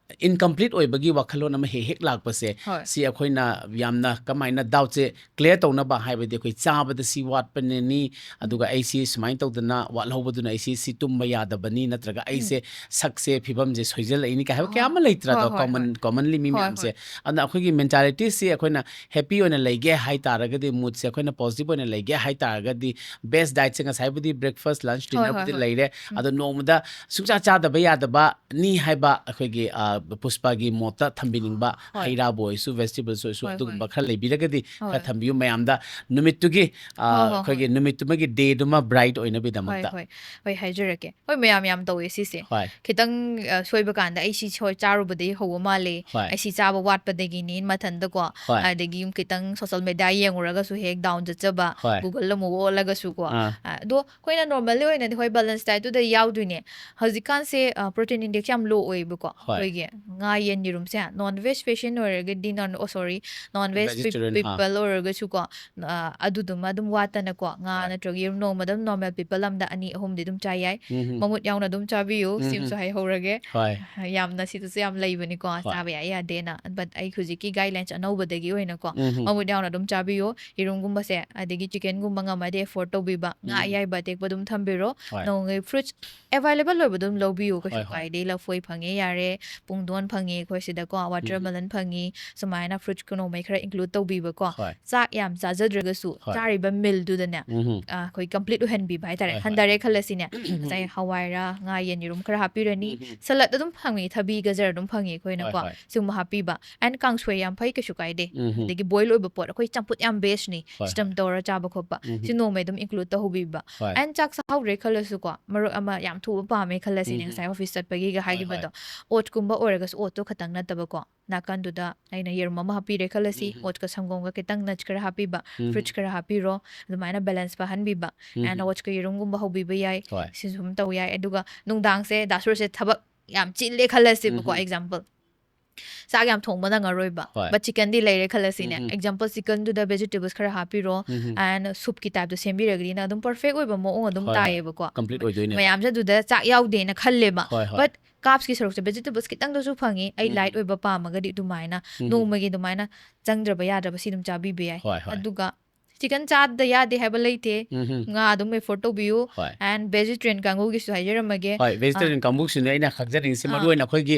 ꯏꯟꯀꯝꯄ꯭ꯂꯤꯠ ꯑꯣꯏꯕꯒꯤ ꯋꯥꯈꯜꯂꯣꯟ ꯑꯃ ꯍꯦꯛ ꯍꯦꯛ ꯂꯥꯛꯄꯁꯦ, ꯍꯣꯏ꯫ ꯁꯤ ꯑꯩꯈꯣꯏꯅ ꯌꯥꯝꯅ ꯀꯃꯥꯏꯅ ꯗꯥꯎꯠꯁꯦ ꯀ꯭ꯂꯤꯌꯥꯔ ꯇꯧꯅꯕ, ꯍꯥꯏꯕꯗꯤ ꯑꯩꯈꯣꯏ ꯆꯥꯕꯗ ꯁꯤ ꯋꯥꯠꯄꯅꯅꯤ, ꯑꯗꯨꯒ ꯑꯩ ꯁꯤ ꯁꯨꯃꯥꯏꯅ ꯇꯧꯗꯅ ꯋꯥꯠꯍꯧꯕꯗꯨꯅ ꯑꯩ ꯁꯤ, ꯁꯤ ꯇꯨꯝꯕ ꯌꯥꯗꯕꯅꯤ, ꯅꯠꯇ꯭ꯔꯒ ꯑꯩꯁꯦ ꯎꯝ꯫ ꯁꯛꯁꯦ, ꯐꯤꯕꯝꯁꯦ ꯁꯣꯏꯖꯜꯂꯛꯏꯅꯤ ꯀꯥꯏ ꯍꯥꯏꯕ ꯀꯌꯥ ꯍꯣꯏ꯫ ꯑꯃ ꯂꯩꯇ꯭ꯔꯥ? ꯍꯣꯏ, ꯑꯗꯣ ꯍꯣꯏ, ꯀꯣꯃꯟ, ꯍꯣꯏ꯫ ꯀꯣꯃꯟꯂꯤ ꯃꯤ ꯍꯣꯏ, ꯃꯌꯥꯝꯁꯦ꯫ ꯍꯣꯏ꯫ ꯑꯗꯨꯅ ꯑꯩꯈꯣꯏꯒꯤ ꯃꯦꯟꯇꯥꯂꯤꯇꯤꯁꯤ ꯑꯩꯈꯣꯏꯅ ꯍꯦꯄꯤ ꯑꯣꯏꯅ ꯂꯩꯒꯦ ꯍꯥꯏ ꯇꯥꯔꯒꯗꯤ, ꯃꯨꯗꯁꯦ ꯑꯩꯈꯣꯏꯅ ꯄꯣꯖꯤꯇꯤꯚ ꯑꯣꯏꯅ ꯂꯩꯒꯦ ꯍꯥꯏ ꯇꯥꯔꯒꯗꯤ, ꯕꯦꯁ ꯗꯥꯏꯠꯁꯦ ꯉꯁꯥꯏꯕꯨꯗꯤ ꯕ꯭ꯔꯦꯛꯐꯥꯁ, ꯂꯟꯆ, ꯍꯣꯏ, ꯍꯣꯏ, ꯗꯤꯟꯅꯔꯕꯨꯗꯤ ꯍꯣꯏ꯫ ꯂꯩꯔꯦ꯫ ꯎꯝ꯫ ꯑꯗꯣ ꯅꯣꯡꯃꯗ ꯁꯨꯡꯆꯥ ꯆꯥꯗꯕ ꯌꯥꯗꯕꯅꯤ ꯍꯥꯏꯕ ꯑꯩꯈꯣꯏꯒꯤ, ꯑ, ꯄꯨꯁꯄꯥꯒꯤ ꯃꯣꯠꯇ ꯊꯝꯕꯤꯅꯤꯡꯕ ꯍꯣꯏ꯫ ꯍꯩ ꯔꯥꯕꯨ ꯑꯣꯏꯔꯁꯨ, ꯚꯦꯖꯤꯇꯦꯕꯜꯁ ꯑꯣꯏꯔꯁꯨ, ꯍꯣꯏ, ꯑꯗꯨꯒꯨꯝꯕ ꯈꯔ ꯂꯩꯕꯤꯔꯒꯗꯤ ꯈꯔ ꯍꯣꯏ꯫ ꯊꯝꯕꯤꯌꯨ ꯃꯌꯥꯝꯗ꯫ ꯅꯨꯃꯤꯠꯇꯨꯒꯤ ꯑ, ꯍꯣꯏ, ꯍꯣꯏ, ꯑꯩꯈꯣꯏꯒꯤ ꯅꯨꯃꯤꯠꯇꯨꯃꯒꯤ ꯗꯦꯗꯨꯃ ꯕ꯭ꯔꯥꯏꯠ ꯍꯣꯏ, ꯑꯣꯏꯅꯕꯤꯗꯃꯛꯇ꯫ ꯍꯣꯏ, ꯍꯣꯏ, ꯍꯥꯏꯖꯔꯛꯀꯦ꯫ ꯍꯣꯏ, ꯃꯌꯥꯝ ꯌꯥꯝ ꯇꯧꯋꯦ ꯁꯤꯁꯦ꯫ ꯍꯣꯏ꯫ ꯈꯤꯇꯪ ꯑ, ꯁꯣꯏꯕ ꯀꯥꯟꯗ ꯑꯩ ꯁꯤ ꯁꯣꯏ ꯆꯥꯔꯨꯕꯗꯒꯤ ꯍꯧꯕ ꯃꯥꯜꯂꯦ, ꯍꯣꯏ꯫ ꯑꯩ ꯁꯤ ꯆꯥꯕ ꯋꯥꯠꯄꯗꯒꯤꯅꯤ ꯃꯊꯟꯇꯀꯣ꯫ ꯍꯣꯏ꯫ ꯑꯗꯒꯤ ꯌꯨꯝ ꯈꯤꯇꯪ ꯁꯣꯁꯦꯜ ꯃꯦꯗꯤꯌꯥ ꯌꯦꯡꯉꯨꯔꯒꯁꯨ ꯍꯦꯛ ꯗꯥꯎꯟ ꯆꯠꯆꯕ, ꯍꯣꯏ꯫ ꯒꯨꯒꯜ ꯑꯃꯨꯛ ꯑꯣꯠꯂꯒꯁꯨꯀꯣ꯫ ꯑꯥ꯫ ꯑ, ꯑꯗꯣ ꯑꯩꯈꯣꯏꯅ ꯅꯣꯔꯃꯦꯜꯂꯤ ꯑꯣꯏꯅꯗꯤ ꯍꯣꯏ ꯕꯦꯂꯦꯟꯁ ꯗꯥꯏꯠꯇꯨꯗ ꯌꯥꯎꯗꯣꯏꯅꯦ꯫ ꯍꯧꯖꯤꯛꯀꯥꯟꯁꯦ ꯄ꯭ꯔꯣꯇꯤꯟ ꯏꯟꯗꯦꯛꯁ ꯌꯥꯝ ꯂꯣ ꯑꯣꯏꯕꯀꯣ꯫ ꯍꯣꯏ꯫ ꯑꯩꯈꯣꯏꯒꯤ ꯉꯥ ꯌꯦꯟ ꯌꯦꯔꯨꯝꯁꯦ, ꯅꯣꯟ ꯚꯦꯖ ꯄꯦꯁꯦꯟ ꯑꯣꯏꯔꯒꯗꯤ, ꯅꯣꯟ ꯑꯣ ꯁꯣꯔꯤ, ꯅꯣꯟ ꯚꯦꯖ ꯚꯦꯖꯤꯇꯦꯔꯤꯌꯟ, ꯑꯥ꯫ ꯄꯤꯄꯜ ꯑꯣꯏꯔꯒꯁꯨꯀꯣ, ꯑ, ꯑꯗꯨꯗꯨꯃ ꯑꯗꯨꯝ ꯋꯥꯠꯇꯅꯀꯣ, ꯉꯥ ꯍꯣꯏ꯫ ꯅꯠꯇ꯭ꯔꯒ ꯌꯦꯔꯨꯝ ꯅꯣꯡꯃꯗ ꯑꯗꯨꯝ ꯅꯣꯔꯃꯦꯜ ꯄꯤꯄꯜ ꯑꯝꯗ ꯑꯅꯤ ꯑꯍꯨꯝꯗꯤ ꯑꯗꯨꯝ ꯆꯥ ꯌꯥꯏ꯫ ꯎꯝ꯫ ꯃꯃꯨꯠ ꯌꯥꯎꯅ ꯑꯗꯨꯝ ꯆꯥꯕꯤꯌꯨ꯫ ꯎꯝ꯫ ꯁꯤꯃꯁꯨ ꯍꯥꯏꯍꯧꯔꯒꯦ꯫ ꯍꯣꯏ꯫ ꯌꯥꯝꯅ ꯁꯤꯗꯁꯨ ꯌꯥꯝ ꯂꯩꯕꯅꯤꯀꯣ, ꯍꯣꯏ꯫ ꯆꯥꯕ ꯌꯥꯏ ꯌꯥꯗꯦꯅ꯫ But ꯑꯩ ꯍꯧꯖꯤꯛꯀꯤ ꯒꯥꯏꯗꯂꯥꯏꯟꯁ ꯑꯅꯧꯕꯗꯒꯤ ꯑꯣꯏꯅꯀꯣ, ꯎꯝ꯫ ꯃꯃꯨꯠ ꯌꯥꯎꯅ ꯑꯗꯨꯝ ꯆꯥꯕꯤꯌꯨ꯫ ꯌꯦꯔꯨꯝꯒꯨꯝꯕꯁꯦ, ꯑꯗꯒꯤ ꯆꯤꯀꯟꯒꯨꯝꯕ ꯉꯝꯃꯗꯤ ꯑꯦꯐꯣꯔꯗ ꯇꯧꯕꯤꯕ, ꯉꯥ ꯎꯝ꯫ ꯑꯌꯥꯏꯕ ꯑꯇꯦꯛꯄ ꯑꯗꯨꯝ ꯊꯝꯕꯤꯔꯣ꯫ ꯍꯣꯏ꯫ ꯅꯣꯡꯃꯒꯤ ꯐ꯭ꯔꯨꯠꯁ ꯑꯦꯚꯥꯏꯂꯦꯕꯜ ꯑꯣꯏꯕ ꯑꯗꯨꯝ ꯂꯧꯕꯤꯌꯨ, ꯀꯩꯁꯨ ꯍꯣꯏ, ꯍꯣꯏ꯫ ꯀꯥꯏꯗꯦ꯫ ꯂꯐꯣꯏ ꯐꯪꯉꯦ ꯌꯥꯔꯦ, ꯄꯨꯡꯗꯣꯟ ꯐꯪꯉꯦ ꯑꯩꯈꯣꯏ ꯁꯤꯗꯀꯣ, ꯋꯥꯇꯔꯃꯦꯂꯟ ꯐꯪꯉꯤ, ꯁꯨꯃꯥꯏꯅ ꯐ꯭ꯔꯨꯠꯁ ꯅꯣꯡꯃꯩ ꯈꯔ ꯏꯟꯀ꯭ꯂꯨꯗ ꯇꯧꯕꯤꯕꯀꯣ꯫ ꯍꯣꯏ꯫ ꯆꯥꯛ ꯌꯥꯝ ꯆꯥꯖꯗ꯭ꯔꯒꯁꯨ ꯍꯣꯏ꯫ ꯆꯥꯔꯤꯕ ꯃꯤꯜꯗꯨꯗꯅꯦ, ꯎꯝ꯫ ꯑ, ꯑꯩꯈꯣꯏ ꯀꯝꯄ꯭ꯂꯤꯠ ꯑꯣꯏꯍꯟꯕꯤꯕ ꯍꯥꯏꯇꯥꯔꯦ꯫ ꯍꯣꯏ, ꯍꯣꯏ꯫ ꯍꯟꯊꯔꯦ ꯈꯜꯂꯁꯤꯅꯦ, ꯉꯁꯥꯏ ꯍꯋꯥꯏꯔ, ꯉꯥ, ꯌꯦꯟ, ꯌꯦꯔꯨꯝ ꯈꯔ ꯍꯥꯞꯄꯤꯔꯅꯤ꯫ ꯎꯝ꯫ ꯁꯂꯠ ꯑꯗꯨꯝ ꯐꯪꯉꯤ, ꯊꯕꯤ, ꯒꯖꯔ ꯑꯗꯨꯝ ꯐꯪꯉꯤ ꯑꯩꯈꯣꯏꯅꯀꯣ꯫ ꯍꯣꯏ, ꯍꯣꯏ꯫ ꯁꯤꯒꯨꯝꯕ ꯍꯥꯞꯄꯤꯕ꯫ And ꯀꯥꯡꯁꯣꯏ ꯌꯥꯝ ꯐꯩ, ꯀꯩꯁꯨ ꯀꯥꯏꯗꯦ꯫ ꯎꯝ꯫ ꯑꯗꯒꯤ ꯕꯣꯏꯜ ꯑꯣꯏꯕ ꯄꯣꯠ, ꯑꯩꯈꯣꯏ ꯆꯝꯐꯨꯠ ꯌꯥꯝ ꯕꯦꯁꯅꯤ꯫ ꯍꯣꯏ, ꯁ꯭ꯇꯝ ꯍꯣꯏ꯫ ꯇꯧꯔ ꯆꯥꯕ ꯈꯣꯠꯄ꯫ ꯎꯝ꯫ ꯁꯤ ꯅꯣꯡꯃꯩ ꯑꯗꯨꯝ ꯏꯟꯀ꯭ꯂꯨꯗ ꯇꯧꯍꯧꯕꯤꯕ꯫ ꯍꯣꯏ꯫ And ꯆꯥꯛ ꯆꯥꯍꯧꯗ꯭ꯔꯦ ꯈꯜꯂꯁꯨꯀꯣ, ꯃꯔꯨꯞ ꯑꯃ ꯌꯥꯝ ꯊꯨꯕ ꯄꯥꯝꯃꯦ ꯈꯜꯂꯁꯤꯅꯦ, ꯎꯝ꯫ ꯉꯁꯥꯏ ꯑꯣꯐꯤꯁ ꯆꯠꯄꯒꯤꯒ ꯍꯣꯏ, ꯍꯥꯏꯈꯤꯕꯗꯣ꯫ ꯍꯣꯏ꯫ ꯑꯣꯠꯁꯀꯨꯝꯕ ꯑꯣꯏꯔꯒꯁꯨ ꯑꯣꯠꯇꯣ ꯈꯛꯇꯪ ꯅꯠꯇꯕꯀꯣ, ꯅꯥꯀꯟꯗꯨꯗ ꯑꯩꯅ ꯌꯦꯔꯨꯝ ꯑꯃ ꯍꯥꯞꯄꯤꯔꯦ ꯈꯜꯂꯁꯤ, ꯎꯝ꯫ ꯑꯣꯠꯁꯀ ꯁꯪꯒꯣꯝꯒ ꯈꯤꯇꯪ ꯅꯠꯁ ꯈꯔ ꯍꯥꯞꯄꯤꯕ, ꯎꯝ꯫ ꯐ꯭ꯔꯨꯠꯁ ꯈꯔ ꯍꯥꯞꯄꯤꯔꯣ, ꯑꯗꯨꯃꯥꯏꯅ ꯕꯦꯂꯦꯟꯁ ꯐꯍꯟꯕꯤꯕ꯫ ꯎꯝ꯫ And ꯑꯣꯠꯁꯀ ꯌꯦꯔꯨꯝꯒꯨꯝꯕ ꯍꯧꯕꯤꯕ ꯌꯥꯏ, ꯍꯣꯏ꯫ ꯁꯤꯁꯨ ꯑꯗꯨꯝ ꯇꯧ ꯌꯥꯏ꯫ ꯑꯗꯨꯒ ꯅꯨꯡꯗꯥꯡꯁꯦ ꯗꯥ ꯁꯨꯔꯁꯦ ꯊꯕꯛ ꯌꯥꯝ ꯆꯤꯜꯂꯦ ꯈꯜꯂꯁꯦꯕꯀꯣ, ꯎꯝ꯫ ꯑꯦꯛꯖꯥꯝꯄꯜ꯫ ꯆꯥꯛ ꯌꯥꯝ ꯊꯣꯡꯕ ꯅꯪꯉꯔꯣꯏꯕ꯫ ꯍꯣꯏ꯫ But ꯆꯤꯀꯟꯗꯤ ꯂꯩꯔꯦ ꯈꯜꯂꯁꯤꯅꯦ꯫ ꯎꯝ꯫ ꯑꯦꯛꯖꯥꯝꯄꯜ, ꯆꯤꯀꯟꯗꯨꯗ ꯚꯦꯖꯤꯇꯦꯕꯜꯁ ꯈꯔ ꯍꯥꯞꯄꯤꯔꯣ, ꯎꯝ꯫ and ꯁꯨꯞꯀꯤ ꯇꯥꯏꯞꯇ ꯁꯦꯝꯕꯤꯔꯒꯗꯤ ꯅꯪ ꯑꯗꯨꯝ ꯄꯔꯐꯦꯛ ꯑꯣꯏꯕ ꯃꯑꯣꯡ ꯑꯗꯨꯝ ꯍꯣꯏ, ꯍꯣꯏ꯫ ꯇꯥꯏꯌꯦꯕꯀꯣ꯫ ꯀꯝꯄ꯭ꯂꯤꯠ ꯑꯣꯏꯗꯣꯏꯅꯦꯕ꯫ ꯃꯌꯥꯝꯁꯦ ꯑꯗꯨꯗ ꯆꯥꯛ ꯌꯥꯎꯗꯦꯅ ꯈꯜꯂꯦꯕ꯫ ꯍꯣꯏ, ꯍꯣꯏ꯫ But ꯀꯥꯞꯁꯀꯤ ꯁꯔꯨꯛꯁꯦ ꯚꯦꯖꯤꯇꯦꯕꯜꯁ ꯈꯤꯇꯪꯗꯁꯨ ꯐꯪꯉꯤ꯫ ꯑꯩ ꯎꯝ꯫ ꯂꯥꯏꯠ ꯑꯣꯏꯕ ꯄꯥꯝꯃꯒꯗꯤ ꯑꯗꯨꯃꯥꯏꯅ ꯎꯝ꯫ ꯅꯣꯡꯃꯒꯤ ꯑꯗꯨꯃꯥꯏꯅ ꯆꯪꯗ꯭ꯔꯕ ꯌꯥꯗ꯭ꯔꯕ ꯁꯤ ꯑꯗꯨꯝ ꯆꯥꯕꯤꯕ ꯌꯥꯏ꯫ ꯍꯣꯏ, ꯍꯣꯏ꯫ ꯑꯗꯨꯒ ꯆꯤꯀꯟ ꯆꯥꯗ ꯌꯥꯗꯦ ꯍꯥꯏꯕ ꯂꯩꯇꯦ꯫ ꯎꯝ ꯍꯝ꯫ ꯉꯥ ꯑꯗꯨꯝ ꯑꯦꯐꯣꯔꯗ ꯇꯧꯕꯤꯌꯨ꯫ ꯍꯣꯏ꯫ ꯑꯦꯟ ꯚꯦꯖꯤꯇꯦꯔꯤꯌꯟ ꯀꯥꯡꯕꯨꯒꯤꯁꯨ ꯍꯥꯏꯖꯔꯝꯃꯒꯦ꯫ ꯍꯣꯏ, ꯚꯦꯖꯤꯇꯦꯔꯤꯌꯟ ꯀꯥꯡꯕꯨꯁꯤꯅꯦ ꯑꯩꯅ ꯈꯪꯖꯅꯤꯡꯉꯤꯁꯦ꯫ ꯑꯥ꯫ ꯃꯔꯨ ꯑꯣꯏꯅ ꯑꯩꯈꯣꯏꯒꯤ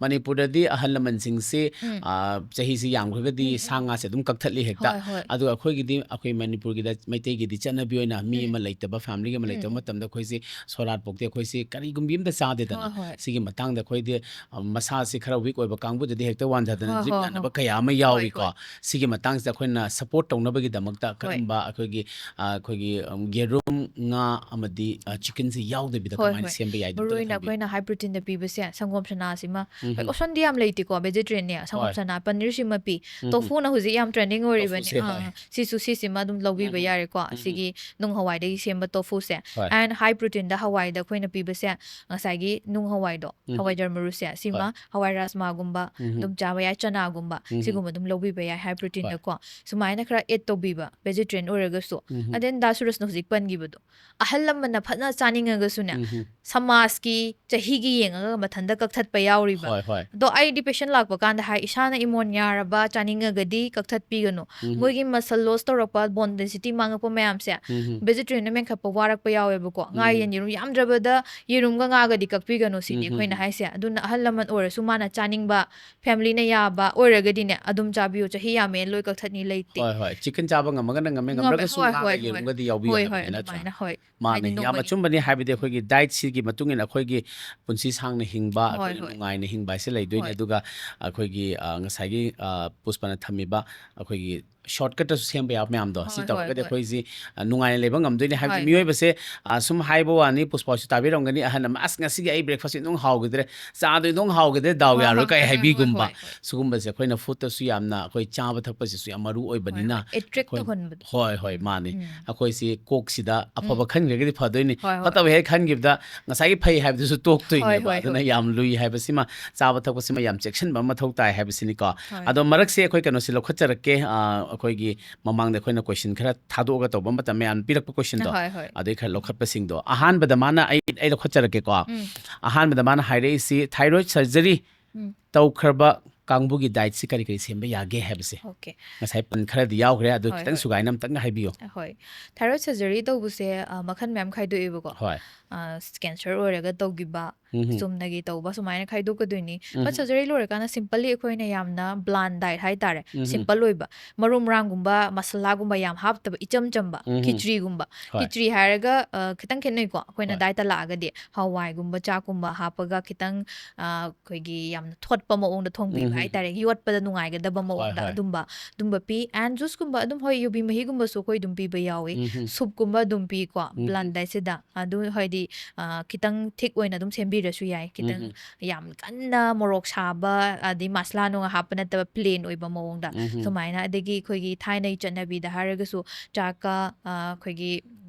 ꯃꯅꯤꯄꯨꯔꯗꯗꯤ ꯑꯍꯜ ꯂꯃꯟꯁꯤꯡꯁꯤ ꯎꯝ꯫ ꯑ, ꯆꯍꯤꯁꯤ ꯌꯥꯝꯈ꯭ꯔꯒꯗꯤ ꯎꯝ, ꯁꯥ ꯎꯝ꯫ ꯉꯥꯁꯦ ꯑꯗꯨꯝ ꯀꯛꯊꯠꯂꯤ ꯍꯦꯛꯇ꯫ ꯍꯣꯏ, ꯍꯣꯏ꯫ ꯑꯗꯨꯒ ꯑꯩꯈꯣꯏꯒꯤꯗꯤ, ꯑꯩꯈꯣꯏ ꯃꯅꯤꯄꯨꯔꯒꯤꯗ, ꯃꯩꯇꯩꯒꯤꯗꯤ ꯆꯠꯅꯕꯤ ꯑꯣꯏꯅ ꯃꯤ ꯎꯝ꯫ ꯑꯃ ꯂꯩꯇꯕ, ꯐꯦꯃꯤꯂꯤ ꯑꯃ ꯂꯩꯇꯕ ꯎꯝ꯫ ꯃꯇꯝꯗ ꯑꯩꯈꯣꯏꯁꯤ ꯁꯣꯔꯥꯠ ꯄꯣꯛꯇꯤ ꯑꯩꯈꯣꯏꯁꯤ ꯀꯔꯤꯒꯨꯝꯕꯤ ꯑꯝꯇ ꯆꯥꯗꯦꯗꯅ꯫ ꯍꯣꯏ, ꯍꯣꯏ꯫ ꯁꯤꯒꯤ ꯃꯇꯥꯡꯗ ꯑꯩꯈꯣꯏꯗꯤ, ꯑ, ꯃꯁꯥꯁꯤ ꯈꯔ ꯋꯤꯛ ꯑꯣꯏꯕ ꯀꯥꯡꯕꯨꯗꯗꯤ ꯍꯦꯛꯇ ꯋꯥꯟꯊꯗꯅ ꯍꯣꯏ, ꯗ꯭ꯔꯤꯞ ꯍꯣꯏ, ꯅꯥꯟꯅꯕ ꯍꯣꯏ꯫ ꯀꯌꯥ ꯑꯃ ꯍꯣꯏ, ꯌꯥꯎꯔꯤꯀꯣ꯫ ꯍꯣꯏ꯫ ꯁꯤꯒꯤ ꯃꯇꯥꯡꯁꯤꯗ ꯑꯩꯈꯣꯏꯅ ꯁꯄꯣꯔꯠ ꯇꯧꯅꯕꯒꯤꯗꯃꯛꯇ ꯍꯣꯏ꯫ ꯀꯔꯝꯕ ꯑꯩꯈꯣꯏꯒꯤ, ꯑ, ꯑꯩꯈꯣꯏꯒꯤ, ꯎꯝ, ꯌꯦꯔꯨꯝ, ꯉꯥ ꯑꯃꯗꯤ, ꯑ, ꯆꯤꯀꯟꯁꯤ ꯌꯥꯎꯗꯕꯤꯗ ꯍꯣꯏ, ꯀꯃꯥꯏꯅ ꯍꯣꯏ꯫ ꯁꯦꯝꯕ ꯌꯥꯏꯗꯣ ꯃꯔꯨ ꯑꯝꯇ ꯑꯣꯏꯅ ꯊꯝꯕꯤꯌꯨ꯫ ꯑꯩꯈꯣꯏꯅ ꯍꯥꯏ ꯄ꯭ꯔꯣꯇꯤꯟꯗ ꯄꯤꯕꯁꯦ, ꯁꯪꯒꯣꯝ ꯁꯅꯥꯁꯤꯃ, ꯍꯣꯏ, ꯎꯝ꯫ ꯑꯣꯞꯁꯟꯗꯤ ꯌꯥꯝ ꯂꯩꯇꯦꯀꯣ, ꯚꯦꯖꯤꯇꯦꯔꯤꯌꯟꯅꯦ, ꯁꯪꯒꯣꯝ ꯍꯣꯏ꯫ ꯁꯅꯥ, ꯄꯅꯤꯔꯁꯤꯃ ꯄꯤ, ꯎꯝ꯫ ꯇꯣꯐꯨꯅ ꯍꯧꯖꯤꯛ ꯌꯥꯝ ꯇ꯭ꯔꯦꯟꯗꯤꯡ ꯑꯣꯏꯔꯤꯕꯅꯤ꯫ ꯇꯣꯐꯨꯁꯦ, ꯍꯣꯏ꯫ ꯑꯥ, ꯁꯤꯁꯨ, ꯁꯤꯁꯤꯃ ꯑꯗꯨꯝ ꯂꯧꯕꯤꯕ ꯎꯝ꯫ ꯌꯥꯔꯦꯀꯣ꯫ ꯎꯝ꯫ ꯁꯤꯒꯤ ꯅꯨꯡ ꯍꯋꯥꯏꯗꯒꯤ ꯁꯦꯝꯕ ꯇꯣꯐꯨꯁꯦ꯫ ꯍꯣꯏ꯫ ꯑꯦꯟ ꯍꯥꯏ ꯄ꯭ꯔꯣꯇꯤꯟꯗ ꯍꯋꯥꯏꯗ ꯑꯩꯈꯣꯏꯅ ꯄꯤꯕꯁꯦ, ꯉꯁꯥꯏꯒꯤ ꯅꯨꯡ ꯍꯋꯥꯏꯗꯣ, ꯎꯝ꯫ ꯍꯋꯥꯏꯖꯥꯔ ꯃꯔꯨꯁꯦ, ꯁꯤꯃ ꯍꯣꯏ꯫ ꯍꯋꯥꯏ ꯔꯥꯖꯃꯥꯒꯨꯝꯕ ꯎꯝ꯫ ꯑꯗꯨꯝ ꯆꯥꯕ ꯌꯥꯏ, ꯆꯅꯥꯒꯨꯝꯕ, ꯎꯝ꯫ ꯁꯤꯒꯨꯝꯕ ꯑꯗꯨꯝ ꯂꯧꯕꯤꯕ ꯌꯥꯏ ꯍꯥꯏ ꯍꯣꯏ꯫ ꯄ꯭ꯔꯣꯇꯤꯟꯗꯀꯣ꯫ ꯁꯨꯃꯥꯏꯅ ꯈꯔ ꯑꯦꯗ ꯇꯧꯕꯤꯕ, ꯚꯦꯖꯤꯇꯦꯔꯤꯌꯟ ꯑꯣꯏꯔꯒꯁꯨ꯫ ꯎꯝ꯫ ꯑꯗꯦꯟ ꯗꯥ ꯁꯨꯔꯁꯅ ꯍꯧꯖꯤꯛ ꯄꯟꯈꯤꯕꯗꯣ, ꯑꯍꯜ ꯂꯃꯟꯅ ꯐꯖꯅ ꯆꯥꯅꯤꯡꯉꯒꯁꯨꯅꯦ, ꯎꯝ꯫ ꯁꯃꯥꯖꯀꯤ ꯆꯍꯤꯒꯤ ꯌꯦꯡꯉꯒ ꯃꯊꯟꯇ ꯀꯛꯊꯠꯄ ꯌꯥꯎꯔꯤꯕ꯫ ꯍꯣꯏ, ꯍꯣꯏ꯫ ꯑꯗꯣ ꯑꯩꯗꯤ ꯄꯦꯁꯦꯟ ꯂꯥꯛꯄ ꯀꯥꯟꯗ ꯍꯥꯏ, "ꯏꯁꯥꯅ ꯏꯃꯣꯟ ꯌꯥꯔꯕ ꯆꯥꯅꯤꯡꯉꯒꯗꯤ ꯀꯛꯊꯠꯄꯤꯒꯅꯨ꯫ ꯎꯝ꯫ ꯃꯣꯏꯒꯤ ꯃꯁꯜ ꯂꯣꯁ ꯇꯧꯔꯛꯄ, ꯕꯣꯟ ꯗꯦꯟꯁꯤꯇꯤ ꯃꯥꯡꯉꯛꯄ ꯃꯌꯥꯝꯁꯦ, ꯎꯝ꯫ ꯚꯦꯖꯤꯇꯦꯔꯤꯌꯟꯅ ꯃꯦꯟꯈꯠꯄ ꯋꯥꯔꯛꯄ ꯌꯥꯎꯋꯦꯕꯀꯣ꯫ ꯉꯥ, ꯎꯝ꯫ ꯌꯦꯟ, ꯌꯦꯔꯨꯝ ꯌꯥꯝꯗ꯭ꯔꯕꯗ ꯌꯦꯔꯨꯝꯒ ꯉꯥꯒꯗꯤ ꯀꯛꯄꯤꯒꯅꯨ", ꯁꯤꯅꯤ ꯎꯝ, ꯑꯩꯈꯣꯏꯅ ꯎꯝ꯫ ꯍꯥꯏꯁꯦ꯫ ꯑꯗꯨꯅ ꯑꯍꯜ ꯂꯃꯟ ꯑꯣꯏꯔꯁꯨ ꯃꯥꯅ ꯆꯥꯅꯤꯡꯕ, ꯐꯦꯃꯤꯂꯤꯅ ꯌꯥꯕ ꯑꯣꯏꯔꯒꯗꯤꯅꯦ, ꯑꯗꯨꯝ ꯆꯥꯕꯤꯌꯨ, ꯆꯍꯤ ꯌꯥꯝꯃꯦ ꯂꯣꯏ ꯀꯛꯊꯠꯅꯤ ꯂꯩꯇꯦ꯫ ꯍꯣꯏ, ꯍꯣꯏ꯫ ꯆꯤꯀꯟ ꯆꯥꯕ ꯉꯝꯃꯒꯅ ꯉꯝꯃꯦ, ꯉꯝꯃꯦ꯫ ꯉꯝꯗ꯭ꯔꯒꯁꯨ ꯍꯣꯏ, ꯉꯥꯒ ꯍꯣꯏ, ꯌꯦꯔꯨꯝꯒꯗꯤ ꯌꯥꯎꯕꯤꯌꯨ ꯍꯣꯏ, ꯍꯥꯏꯕꯅꯦ, ꯍꯣꯏ, ꯅꯠꯇ꯭ꯔꯥ? ꯑꯗꯨꯃꯥꯏꯅ, ꯍꯣꯏ꯫ ꯃꯥꯅꯦ, ꯍꯥꯏꯗꯤ ꯌꯥꯝ ꯅꯣꯡꯃꯒꯤ ꯑꯆꯨꯝꯕꯅꯤ꯫ ꯍꯥꯏꯕꯗꯤ ꯑꯩꯈꯣꯏꯒꯤ ꯗꯥꯏꯠꯁꯤꯒꯤ ꯃꯇꯨꯡ ꯏꯟꯅ ꯑꯩꯈꯣꯏꯒꯤ ꯄꯨꯟꯁꯤ ꯁꯥꯡꯅ ꯍꯤꯡꯕ, ꯍꯣꯏ, ꯑꯩꯈꯣꯏꯒꯤ ꯍꯣꯏ꯫ ꯅꯨꯡꯉꯥꯏꯅ ꯍꯤꯡꯕ ꯍꯥꯏꯁꯦ ꯂꯩꯗꯣꯏꯅꯦ꯫ ꯍꯣꯏ꯫ ꯑꯗꯨꯒ ꯑꯩꯈꯣꯏꯒꯤ, ꯑ, ꯉꯁꯥꯏꯒꯤ, ꯑ, ꯄꯨꯁꯄꯅ ꯊꯝꯃꯤꯕ ꯑꯩꯈꯣꯏꯒꯤ ꯁꯣꯔꯠꯀꯠꯇꯁꯨ ꯁꯦꯝꯕ ꯌꯥꯕ ꯃꯌꯥꯝꯗꯣ, ꯁꯤ ꯍꯣꯏ, ꯍꯣꯏ, ꯇꯧꯔꯒꯗꯤ ꯍꯣꯏ꯫ ꯑꯩꯈꯣꯏꯁꯤ, ꯑ, ꯅꯨꯡꯉꯥꯏꯅ ꯂꯩꯕ ꯉꯝꯗꯣꯏꯅꯦ꯫ ꯍꯥꯏꯕꯗꯤ ꯍꯣꯏ, ꯃꯤꯑꯣꯏꯕꯁꯦ, ꯑ, ꯁꯨꯝ ꯍꯥꯏꯕ ꯋꯥꯅꯤ, ꯄꯨꯁꯄ ꯍꯣꯏꯁꯨ ꯇꯥꯕꯤꯔꯝꯒꯅꯤ, ꯑꯍꯟ ꯑꯃ, "ꯑꯁ, ꯉꯁꯤꯒꯤ ꯑꯩ ꯕ꯭ꯔꯦꯛꯐꯥꯁ ꯏꯅꯨꯡ ꯍꯥꯎꯈꯤꯗ꯭ꯔꯦ, ꯆꯥꯗꯣ ꯏꯅꯨꯡ ꯍꯥꯎꯈꯤꯗ꯭ꯔꯦ, ꯗꯥꯎ ꯍꯣꯏ, ꯌꯥꯔꯣꯏ" ꯍꯣꯏ, ꯀꯥꯏ ꯍꯣꯏ, ꯍꯣꯏ, ꯍꯥꯏꯕꯤꯒꯨꯝꯕ꯫ ꯍꯣꯏ, ꯍꯣꯏ꯫ ꯁꯤꯒꯨꯝꯕꯁꯦ ꯑꯩꯈꯣꯏꯅ ꯐꯨꯗꯇꯁꯨ ꯌꯥꯝꯅ ꯑꯩꯈꯣꯏ ꯆꯥꯕ ꯊꯛꯄꯁꯤꯁꯨ ꯌꯥꯝ ꯃꯔꯨ ꯍꯣꯏ, ꯑꯣꯏꯕꯅꯤꯅ ꯍꯣꯏ꯫ ꯑꯦꯇ꯭ꯔꯦꯛ ꯑꯩꯈꯣꯏ-, ꯇꯧꯍꯟꯕꯗꯣ꯫ ꯍꯣꯏ, ꯍꯣꯏ, ꯃꯥꯅꯤ꯫ ꯎꯝ꯫ ꯑꯩꯈꯣꯏꯁꯤ ꯀꯣꯛꯁꯤꯗ ꯑꯐꯕ ꯎꯝ꯫ ꯈꯟꯈ꯭ꯔꯒꯗꯤ ꯐꯗꯣꯏꯅꯤ꯫ ꯍꯣꯏ, ꯍꯣꯏ꯫ ꯐꯠꯇꯕ ꯍꯦꯛ ꯈꯟꯈꯤꯕꯗ ꯉꯁꯥꯏꯒꯤ ꯐꯩ ꯍꯥꯏꯕꯗꯨꯁꯨ ꯇꯣꯛꯇꯣꯏꯅꯦꯕ꯫ ꯍꯣꯏ, ꯍꯣꯏ, ꯑꯗꯨꯅ ꯍꯣꯏ꯫ ꯌꯥꯝ ꯂꯨꯏ ꯍꯥꯏꯕꯁꯤꯃ, ꯆꯥꯕ ꯊꯛꯄꯁꯤꯃ ꯌꯥꯝ ꯆꯦꯛꯁꯤꯟꯕ ꯑꯃ ꯃꯊꯧ ꯇꯥꯏ ꯍꯥꯏꯕꯁꯤꯅꯤꯀꯣ꯫ ꯍꯣꯏ꯫ ꯑꯗꯣ ꯃꯔꯛꯁꯦ ꯑꯩꯈꯣꯏ ꯀꯩꯅꯣꯁꯤ ꯂꯧꯈꯠꯆꯔꯛꯀꯦ꯫ ꯑ, ꯑꯩꯈꯣꯏꯒꯤ ꯃꯃꯥꯡꯗ ꯑꯩꯈꯣꯏꯅ ꯀꯣꯏꯁꯟ ꯈꯔ ꯊꯥꯗꯣꯛꯑꯒ ꯇꯧꯕ ꯃꯇꯝ ꯃꯌꯥꯝ ꯄꯤꯔꯛꯄ ꯀꯣꯏꯁꯟꯗꯣ, ꯍꯣꯏ, ꯍꯣꯏ꯫ ꯑꯗꯩ ꯈꯔ ꯂꯧꯈꯠꯄꯁꯤꯡꯗꯣ꯫ ꯑꯍꯥꯟꯕꯗ ꯃꯥꯅ, ꯑꯩ, ꯑꯩ ꯂꯧꯈꯠꯆꯔꯛꯀꯦꯀꯣ꯫ ꯎꯝ꯫ ꯑꯍꯥꯟꯕꯗ ꯃꯥꯅ ꯍꯥꯏꯔꯛꯏꯁꯤ, thyroid surgery ꯎꯝ꯫ ꯇꯧꯈ꯭ꯔꯕ ꯀꯥꯡꯕꯨꯒꯤ dietꯁꯤ ꯀꯔꯤ ꯀꯔꯤ ꯁꯦꯝꯕ ꯌꯥꯒꯦ ꯍꯥꯏꯕꯁꯦ꯫ Okay. ꯉꯁꯥꯏ ꯄꯟ ꯈꯔꯗꯤ ꯌꯥꯎꯈ꯭ꯔꯦ, ꯑꯗꯨ ꯍꯣꯏ, ꯈꯤꯇꯪ ꯍꯣꯏ꯫ ꯁꯨꯒꯥꯏꯅ ꯑꯝꯇꯪꯒ ꯍꯥꯏꯕꯤꯌꯨ꯫ ꯍꯣꯏ, thyroid surgery ꯇꯧꯕꯁꯦ, ꯑ, ꯃꯈꯜ ꯃꯌꯥꯝ ꯈꯥꯏꯗꯣꯛꯑꯦꯕꯀꯣ꯫ ꯍꯣꯏ꯫ ꯑ, cancer ꯑꯣꯏꯔꯒ ꯇꯧꯈꯤꯕ, ꯎꯝ꯫ ꯆꯨꯝꯅꯒꯤ ꯇꯧꯕ, ꯁꯨꯃꯥꯏꯅ ꯈꯥꯏꯗꯣꯛꯀꯗꯣꯏꯅꯤ꯫ But um. surgery ꯂꯣꯏꯔꯀꯥꯟꯗ simply ꯑꯩꯈꯣꯏꯅ ꯌꯥꯝꯅ bland diet ꯍꯥꯏꯇꯥꯔꯦ, ꯎꯝ꯫ simple ꯑꯣꯏꯕ, ꯃꯔꯨ ꯃꯔꯥꯡꯒꯨꯝꯕ, ꯃꯁꯥꯂꯥꯒꯨꯝꯕ ꯌꯥꯝ ꯍꯥꯞꯇꯕ, ꯏꯆꯝ ꯆꯝꯕ, ꯎꯝ꯫ ꯈꯤꯆ꯭ꯔꯤꯒꯨꯝꯕ꯫ ꯍꯣꯏ꯫ ꯈꯤꯆ꯭ꯔꯤ ꯍꯥꯏꯔꯒ, ꯑ, ꯈꯤꯇꯪ ꯈꯦꯠꯅꯩꯀꯣ, ꯑꯩꯈꯣꯏꯅ ꯍꯣꯏ꯫ dietꯇ ꯂꯥꯛꯑꯒꯗꯤ ꯍꯋꯥꯏꯒꯨꯝꯕ, ꯆꯥꯛꯀꯨꯝꯕ ꯍꯥꯞꯄꯒ ꯈꯤꯇꯪ, ꯑ, ꯑꯩꯈꯣꯏꯒꯤ ꯌꯥꯝꯅ ꯊꯣꯠꯄ ꯃꯑꯣꯡꯗ ꯊꯣꯡꯕꯤꯕ ꯎꯝ꯫ ꯍꯥꯏꯇꯥꯔꯦ, ꯌꯣꯠꯄꯗ ꯅꯨꯡꯉꯥꯏꯒꯗꯕ ꯍꯣꯏ, ꯃꯑꯣꯡꯗ ꯍꯣꯏ꯫ ꯑꯗꯨꯝꯕ, ꯑꯗꯨꯝꯕ ꯄꯤ꯫ And juiceꯀꯨꯝꯕ ꯑꯗꯨꯝ, ꯍꯣꯏ, ꯌꯨꯕꯤ ꯃꯍꯤꯒꯨꯝꯕꯁꯨ ꯑꯩꯈꯣꯏ ꯑꯗꯨꯝ ꯄꯤꯕ ꯌꯥꯎꯏ, ꯎꯝ꯫ soupꯀꯨꯝꯕ ꯑꯗꯨꯝ ꯄꯤꯀꯣ, ꯎꯝ꯫ bland dietꯁꯤꯗ꯫ ꯑꯗꯨ ꯍꯥꯏꯗꯤ, ꯑ, ꯈꯤꯇꯪ thick ꯑꯣꯏꯅ ꯑꯗꯨꯝ ꯁꯦꯝꯕꯤꯔꯁꯨ ꯌꯥꯏ, ꯈꯤꯇꯪ ꯎꯝ꯫ ꯌꯥꯝ ꯀꯟꯅ ꯃꯣꯔꯣꯛ ꯁꯥꯕ ꯑꯗꯩ ꯃꯁꯂꯥ ꯅꯨꯡ ꯍꯥꯞꯄ ꯅꯠꯇꯕ plain ꯑꯣꯏꯕ ꯃꯑꯣꯡꯗ꯫ ꯎꯝ꯫ ꯁꯨꯃꯥꯏꯅ, ꯑꯗꯒꯤ ꯑꯩꯈꯣꯏꯒꯤ ꯊꯥꯏꯅꯒꯤ ꯆꯠꯅꯕꯤꯗ ꯍꯥꯏꯔꯒꯁꯨ ꯆꯥꯛꯀ, ꯑ, ꯑꯩꯈꯣꯏꯒꯤ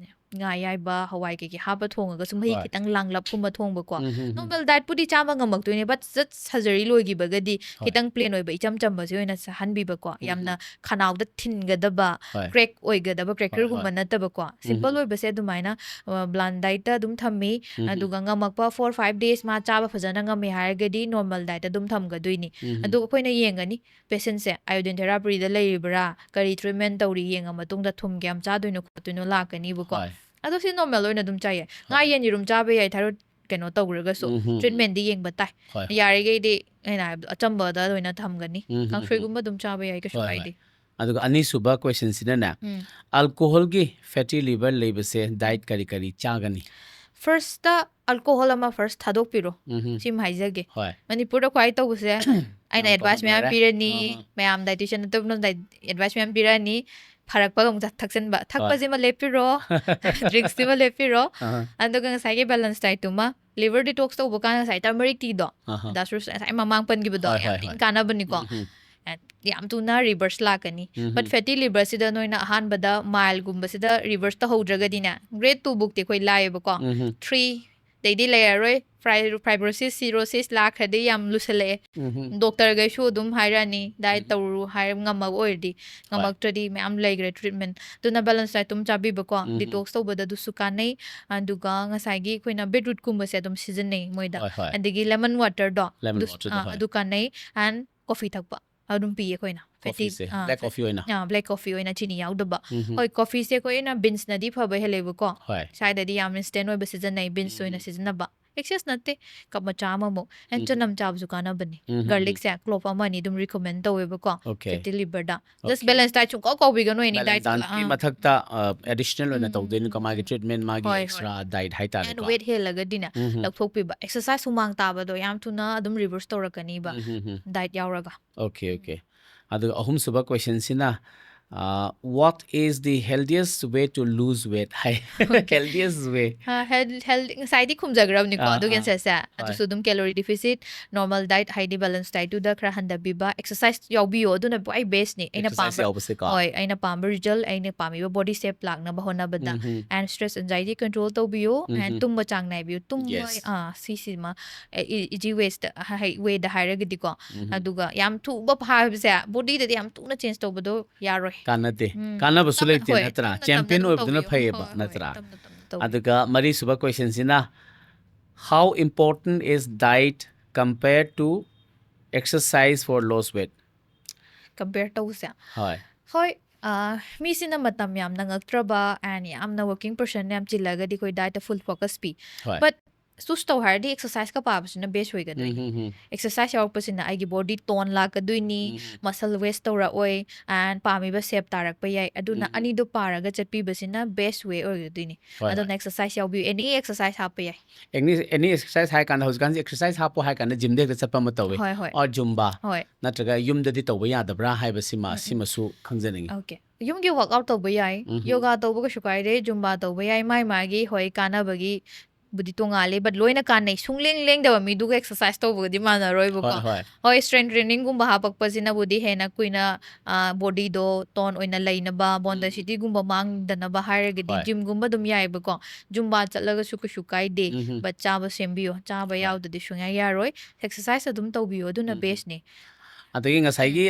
ꯉꯥ ꯑꯌꯥꯏꯕ, ꯍꯋꯥꯏ ꯀꯩꯀꯩ ꯍꯥꯞꯄ ꯊꯣꯡꯉꯒꯁꯨ ꯃꯍꯤ ꯍꯣꯏ꯫ ꯈꯤꯇꯪ ꯂꯥꯡꯂꯞꯀꯨꯝꯕ ꯊꯣꯡꯕꯀꯣ꯫ ꯎꯝ, ꯎꯝ, ꯎꯝ꯫ Normal dietꯄꯨꯗꯤ ꯆꯥꯕ ꯉꯝꯃꯛꯇꯣꯏꯅꯦ, but just surgery ꯂꯣꯏꯈꯤꯕꯒꯗꯤ ꯍꯣꯏ꯫ ꯈꯤꯇꯪ plain ꯑꯣꯏꯕ, ꯏꯆꯝ ꯆꯝꯕꯁꯦ ꯑꯣꯏꯅ ꯆꯥꯍꯟꯕꯤꯕꯀꯣ꯫ ꯎꯝ, ꯌꯥꯝꯅ ꯎꯝ꯫ ꯈꯅꯥꯎꯗ ꯊꯤꯟꯒꯗꯕ, ꯍꯣꯏ꯫ crack ꯑꯣꯏꯒꯗꯕ, crackerꯒꯨꯝꯕ ꯍꯣꯏ꯫ ꯅꯠꯇꯕꯀꯣ꯫ ꯎꯝ, Simple ꯎꯝ꯫ ꯑꯣꯏꯕꯁꯦ ꯑꯗꯨꯃꯥꯏꯅ, ꯑ, bland dietꯇ ꯑꯗꯨꯝ ꯊꯝꯃꯤ꯫ ꯎꯝ, ꯎꯝ꯫ ꯑꯗꯨꯒ ꯉꯝꯃꯛꯄ four five days ꯃꯥ ꯆꯥꯕ ꯐꯖꯅ ꯉꯝꯃꯦ ꯍꯥꯏꯔꯒꯗꯤ normal dietꯇ ꯑꯗꯨꯝ ꯊꯝꯒꯗꯣꯏꯅꯤ꯫ ꯎꯝ, ꯎꯝ꯫ ꯑꯗꯨꯒ ꯑꯩꯈꯣꯏꯅ ꯌꯦꯡꯒꯅꯤ patientꯁꯦ iodine therapyꯗ ꯂꯩꯔꯤꯕ꯭ꯔꯥ, ꯀꯔꯤ treatment ꯇꯧꯔꯤ ꯌꯦꯡꯉ ꯃꯇꯨꯡꯗ ꯊꯨꯝ ꯀꯌꯥꯝ ꯆꯥꯗꯣꯏꯅꯣ ꯈꯣꯠꯇꯣꯏꯅꯣ ꯂꯥꯛꯀꯅꯤꯕꯀꯣ꯫ ꯍꯣꯏ꯫ ꯑꯗꯣ ꯁꯤ normal ꯑꯣꯏꯅ ꯑꯗꯨꯝ ꯆꯥꯏꯌꯦ꯫ ꯉꯥ, ꯍꯣꯏ꯫ ꯌꯦꯟ, ꯌꯦꯔꯨꯝ ꯆꯥꯕ ꯌꯥꯏ, thyroid ꯀꯩꯅꯣ ꯇꯧꯈ꯭ꯔꯒꯁꯨ, ꯎꯝ, ꯎꯝ, ꯎꯝ꯫ treatmentꯗꯤ ꯌꯦꯡꯕ ꯇꯥꯏ꯫ ꯍꯣꯏ, ꯍꯣꯏ꯫ ꯌꯥꯔꯤꯈꯩꯗꯤ ꯑꯩꯅ ꯍꯥꯏꯕꯗꯣ ꯑꯆꯝꯕꯗ ꯑꯣꯏꯅ ꯊꯝꯒꯅꯤ꯫ ꯎꯝ, ꯎꯝ, ꯎꯝ꯫ ꯀꯥꯡꯁꯣꯏꯒꯨꯝꯕ ꯑꯗꯨꯝ ꯆꯥꯕ ꯌꯥꯏ, ꯀꯩꯁꯨ ꯍꯣꯏ, ꯍꯣꯏ꯫ ꯀꯥꯏꯗꯦ꯫ ꯑꯗꯨꯒ ꯑꯅꯤꯁꯨꯕ questionꯁꯤꯅꯅꯦ, ꯎꯝ꯫ alcoholꯒꯤ fatty liver ꯂꯩꯕꯁꯦ diet ꯀꯔꯤ ꯀꯔꯤ ꯆꯥꯒꯅꯤ? Firstꯇ alcohol ꯑꯃ first ꯊꯥꯗꯣꯛꯄꯤꯔꯣ꯫ ꯎꯝ꯫ ꯁꯤꯃ ꯍꯥꯏꯖꯒꯦ꯫ ꯍꯣꯏ꯫ ꯃꯅꯤꯄꯨꯔꯗ ꯈ꯭ꯋꯥꯏ ꯇꯧꯕꯁꯦ, ꯑꯩꯅ ꯌꯥꯝ advice ꯃꯌꯥꯝ ꯇꯧꯍꯟꯅꯔꯦ꯫ ꯄꯤꯔꯅꯤ, ꯑꯥ, ꯑꯥ꯫ ꯃꯌꯥꯝ dietitian ꯑꯇꯣꯞꯄꯅ advice ꯃꯌꯥꯝ ꯄꯤꯔꯅꯤ, ꯐꯔꯛꯄꯒ ꯑꯃꯨꯛ ꯊꯛꯆꯟꯕ꯫ ꯍꯣꯏ꯫ ꯊꯛꯄꯁꯤꯃ ꯂꯦꯞꯄꯤꯔꯣ, drinksꯁꯤꯃ ꯂꯦꯞꯄꯤꯔꯣ, ꯑꯥ꯫ ꯑꯗꯨꯒ ꯉꯁꯥꯏꯒꯤ balance dietꯇꯨꯃ, liver detox ꯇꯧꯕ ꯀꯥꯟꯗ ꯉꯁꯥꯏ turmeric teaꯗꯣ, ꯑꯥ, ꯑꯥ꯫ ꯗꯥ ꯁꯨꯔꯁ ꯉꯁꯥꯏ ꯃꯃꯥꯡ ꯄꯟꯈꯤꯕꯗꯣ, ꯍꯣꯏ, ꯌꯥꯝ ꯍꯣꯏ, ꯊꯤꯅ ꯍꯣꯏ꯫ ꯀꯥꯟꯅꯕꯅꯤꯀꯣ꯫ ꯎꯝ, ꯎꯝ꯫ ꯌꯥꯝ ꯊꯨꯅ reverse ꯂꯥꯛꯀꯅꯤ꯫ ꯎꯝ, But ꯎꯝ꯫ Fatty liverꯁꯤꯗ ꯅꯣꯏꯅ ꯑꯍꯥꯟꯕꯗ mildꯒꯨꯝꯕꯁꯤꯗ reverse ꯇꯧꯍꯧꯗ꯭ꯔꯒꯗꯤꯅꯦ, grade twoꯕꯨꯛꯇꯤ ꯑꯩꯈꯣꯏ ꯂꯥꯏꯌꯦꯕꯀꯣ꯫ ꯎꯝ꯫ Threeꯗꯩꯗꯤ ꯂꯩꯔꯔꯣꯏ꯫ Fibrosis, cirrhosis ꯂꯥꯛꯈ꯭ꯔꯗꯤ ꯌꯥꯝ ꯂꯨꯁꯜꯂꯛꯑꯦ꯫ ꯎꯝ꯫ Doctorꯒꯩꯁꯨ ꯑꯗꯨꯝ ꯍꯥꯏꯔꯛꯑꯅꯤ, diet ꯎꯝ꯫ ꯇꯧꯔꯨ ꯍꯥꯏꯔ ꯉꯝꯃꯛꯑꯣꯏꯔꯗꯤ, ꯍꯣꯏ꯫ ꯉꯝꯃꯛꯇ꯭ꯔꯗꯤ ꯃꯌꯥꯝ ꯂꯩꯈ꯭ꯔꯦ treatment꯫ ꯑꯗꯨꯅ balance diet ꯑꯗꯨꯝ ꯆꯥꯕꯤꯕꯀꯣ꯫ ꯎꯝ꯫ Detox ꯇꯧꯕꯗ ꯑꯗꯨꯁꯨ ꯀꯥꯟꯅꯩ꯫ ꯑꯗꯨꯒ ꯉꯁꯥꯏꯒꯤ ꯑꯩꯈꯣꯏꯅ beetrootꯀꯨꯝꯕꯁꯦ ꯑꯗꯨꯝ ꯁꯤꯖꯤꯟꯅꯩ ꯃꯣꯏꯗ꯫ ꯍꯣꯏ, ꯍꯣꯏ꯫ ꯑꯗꯒꯤ lemon waterꯗꯣ, lemon waterꯗꯣ, ꯑꯥ, ꯍꯣꯏ꯫ ꯑꯗꯨ ꯀꯥꯟꯅꯩ꯫ And ꯀꯣꯐꯤ ꯊꯛꯄ ꯑꯗꯨꯝ ꯄꯤꯌꯦ ꯑꯩꯈꯣꯏꯅ꯫ Fatty, ꯀꯣꯐꯤꯁꯦ, ꯑꯥ, ꯕ꯭ꯂꯦꯛ ꯀꯣꯐꯤ ꯑꯣꯏꯅ? ꯑꯥ, ꯕ꯭ꯂꯦꯛ ꯀꯣꯐꯤ ꯑꯣꯏꯅ ꯆꯤꯅꯤ ꯌꯥꯎꯗꯕ꯫ ꯎꯝ. ꯍꯣꯏ, ꯀꯣꯐꯤꯁꯦ ꯑꯩꯈꯣꯏꯅ ꯕꯤꯟꯁꯅꯗꯤ ꯐꯕ ꯍꯦꯜꯂꯦꯕꯀꯣ꯫ ꯍꯣꯏ. ꯁ꯭ꯋꯥꯏꯗꯗꯤ ꯌꯥꯝ ꯏꯟꯁꯇꯦꯟ ꯑꯣꯏꯕ ꯁꯤꯖꯤꯟꯅꯩ, ꯕꯤꯟꯁ ꯑꯣꯏꯅ ꯎꯝ. ꯁꯤꯖꯤꯟꯅꯕ꯫ ꯑꯦꯛꯁꯦꯁ ꯅꯠꯇꯦ, ꯀꯞ ꯃꯆꯥ ꯑꯃꯃꯨꯛ꯫ ꯑꯦꯟ ꯎꯝ. ꯆꯅꯝ ꯆꯥꯕꯁꯨ ꯀꯥꯟꯅꯕꯅꯤ꯫ ꯎꯝ. ꯒꯥꯔꯂꯤꯛꯁꯦ ꯀ꯭ꯂꯣꯞ ꯑꯃ ꯑꯅꯤ ꯑꯗꯨꯝ ꯔꯤꯀꯃꯦꯟ ꯇꯧꯋꯦꯕꯀꯣ꯫ Okay. ꯐꯦꯇꯤ ꯂꯤꯚꯔꯗ꯫ Just Okay. ꯕꯦꯂꯦꯟꯁ ꯗꯥꯏꯠ ꯁꯨꯡꯀꯥꯎ ꯀꯥꯎꯕꯤꯒꯅꯨ ꯑꯦꯅꯤ ꯕꯦꯂꯦꯟꯁ ꯗꯥꯏꯠ꯫ ꯗꯥꯏꯠꯀꯤ ꯃꯊꯛꯇ ꯑꯦꯗꯤꯁꯅꯦꯜ ꯑꯣꯏꯅ ꯎꯝ, ꯇꯧꯗꯣꯏꯅꯤꯀꯣ, ꯃꯥꯒꯤ ꯎꯝ. ꯇ꯭ꯔꯤꯠꯃꯦꯟ, ꯃꯥꯒꯤ ꯍꯣꯏ, ꯍꯣꯏ. ꯑꯦꯛꯁꯇ꯭ꯔꯥ ꯗꯥꯏꯠ ꯑꯦꯟ ꯍꯥꯏꯇꯥꯔꯦꯀꯣ. ꯋꯦꯠ ꯍꯦꯜꯂꯒꯗꯤꯅꯦ, ꯎꯝ, ꯎꯝ. ꯂꯧꯊꯣꯛꯄꯤꯕ꯫ ꯑꯦꯛꯁꯔꯁꯥꯏꯁ ꯍꯨꯃꯥꯡ ꯇꯥꯕꯗꯣ ꯌꯥꯝ ꯊꯨꯅ ꯑꯗꯨꯝ ꯔꯤꯚꯔꯁ ꯇꯧꯔꯛꯀꯅꯤꯕ꯫ ꯎꯝ, ꯎꯝ, ꯎꯝ. ꯗꯥꯏꯠ ꯌꯥꯎꯔꯒ꯫ Okay, okay. ꯑꯗꯨꯒ ꯑꯍꯨꯝꯁꯨꯕ ꯀꯣꯏꯁꯟꯁꯤꯅ, uh, what is the healthiest way to lose weight high. Healthiest way. ꯑ, ꯍꯦꯜ-, ꯍꯦꯜ-, ꯉꯁꯥꯏꯗꯤ ꯈꯨꯝꯖꯈ꯭ꯔꯕꯅꯤꯀꯣ ꯑꯥ, ꯑꯗꯨꯒꯤ ꯑꯥ. ꯑꯟꯁꯔꯁꯦ꯫ ꯍꯣꯏ. ꯑꯗꯨꯁꯨ ꯑꯗꯨꯝ ꯀꯦꯂꯣꯔꯤ ꯗꯤꯐꯤꯁꯤꯠ, ꯅꯣꯔꯃꯦꯜ ꯗꯥꯏꯠ, ꯍꯥꯏꯗꯤ ꯕꯦꯂꯦꯟꯁ ꯗꯥꯏꯠꯇꯨꯗ ꯈꯔ ꯍꯟꯊꯕꯤꯕ, ꯑꯦꯛꯁꯔꯁꯥꯏꯁ ꯌꯥꯎꯕꯤꯌꯣ, ꯑꯗꯨꯅ ꯈ꯭ꯋꯥꯏ ꯕꯦꯁꯅꯤ꯫ ꯑꯩꯅ ꯑꯦꯛꯁꯔꯁꯥꯏꯁ ꯄꯥꯝꯕ, ꯌꯥꯎꯕꯁꯦꯀꯣ. ꯍꯣꯏ, ꯑꯩꯅ ꯄꯥꯝꯕ ꯔꯤꯖꯜ, ꯑꯩꯅ ꯄꯥꯝꯃꯤꯕ ꯕꯣꯗꯤ ꯁꯦꯞ ꯂꯥꯛꯅꯕ ꯍꯣꯠꯅꯕꯗ꯫ ꯎꯝ, ꯎꯝ. ꯑꯦꯟ ꯁ꯭ꯇ꯭ꯔꯦꯁ ꯑꯦꯟꯖꯥꯏꯇꯤ ꯀꯟꯇ꯭ꯔꯣꯜ ꯇꯧꯕꯤꯌꯨ, ꯎꯝ, ꯑꯦꯟ ꯎꯝ. ꯇꯨꯝꯕ ꯆꯥꯡ ꯅꯥꯏꯕꯤꯌꯨ꯫ ꯇꯨꯝꯕ, Yes. ꯑꯥ, ꯁꯤꯁꯤꯃ, ꯏꯖꯤ ꯋꯦꯁꯇ, ꯋꯦꯗ ꯍꯥꯏꯔꯒꯗꯤꯀꯣ꯫ ꯎꯝ, ꯎꯝ. ꯑꯗꯨꯒ ꯌꯥꯝ ꯊꯨꯕ ꯍꯥꯏꯕꯁꯦ, ꯕꯣꯗꯤꯗꯗꯤ ꯌꯥꯝ ꯊꯨꯅ ꯆꯦꯟꯖ ꯇꯧꯕꯗꯣ ꯌꯥꯔꯣꯏ꯫ ꯀꯥꯟꯅꯗꯦ. ꯎꯝ. ꯀꯥꯟꯅꯕꯁꯨ ꯇꯞꯅ, ꯂꯩꯇꯦ ꯍꯣꯏ, ꯅꯠꯇ꯭ꯔꯥ? ꯇꯞꯅ, ꯆꯦꯝꯄꯤꯌꯟ ꯇꯞꯅ ꯑꯗꯨꯝ ꯑꯣꯏꯕꯗꯨꯅ ꯇꯧꯕꯤꯌꯨ꯫ ꯐꯩꯌꯦꯕ ꯍꯣꯏ, ꯍꯣꯏ, ꯅꯠꯇ꯭ꯔꯥ? ꯇꯞꯅ, ꯇꯞꯅ ꯇꯧꯕꯤꯌꯨ꯫ ꯑꯗꯨꯒ ꯃꯔꯤꯁꯨꯕ ꯀꯣꯏꯁꯟꯁꯤꯅ, how important is diet compared to exercise for lost weight? Compare ꯇꯧꯕꯁꯦ꯫ ꯍꯣꯏ. ꯍꯣꯏ, ꯑ, ꯃꯤꯁꯤꯅ ꯃꯇꯝ ꯌꯥꯝ ꯅꯪꯉꯛꯇ꯭ꯔꯕ and ꯌꯥꯝꯅ ꯋꯥꯔꯀꯤꯡ ꯄꯔꯁꯟ ꯌꯥꯝ ꯆꯤꯜꯂꯒꯗꯤ ꯑꯩꯈꯣꯏ ꯗꯥꯏꯠꯇ ꯐꯨꯜ ꯐꯣꯀꯁ ꯄꯤ꯫ ꯍꯣꯏ. But ꯆꯨꯁ ꯇꯧ ꯍꯥꯏꯔꯗꯤ ꯑꯦꯛꯁꯔꯁꯥꯏꯁꯀ ꯄꯥꯕꯁꯤꯅ ꯕꯦꯁ ꯑꯣꯏꯒꯗꯣꯏꯅꯤ꯫ ꯎꯝ, ꯎꯝ, ꯎꯝ. ꯑꯦꯛꯁꯔꯁꯥꯏꯁ ꯌꯥꯎꯔꯛꯄꯁꯤꯅ ꯑꯩꯒꯤ ꯕꯣꯗꯤ ꯇꯣꯟ ꯂꯥꯛꯀꯗꯣꯏꯅꯤ, ꯎꯝ. ꯃꯁꯜ ꯋꯦꯁ ꯇꯧꯔꯛꯑꯣꯏ, and ꯄꯥꯝꯃꯤꯕ ꯁꯦꯞ ꯇꯥꯔꯛꯄ ꯌꯥꯏ꯫ ꯑꯗꯨꯅ ꯎꯝ. ꯑꯅꯤꯗꯣ ꯄꯥꯔꯒ ꯆꯠꯄꯤꯕꯁꯤꯅ ꯕꯦꯁ ꯋꯦ ꯑꯣꯏꯒꯗꯣꯏꯅꯤ꯫ ꯍꯣꯏ, ꯑꯗꯨꯅ ꯍꯣꯏ. ꯑꯦꯛꯁꯔꯁꯥꯏꯁ ꯌꯥꯎꯕꯤꯌꯨ, ꯑꯦꯅꯤ ꯑꯦꯛꯁꯔꯁꯥꯏꯁ ꯍꯥꯞꯄ ꯌꯥꯏ꯫ ꯑꯦꯅꯤ, ꯑꯦꯅꯤ ꯑꯦꯛꯁꯔꯁꯥꯏꯁ ꯍꯥꯏ ꯀꯥꯟꯗ, ꯍꯧꯖꯤꯛꯀꯥꯟꯁꯦ ꯑꯦꯛꯁꯔꯁꯥꯏꯁ ꯍꯥꯞꯄꯣ ꯍꯥꯏ ꯀꯥꯟꯗ ꯖꯤꯝꯗ ꯍꯦꯛꯇ ꯆꯠꯄ ꯑꯃ ꯇꯧꯋꯤ꯫ ꯍꯣꯏ, ꯍꯣꯏ. Or Zumba. ꯍꯣꯏ. ꯅꯠꯇ꯭ꯔꯒ ꯌꯨꯝꯗꯗꯤ ꯇꯧꯕ ꯌꯥꯗꯕ꯭ꯔꯥ ꯍꯥꯏꯕꯁꯤꯃ, ꯎꯝ, ꯎꯝ. ꯁꯤꯃꯁꯨ ꯈꯪꯖꯅꯤꯡꯉꯤ. ꯑꯣꯀꯦ. ꯌꯨꯝꯒꯤ ꯋꯥꯛꯑꯥꯎꯠ ꯇꯧꯕ ꯌꯥꯏ, ꯎꯝ. ꯌꯣꯒꯥ ꯇꯧꯕ ꯀꯩꯁꯨ ꯀꯥꯏꯗꯦ, ꯖꯨꯝꯕꯥ ꯇꯧꯕ ꯌꯥꯏ, ꯃꯥꯏ ꯃꯥꯒꯤ, ꯍꯣꯏ, ꯀꯥꯟꯅꯕꯒꯤ ꯕꯨꯗꯤ ꯇꯣꯉꯥꯜꯂꯦ, but ꯂꯣꯏꯅ ꯀꯥꯟꯅꯩ꯫ ꯁꯨꯡꯂꯦꯡ ꯂꯦꯡꯗꯕ ꯃꯤꯗꯨꯒ ꯑꯦꯛꯁꯔꯁꯥꯏꯁ ꯇꯧꯕꯒꯗꯤ ꯃꯥꯟꯅꯔꯣꯏꯕꯀꯣ꯫ ꯍꯣꯏ, ꯍꯣꯏ. ꯍꯣꯏ, ꯁ꯭ꯇ꯭ꯔꯦꯡ ꯇ꯭ꯔꯦꯅꯤꯡꯒꯨꯝꯕ ꯍꯥꯄꯛꯄꯁꯤꯅꯕꯨꯗꯤ ꯍꯦꯟꯅ ꯀꯨꯏꯅ, ꯑ, ꯕꯣꯗꯤꯗꯣ ꯇꯣꯟ ꯑꯣꯏꯅ ꯂꯩꯅꯕ, ꯕꯣꯟ ꯎꯝ. ꯗꯦꯟꯁꯤꯇꯤꯒꯨꯝꯕ ꯃꯥꯡꯗꯅꯕ ꯍꯥꯏꯔꯒꯗꯤ ꯍꯣꯏ. ꯖꯤꯝꯒꯨꯝꯕ ꯑꯗꯨꯝ ꯌꯥꯏꯕꯀꯣ꯫ ꯖꯨꯝꯕꯥ ꯆꯠꯂꯒꯁꯨ ꯀꯩꯁꯨ ꯀꯥꯏꯗꯦ, ꯎꯝ. but ꯆꯥꯕ ꯁꯦꯝꯕꯤꯌꯣ, ꯆꯥꯕ ꯍꯣꯏ. ꯌꯥꯎꯗꯗꯤ ꯁꯨꯡꯌꯥ ꯌꯥꯔꯣꯏ꯫ ꯑꯦꯛꯁꯔꯁꯥꯏꯁ ꯑꯗꯨꯝ ꯇꯧꯕꯤꯌꯣ, ꯑꯗꯨꯅ ꯎꯝ. ꯕꯦꯁꯅꯦ꯫ ꯑꯗꯒꯤ ꯉꯁꯥꯏꯒꯤ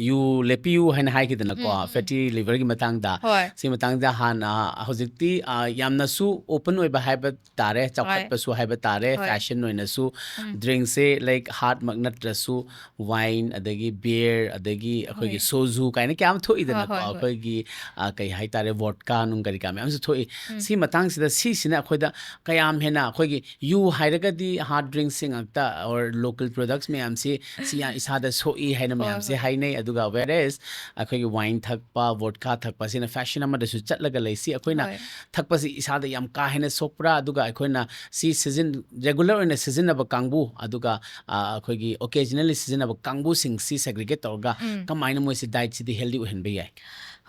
ꯌꯨ ꯂꯦꯞꯄꯤꯌꯨ ꯍꯥꯏꯅ ꯍꯥꯏꯈꯤꯗꯅꯀꯣ, ꯎꯝ, ꯎꯝ. ꯐꯦꯇꯤ ꯂꯤꯚꯔꯒꯤ ꯃꯇꯥꯡꯗ꯫ ꯍꯣꯏ. ꯁꯤ ꯃꯇꯥꯡꯗ ꯍꯥꯟꯅ ꯍꯧꯖꯤꯛꯇꯤ ꯑ, ꯌꯥꯝꯅꯁꯨ ꯑꯣꯄꯟ ꯑꯣꯏꯕ ꯍꯥꯏꯕ ꯇꯥꯔꯦ, ꯆꯥꯎꯈꯠꯄꯁꯨ ꯍꯥꯏꯕ ꯇꯥꯔꯦ, ꯍꯣꯏ. ꯐꯦꯁꯟ ꯑꯣꯏꯅꯁꯨ ꯎꯝ. ꯗ꯭ꯔꯤꯡꯁꯦ ꯂꯥꯏꯛ ꯍꯥꯔꯠꯃꯛ ꯅꯠꯇ꯭ꯔꯁꯨ ꯋꯥꯏꯟ, ꯑꯗꯒꯤ ꯕꯤꯌꯔ, ꯑꯗꯒꯤ ꯑꯩꯈꯣꯏꯒꯤ ꯍꯣꯏ. ꯁꯣꯖꯨ ꯀꯥꯏꯅ ꯀꯌꯥꯝ ꯊꯣꯛꯏꯗꯅꯀꯣ꯫ ꯍꯣꯏ, ꯍꯣꯏ, ꯍꯣꯏ. ꯑꯩꯈꯣꯏꯒꯤ ꯑ, ꯀꯩ ꯍꯥꯏꯇꯥꯔꯦ, ꯋꯣꯗꯀꯥ ꯅꯨꯡ ꯀꯔꯤ ꯀꯥ ꯃꯌꯥꯝꯁꯨ ꯊꯣꯛꯏ꯫ ꯎꯝ. ꯁꯤ ꯃꯇꯥꯡꯁꯤꯗ ꯁꯤꯁꯤꯅ ꯑꯩꯈꯣꯏꯗ ꯀꯌꯥꯝ ꯍꯦꯟꯅ, ꯑꯩꯈꯣꯏꯒꯤ ꯌꯨ ꯍꯥꯏꯔꯒꯗꯤ ꯍꯥꯔꯠ ꯗ꯭ꯔꯤꯡꯁꯁꯤ ꯉꯥꯛꯇ ꯑꯣꯔ ꯂꯣꯀꯦꯜ ꯄ꯭ꯔꯣꯗꯛꯁ ꯃꯌꯥꯝꯁꯤ ꯁꯤ ꯌꯥ- ꯏꯁꯥꯗ ꯁꯣꯛꯏ ꯍꯥꯏꯅ ꯍꯣꯏ, ꯃꯌꯥꯝꯁꯦ ꯍꯣꯏ. ꯍꯥꯏꯅꯩ꯫ ꯑꯗꯨꯒ ꯋꯦꯔꯦꯁ ꯑꯩꯈꯣꯏꯒꯤ ꯋꯥꯏꯟ ꯊꯛꯄ, ꯋꯣꯗꯀꯥ ꯊꯛꯄ ꯁꯤꯅ ꯐꯦꯁꯟ ꯑꯃꯗꯁꯨ ꯆꯠꯂꯒ ꯂꯩ꯫ ꯁꯤ ꯑꯩꯈꯣꯏꯅ ꯍꯣꯏ. ꯊꯛꯄꯁꯤ ꯏꯁꯥꯗ ꯌꯥꯝ ꯀꯥ ꯍꯦꯟꯅ ꯁꯣꯛꯄ꯭ꯔꯥ? ꯑꯗꯨꯒ ꯑꯩꯈꯣꯏꯅ ꯁꯤ ꯁꯤꯖꯤꯟ ꯔꯦꯒꯨꯂꯔ ꯑꯣꯏꯅ ꯁꯤꯖꯤꯟꯅꯕ ꯀꯥꯡꯕꯨ, ꯑꯗꯨꯒ ꯑ, ꯑꯩꯈꯣꯏꯒꯤ ꯑꯣꯀꯦꯖꯅꯦꯜꯂꯤ ꯁꯤꯖꯤꯟꯅꯕ ꯀꯥꯡꯕꯨꯁꯤꯡꯁꯤ ꯁꯦꯒ꯭ꯔꯤꯒꯦꯠ ꯇꯧꯔꯒ ꯎꯝ. ꯀꯃꯥꯏꯅ ꯃꯣꯏꯁꯤ ꯗꯥꯏꯠꯁꯤꯗꯤ ꯍꯦꯜꯗꯤ ꯑꯣꯏꯍꯟꯕ ꯌꯥꯏ?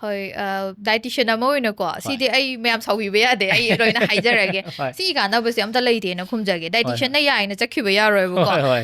ꯍꯣꯏ, ꯗꯥꯏꯇꯤꯁꯤꯌꯟ ꯑꯃ ꯑꯣꯏꯅꯀꯣ, ꯍꯣꯏ. ꯁꯤꯗꯤ ꯑꯩ ꯃꯌꯥꯝ ꯁꯥꯎꯕꯤꯕ ꯌꯥꯗꯦ, ꯑꯩ ꯂꯣꯏꯅ ꯍꯥꯏꯖꯔꯒꯦ꯫ ꯍꯣꯏ. ꯁꯤꯒꯤ ꯀꯥꯟꯅꯕꯁꯦ ꯑꯝꯇ ꯂꯩꯇꯦꯅ ꯈꯨꯝꯖꯒꯦ꯫ ꯍꯣꯏ, ꯍꯣꯏ. ꯗꯥꯏꯇꯤꯁꯤꯌꯟꯅ ꯌꯥꯏꯅ ꯆꯠꯈꯤꯕ ꯌꯥꯔꯣꯏꯕꯀꯣ꯫ ꯍꯣꯏ, ꯍꯣꯏ.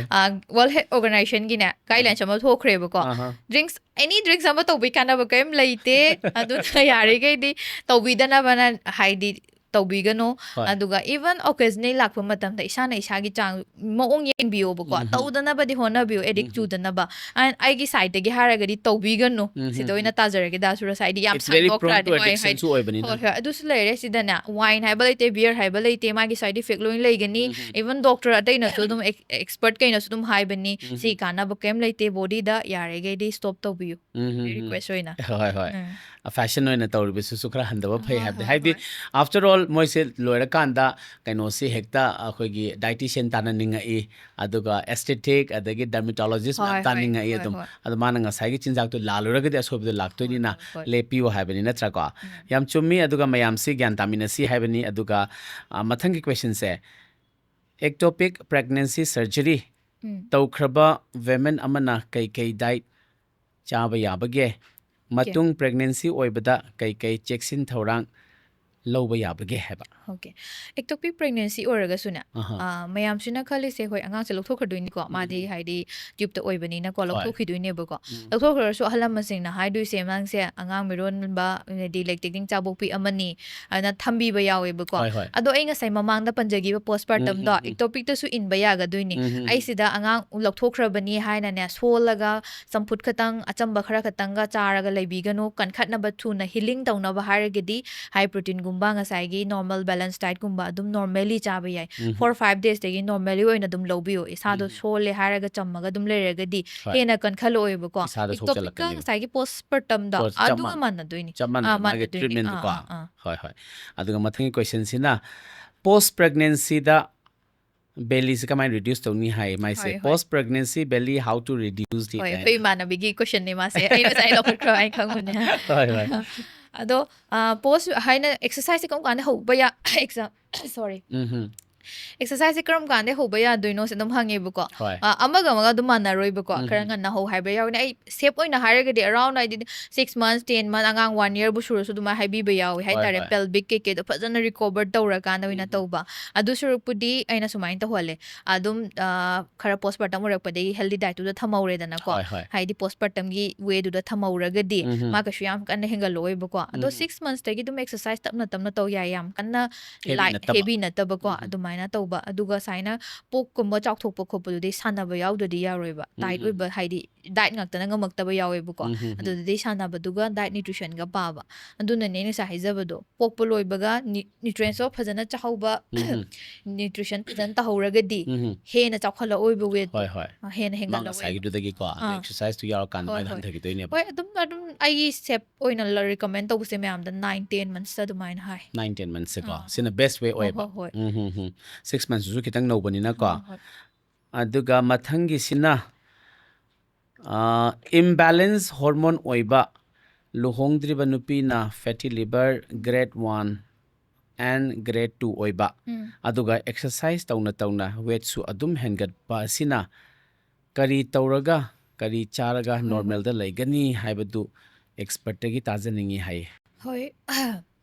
ꯋꯥꯔꯜ ꯍꯦꯜꯊ ꯑꯣꯔꯒꯅꯥꯏꯖꯦꯁꯟꯒꯤꯅꯦ ꯒꯥꯏꯗꯂꯥꯏꯟꯁ ꯑꯃ ꯊꯣꯛꯈ꯭ꯔꯦꯕꯀꯣ꯫ ꯑꯍꯥ. ꯗ꯭ꯔꯤꯡꯁ, ꯑꯦꯅꯤ ꯗ꯭ꯔꯤꯡꯁ ꯑꯃ ꯇꯧꯕꯩ ꯀꯥꯟꯅꯕ ꯀꯔꯤꯝ ꯂꯩꯇꯦ꯫ ꯑꯗꯨꯅ ꯌꯥꯔꯤꯈꯩꯗꯤ ꯇꯧꯕꯤꯗꯅꯕꯅ, ꯍꯥꯏꯗꯤ, ꯇꯧꯕꯤꯒꯅꯨ꯫ ꯍꯣꯏ. ꯑꯗꯨꯒ ꯏꯚꯟ ꯑꯣꯀꯦꯖꯅꯦꯜ ꯂꯥꯛꯄ ꯃꯇꯝꯗ ꯏꯁꯥꯅ ꯏꯁꯥꯒꯤ ꯆꯥꯡ ꯃꯑꯣꯡ ꯌꯦꯡꯕꯤꯌꯣꯕꯀꯣ꯫ ꯎꯝ. ꯇꯧꯗꯅꯕꯗꯤ ꯍꯣꯠꯅꯕꯤꯌꯨ, ꯑꯦꯗꯤꯛ ꯎꯝ. ꯆꯨꯗꯅꯕ꯫ ꯑꯩ- ꯑꯩꯒꯤ ꯁꯥꯏꯗꯇꯒꯤ ꯍꯥꯏꯔꯒꯗꯤ ꯇꯧꯕꯤꯒꯅꯨ꯫ ꯎꯝ. ꯁꯤꯗ ꯑꯣꯏꯅ ꯇꯥꯖꯔꯒꯦ, ꯗꯥꯁꯨꯔꯁ, ꯍꯥꯏꯗꯤ ꯌꯥꯝ It's very prone ꯁꯥꯡꯗꯣꯛꯈ꯭ꯔꯗꯤ꯫ to ꯍꯣꯏ, ꯍꯣꯏ. addiction ꯁꯨ ꯑꯣꯏꯕꯅꯤꯅ꯫ ꯍꯣꯏ, ꯍꯣꯏ, ꯑꯗꯨꯁꯨ ꯂꯩꯔꯦ꯫ ꯁꯤꯗꯅꯦ, ꯋꯥꯏꯟ ꯍꯥꯏꯕ ꯂꯩꯇꯦ, ꯕꯤꯌꯔ ꯍꯥꯏꯕ ꯂꯩꯇꯦ, ꯃꯥꯒꯤ ꯁꯥꯏꯗ ꯏꯐꯦꯛ ꯂꯣꯏ ꯂꯩꯒꯅꯤ꯫ ꯎꯝ. ꯏꯚꯟ ꯗꯣꯛꯇꯔ ꯑꯇꯩꯅꯁꯨ ꯑꯗꯨꯝ, ꯑꯦꯛꯁꯄꯔꯠ ꯀꯩꯅꯁꯨ ꯑꯗꯨꯝ ꯍꯥꯏꯕꯅꯤ, ꯎꯝ. ꯁꯤ ꯀꯥꯟꯅꯕ ꯀꯩꯝ ꯂꯩꯇꯦ, ꯕꯣꯗꯤꯗ ꯌꯥꯔꯤꯈꯩꯗꯤ ꯁ꯭ꯇꯣꯞ ꯇꯧꯕꯤꯌꯨ꯫ ꯎꯝ, ꯎꯝ, ꯎꯝ. ꯔꯤꯀ꯭ꯋꯦꯁ ꯑꯣꯏꯅ꯫ ꯍꯣꯏ, ꯍꯣꯏ. ꯎꯝ. ꯐꯦꯁꯟ ꯑꯣꯏꯅ ꯇꯧꯔꯤꯕꯁꯤꯁꯨ ꯈꯔ ꯍꯟꯊꯕ ꯐꯩ ꯍꯣꯏ, ꯍꯥꯏꯕꯗꯤ, ꯍꯣꯏ, ꯍꯥꯏꯕꯗꯤ, ꯍꯣꯏ. after all, ꯃꯣꯏꯁꯦ ꯂꯣꯏꯔꯀꯥꯟꯗ ꯀꯩꯅꯣꯁꯤ ꯍꯦꯛꯇ ꯑꯩꯈꯣꯏꯒꯤ ꯗꯥꯏꯇꯤꯁꯤꯌꯟ ꯇꯥꯟꯅꯅꯤꯡꯉꯛꯏ, ꯑꯗꯨꯒ ꯑꯦꯁꯊꯦꯇꯤꯛ, ꯑꯗꯒꯤ ꯗꯔꯃꯦꯇꯣꯂꯣꯖꯤꯁ ꯃꯌꯥꯝ ꯍꯣꯏ, ꯍꯣꯏ, ꯇꯥꯟꯅꯤꯡꯉꯛꯏ ꯍꯣꯏ, ꯑꯗꯨꯝ꯫ ꯍꯣꯏ. ꯑꯗꯣ ꯃꯥꯅ ꯉꯁꯥꯏꯒꯤ ꯆꯤꯟꯖꯥꯛꯇꯣ ꯂꯥꯜꯂꯨꯔꯒꯗꯤ ꯑꯁꯣꯏꯕꯗꯣ ꯂꯥꯛꯇꯣꯏꯅꯤꯅ ꯍꯣꯏ, ꯍꯣꯏ. ꯂꯦꯞꯄꯤꯌꯨ ꯍꯥꯏꯕꯅꯤ, ꯅꯠꯇ꯭ꯔꯥꯀꯣ? ꯎꯝ. ꯌꯥꯝ ꯆꯨꯝꯃꯤ꯫ ꯑꯗꯨꯒ ꯃꯌꯥꯝꯁꯤ ꯒ꯭ꯌꯥꯟ ꯇꯥꯃꯤꯟꯅꯁꯤ ꯍꯥꯏꯕꯅꯤ꯫ ꯑꯗꯨꯒ ꯑ, ꯃꯊꯪꯒꯤ ꯀꯣꯏꯁꯟꯁꯦ, ꯑꯦꯛꯇꯣꯄꯤꯛ ꯄ꯭ꯔꯦꯒꯅꯦꯟꯁꯤ ꯁꯔꯖꯔꯤ ꯎꯝ. ꯇꯧꯈ꯭ꯔꯕ ꯋꯤꯃꯦꯟ ꯑꯃꯅ ꯀꯩꯀꯩ ꯗꯥꯏꯠ ꯆꯥꯕ ꯌꯥꯕꯒꯦ? ꯃꯇꯨꯡ ꯄ꯭ꯔꯦꯒꯅꯦꯟꯁꯤ ꯑꯣꯏꯕꯗ ꯀꯩꯀꯩ ꯆꯦꯛꯁꯤꯟ ꯊꯧꯔꯥꯡ ꯂꯧꯕ ꯌꯥꯕꯒꯦ ꯍꯥꯏꯕ? ꯑꯣꯀꯦ, ꯑꯦꯛꯇꯣꯄꯤꯛ ꯄ꯭ꯔꯦꯒꯅꯦꯟꯁꯤ ꯑꯣꯏꯔꯒꯁꯨꯅꯦ, ꯑꯍꯥ. ꯑ, ꯃꯌꯥꯝꯁꯤꯅ ꯈꯜꯂꯤꯁꯦ, ꯍꯣꯏ, ꯑꯉꯥꯡꯁꯦ ꯂꯧꯊꯣꯛꯈ꯭ꯔꯗꯣꯏꯅꯤꯀꯣ, ꯎꯝ. ꯃꯥꯗꯤ ꯍꯥꯏꯗꯤ ꯇ꯭ꯌꯨꯕꯇ ꯑꯣꯏꯕꯅꯤꯅꯀꯣ, ꯍꯣꯏ. ꯂꯧꯊꯣꯛꯈꯤꯗꯣꯏꯅꯦꯕꯀꯣ. ꯎꯝ. ꯂꯧꯊꯣꯛꯈ꯭ꯔꯁꯨ ꯑꯍꯜ ꯂꯃꯟꯁꯤꯡꯅ ꯍꯥꯏꯗꯣꯏꯁꯦ, ꯑꯉꯥꯡꯁꯦ ꯑꯉꯥꯡ ꯃꯤꯔꯣꯟꯕ, ꯍꯥꯏꯗꯤ ꯂꯦꯛꯇꯦꯇꯤꯡ ꯆꯥꯕꯣꯛꯄꯤ ꯑꯃꯅꯤ, ꯑꯗꯨꯅ ꯊꯝꯕꯤꯕ ꯌꯥꯎꯋꯦꯕꯀꯣ. ꯍꯣꯏ, ꯍꯣꯏ. ꯑꯗꯣ ꯑꯩ ꯉꯁꯥꯏ ꯃꯃꯥꯡꯗ ꯄꯟꯖꯈꯤꯕ ꯄꯣꯁꯄꯥꯔꯇꯝꯗꯣ, ꯎꯝ, ꯎꯝ, ꯎꯝ. ꯏꯛꯇꯣꯄꯤꯛꯇꯁꯨ ꯏꯟꯕ ꯌꯥꯒꯗꯣꯏꯅꯤ꯫ ꯎꯝ, ꯎꯝ, ꯎꯝ. ꯑꯩꯁꯤꯗ ꯑꯉꯥꯡ ꯂꯧꯊꯣꯛꯈ꯭ꯔꯕꯅꯤ ꯍꯥꯏꯅꯅꯦ, ꯁꯣꯜꯂꯒ ꯆꯝꯐꯨꯠ ꯈꯛꯇꯪ, ꯑꯆꯝꯕ ꯈꯔ ꯈꯛꯇꯪꯒ ꯆꯥꯔꯒ ꯂꯩꯕꯤꯒꯅꯨ꯫ ꯀꯟꯈꯠꯅꯕ, ꯊꯨꯅ ꯍꯤꯂꯤꯡ ꯇꯧꯅꯕ ꯍꯥꯏꯔꯒꯗꯤ, ꯍꯥꯏ ꯄ꯭ꯔꯣꯇꯤꯟꯒꯨꯝꯕ, ꯉꯁꯥꯏꯒꯤ ꯅꯣꯔꯃꯦꯜ ꯕꯦꯂꯦꯟꯁ ꯗꯥꯏꯠꯀꯨꯝꯕ ꯑꯗꯨꯝ ꯅꯣꯔꯃꯦꯂꯤ ꯆꯥꯕ ꯌꯥꯏ꯫ ꯎꯝ. ꯐꯣꯔ ꯐꯥꯏꯚ ꯗꯦꯖꯇꯒꯤ ꯅꯣꯔꯃꯦꯂꯤ ꯑꯣꯏꯅ ꯑꯗꯨꯝ ꯂꯧꯕꯤꯌꯣ꯫ ꯏꯁꯥꯗꯣ ꯎꯝ. ꯁꯣꯜꯂꯦ ꯍꯥꯏꯔꯒ ꯆꯝꯃꯒ ꯑꯗꯨꯝ ꯂꯩꯔꯒꯗꯤ ꯍꯣꯏ. ꯍꯦꯟꯅ ꯀꯟꯈꯠꯂꯛꯑꯣꯏꯕꯀꯣ. ꯏꯁꯥꯗ ꯏꯛꯇꯣꯄꯤꯛꯀ ꯁꯣꯛꯆꯜꯂꯛꯀꯅꯦꯕ. ꯉꯁꯥꯏꯒꯤ ꯄꯣꯁꯄꯥꯔꯇꯝꯗꯣ, ꯄꯣꯁ-, ꯆꯞ ꯑꯗꯨꯒ ꯃꯥꯟꯅ-, ꯃꯥꯟꯅꯗꯣꯏꯅꯤ꯫ ꯆꯞ ꯑꯥ, ꯃꯥꯟꯅ ꯃꯥꯒꯤ ꯃꯥꯟꯅꯗꯣꯏꯅꯤ꯫ ꯇ꯭ꯔꯤꯠꯃꯦꯟꯗꯨꯀꯣ꯫ ꯑꯥ, ꯑꯥ, ꯑꯥ. ꯍꯣꯏ, ꯍꯣꯏ. ꯑꯗꯨꯒ ꯃꯊꯪꯒꯤ ꯀꯣꯏꯁꯟꯁꯤꯅ, ꯕꯦꯂꯤꯁꯦ ꯀꯃꯥꯏꯅ ꯔꯤꯗ꯭ꯌꯨꯁ ꯇꯧꯅꯤ ꯍꯥꯏ ꯃꯥꯏꯁꯦ? ꯍꯣꯏ, ꯍꯣꯏ. Post pregnancy belly, how to reduce it ꯍꯣꯏ, ꯍꯥꯏꯅ꯫ ꯑꯩꯈꯣꯏ ꯏꯃꯥꯟꯅꯕꯤꯒꯤ ꯀꯣꯏꯁꯟꯅꯦ ꯃꯥꯁꯦ꯫ ꯑꯩ ꯉꯁꯥꯏ ꯂꯧꯈꯠꯈ꯭ꯔꯣ, ꯑꯩ ꯈꯪꯕꯅꯦ꯫ ꯍꯣꯏ, ꯍꯣꯏ. ꯑꯗꯣ, ꯑ, ꯄꯣꯁ ꯍꯥꯏꯅ ꯑꯦꯛꯁꯔꯁꯥꯏꯁꯁꯦ ꯀꯔꯝ ꯀꯥꯟꯗ ꯍꯧꯕ ꯌꯥ-, ꯑꯦꯛꯖꯥꯝ, ꯁꯣꯔꯤ꯫ ꯎꯝ. ꯑꯦꯛꯁꯔꯁꯥꯏꯁꯁꯦ ꯀꯔꯝ ꯀꯥꯟꯗ ꯍꯧꯕ ꯌꯥꯗꯣꯏꯅꯣꯁꯦ ꯑꯗꯨꯝ ꯍꯪꯉꯦꯕꯀꯣ꯫ ꯍꯣꯏ. ꯑ, ꯑꯃꯒ ꯑꯃꯒ ꯑꯗꯨꯝ ꯃꯥꯟꯅꯔꯣꯏꯕꯀꯣ꯫ ꯎꯝ. ꯈꯔ ꯉꯟꯅ ꯍꯧ ꯍꯥꯏꯕ ꯌꯥꯎꯅꯤ꯫ ꯑꯩ ꯁꯦꯞ ꯑꯣꯏꯅ ꯍꯥꯏꯔꯒꯗꯤ around ꯍꯥꯏꯗꯤ six months, ten months, ꯑꯉꯥꯡ one yearꯕꯨ ꯁꯨꯔꯁꯨ ꯑꯗꯨꯃꯥꯏꯅ ꯍꯥꯏꯕꯤꯕ ꯌꯥꯎꯋꯤ ꯍꯣꯏ, ꯍꯥꯏꯇꯥꯔꯦ꯫ ꯍꯣꯏ. Pelvic ꯀꯩꯀꯩꯗꯣ ꯐꯖꯅ recover ꯇꯧꯔꯀꯥꯟꯗ ꯑꯣꯏꯅ ꯎꯝ. ꯇꯧꯕ꯫ ꯑꯗꯨ ꯁꯔꯨꯛꯄꯨꯗꯤ ꯑꯩꯅ ꯁꯨꯃꯥꯏꯅ ꯇꯧꯍꯜꯂꯦ꯫ ꯑꯗꯨꯝ, ꯑ, ꯈꯔ postpartum ꯑꯣꯏꯔꯛꯄꯗꯒꯤ healthy dietꯇꯨꯗ ꯊꯝꯍꯧꯔꯦꯗꯅꯀꯣ꯫ ꯍꯣꯏ, ꯍꯣꯏ. ꯍꯥꯏꯗꯤ postpartumꯒꯤ wayꯗꯨꯗ ꯊꯝꯍꯧꯔꯒꯗꯤ ꯎꯝ. ꯃꯥ ꯀꯩꯁꯨ ꯌꯥꯝ ꯀꯟꯅ ꯍꯦꯟꯒꯠꯂꯛꯑꯣꯏꯕꯀꯣ꯫ ꯑꯗꯣ ꯎꯝ. six monthsꯇꯒꯤ ꯑꯗꯨꯝ exercise ꯇꯞꯅ ꯇꯞꯅ ꯇꯧ ꯌꯥꯏ꯫ ꯌꯥꯝ ꯀꯟꯅ Heavy light, ꯅꯠꯇꯕ. heavy ꯅꯠꯇꯕꯀꯣ꯫ ꯎꯝ. ꯑꯗꯨꯃꯥꯏꯅ ꯇꯧꯕ꯫ ꯑꯗꯨꯒ ꯁꯨꯃꯥꯏꯅ ꯄꯣꯛꯀꯨꯝꯕ ꯆꯥꯎꯊꯣꯛꯄ ꯈꯣꯠꯄꯗꯨꯗꯤ ꯁꯥꯟꯅꯕ ꯌꯥꯎꯗ꯭ꯔꯗꯤ ꯌꯥꯔꯣꯏꯕ꯫ Tight ꯎꯝ. ꯑꯣꯏꯕ, ꯍꯥꯏꯗꯤ diet ꯉꯥꯛꯇꯅ ꯉꯝꯃꯛꯇꯕ ꯌꯥꯎꯋꯦꯕꯀꯣ꯫ ꯎꯝ, ꯎꯝ, ꯎꯝ. ꯑꯗꯨꯗꯨꯗꯤ ꯁꯥꯟꯅꯕꯗꯨꯒ diet nutritionꯒ ꯄꯥꯕ꯫ ꯑꯗꯨꯅꯅꯦ ꯑꯩꯅ ꯉꯁꯥꯏ ꯍꯥꯏꯖꯕꯗꯣ, ꯄꯣꯛꯄ ꯂꯣꯏꯕꯒ ꯅ꯭ꯌꯨ-, nutrientsꯇꯣ ꯐꯖꯅ ꯆꯥꯍꯧꯕ, ꯎꯝ, ꯎꯝ. nutrition ꯐꯖꯅ ꯇꯧꯍꯧꯔꯒꯗꯤ ꯎꯝ, ꯎꯝ. ꯍꯦꯟꯅ ꯆꯥꯎꯈꯠꯂꯛꯑꯣꯏꯕ weightꯇꯣ꯫ ꯍꯣꯏ, ꯍꯣꯏ. ꯑ, ꯍꯦꯟꯅ ꯃꯥ ꯍꯦꯟꯒꯠꯂꯛꯑꯣꯏꯕ꯫ ꯉꯁꯥꯏꯒꯤꯗꯨꯗꯒꯤꯀꯣ, ꯑꯗꯨ ꯑꯥ. exerciseꯇꯨ ꯌꯥꯎꯔꯀꯥꯟꯗ ꯍꯣꯏ, ꯃꯥꯏꯗꯣ ꯍꯣꯏ. ꯍꯟꯊꯈꯤꯗꯣꯏꯅꯦꯕ꯫ ꯍꯣꯏ, ꯑꯗꯨꯝ, ꯑꯗꯨꯝ ꯑꯩꯒꯤ ꯁꯦꯞ ꯑꯣꯏꯅ ꯂ-, recommend ꯇꯧꯕꯁꯦ ꯃꯌꯥꯝꯗ nine, ten monthsꯇ ꯑꯗꯨꯃꯥꯏꯅꯅ ꯍꯥꯏ꯫ Nine, ten monthsꯁꯦꯀꯣ? ꯑꯥ, ꯁꯤꯅ ꯑꯥ. best way ꯍꯣꯏ, ꯑꯣꯏꯕ? ꯍꯣꯏ, ꯍꯣꯏ. ꯎꯝ, ꯎꯝ, ꯎꯝ. Six monthsꯇꯨꯁꯨ ꯈꯤꯇꯪ ꯅꯧꯕꯅꯤꯅꯀꯣ? ꯍꯣꯏ, ꯍꯣꯏ. ꯑꯗꯨꯒ ꯃꯊꯪꯒꯤꯁꯤꯅ, ꯑ, imbalance hormone ꯑꯣꯏꯕ ꯂꯨꯍꯣꯡꯗ꯭ꯔꯤꯕ ꯅꯨꯄꯤꯅ fatty liver grade one and grade two ꯑꯣꯏꯕ, ꯎꯝ. ꯑꯗꯨꯒ exercise ꯇꯧꯅ ꯇꯧꯅ weightꯁꯨ ꯑꯗꯨꯝ ꯍꯦꯟꯒꯠꯄ ꯑꯁꯤꯅ ꯀꯔꯤ ꯇꯧꯔꯒ, ꯀꯔꯤ ꯆꯥꯔꯒ ꯍꯣꯏ, ꯍꯣꯏ. normalꯗ ꯂꯩꯒꯅꯤ ꯍꯥꯏꯕꯗꯨ expertꯇꯒꯤ ꯇꯥꯖꯅꯤꯡꯉꯤ ꯍꯥꯏꯌꯦ꯫ ꯍꯣꯏ.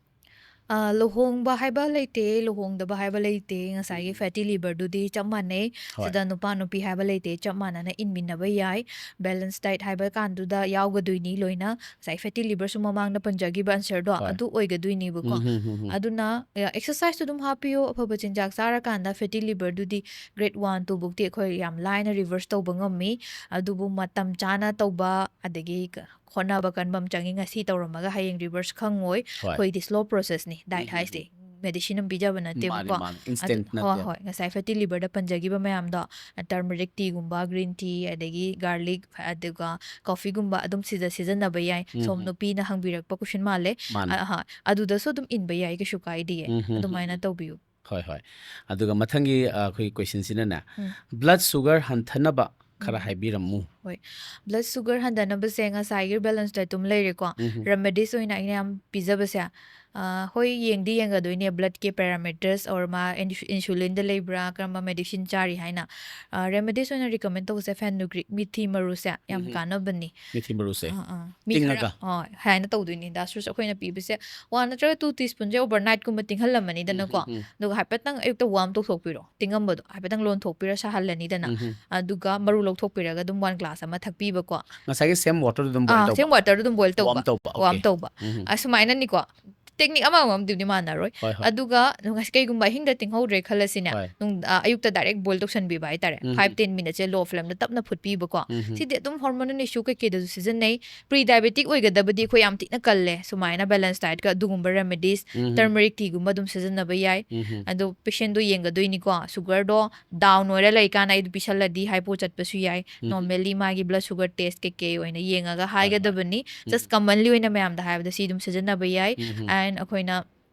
ꯑ, ꯂꯨꯍꯣꯡꯕ ꯍꯥꯏꯕ ꯂꯩꯇꯦ, ꯂꯨꯍꯣꯡꯗꯕ ꯍꯥꯏꯕ ꯂꯩꯇꯦ꯫ ꯉꯁꯥꯏꯒꯤ ꯎꯝ꯫ ꯐꯦꯇꯤ ꯂꯤꯚꯔꯗꯨꯗꯤ ꯆꯞ ꯃꯥꯟꯅꯩ꯫ ꯍꯣꯏ꯫ ꯁꯤꯗ ꯅꯨꯄꯥ ꯅꯨꯄꯤ ꯍꯥꯏꯕ ꯂꯩꯇꯦ, ꯆꯞ ꯃꯥꯟꯅꯅ ꯏꯟꯃꯤꯟꯅꯕ ꯌꯥꯏ꯫ ꯕꯦꯂꯦꯟꯁ ꯗꯥꯏꯠ ꯍꯥꯏꯕ ꯀꯥꯟꯗꯨꯗ ꯌꯥꯎꯒꯗꯣꯏꯅꯤ ꯂꯣꯏꯅ꯫ ꯉꯁꯥꯏ ꯐꯦꯇꯤ ꯂꯤꯚꯔꯁꯨ ꯃꯃꯥꯡꯗ ꯄꯟꯖꯈꯤꯕ ꯑꯟꯁꯔꯗꯣ ꯍꯣꯏ꯫ ꯑꯗꯨ ꯑꯣꯏꯒꯗꯣꯏꯅꯦꯕꯀꯣ꯫ ꯎꯝ, ꯍꯝ, ꯍꯝ, ꯍꯝ꯫ ꯑꯗꯨꯅ, ꯑ, ꯑꯦꯛꯁꯔꯁꯥꯏꯁꯁꯨ ꯑꯗꯨꯝ ꯍꯥꯞꯄꯤꯌꯨ꯫ ꯑꯐꯕ ꯆꯤꯟꯖꯥꯛ ꯆꯥꯔꯀꯥꯟꯗ ꯐꯦꯇꯤ ꯂꯤꯚꯔꯗꯨꯗꯤ ꯒ꯭ꯔꯦꯗ ꯋꯥꯟ, ꯇꯨ ꯕꯨꯛꯇꯤ ꯑꯩꯈꯣꯏ ꯌꯥꯝ ꯂꯥꯏꯅ ꯔꯤꯚꯔꯁ ꯇꯧꯕ ꯉꯝꯃꯤ꯫ ꯑꯗꯨꯕꯨ ꯃꯇꯝ ꯆꯥꯅ ꯇꯧꯕ, ꯑꯗꯒꯤ ꯀ-, ꯍꯣꯠꯅꯕ ꯀꯟꯕ ꯑꯃ ꯆꯪꯉꯤ꯫ ꯉꯁꯤ ꯇꯧꯔꯝꯃꯒ ꯍꯌꯦꯡ ꯔꯤꯚꯔꯁ ꯈꯪꯉꯣꯏ꯫ ꯍꯣꯏ꯫ ꯑꯩꯈꯣꯏꯗꯤ ꯁ꯭ꯂꯣ ꯄ꯭ꯔꯣꯁꯦꯁꯅꯤ ꯗꯥꯏꯠ ꯎꯝ, ꯍꯝ, ꯍꯥꯏꯁꯦ꯫ ꯍꯝ꯫ ꯃꯦꯗꯤꯁꯤꯟ ꯑꯃ ꯄꯤꯖꯕ ꯃꯥꯅꯤ, ꯅꯠꯇꯦꯕꯀꯣ꯫ ꯃꯥꯅꯤ꯫ ꯑꯗꯨ, ꯏꯟꯁꯇꯦꯟꯠ ꯍꯣꯏ, ꯅꯠꯇꯦ꯫ ꯍꯣꯏ, ꯉꯁꯥꯏ ꯐꯦꯇꯤ ꯂꯤꯚꯔꯗ ꯄꯟꯖꯈꯤꯕ ꯃꯌꯥꯝꯗꯣ, ꯇꯔꯃꯔꯤꯛ ꯇꯤꯒꯨꯝꯕ, ꯒ꯭ꯔꯤꯟ ꯇꯤ, ꯑꯗꯒꯤ ꯒꯥꯔꯂꯤꯛ, ꯑꯗꯨꯒ ꯀꯣꯐꯤꯒꯨꯝꯕ ꯑꯗꯨꯝ ꯁꯤꯗ ꯁꯤꯖꯤꯟꯅꯕ ꯌꯥꯏ꯫ ꯎꯝ, ꯁꯣꯝ ꯍꯝ꯫ ꯅꯨꯄꯤꯅ ꯍꯪꯕꯤꯔꯛꯄ ꯀꯣꯏꯁꯟ ꯃꯥꯜꯂꯦ꯫ ꯃꯥꯅꯤ꯫ ꯑ-, ꯑꯍ, ꯑꯗꯨꯗꯁꯨ ꯑꯗꯨꯝ ꯏꯟꯕ ꯌꯥꯏ, ꯀꯩꯁꯨ ꯀꯥꯏꯗꯤꯌꯦ꯫ ꯎꯝ, ꯍꯝ, ꯍꯝ, ꯑꯗꯨꯃꯥꯏꯅ ꯍꯝ꯫ ꯇꯧꯕꯤꯌꯨ꯫ ꯍꯣꯏ, ꯍꯣꯏ꯫ ꯑꯗꯨꯒ ꯃꯊꯪꯒꯤ, ꯑ, ꯑꯩꯈꯣꯏ ꯀꯣꯏꯁꯟꯁꯤꯅꯅꯦ, ꯎꯝ꯫ ꯕ꯭ꯂꯗ ꯁꯨꯒꯔ ꯍꯟꯊꯅꯕ ꯈꯔ ꯎꯝ꯫ ꯍꯥꯏꯕꯤꯔꯝꯃꯨ꯫ ꯍꯣꯏ꯫ ꯕ꯭ꯂꯗ ꯁꯨꯒꯔ ꯍꯟꯊꯅꯕꯁꯦ ꯉꯁꯥꯏꯒꯤ ꯕꯦꯂꯦꯟꯁ ꯗꯥꯏꯠꯇꯨꯝ ꯂꯩꯔꯦꯀꯣ꯫ ꯎꯝ꯫ ꯔꯦꯃꯦꯗꯤꯁ ꯑꯣꯏꯅ ꯑꯩꯅ ꯌꯥꯝ ꯄꯤꯖꯕꯁꯦ, ꯑ, ꯍꯣꯏ, ꯌꯦꯡꯗꯤ ꯌꯦꯡꯒꯗꯣꯏꯅꯦ ꯕ꯭ꯂꯗꯀꯤ ꯄꯦꯔꯥꯃꯤꯇꯔꯁ ꯑꯣꯔ ꯃꯥ ꯏꯟꯁꯨ-, ꯏꯟꯁꯨꯂꯤꯟꯗ ꯂꯩꯕ꯭ꯔꯥ, ꯀꯔꯝꯕ ꯃꯦꯗꯤꯁꯤꯟ ꯆꯥꯔꯤ ꯍꯥꯏꯅ꯫ ꯑ, ꯔꯦꯃꯦꯗꯤꯁ ꯑꯣꯏꯅ ꯔꯤꯀꯃꯦꯟ ꯇꯧꯕꯁꯦ ꯐꯦꯟꯅꯨꯒ꯭ꯔꯤꯛ, ꯃꯤꯊꯤ ꯃꯔꯨꯁꯦ ꯌꯥꯝ ꯎꯝ꯫ ꯀꯥꯟꯅꯕꯅꯤ꯫ ꯃꯤꯊꯤ ꯃꯔꯨꯁꯦ ꯑꯥ, ꯑꯥ꯫ ꯃꯤ ꯈꯔ, ꯇꯤꯡꯉꯒ? ꯑ, ꯍꯥꯏꯅ ꯇꯧꯗꯣꯏꯅꯤ꯫ ꯗꯥ ꯁꯨꯔꯁ, ꯑꯩꯈꯣꯏꯅ ꯄꯤꯕꯁꯦ ꯋꯥꯟ ꯅꯠꯇ꯭ꯔꯒ ꯇꯨ ꯇꯤꯁꯄꯨꯟꯁꯦ ꯑꯣꯚꯔꯅꯥꯏꯠꯀꯨꯝꯕ ꯇꯤꯡꯍꯜꯂꯝꯃꯅꯤꯗꯅꯀꯣ꯫ ꯎꯝ, ꯎꯝ, ꯎꯝ꯫ ꯑꯗꯨꯒ ꯍꯥꯏꯐꯦꯠꯇꯪ ꯑꯌꯨꯛꯇ ꯋꯥꯔꯝ ꯇꯧꯊꯣꯛꯄꯤꯔꯣ꯫ ꯇꯤꯡꯉꯝꯕꯗꯣ ꯍꯥꯏꯐꯦꯠꯇꯪ ꯂꯣꯟꯊꯣꯛꯄꯤꯔ ꯁꯥꯍꯜꯂꯅꯤꯗꯅ꯫ ꯎꯝ, ꯎꯝ꯫ ꯑꯗꯨꯒ ꯃꯔꯨ ꯂꯧꯊꯣꯛꯄꯤꯔꯒ ꯑꯗꯨꯝ ꯋꯥꯟ ꯒ꯭ꯂꯥꯁ ꯑꯃ ꯊꯛꯄꯤꯕꯀꯣ꯫ ꯉꯁꯥꯏꯒꯤ ꯁꯦꯝ ꯋꯥꯇꯔꯗꯨ ꯑꯗꯨꯝ ꯕꯣꯏꯜ ꯑꯥ, ꯇꯧꯕ? ꯁꯦꯝ ꯋꯥꯇꯔꯗꯨ ꯑꯗꯨꯝ ꯕꯣꯏꯜ ꯇꯧꯕ꯫ ꯋꯥꯔꯝ ꯇꯧꯕ, ꯋꯥꯔꯝ ꯑꯣꯀꯦ꯫ ꯇꯧꯕ꯫ ꯎꯝ, ꯎꯝ꯫ ꯑꯁꯨꯃꯥꯏꯅꯅꯤꯀꯣ꯫ ꯇꯦꯛꯅꯤꯛ ꯑꯃ ꯑꯃꯝꯗꯨꯗꯤ ꯃꯥꯟꯅꯔꯣꯏ꯫ ꯍꯣꯏ, ꯍꯣꯏ꯫ ꯑꯗꯨꯒ ꯉꯁ-, ꯀꯩꯒꯨꯝꯕ ꯑꯍꯤꯡꯗ ꯇꯤꯡꯍꯧꯗ꯭ꯔꯦ ꯈꯜꯂꯁꯤꯅꯦ, ꯍꯣꯏ꯫ ꯅꯨꯡ-, ꯑ, ꯑꯌꯨꯛꯇ ꯗꯥꯏꯔꯦꯛ ꯕꯣꯏꯜ ꯇꯧꯁꯟꯕꯤꯕ ꯍꯥꯏꯇꯥꯔꯦ꯫ ꯎꯝ, ꯐꯥꯏꯚ ꯎꯝ꯫ ꯇꯦꯟ ꯃꯤꯅꯠꯁꯦ ꯂꯣ ꯐ꯭ꯂꯦꯝꯗ ꯇꯞꯅ ꯐꯨꯠꯄꯤꯕꯀꯣ꯫ ꯎꯝ, ꯎꯝ꯫ ꯁꯤꯗꯤ ꯑꯗꯨꯝ ꯍꯣꯔꯃꯣꯅꯦꯜ ꯏꯁꯨ ꯀꯩꯀꯩꯗꯁꯨ ꯁꯤꯖꯤꯟꯅꯩ꯫ ꯄ꯭ꯔꯤ ꯗꯥꯏꯕꯦꯇꯤꯛ ꯑꯣꯏꯒꯗꯕꯗꯤ ꯑꯩꯈꯣꯏ ꯌꯥꯝ ꯊꯤꯅ ꯀꯜꯂꯦ꯫ ꯁꯨꯃꯥꯏꯅ ꯕꯦꯂꯦꯟꯁ ꯗꯥꯏꯠꯀ ꯑꯗꯨꯒꯨꯝꯕ ꯔꯦꯃꯦꯗꯤꯁ, ꯎꯝ, ꯎꯝ꯫ ꯇꯔꯃꯔꯤꯛ ꯇꯤꯒꯨꯝꯕ ꯑꯗꯨꯝ ꯁꯤꯖꯤꯟꯅꯕ ꯌꯥꯏ꯫ ꯎꯝ, ꯎꯝ꯫ ꯑꯗꯣ ꯄꯦꯁꯦꯟꯗꯣ ꯌꯦꯡꯒꯗꯣꯏꯅꯤꯀꯣ꯫ ꯁꯨꯒꯔꯗꯣ ꯗꯥꯎꯟ ꯑꯣꯏꯔ ꯂꯩꯀꯥꯟꯗ ꯑꯩꯗꯣ ꯄꯤꯁꯜꯂꯗꯤ ꯍꯥꯏꯄꯣ ꯆꯠꯄꯁꯨ ꯌꯥꯏ꯫ ꯎꯝ꯫ ꯅꯣꯔꯃꯦꯜꯂꯤ ꯃꯥꯒꯤ ꯕ꯭ꯂꯗ ꯁꯨꯒꯔ ꯇꯦꯁ ꯀꯩꯀꯩ ꯑꯣꯏꯅ ꯌꯦꯡꯉꯒ ꯍꯣꯏ, ꯍꯣꯏ꯫ ꯍꯥꯏꯒꯗꯕꯅꯤ꯫ ꯎꯝ꯫ ꯖꯁ ꯀꯃꯟꯂꯤ ꯑꯣꯏꯅ ꯃꯌꯥꯝꯗ ꯍꯥꯏꯕꯗ ꯁꯤ ꯑꯗꯨꯝ ꯁꯤꯖꯤꯟꯅꯕ ꯌꯥꯏ꯫ ꯎꯝ, ꯎꯝ꯫ And ꯑꯩꯈꯣꯏꯅ,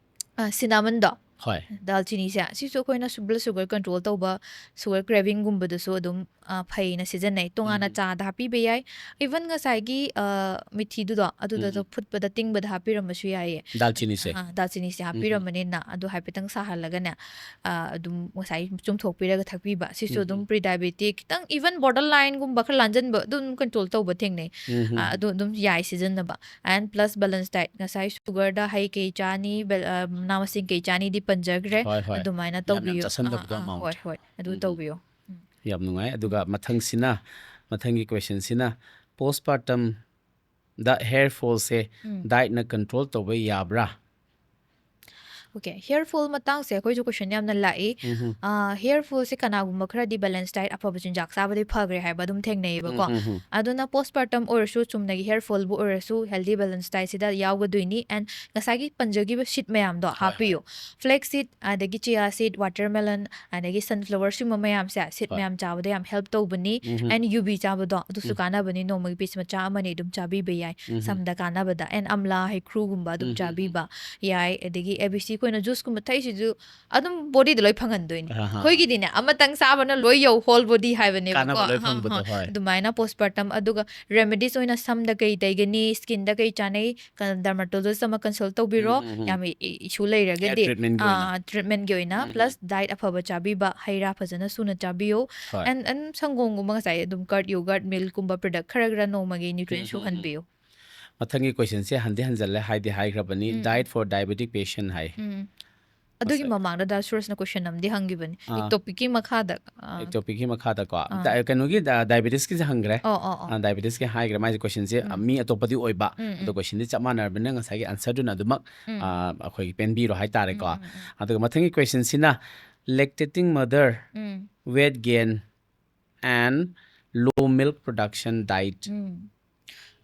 ꯑ, ꯁꯤꯅꯥꯃꯟꯗꯣ, ꯍꯣꯏ꯫ ꯗꯥꯜꯆꯤꯅꯤꯁꯦ ꯁꯤꯁꯨ ꯑꯩꯈꯣꯏꯅ ꯕ꯭ꯂꯗ ꯁꯨꯒꯔ ꯀꯟꯇ꯭ꯔꯣꯜ ꯇꯧꯕ, ꯁꯨꯒꯔ ꯀ꯭ꯔꯦꯕꯤꯡꯒꯨꯝꯕꯗꯁꯨ ꯑꯗꯨꯝ ꯑ, ꯐꯩꯅ ꯁꯤꯖꯤꯟꯅꯩ꯫ ꯇꯣꯉꯥꯟꯅ ꯎꯝ꯫ ꯆꯥꯗ ꯍꯥꯞꯄꯤꯕ ꯌꯥꯏ꯫ ꯏꯚꯟ ꯉꯁꯥꯏꯒꯤ ꯑ, ꯃꯤꯊꯤꯗꯨꯗꯣ ꯑꯗꯨꯗꯁꯨ ꯎꯝ꯫ ꯐꯨꯠꯄꯗ ꯇꯤꯡꯕꯗ ꯍꯥꯞꯄꯤꯔꯝꯕꯁꯨ ꯌꯥꯏꯌꯦ꯫ ꯗꯥꯜꯆꯤꯅꯤꯁꯦ꯫ ꯑ, ꯗꯥꯜꯆꯤꯅꯤꯁꯦ ꯎꯝ꯫ ꯍꯥꯞꯄꯤꯔꯝꯕꯅꯤꯅ ꯑꯗꯨ ꯍꯥꯏꯐꯦꯠꯇꯪ ꯁꯥꯍꯜꯂꯒꯅꯦ, ꯑ, ꯑꯗꯨꯝ ꯉꯁꯥꯏ ꯆꯨꯝꯊꯣꯛꯄꯤꯔꯒ ꯊꯛꯄꯤꯕ ꯁꯤꯁꯨ ꯑꯗꯨꯝ ꯎꯝ꯫ ꯄ꯭ꯔꯤ ꯗꯥꯏꯕꯦꯇꯤꯛ ꯈꯤꯇꯪ, ꯏꯚꯟ ꯕꯣꯔꯗꯔ ꯂꯥꯏꯟꯒꯨꯝꯕ ꯈꯔ ꯂꯥꯟꯖꯟꯕ ꯑꯗꯨꯝ ꯀꯟꯇ꯭ꯔꯣꯜ ꯇꯧꯕ ꯊꯦꯡꯅꯩ꯫ ꯎꯝ꯫ ꯑ, ꯑꯗꯨ ꯑꯗꯨꯝ ꯌꯥꯏ ꯁꯤꯖꯤꯟꯅꯕ꯫ ꯑꯦꯟ ꯄ꯭ꯂꯁ ꯕꯦꯂꯦꯟꯁ ꯗꯥꯏꯠ, ꯉꯁꯥꯏ ꯁꯨꯒꯔꯗ ꯍꯩ ꯀꯩ ꯆꯥꯅꯤ, ꯕꯦꯜ-, ꯑ, ꯃꯅꯥ ꯃꯁꯤꯡ ꯀꯩ ꯆꯥꯅꯤꯗꯤ ꯄꯟꯖꯈ꯭ꯔꯦ꯫ ꯍꯣꯏ, ꯍꯣꯏ꯫ ꯑꯗꯨꯃꯥꯏꯅ ꯌꯥꯝ ꯌꯥꯝ ꯇꯧꯕꯤꯌꯨ꯫ ꯑ, ꯆꯥꯁꯟꯗꯕꯗꯣ ꯑ, ꯑꯃꯥꯎꯟꯠ꯫ ꯍꯣꯏ, ꯍꯣꯏ꯫ ꯑꯗꯨ ꯎꯝ, ꯎꯝ꯫ ꯇꯧꯕꯤꯌꯨ꯫ ꯎꯝ꯫ ꯌꯥꯝ ꯅꯨꯡꯉꯥꯏ꯫ ꯑꯗꯨꯒ ꯃꯊꯪꯁꯤꯅ, ꯃꯊꯪꯒꯤ ꯀꯣꯏꯁꯟꯁꯤꯅ, ꯄꯣꯁ ꯄꯥꯔꯇꯝꯗ ꯍꯦꯌꯔ ꯐꯣꯜꯁꯦ ꯎꯝ꯫ ꯗꯥꯏꯠꯅ ꯀꯟꯇ꯭ꯔꯣꯜ ꯇꯧꯕ ꯌꯥꯕ꯭ꯔꯥ? ꯑꯣꯀꯦ, ꯍꯦꯌꯔ ꯐꯣꯜ ꯃꯇꯥꯡꯁꯦ ꯑꯩꯈꯣꯏꯁꯨ ꯀꯣꯏꯁꯟ ꯌꯥꯝꯅ ꯂꯥꯛꯏ꯫ ꯎꯝ꯫ ꯑ, ꯍꯦꯌꯔ ꯐꯣꯜꯁꯦ ꯀꯅꯥꯒꯨꯝꯕ ꯈꯔꯗꯤ ꯕꯦꯂꯦꯟꯁ ꯗꯥꯏꯠ, ꯑꯐꯕ ꯆꯤꯟꯖꯥꯛ ꯆꯥꯕꯗꯤ ꯐꯈ꯭ꯔꯦ ꯍꯥꯏꯕ ꯑꯗꯨꯝ ꯊꯦꯡꯅꯩꯌꯦꯕꯀꯣ꯫ ꯎꯝ, ꯎꯝ, ꯎꯝ꯫ ꯑꯗꯨꯅ ꯄꯣꯁ ꯄꯥꯔꯇꯝ ꯑꯣꯏꯔꯁꯨ, ꯆꯨꯝꯅꯒꯤ ꯍꯦꯌꯔ ꯐꯣꯜꯕꯨ ꯑꯣꯏꯔꯁꯨ, ꯍꯦꯜꯗꯤ ꯕꯦꯂꯦꯟꯁ ꯗꯥꯏꯠꯁꯤꯗ ꯌꯥꯎꯒꯗꯣꯏꯅꯤ꯫ ꯑꯦꯟ ꯉꯁꯥꯏꯒꯤ ꯄꯟꯖꯈꯤꯕ ꯁꯤꯠ ꯃꯌꯥꯝꯗꯣ ꯍꯣꯏ, ꯍꯣꯏ꯫ ꯍꯥꯞꯄꯤꯌꯨ꯫ ꯐ꯭ꯂꯦꯛꯁ ꯁꯤꯠ, ꯑꯗꯒꯤ ꯆꯤꯌꯥ ꯁꯤꯠ, ꯋꯥꯇꯔꯃꯦꯂꯟ, ꯑꯗꯒꯤ ꯁꯟꯐ꯭ꯂꯥꯋꯔ, ꯁꯤꯒꯨꯝꯕ ꯃꯌꯥꯝꯁꯦ ꯁꯤꯠ ꯍꯣꯏ꯫ ꯃꯌꯥꯝ ꯆꯥꯕꯗ ꯌꯥꯝ ꯍꯦꯜꯞ ꯇꯧꯕꯅꯤ꯫ ꯎꯝ꯫ ꯑꯦꯟ ꯌꯨꯕꯤ ꯆꯥꯕꯗꯣ ꯑꯗꯨꯁꯨ ꯎꯝ꯫ ꯀꯥꯟꯅꯕꯅꯤ꯫ ꯅꯣꯡꯃꯒꯤ ꯄꯤꯁ ꯃꯆꯥ ꯑꯃꯅꯤ ꯑꯗꯨꯝ ꯆꯥꯕꯤꯕ ꯌꯥꯏ꯫ ꯎꯝ꯫ ꯁꯝꯗ ꯀꯥꯟꯅꯕꯗ꯫ ꯑꯦꯟ ꯑꯝꯂꯥ, ꯍꯩꯀ꯭ꯔꯨꯒꯨꯝꯕ ꯑꯗꯨꯝ ꯎꯝ, ꯎꯝ, ꯎꯝ꯫ ꯆꯥꯕꯤꯕ ꯌꯥꯏ꯫ ꯑꯗꯒꯤ ꯑꯦ ꯕꯤ ꯁꯤ ꯑꯩꯈꯣꯏꯅ ꯖꯨꯁꯀꯨꯝꯕ ꯊꯛꯏꯁꯤꯁꯨ ꯑꯗꯨꯝ ꯕꯣꯗꯤꯗ ꯂꯣꯏ ꯐꯪꯍꯟꯗꯣꯏꯅꯤ꯫ ꯑꯍꯥ꯫ ꯑꯩꯈꯣꯏꯒꯤꯗꯤꯅꯦ, ꯑꯃꯇꯪ ꯆꯥꯕꯅ ꯂꯣꯏ ꯌꯧ, ꯍꯣꯜ ꯕꯣꯗꯤ ꯍꯥꯏꯕꯅꯦꯕꯀꯣ꯫ ꯀꯥꯟꯅꯕ ꯂꯣꯏ ꯑꯍꯥ, ꯐꯪꯕꯗꯣ, ꯑꯍꯥ꯫ ꯍꯣꯏ꯫ ꯑꯗꯨꯃꯥꯏꯅ ꯄꯣꯁ ꯄꯥꯔꯇꯝ꯫ ꯑꯗꯨꯒ ꯔꯦꯃꯤꯗꯤꯁ ꯑꯣꯏꯅ ꯁꯝꯗ ꯀꯩ ꯇꯩꯒꯅꯤ, ꯁ꯭ꯀꯤꯟꯗ ꯀꯩ ꯆꯥꯅꯩ, ꯗꯔꯃꯥꯇꯣꯂꯣꯖꯤꯁ ꯑꯃ ꯀꯟꯁꯜ ꯇꯧꯕꯤꯔꯣ꯫ ꯎꯝ, ꯎꯝ, ꯎꯝ꯫ ꯌꯥꯝ ꯏ-, ꯏ-, ꯏꯁꯨ ꯂꯩꯔꯒꯗꯤ꯫ ꯍꯦꯌꯔ ꯇ꯭ꯔꯤꯠꯃꯦꯟꯒꯤ ꯑꯣꯏꯅ꯫ ꯑꯥ, ꯇ꯭ꯔꯤꯠꯃꯦꯟꯒꯤ ꯑꯣꯏꯅ, ꯎꯝ, ꯎꯝ꯫ ꯄ꯭ꯂꯁ ꯗꯥꯏꯠ ꯑꯐꯕ ꯆꯥꯕꯤꯕ, ꯍꯩ ꯔꯥ ꯐꯖꯅ ꯁꯨꯅ ꯆꯥꯕꯤꯌꯨ꯫ ꯍꯣꯏ꯫ ꯑꯦꯟ, ꯑꯦꯟ ꯁꯪꯒꯣꯝꯒꯨꯝꯕ ꯉꯁꯥꯏ ꯑꯗꯨꯝ ꯀꯔꯗ, ꯌꯣꯒꯔꯠ, ꯃꯤꯜꯛꯀꯨꯝꯕ ꯄ꯭ꯔꯗꯛ ꯈꯔ ꯈꯔ ꯅꯣꯡꯃꯒꯤ ꯅ꯭ꯌꯨꯇ꯭ꯔꯤꯌꯦꯟ ꯎꯝ, ꯎꯝ, ꯎꯝ꯫ ꯁꯨꯍꯟꯕꯤꯌꯨ꯫ ꯃꯊꯪꯒꯤ ꯀꯣꯏꯁꯟꯁꯦ ꯍꯟꯗꯤ ꯍꯟꯖꯜꯂꯦ, ꯍꯥꯏꯗꯤ ꯍꯥꯏꯈ꯭ꯔꯕꯅꯤ, ꯎꯝ, ꯎꯝ꯫ ꯗꯥꯏꯠ ꯐꯣꯔ ꯗꯥꯏꯕꯦꯇꯤꯛ ꯄꯦꯁꯦꯟ ꯍꯥꯏ꯫ ꯎꯝ꯫ ꯑꯗꯨꯒꯤ ꯉꯁꯥꯏ꯫ ꯃꯃꯥꯡꯗ ꯗꯥ ꯁꯨꯔꯁꯅ ꯀꯣꯏꯁꯟ ꯑꯃꯗꯤ ꯍꯪꯈꯤꯕꯅꯤ꯫ ꯑꯥ꯫ ꯇꯣꯄꯤꯛꯀꯤ ꯃꯈꯥꯗ, ꯑꯥ꯫ ꯇꯣꯄꯤꯛꯀꯤ ꯃꯈꯥꯗꯀꯣ꯫ ꯑꯥ꯫ ꯗꯥ-, ꯀꯩꯅꯣꯒꯤ ꯗꯥ-, ꯗꯥꯏꯕꯦꯇꯤꯁꯀꯤꯁꯦ ꯍꯪꯈ꯭ꯔꯦ꯫ ꯑꯣ, ꯑꯣ, ꯑꯣ꯫ ꯑꯥ, ꯗꯥꯏꯕꯦꯇꯤꯁꯀꯤ ꯍꯥꯏꯈ꯭ꯔꯦ, ꯃꯥꯏꯁꯦ ꯀꯣꯏꯁꯟꯁꯦ, ꯑꯥ, ꯎꯝ꯫ ꯃꯤ ꯑꯇꯣꯞꯄꯗꯤ ꯑꯣꯏꯕ꯫ ꯎꯝ, ꯑꯗꯣ ꯎꯝ꯫ ꯀꯣꯏꯁꯟꯗꯤ ꯆꯞ ꯃꯥꯟꯅꯔꯕꯅꯤꯅ ꯉꯁꯥꯏꯒꯤ ꯑꯟꯁꯔꯗꯨꯅ ꯑꯗꯨꯃꯛ, ꯎꯝ꯫ ꯑꯥ, ꯑꯩꯈꯣꯏꯒꯤ ꯄꯦꯟꯕꯤꯔꯣ ꯍꯥꯏꯇꯥꯔꯦꯀꯣ꯫ ꯎꯝ, ꯎꯝ, ꯎꯝ, ꯎꯝ꯫ ꯑꯗꯨꯒ ꯃꯊꯪꯒꯤ ꯀꯣꯏꯁꯟꯁꯤꯅ, lactating mother, um. weight gain and low milk production diet꯫ ꯎꯝ꯫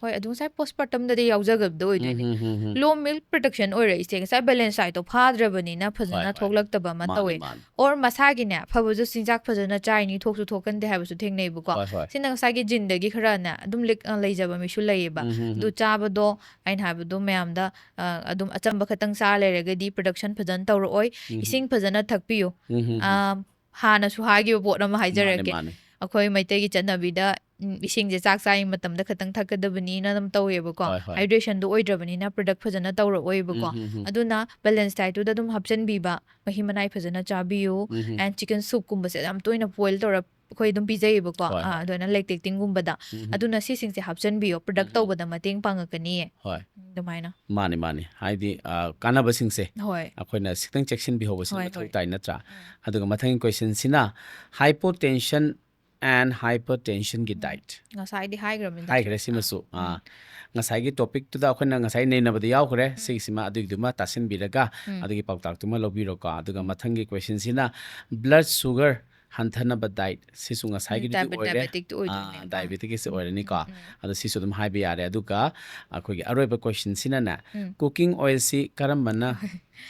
ꯍꯣꯏ, ꯑꯗꯨ ꯉꯁꯥꯏ postpartumꯗꯗꯤ ꯌꯥꯎꯖꯒꯕꯗ ꯑꯣꯏꯗꯣꯏꯅꯦ꯫ ꯎꯝ, ꯎꯝ, ꯎꯝ, ꯎꯝ. Low milk production ꯑꯣꯏꯔꯛꯏꯁꯦ ꯉꯁꯥꯏ balance dietꯇꯣ ꯐꯥꯗ꯭ꯔꯕꯅꯤꯅ ꯐꯖꯅ ꯍꯣꯏ, ꯍꯣꯏ. ꯊꯣꯛꯂꯛꯇꯕ ꯑꯃ ꯃꯥꯅꯦ, ꯇꯧꯋꯦ꯫ ꯃꯥꯅꯦ. Or ꯃꯁꯥꯒꯤꯅꯦ ꯐꯕꯁꯨ ꯆꯤꯟꯖꯥꯛ ꯐꯖꯅ ꯆꯥꯏꯅꯤ, ꯊꯣꯛꯁꯨ ꯊꯣꯛꯀꯟꯗꯦ ꯍꯥꯏꯕꯁꯨ ꯊꯦꯡꯅꯩꯕꯀꯣ꯫ ꯍꯣꯏ, ꯍꯣꯏ. ꯁꯤꯅ ꯉꯁꯥꯏꯒꯤ geneꯗꯒꯤ ꯈꯔꯅꯦ ꯑꯗꯨꯝ ꯂꯤꯛ ꯑ, ꯂꯩꯖꯕ ꯃꯤꯁꯨ ꯂꯩꯌꯦꯕ꯫ ꯎꯝ, ꯎꯝ, ꯑꯗꯨ ꯎꯝ. ꯆꯥꯕꯗꯣ ꯑꯩꯅ ꯍꯥꯏꯕꯗꯣ ꯃꯌꯥꯝꯗ ꯑ, ꯑꯗꯨꯝ ꯑꯆꯝꯕ ꯈꯛꯇꯪ ꯆꯥ ꯂꯩꯔꯒꯗꯤ production ꯐꯖꯅ ꯇꯧꯔꯛꯑꯣꯏ꯫ ꯎꯝ, ꯎꯝ. ꯏꯁꯤꯡ ꯐꯖꯅ ꯊꯛꯄꯤꯌꯨ꯫ ꯎꯝ, ꯎꯝ, ꯎꯝ. ꯑ, ꯍꯥꯟꯅꯁꯨ ꯍꯥꯏꯈꯤꯕ ꯄꯣꯠ ꯑꯃ ꯃꯥꯅꯦ, ꯍꯥꯏꯖꯔꯛꯀꯦ꯫ ꯃꯥꯅꯦ. ꯑꯩꯈꯣꯏ ꯃꯩꯇꯩꯒꯤ ꯆꯠꯅꯕꯤꯗ ꯎꯝ, ꯏꯁꯤꯡꯁꯦ ꯆꯥꯛ ꯆꯥꯔꯤ ꯃꯇꯝꯗ ꯈꯛꯇꯪ ꯊꯛꯀꯗꯕꯅꯤꯅ ꯑꯗꯨꯝ ꯇꯧꯋꯦꯕꯀꯣ꯫ ꯍꯣꯏ, ꯍꯣꯏ. Hydrationꯗꯣ ꯑꯣꯏꯗ꯭ꯔꯕꯅꯤꯅ product ꯐꯖꯅ ꯇꯧꯔꯛꯑꯣꯏꯕꯀꯣ꯫ ꯎꯝ, ꯎꯝ, ꯎꯝ. ꯑꯗꯨꯅ balance dietꯇꯨꯗ ꯑꯗꯨꯝ ꯍꯥꯞꯆꯤꯟꯕꯤꯕ, ꯃꯍꯤ ꯃꯅꯥꯏ ꯐꯖꯅ ꯆꯥꯕꯤꯌꯨ꯫ ꯎꯝ, ꯎꯝ. And chicken soupꯀꯨꯝꯕꯁꯦ ꯌꯥꯝ ꯇꯣꯏꯅ boil ꯇꯧꯔ ꯑꯩꯈꯣꯏ ꯑꯗꯨꯝ ꯄꯤꯖꯩꯌꯦꯕꯀꯣ꯫ ꯍꯣꯏ, ꯑꯥ, ꯍꯣꯏ. ꯑꯗꯨꯅ lactatingꯒꯨꯝꯕꯗ꯫ ꯎꯝ, ꯎꯝ. ꯑꯗꯨꯅ ꯁꯤꯁꯤꯡꯁꯦ ꯍꯥꯞꯆꯤꯟꯕꯤꯌꯣ, product ꯎꯝ, ꯎꯝ. ꯇꯧꯕꯗ ꯃꯇꯦꯡ ꯄꯥꯡꯉꯛꯀꯅꯤꯌꯦ꯫ ꯍꯣꯏ. ꯑꯗꯨꯃꯥꯏꯅ꯫ ꯃꯥꯅꯤ, ꯃꯥꯅꯤ. ꯍꯥꯏꯗꯤ ꯑ, ꯀꯥꯟꯅꯕꯁꯤꯡꯁꯦ ꯍꯣꯏ. ꯑꯩꯈꯣꯏꯅ ꯈꯤꯇꯪ ꯆꯦꯛꯁꯤꯟꯕꯤꯍꯧꯕꯁꯤꯅ ꯍꯣꯏ, ꯃꯊꯧ ꯍꯣꯏ. ꯇꯥꯏ, ꯅꯠꯇ꯭ꯔꯥ? ꯎꯝ. ꯑꯗꯨꯒ ꯃꯊꯪꯒꯤ questionꯁꯤꯅ hypotension and hypertensionꯒꯤ ꯎꯝ. diet. ꯉꯁꯥꯏꯗꯤ ꯍꯥꯏꯈ꯭ꯔꯕꯅꯤꯗ꯫ ꯍꯥꯏꯈ꯭ꯔꯦ ꯁꯤꯃꯁꯨ. ꯑꯥ, ꯎꯝ. ꯉꯁꯥꯏꯒꯤ topicꯇꯨꯗ ꯑꯩꯈꯣꯏꯅ ꯉꯁꯥꯏ ꯅꯩꯅꯕꯗ ꯌꯥꯎꯈ꯭ꯔꯦ꯫ ꯎꯝ. ꯁꯤꯒꯤꯁꯤꯃ ꯑꯗꯨꯒꯤꯗꯨꯃ ꯇꯥꯁꯤꯟꯕꯤꯔꯒ ꯎꯝ. ꯑꯗꯨꯒꯤ ꯄꯥꯎꯇꯥꯛꯇꯨꯃ ꯂꯧꯕꯤꯔꯣꯀꯣ꯫ ꯑꯗꯨꯒ ꯎꯝ. ꯃꯊꯪꯒꯤ questionꯁꯤꯅ blood sugar ꯍꯟꯊꯅꯕ diet. ꯁꯤꯁꯨ ꯉꯁꯥꯏꯒꯤꯗꯨꯗꯤ Diabe-, ꯑꯣꯏꯔꯦ꯫ diabeticꯇꯨ ꯑꯣꯏꯗꯣꯏꯅꯦ꯫ ꯑꯥ, ꯑꯥ. diabeticꯀꯤꯁꯤ ꯎꯝ, ꯑꯣꯏꯔꯅꯤꯀꯣ꯫ ꯎꯝ, ꯎꯝ. ꯑꯗꯣ ꯁꯤꯁꯨ ꯑꯗꯨꯝ ꯍꯥꯏꯕ ꯌꯥꯔꯦ꯫ ꯑꯗꯨꯒ ꯑꯩꯈꯣꯏꯒꯤ ꯑꯔꯣꯏꯕ questionꯁꯤꯅꯅꯦ, ꯎꯝ. cooking oilꯁꯤ ꯀꯔꯝꯕꯅ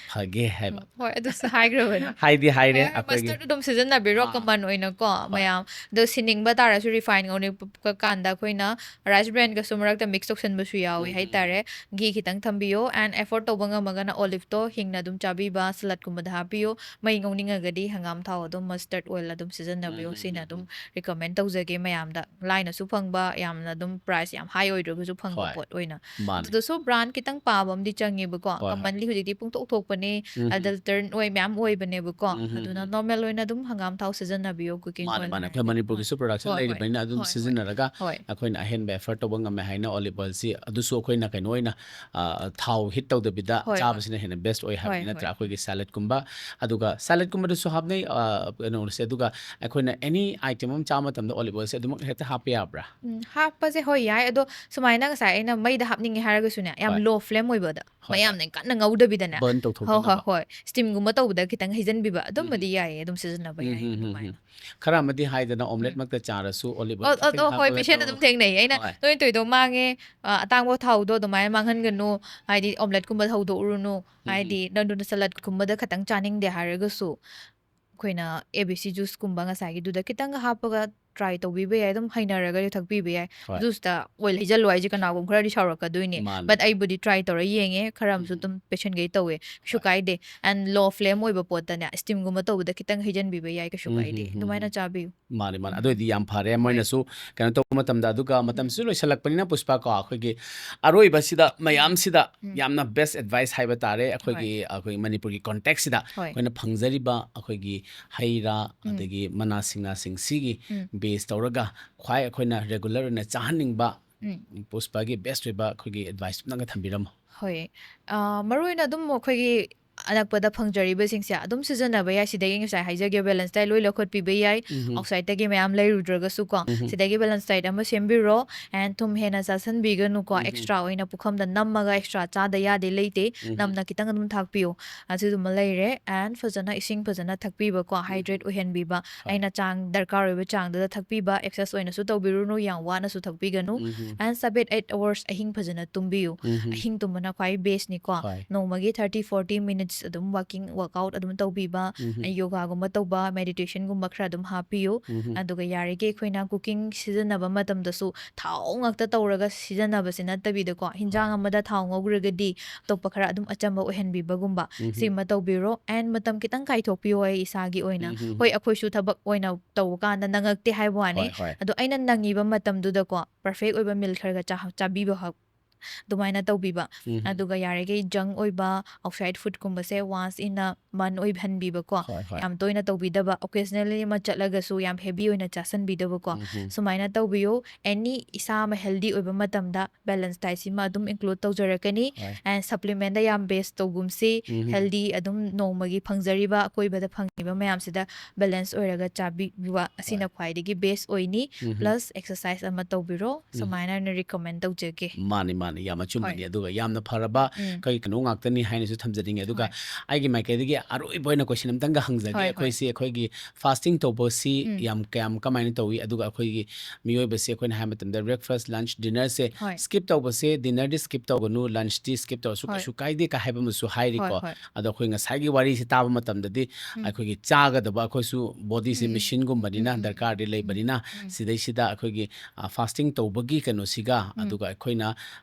ꯐꯒꯦ ꯍꯥꯏꯕ? ꯎꯝ, ꯍꯣꯏ, ꯑꯗꯨꯁꯨ ꯍꯥꯏꯈ꯭ꯔꯕꯅꯦ꯫ ꯍꯥꯏꯗꯤ ꯍꯥꯏꯔꯦ ꯍꯣꯏ, ꯍꯣꯏ, ꯑꯩꯈꯣꯏꯒꯤ꯫ mustard ꯑꯗꯨꯝ ꯁꯤꯖꯤꯟꯅꯕꯤꯔꯣ, ꯑꯥ. Common ꯑꯣꯏꯅꯀꯣ꯫ ꯍꯣꯏ. ꯃꯌꯥꯝ ꯑꯗꯣ ꯁꯤꯅꯤꯡꯕ ꯇꯥꯔꯁꯨ refined ꯉꯧꯅꯤꯡꯕ ꯀꯥꯟꯗ ꯑꯩꯈꯣꯏꯅ rice branꯒꯁꯨ ꯃꯔꯛꯇ mix ꯇꯧꯁꯟꯕꯁꯨ ꯌꯥꯎꯏ ꯎꯝ, ꯍꯥꯏꯇꯥꯔꯦ꯫ Ghee ꯈꯤꯇꯪ ꯊꯝꯕꯤꯌꯣ, and afford ꯇꯧꯕ ꯉꯝꯃꯒꯅ oliveꯇꯣ ꯍꯤꯡꯅ ꯑꯗꯨꯝ ꯆꯥꯕꯤꯕ, saladꯀꯨꯝꯕꯗ ꯍꯥꯞꯄꯤꯌꯨ꯫ ꯃꯍꯤ ꯉꯧꯅꯤꯡꯉꯒꯗꯤ ꯍꯪꯒꯥꯝ ꯊꯥꯎ ꯑꯗꯨꯝ mustard oil ꯑꯗꯨꯝ ꯁꯤꯖꯤꯟꯅꯕꯤꯌꯨ꯫ ꯎꯝ, ꯎꯝ, ꯁꯤꯅ ꯎꯝ, ꯑꯗꯨꯝ ꯎꯝ. Recommend ꯇꯧꯖꯒꯦ ꯃꯌꯥꯝꯗ꯫ ꯂꯥꯏꯅꯁꯨ ꯐꯪꯕ, ꯌꯥꯝꯅ ꯑꯗꯨꯝ price ꯌꯥꯝ high ꯑꯣꯏꯗ꯭ꯔꯒꯁꯨ ꯐꯪꯕ ꯍꯣꯏ. ꯄꯣꯠ ꯑꯣꯏꯅ꯫ ꯃꯥꯅꯤ. ꯑꯗꯨꯗꯁꯨ brand ꯈꯤꯇꯪ ꯄꯥꯕ ꯑꯃꯗꯤ ꯆꯪꯉꯦꯕꯀꯣ꯫ ꯍꯣꯏ, ꯍꯣꯏ. Commonly ꯍꯧꯖꯤꯛꯇꯤ ꯄꯨꯡꯊꯣꯛ ꯊꯣꯛꯄꯅꯦ, ꯎꯝ, ꯎꯝ. adulterant ꯑꯣꯏ ꯃꯌꯥꯝ ꯑꯣꯏꯕꯅꯦꯕꯀꯣ꯫ ꯎꯝ, ꯎꯝ, ꯑꯗꯨꯅ ꯎꯝ. Normal ꯑꯣꯏꯅ ꯑꯗꯨꯝ ꯍꯪꯒꯥꯝ ꯊꯥꯎ ꯁꯤꯖꯤꯟꯅꯕꯤꯌꯣ cooking ꯃꯥꯅꯦ, oil ꯃꯥꯅꯦ. ꯑꯣꯏꯅ꯫ ꯑꯩꯈꯣꯏ ꯃꯅꯤꯄꯨꯔꯒꯤꯁꯨ production ꯍꯣꯏ, ꯍꯣꯏ. ꯂꯩꯔꯤꯕꯅꯤꯅ ꯑꯗꯨꯝ ꯍꯣꯏ, ꯍꯣꯏ. ꯁꯤꯖꯤꯟꯅꯔꯒ ꯍꯣꯏ. ꯑꯩꯈꯣꯏꯅ ꯑꯍꯦꯟꯕ effort ꯇꯧꯕ ꯉꯝꯃꯦ ꯍꯥꯏꯅ olive oilꯁꯤ ꯑꯗꯨꯁꯨ ꯑꯩꯈꯣꯏꯅ ꯀꯩꯅꯣ ꯑꯣꯏꯅ, ꯑ, ꯊꯥꯎ heat ꯇꯧꯗꯕꯤꯗ ꯍꯣꯏ, ꯍꯣꯏ. ꯆꯥꯕꯁꯤꯅ ꯍꯦꯟꯅ best ꯑꯣꯏ ꯍꯥꯏꯕꯅꯤ, ꯍꯣꯏ, ꯅꯠꯇ꯭ꯔꯥ? ꯍꯣꯏ. ꯑꯩꯈꯣꯏꯒꯤ saladꯀꯨꯝꯕ, ꯑꯗꯨꯒ saladꯀꯨꯝꯕꯗꯁꯨ ꯍꯥꯞꯅꯩ, ꯑ, ꯀꯩꯅꯣꯁꯦ꯫ ꯑꯗꯨꯒ ꯑꯩꯈꯣꯏꯅ any item ꯑꯃ ꯆꯥꯕ ꯃꯇꯝꯗ olive oilꯁꯦ ꯑꯗꯨꯃꯛ ꯍꯦꯛꯇ ꯍꯥꯞꯄ ꯌꯥꯕ꯭ꯔꯥ? ꯎꯝ, ꯍꯥꯞꯄꯁꯦ ꯍꯣꯏ ꯌꯥꯏ꯫ ꯑꯗꯣ ꯁꯨꯃꯥꯏꯅ ꯉꯁꯥꯏ ꯑꯩꯅ ꯃꯩꯗ ꯍꯥꯞꯅꯤꯡꯉꯦ ꯍꯥꯏꯔꯒꯁꯨꯅꯦ, ꯌꯥꯝ ꯍꯣꯏ. Low flame ꯑꯣꯏꯕꯗ, ꯍꯣꯏ, ꯃꯌꯥꯝꯅ ꯀꯟꯅ ꯉꯧꯗꯕꯤꯗꯅꯦ, Burn ꯍꯣꯏ ꯍꯣꯏ ꯍꯣꯏ, steamꯒꯨꯝꯕ ꯇꯧꯕꯗ ꯈꯤꯇꯪ ꯍꯩꯖꯤꯟꯕꯤꯕ ꯑꯗꯨꯝꯕꯗꯤ ꯌꯥꯏꯌꯦ, ꯑꯗꯨꯝ ꯁꯤꯖꯤꯟꯅꯕ ꯌꯥꯏ ꯑꯗꯨꯃꯥꯏꯅ꯫ ꯈꯔ ꯑꯃꯗꯤ ꯍꯥꯏꯗꯅ omelette ꯃꯛꯇ ꯆꯥꯔꯁꯨ olive oil ꯑꯣ ꯑꯣ, ꯍꯣꯏ, patient ꯑꯗꯨꯝ ꯊꯦꯡꯅꯩ꯫ ꯑꯩꯅ ꯅꯣꯏ ꯇꯣꯏꯗꯣ ꯃꯥꯡꯉꯦ, ꯑ, ꯑꯇꯥꯡꯕ ꯊꯥꯎꯗꯣ ꯑꯗꯨꯃꯥꯏꯅ ꯃꯥꯡꯍꯟꯒꯅꯨ, ꯍꯥꯏꯗꯤ omeletteꯀꯨꯝꯕ ꯍꯧꯗꯣꯛꯎꯔꯨꯅꯨ, ꯍꯥꯏꯗꯤ ꯅꯪꯗꯨꯅ saladꯀꯨꯝꯕꯗ ꯈꯇꯪ ꯆꯥꯅꯤꯡꯗꯦ ꯍꯥꯏꯔꯒꯁꯨ ꯑꯩꯈꯣꯏꯅ A B C juiceꯀꯨꯝꯕ ꯉꯁꯥꯏꯒꯤꯗꯨꯗ ꯈꯤꯇꯪꯒ ꯍꯥꯞꯄꯒ try ꯇꯧꯕꯤꯕ ꯌꯥꯏ, ꯑꯗꯨꯝ ꯍꯩꯅꯔꯒꯗꯤ ꯊꯛꯄꯤꯕ ꯌꯥꯏ꯫ ꯍꯣꯏ꯫ Juiceꯇ oil ꯍꯩꯖꯜꯂꯣ ꯍꯥꯏꯁꯦ ꯀꯅꯥꯒꯨꯝꯕ ꯈꯔꯗꯤ ꯁꯥꯎꯔꯛꯀꯗꯣꯏꯅꯦ, ꯃꯥꯅꯦ꯫ But ꯑꯩꯕꯨꯗꯤ try ꯇꯧꯔ ꯌꯦꯡꯉꯦ, ꯈꯔ ꯑꯃꯁꯨ ꯑꯗꯨꯝ patientꯈꯩ ꯇꯧꯋꯦ, ꯀꯩꯁꯨ ꯀꯥꯏꯗꯦ꯫ And low flame ꯑꯣꯏꯕ ꯄꯣꯠꯇꯅꯦ steamꯒꯨꯝꯕ ꯇꯧꯕꯗ ꯈꯤꯇꯪ ꯍꯩꯖꯟꯕꯤꯕ ꯌꯥꯏ, ꯀꯩꯁꯨ ꯀꯥꯏꯗꯦ꯫ ꯑꯗꯨꯃꯥꯏꯅ ꯆꯥꯕꯤꯌꯨ꯫ ꯃꯥꯅꯦ ꯃꯥꯅꯦ, ꯑꯗꯨꯑꯣꯏꯗꯤ ꯌꯥꯝ ꯐꯔꯦ꯫ ꯃꯣꯏꯅꯁꯨ ꯀꯩꯅꯣ ꯇꯧꯕ ꯃꯇꯝꯗ, ꯑꯗꯨꯒ ꯃꯇꯝꯁꯨ ꯂꯣꯏꯁꯤꯜꯂꯛꯄꯅꯤꯅ ꯄꯨꯁꯄꯥ ꯀꯣ, ꯑꯩꯈꯣꯏꯒꯤ ꯑꯔꯣꯏꯕꯁꯤꯗ ꯃꯌꯥꯝꯁꯤꯗ ꯌꯥꯝꯅ best advice ꯍꯥꯏꯕ ꯇꯥꯔꯦ, ꯑꯩꯈꯣꯏꯒꯤ ꯑꯩꯈꯣꯏ ꯃꯅꯤꯄꯨꯔꯒꯤ contextꯁꯤꯗ ꯍꯣꯏ꯫ ꯑꯩꯈꯣꯏꯅ ꯐꯪꯖꯔꯤꯕ ꯑꯩꯈꯣꯏꯒꯤ ꯍꯩ ꯔꯥ, ꯑꯗꯒꯤ ꯃꯅꯥ ꯁꯤꯡꯅꯥꯁꯤꯡ ꯁꯤꯒꯤ base ꯇꯧꯔꯒ ꯈ꯭ꯋꯥꯏ ꯑꯩꯈꯣꯏꯅ regular ꯑꯣꯏꯅ ꯆꯥꯍꯟꯅꯤꯡꯕ ꯄꯨꯁꯄꯥꯒꯤ best ꯑꯣꯏꯕ ꯑꯩꯈꯣꯏꯒꯤ advice ꯑꯝꯇꯪꯒ ꯊꯝꯕꯤꯔꯝꯃꯣ꯫ ꯍꯣꯏ꯫ ꯑ, ꯃꯔꯨꯑꯣꯏꯅ ꯑꯗꯨꯝ ꯑꯩꯈꯣꯏꯒꯤ ꯑꯅꯛꯄꯗ ꯐꯪꯖꯔꯤꯕꯁꯤꯡꯁꯦ ꯑꯗꯨꯝ ꯁꯤꯖꯤꯟꯅꯕ ꯌꯥꯏ꯫ ꯁꯤꯗꯒꯤ ꯉꯁꯥꯏ ꯍꯥꯏꯖꯒꯦ, balance diet ꯂꯣꯏ ꯂꯧꯈꯠꯄꯤꯕ ꯌꯥꯏ꯫ Outsideꯇꯒꯤ ꯃꯌꯥꯝ ꯂꯩꯔꯨꯗ꯭ꯔꯒꯁꯨ ꯀꯣ, ꯁꯤꯗꯒꯤ balance diet ꯑꯃ ꯁꯦꯝꯕꯤꯔꯣ꯫ And ꯊꯨꯝ ꯍꯦꯟꯅ ꯆꯥꯁꯟꯕꯤꯒꯅꯨꯀꯣ, extra ꯑꯣꯏꯅ ꯄꯨꯈꯝꯗ ꯅꯝꯃꯒ extra ꯆꯥꯗ ꯌꯥꯗꯦ ꯂꯩꯇꯦ꯫ ꯅꯝꯅ ꯈꯤꯇꯪ ꯑꯗꯨꯝ ꯊꯥꯛꯄꯤꯌꯨ꯫ ꯑꯗꯨꯗꯨꯃ ꯂꯩꯔꯦ꯫ And ꯐꯖꯅ ꯏꯁꯤꯡ ꯐꯖꯅ ꯊꯛꯄꯤꯕꯀꯣ, hydrate ꯑꯣꯏꯍꯟꯕꯤꯕ꯫ ꯑꯩꯅ ꯆꯥꯡ, ꯗꯔꯀꯥꯔ ꯑꯣꯏꯕ ꯆꯥꯡꯗꯨꯗ ꯊꯛꯄꯤꯕ, excess ꯑꯣꯏꯅꯁꯨ ꯇꯧꯕꯤꯔꯨꯅꯨ, ꯌꯥꯝ ꯋꯥꯅꯁꯨ ꯊꯛꯄꯤꯒꯅꯨ꯫ And seven eight hours ꯑꯍꯤꯡ ꯐꯖꯅ ꯇꯨꯝꯕꯤꯌꯨ꯫ ꯑꯍꯤꯡ ꯇꯨꯝꯕꯅ ꯈ꯭ꯋꯥꯏ bestꯅꯤꯀꯣ꯫ ꯍꯣꯏ꯫ ꯅꯣꯡꯃꯒꯤ thirty forty minutes ꯑꯗꯨꯝ walking, workout ꯑꯗꯨꯝ ꯇꯧꯕꯤꯕ, yogaꯒꯨꯝꯕ ꯇꯧꯕ, meditationꯒꯨꯝꯕ ꯈꯔ ꯑꯗꯨꯝ ꯍꯥꯞꯄꯤꯌꯨ꯫ ꯑꯗꯨꯒ ꯌꯥꯔꯤꯈꯩ ꯑꯩꯈꯣꯏꯅ cooking ꯁꯤꯖꯤꯟꯅꯕ ꯃꯇꯝꯗꯁꯨ ꯊꯥꯎ ꯉꯥꯛꯇ ꯇꯧꯔꯒ ꯁꯤꯖꯤꯟꯅꯕꯁꯦ ꯅꯠꯇꯕꯤꯗꯀꯣ, ꯍꯤꯟꯖꯥꯡ ꯑꯃꯗ ꯊꯥꯎ ꯉꯧꯈ꯭ꯔꯒꯗꯤ ꯑꯇꯣꯞꯄ ꯈꯔ ꯑꯗꯨꯝ ꯑꯆꯝꯕ ꯑꯣꯏꯍꯟꯕꯤꯕꯒꯨꯝꯕ, ꯁꯤꯃ ꯇꯧꯕꯤꯔꯣ꯫ And ꯃꯇꯝ ꯈꯤꯇꯪ ꯀꯥꯏꯊꯣꯛꯄꯤꯌꯣ ꯑꯩ ꯏꯁꯥꯒꯤ ꯑꯣꯏꯅ꯫ ꯍꯣꯏ, ꯑꯩꯈꯣꯏꯁꯨ ꯊꯕꯛ ꯑꯣꯏꯅ ꯇꯧꯕ ꯀꯥꯟꯗ ꯅꯪꯉꯛꯇꯦ ꯍꯥꯏꯕ ꯋꯥꯅꯤ꯫ ꯍꯣꯏ, ꯍꯣꯏ꯫ ꯑꯗꯣ ꯑꯩꯅ ꯅꯪꯉꯤꯕ ꯃꯇꯝꯗꯨꯗꯀꯣ, perfect ꯑꯣꯏꯕ meal ꯈꯔꯒ ꯆꯥ-, ꯆꯥꯕꯤꯕ ꯍꯛ-, ꯑꯗꯨꯃꯥꯏꯅ ꯇꯧꯕꯤꯕ꯫ ꯑꯗꯨꯒ ꯌꯥꯔꯤꯈꯩ junk ꯑꯣꯏꯕ, outside foodꯀꯨꯝꯕꯁꯦ once in a month ꯑꯣꯏꯍꯟꯕꯤꯕꯀꯣ꯫ ꯍꯣꯏ, ꯍꯣꯏ꯫ ꯌꯥꯝ ꯇꯣꯏꯅ ꯇꯧꯕꯤꯗꯕ, occasionally ꯑꯃ ꯆꯠꯂꯒꯁꯨ ꯌꯥꯝ heavy ꯑꯣꯏꯅ ꯆꯥꯁꯟꯕꯤꯗꯕꯀꯣ꯫ ꯁꯨꯃꯥꯏꯅ ꯇꯧꯕꯤꯌꯨ꯫ Any ꯏꯁꯥ ꯑꯃ healthy ꯑꯣꯏꯕ ꯃꯇꯝꯗ balance dietꯁꯤꯃ ꯑꯗꯨꯝ include ꯇꯧꯖꯔꯛꯀꯅꯤ꯫ ꯍꯣꯏ꯫ And supplementꯗ ꯌꯥꯝ base ꯇꯧꯒꯨꯝꯁꯤ꯫ Healthy ꯑꯗꯨꯝ ꯅꯣꯡꯃꯒꯤ ꯐꯪꯖꯔꯤꯕ ꯑꯀꯣꯏꯕꯗ ꯐꯪꯉꯤꯕ ꯃꯌꯥꯝꯁꯤꯗ balance ꯑꯣꯏꯔꯒ ꯆꯥꯕꯤꯕ ꯑꯁꯤꯅ ꯈ꯭ꯋꯥꯏꯗꯒꯤ best ꯑꯣꯏꯅꯤ꯫ Plus exercise ꯑꯃ ꯇꯧꯕꯤꯔꯣ꯫ ꯁꯨꯃꯥꯏꯅ ꯑꯣꯏꯅ recommend ꯇꯧꯖꯒꯦ꯫ ꯃꯥꯅꯤ ꯃꯥꯅꯤ꯫ ꯌꯥꯝ ꯑꯆꯨꯝꯕꯅꯤ꯫ ꯍꯣꯏ꯫ ꯑꯗꯨꯒ ꯌꯥꯝꯅ ꯐꯔꯕ ꯎꯝ꯫ ꯑꯩꯈꯣꯏ ꯀꯩꯅꯣ ꯉꯥꯛꯇꯅꯤ ꯍꯥꯏꯅꯁꯨ ꯊꯝꯖꯅꯤꯡꯉꯦ꯫ ꯑꯗꯨꯒ ꯍꯣꯏ꯫ ꯑꯩꯒꯤ ꯃꯥꯏꯀꯩꯗꯒꯤ ꯑꯔꯣꯏꯕ ꯑꯣꯏꯅ ꯀꯣꯏꯁꯟ ꯑꯝꯇꯪꯒ ꯍꯪꯖꯒꯦ꯫ ꯍꯣꯏ, ꯍꯣꯏ꯫ ꯑꯩꯈꯣꯏꯁꯤ ꯑꯩꯈꯣꯏꯒꯤ ꯐꯥꯁꯇꯤꯡ ꯇꯧꯕꯁꯤ ꯎꯝ꯫ ꯌꯥꯝ ꯀꯌꯥꯝ ꯀꯃꯥꯏꯅ ꯇꯧꯏ? ꯑꯗꯨꯒ ꯑꯩꯈꯣꯏꯒꯤ ꯃꯤꯑꯣꯏꯕꯁꯦ ꯑꯩꯈꯣꯏꯅ ꯍꯥꯏꯕ ꯃꯇꯝꯗ ꯕ꯭ꯔꯦꯛꯐꯥꯁ, ꯂꯟꯆ, ꯗꯤꯅꯔꯁꯦ ꯍꯣꯏ꯫ ꯁ꯭ꯀꯤꯞ ꯇꯧꯕꯁꯦ, ꯗꯤꯅꯔꯗꯤ ꯁ꯭ꯀꯤꯞ ꯇꯧꯒꯅꯨ, ꯂꯟꯆꯇꯤ ꯁ꯭ꯀꯤꯞ ꯇꯧꯔꯁꯨ ꯍꯣꯏ꯫ ꯀꯩꯁꯨ ꯀꯥꯏꯗꯦ ꯀꯥꯏ ꯍꯥꯏꯕ ꯑꯃꯁꯨ ꯍꯣꯏ, ꯍꯥꯏꯔꯤꯀꯣ꯫ ꯍꯣꯏ꯫ ꯑꯗꯣ ꯑꯩꯈꯣꯏ ꯉꯁꯥꯏꯒꯤ ꯋꯥꯔꯤꯁꯤ ꯇꯥꯕ ꯃꯇꯝꯗꯗꯤ ꯎꯝ꯫ ꯑꯩꯈꯣꯏꯒꯤ ꯆꯥꯒꯗꯕ ꯑꯩꯈꯣꯏꯁꯨ ꯕꯣꯗꯤꯁꯦ ꯎꯝ, ꯎꯝ꯫ ꯃꯦꯁꯤꯟꯒꯨꯝꯕꯅꯤꯅ ꯎꯝ, ꯎꯝ, ꯗꯔꯀꯥꯔꯗꯤ ꯎꯝ, ꯂꯩꯕꯅꯤꯅ ꯎꯝ꯫ ꯁꯤꯗꯩꯁꯤꯗ ꯑꯩꯈꯣꯏꯒꯤ ꯐꯥꯁꯇꯤꯡ ꯇꯧꯕꯒꯤ ꯀꯩꯅꯣꯁꯤꯒ ꯎꯝ꯫ ꯑꯗꯨꯒ ꯑꯩꯈꯣꯏꯅ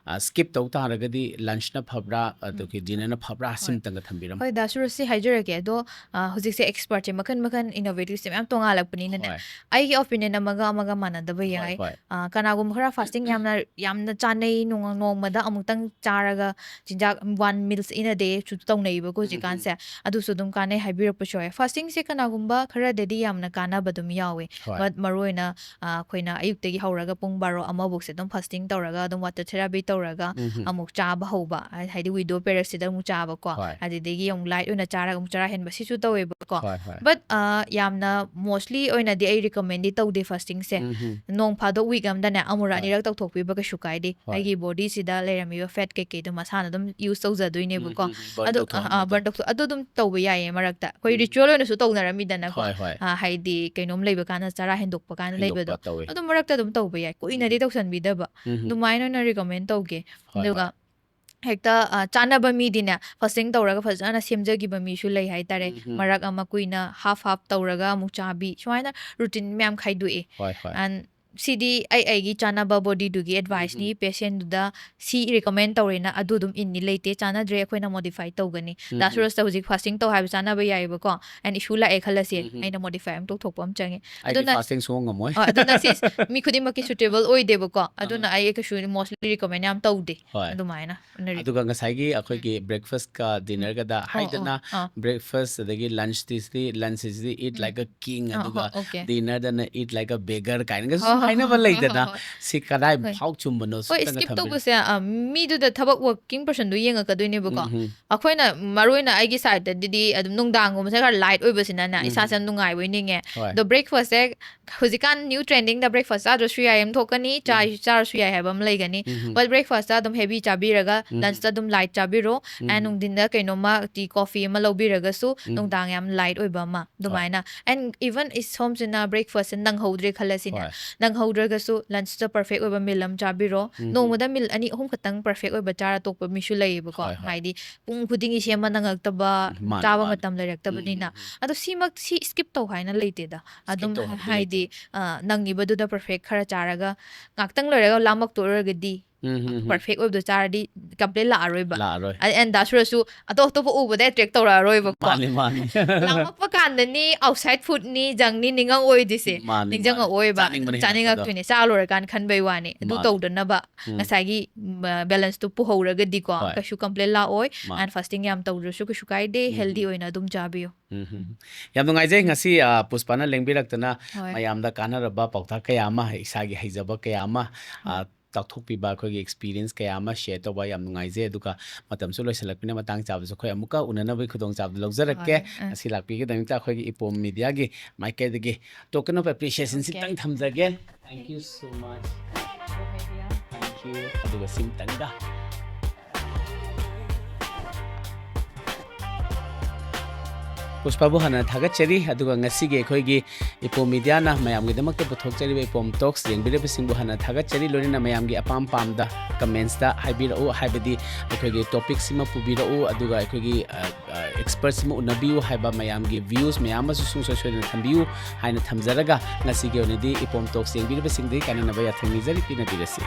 ꯁ꯭ꯀꯤꯞ ꯇꯧ ꯇꯥꯔꯒꯗꯤ ꯂꯟꯆꯅ ꯐꯕ꯭ꯔꯥ ꯎꯝ꯫ ꯑꯗꯨꯒ ꯗꯤꯅꯔꯅ ꯐꯕ꯭ꯔꯥ ꯍꯣꯏ꯫ ꯁꯤꯝꯇꯪꯒ ꯊꯝꯕꯤꯔꯝꯃꯣ꯫ ꯍꯣꯏ, ꯗꯥ ꯁꯨꯔꯖꯁꯤ ꯍꯥꯏꯖꯔꯒꯦ꯫ ꯑꯗꯣ, ꯑ, ꯍꯧꯖꯤꯛꯁꯦ ꯑꯦꯛꯁꯄꯔꯠꯁꯦ ꯃꯈꯟ ꯃꯈꯟ, ꯏꯅꯣꯚꯦꯇꯤꯚꯁꯦ ꯃꯌꯥꯝ ꯇꯣꯡꯉꯥꯜꯂꯛꯄꯅꯤꯅꯅꯦ, ꯍꯣꯏ꯫ ꯑꯩꯒꯤ ꯑꯣꯄꯤꯅꯤꯌꯟ ꯑꯃꯒ ꯑꯃꯒ ꯃꯥꯟꯅꯗꯕ ꯍꯣꯏ, ꯌꯥꯏ꯫ ꯍꯣꯏ꯫ ꯑ, ꯀꯅꯥꯒꯨꯝꯕ ꯈꯔ ꯐꯥꯁꯇꯤꯡ ꯌꯥꯝꯅ, ꯌꯥꯝꯅ ꯆꯥꯅꯩ, ꯅꯣꯡ-, ꯅꯣꯡꯃꯗ ꯑꯃꯨꯛꯇꯪ ꯆꯥꯔꯒ ꯆꯤꯟꯖꯥꯛ, one meals in a day ꯁꯨ ꯇꯧꯅꯩꯕꯀꯣ ꯎꯝ, ꯎꯝ꯫ ꯍꯧꯖꯤꯛꯀꯥꯟꯁꯦ꯫ ꯑꯗꯨꯁꯨ ꯑꯗꯨꯝ ꯀꯥꯟꯅꯩ ꯍꯥꯏꯕꯤꯔꯛꯄꯁꯨ ꯌꯥꯎꯋꯦ꯫ ꯐꯥꯁꯇꯤꯡꯁꯦ ꯀꯅꯥꯒꯨꯝꯕ ꯈꯔꯗꯗꯤ ꯌꯥꯝꯅ ꯀꯥꯟꯅꯕ ꯑꯗꯨꯝ ꯌꯥꯎꯋꯦ꯫ ꯍꯣꯏ꯫ But ꯃꯔꯨꯑꯣꯏꯅ, ꯑ, ꯑꯩꯈꯣꯏꯅ ꯑꯌꯨꯛꯇꯒꯤ ꯍꯧꯔꯒ ꯄꯨꯡ ꯕꯥꯔꯣ, ꯑꯃ ꯐꯥꯎꯁꯦ ꯑꯗꯨꯝ ꯐꯥꯁꯇꯤꯡ ꯇꯧꯔꯒ, ꯑꯗꯨꯝ ꯋꯥꯇꯔ ꯊꯦꯔꯥꯄꯤ ꯇꯧꯔꯒ ꯎꯝ, ꯎꯝ꯫ ꯑꯃꯨꯛ ꯆꯥꯕ ꯍꯧꯕ, ꯍꯥꯏ-, ꯍꯥꯏꯗꯤ ꯋꯤꯗꯣ ꯄꯦꯔꯦꯠꯁꯤꯗ ꯑꯃꯨꯛ ꯆꯥꯕꯀꯣ, ꯍꯣꯏ꯫ ꯑꯗꯨꯗꯒꯤ ꯑꯃꯨꯛ ꯂꯥꯏꯠ ꯑꯣꯏꯅ ꯆꯥꯔꯒ ꯑꯃꯨꯛ ꯆꯔꯥ ꯍꯦꯟꯕ, ꯁꯤꯁꯨ ꯇꯧꯋꯦꯕꯀꯣ꯫ ꯍꯣꯏ, ꯍꯣꯏ꯫ But, ꯑ, ꯌꯥꯝꯅ mostly ꯑꯣꯏꯅꯗꯤ ꯑꯩ ꯔꯤꯀꯃꯦꯟꯗꯤ ꯇꯧꯗꯦ ꯐꯥꯁꯇꯤꯡꯁꯦ꯫ ꯎꯝ, ꯎꯝ꯫ ꯅꯣꯡ ꯐꯥꯗꯣꯛ ꯋꯤꯛ ꯑꯃꯗꯅꯦ ꯑꯃꯨꯔꯛ ꯍꯣꯏ꯫ ꯑꯅꯤꯔꯛ ꯇꯧꯊꯣꯛꯄꯤꯕ ꯀꯩꯁꯨ ꯀꯥꯏꯗꯦ꯫ ꯍꯣꯏ꯫ ꯑꯩꯒꯤ ꯕꯣꯗꯤꯁꯤꯗ ꯂꯩꯔꯝꯃꯤꯕ ꯐꯦꯠ ꯀꯩꯀꯩꯗꯣ ꯃꯁꯥꯅ ꯑꯗꯨꯝ ꯌꯨꯁ ꯇꯧꯖꯗꯣꯏꯅꯦꯕꯀꯣ꯫ ꯎꯝ, ꯎꯝ, ꯎꯝ꯫ Burn ꯑꯗꯨ, ꯇꯧꯊꯣꯛꯍꯟꯕꯗꯣ꯫ ꯑ, ꯑ, burn ꯇꯧꯊꯣꯛ-, ꯑꯗꯨ ꯑꯗꯨꯝ ꯇꯧꯕ ꯌꯥꯏꯌꯦ ꯃꯔꯛꯇ꯫ ꯑꯩꯈꯣꯏ ꯎꯝ꯫ ꯔꯤꯆꯨꯋꯦꯜ ꯑꯣꯏꯅꯁꯨ ꯇꯧꯅꯔꯝꯃꯤꯗꯅꯀꯣ꯫ ꯍꯣꯏ, ꯍꯣꯏ꯫ ꯑ, ꯍꯥꯏꯗꯤ ꯀꯩꯅꯣꯝ ꯂꯩꯕ ꯀꯥꯟꯗ ꯆꯔꯥ ꯍꯦꯟꯗꯣꯛꯄ ꯀꯥꯏꯅ ꯍꯦꯟꯗꯣꯛꯄ ꯂꯩꯕꯗꯣ꯫ ꯇꯧꯋꯦ꯫ ꯑꯗꯨꯝ ꯃꯔꯛꯇ ꯑꯗꯨꯝ ꯇꯧꯕ ꯌꯥꯏ꯫ ꯀꯨꯏꯅꯗꯤ ꯎꯝ꯫ ꯇꯧꯁꯟꯕꯤꯗꯕ꯫ ꯎꯝ, ꯎꯝ꯫ ꯑꯗꯨꯃꯥꯏꯅ ꯑꯣꯏꯅ ꯔꯤꯀꯃꯦꯟ ꯇꯧꯒꯦ꯫ ꯍꯣꯏ, ꯑꯗꯨꯒ ꯍꯣꯏ꯫ ꯍꯦꯛꯇ, ꯑ, ꯆꯥꯅꯕ ꯃꯤꯗꯤꯅꯦ, ꯐꯥꯁꯇꯤꯡ ꯇꯧꯔꯒ ꯐꯖꯅ ꯁꯦꯝꯖꯈꯤꯕ ꯃꯤꯁꯨ ꯂꯩ ꯍꯥꯏꯇꯥꯔꯦ꯫ ꯎꯝ, ꯎꯝ꯫ ꯃꯔꯛ ꯑꯃ ꯀꯨꯏꯅ ꯍꯥꯐ ꯍꯥꯐ ꯇꯧꯔꯒ ꯑꯃꯨꯛ ꯆꯥꯕꯤ, ꯁꯨꯃꯥꯏꯅ ꯔꯨꯇꯤꯟ ꯃꯌꯥꯝ ꯈꯥꯏꯗꯣꯛꯑꯦ꯫ ꯍꯣꯏ, ꯍꯣꯏ꯫ And ꯁꯤꯗꯤ ꯑꯩ ꯑꯩꯒꯤ ꯆꯥꯅꯕ ꯕꯣꯗꯤꯗꯨꯒꯤ ꯑꯦꯗꯚꯥꯏꯁꯅꯤ, ꯎꯝ, ꯎꯝ꯫ ꯄꯦꯁꯦꯟꯗꯨꯗ ꯁꯤ ꯔꯤꯀꯃꯦꯟ ꯇꯧꯔꯦꯅ ꯑꯗꯨ ꯑꯗꯨꯝ ꯏꯟꯅꯤ ꯂꯩꯇꯦ, ꯆꯥꯅꯗ꯭ꯔꯦ ꯑꯩꯈꯣꯏꯅ ꯃꯣꯗꯤꯐꯥꯏ ꯇꯧꯒꯅꯤ꯫ ꯎꯝ, ꯗꯥ ꯎꯝ꯫ ꯁꯨꯔꯖꯇ ꯍꯧꯖꯤꯛ ꯐꯥꯁꯇꯤꯡ ꯇꯧ ꯍꯥꯏꯕ ꯆꯥꯅꯕ ꯌꯥꯏꯑꯕꯀꯣ, and issue ꯂꯥꯛꯑꯦ ꯈꯜꯂꯁꯦ, ꯎꯝ, ꯎꯝ꯫ ꯑꯩꯅ ꯃꯣꯗꯤꯐꯥꯏ ꯑꯃ ꯇꯧꯊꯣꯛꯄ ꯑꯃ ꯆꯪꯉꯦ꯫ ꯑꯩꯗꯤ ꯑꯗꯨꯅ ꯐꯥꯁꯇꯤꯡ ꯁꯨꯡꯉꯝ ꯉꯝꯃꯣꯏ꯫ ꯑ, ꯑꯗꯨꯅ ꯁꯤ ꯃꯤ ꯈꯨꯗꯤꯡꯃꯛꯀꯤ ꯁꯨꯇꯦꯕꯜ ꯑꯣꯏꯗꯦꯕꯀꯣ, ꯑꯗꯨꯅ ꯑꯥ꯫ ꯑꯩ ꯀꯩꯁꯨ ꯃꯣꯁꯂꯤ ꯔꯤꯀꯃꯦꯟ ꯌꯥꯝ ꯇꯧꯗꯦ꯫ ꯍꯣꯏ꯫ ꯑꯗꯨꯃꯥꯏꯅ ꯅ ꯔꯤ- ꯑꯗꯨꯒ ꯉꯁꯥꯏꯒꯤ ꯎꯝ꯫ ꯑꯩꯈꯣꯏꯒꯤ ꯕ꯭ꯔꯦꯛꯐꯥꯁꯀ ꯎꯝ꯫ ꯗꯤꯅꯔꯒꯗ ꯑꯣ, ꯑꯣ, ꯍꯥꯏꯗꯅ ꯑꯥ꯫ ꯕ꯭ꯔꯦꯛꯐꯥꯁ ꯑꯗꯒꯤ ꯂꯟꯆꯇꯤ ꯁꯤꯗꯤ, ꯂꯟꯆꯁꯤꯗꯤ eat um. like a king, ꯑꯥ, ꯑꯗꯨꯒ ꯍꯣꯏ, okay꯫ ꯗꯤꯅꯔꯗꯅ eat like a beggar ꯀꯥꯏꯅꯒꯁꯨ ꯍꯣꯏ, ꯍꯥꯏꯅꯕ ꯂꯩꯗꯅ, ꯍꯣꯏ꯫ ꯁꯤ ꯀꯗꯥꯏ ꯍꯣꯏ꯫ ꯐꯥꯎ ꯆꯨꯝꯕꯅꯣ ꯍꯣꯏ, ꯁꯤꯇꯪꯒ skip ꯊꯝꯕꯤꯔꯣ꯫ ꯇꯧꯕꯁꯦ ꯑ, ꯃꯤꯗꯨꯗ ꯊꯕꯛ working personꯗꯨ ꯌꯦꯡꯉꯛꯀꯗꯣꯏꯅꯦꯕꯀꯣ꯫ ꯎꯝ, ꯎꯝ꯫ ꯑꯩꯈꯣꯏꯅ ꯃꯔꯨ ꯑꯣꯏꯅ ꯑꯩꯒꯤ sideꯇꯗꯤ ꯑꯗꯨꯝ ꯅꯨꯡꯗꯥꯡꯒꯨꯝꯕꯁꯦ ꯈꯔ light ꯑꯣꯏꯕꯁꯤꯅꯅꯦ ꯎꯝ, ꯏꯁꯥꯁꯦ ꯎꯝ꯫ ꯌꯥꯝ ꯅꯨꯡꯉꯥꯏꯕ ꯑꯣꯏꯅꯤꯡꯉꯦ꯫ ꯍꯣꯏ꯫ ꯑꯗꯣ breakfastꯁꯦ ꯍꯧꯖꯤꯛꯀꯥꯟ new trendingꯗ breakfast ꯆꯥꯗ꯭ꯔꯁꯨ ꯌꯥꯏ ꯑꯃ ꯊꯣꯛꯀꯅꯤ, ꯆꯥ- ꯎꯝ꯫ ꯆꯥꯔꯁꯨ ꯌꯥꯏ ꯍꯥꯏꯕ ꯑꯃ ꯂꯩꯒꯅꯤ꯫ ꯎꯝ, ꯎꯝ꯫ But breakfastꯇ ꯑꯗꯨꯝ heavy ꯆꯥꯕꯤꯔꯒ ꯎꯝ꯫ lunchꯇ ꯑꯗꯨꯝ light ꯆꯥꯕꯤꯔꯣ꯫ ꯎꯝ꯫ And ꯅꯨꯡꯊꯤꯟꯗ ꯀꯩꯅꯣꯝꯃ tea coffee ꯑꯃ ꯂꯧꯕꯤꯔꯒꯁꯨ ꯎꯝ꯫ ꯅꯨꯡꯗꯥꯡ ꯌꯥꯝ light ꯑꯣꯏꯕ ꯑꯃ ꯑꯗꯨꯃꯥꯏꯅ꯫ And even ꯏꯁ ꯁꯣꯝꯁꯤꯅ breakfastꯁꯦ ꯅꯪꯍꯧꯗ꯭ꯔꯦ ꯈꯜꯂꯁꯤꯅꯦ꯫ ꯍꯣꯏ꯫ ꯅꯪꯍꯧꯗ꯭ꯔꯒꯁꯨ lunchꯇ perfect ꯑꯣꯏꯕ meal ꯑꯃ ꯆꯥꯕꯤꯔꯣ꯫ ꯎꯝ꯫ ꯅꯣꯡꯃꯗ meal ꯑꯅꯤ ꯑꯍꯨꯝ ꯈꯛꯇꯪ perfect ꯑꯣꯏꯕ ꯆꯥꯔ ꯇꯣꯛꯄ ꯃꯤꯁꯨ ꯂꯩꯌꯦꯕꯀꯣ꯫ ꯍꯣꯏ, ꯍꯣꯏ꯫ ꯍꯥꯏꯗꯤ ꯄꯨꯡ ꯈꯨꯗꯤꯡꯒꯤ ꯁꯦꯝꯕ ꯅꯪꯉꯛꯇꯕ, ꯃꯥꯅꯤ, ꯆꯥꯕ ꯃꯥꯅꯤ꯫ ꯃꯇꯝ ꯂꯩꯔꯛꯇꯕꯅꯤꯅ꯫ ꯎꯝ, ꯎꯝ, ꯎꯝ꯫ ꯑꯗꯣ ꯁꯤꯃꯛ ꯁꯤ skip ꯇꯧ ꯍꯥꯏꯅ ꯂꯩꯇꯦꯗ꯫ Skip ꯑꯗꯨꯝ ꯇꯧ ꯍꯥꯏꯕꯗꯤ ꯍꯥꯏꯗꯤ ꯂꯩꯇꯦ꯫ ꯑ, ꯅꯪꯉꯤꯕꯗꯨꯗ perfect ꯈꯔ ꯆꯥꯔꯒ ꯉꯥꯛꯇꯪ ꯂꯩꯔꯒ ꯂꯥꯝꯃꯛꯇꯣꯏꯔꯒꯗꯤ ꯎꯝ, ꯎꯝ, ꯎꯝ꯫ perfect ꯑꯣꯏꯕꯗꯣ ꯆꯥꯔꯗꯤ complain ꯂꯥꯛꯑꯔꯣꯏꯕ꯫ ꯂꯥꯛꯑꯔꯣꯏ꯫ ꯑ-, and ꯗꯥꯁꯨꯔꯁꯨ ꯑꯇꯣꯞ ꯑꯇꯣꯞꯄ ꯎꯕꯗ attract ꯇꯧꯔꯛꯑꯔꯣꯏꯕꯀꯣ꯫ ꯃꯥꯅꯤ, ꯃꯥꯅꯤ꯫ ꯂꯥꯝꯃꯛꯄ ꯀꯥꯟꯗꯅꯤ outside foodꯅꯤ, junk ꯅꯤ ꯅꯤꯡꯉꯛꯑꯣꯏꯗꯣꯏꯁꯦ꯫ ꯃꯥꯅꯤ, ꯃꯥꯅꯤ꯫ ꯅꯤꯡꯁꯤꯡꯉꯛꯑꯣꯏꯕ꯫ ꯆꯥꯅꯤꯡꯕꯅꯤ ꯍꯦꯟꯅ ꯆꯥꯅꯤꯡꯉꯛꯇꯣꯏꯅꯦ꯫ ꯆꯥ ꯂꯣꯏꯔꯀꯥꯟꯗ ꯈꯟꯕꯩ ꯋꯥꯅꯤ꯫ ꯑꯗꯨ ꯃꯥꯅꯤ꯫ ꯇꯧꯗꯅꯕ ꯎꯝ꯫ ꯉꯁꯥꯏꯒꯤ balanceꯇꯨ ꯄꯨꯍꯧꯔꯒꯗꯤꯀꯣ ꯍꯣꯏ꯫ ꯀꯩꯁꯨ complain ꯂꯥꯛꯑꯣꯏ꯫ ꯃꯥꯅꯤ꯫ And fasting ꯌꯥꯝ ꯇꯧꯗ꯭ꯔꯁꯨ ꯀꯩꯁꯨ ꯀꯥꯏꯗꯦ꯫ ꯎꯝ꯫ Healthy ꯑꯣꯏꯅ ꯑꯗꯨꯝ ꯆꯥꯕꯤꯌꯨ꯫ ꯎꯝ, ꯎꯝ, ꯎꯝ꯫ ꯌꯥꯝ ꯅꯨꯡꯉꯥꯏꯖꯩ ꯉꯁꯤ, ꯑ, ꯄꯨꯁꯄꯥꯅ ꯂꯦꯡꯕꯤꯔꯛꯇꯅ ꯍꯣꯏ꯫ ꯃꯌꯥꯝꯗ ꯀꯥꯟꯅꯔꯕ ꯄꯥꯎꯇꯥꯛ ꯀꯌꯥ ꯑꯃ, ꯏꯁꯥꯒꯤ ꯍꯩꯖꯕ ꯀꯌꯥ ꯑꯃ, ꯑ, ꯇꯥꯛꯊꯣꯛꯄꯤꯕ, ꯑꯩꯈꯣꯏꯒꯤ experience ꯀꯌꯥ ꯑꯃ share ꯇꯧꯕ ꯌꯥꯝ ꯅꯨꯡꯉꯥꯏꯖꯩ꯫ ꯑꯗꯨꯒ ꯃꯇꯝꯁꯨ ꯂꯣꯏꯁꯤꯜꯂꯛꯄꯅ ꯃꯇꯥꯡ ꯆꯥꯕꯁꯨ ꯑꯩꯈꯣꯏ ꯑꯃꯨꯛꯀ ꯎꯅꯅꯕꯒꯤ ꯈꯨꯗꯣꯡꯆꯥꯕꯗꯨ ꯂꯧꯖꯔꯛꯀꯦ꯫ ꯍꯣꯏ, ꯑ꯫ ꯉꯁꯤ ꯂꯥꯛꯄꯤꯒꯗꯕꯅꯤꯅ ꯑꯩꯈꯣꯏꯒꯤ ꯏꯄꯣꯝ ꯃꯤꯗꯤꯌꯥꯒꯤ ꯃꯥꯏꯀꯩꯗꯒꯤ token of appreciation Okay꯫ Sitting ꯊꯝꯖꯒꯦ꯫ Thank you so much. Thank you. ꯑꯗꯨꯒ ꯁꯤꯝꯇꯪꯒ ꯄꯨꯁꯄꯥꯕꯨ ꯍꯥꯟꯅ ꯊꯥꯒꯠꯆꯔꯤ꯫ ꯑꯗꯨꯒ ꯉꯁꯤꯒꯤ ꯑꯩꯈꯣꯏꯒꯤ ꯏꯄꯣꯝ ꯃꯤꯗꯤꯌꯥꯅ ꯃꯌꯥꯝꯒꯤꯗꯃꯛꯇ ꯄꯨꯊꯣꯛꯆꯔꯤꯕ ꯏꯄꯣꯝ talks ꯌꯦꯡꯕꯤꯔꯤꯕꯁꯤꯡꯕꯨ ꯍꯥꯟꯅ ꯊꯥꯒꯠꯆꯔꯤ꯫ ꯂꯣꯏꯅꯅ ꯃꯌꯥꯝꯒꯤ ꯑꯄꯥꯝ ꯄꯥꯝꯗ commentsꯇ ꯍꯥꯏꯕꯤꯔꯛꯎ, ꯍꯥꯏꯕꯗꯤ ꯑꯩꯈꯣꯏꯒꯤ topicꯁꯤꯃ ꯄꯨꯕꯤꯔꯛꯎ, ꯑꯗꯨꯒ ꯑꯩꯈꯣꯏꯒꯤ, ꯑ, ꯑ, expertꯁꯤꯃ ꯎꯅꯕꯤꯌꯨ ꯍꯥꯏꯕ ꯃꯌꯥꯝꯒꯤ viewꯁ ꯃꯌꯥꯝ ꯑꯃꯁꯨ ꯁꯨꯡꯁꯣꯏ ꯁꯣꯏꯗꯅ ꯊꯝꯕꯤꯌꯨ ꯍꯥꯏꯅ ꯊꯝꯖꯔꯒ, ꯉꯁꯤꯒꯤ ꯑꯣꯏꯅꯗꯤ ꯏꯄꯣꯝ talks ꯌꯦꯡꯕꯤꯔꯤꯕꯁꯤꯡꯗꯒꯤ ꯀꯥꯏꯅꯅꯕ ꯌꯥꯊꯪ ꯅꯤꯖꯔꯤ, ꯄꯤꯅꯕꯤꯔꯁꯤ꯫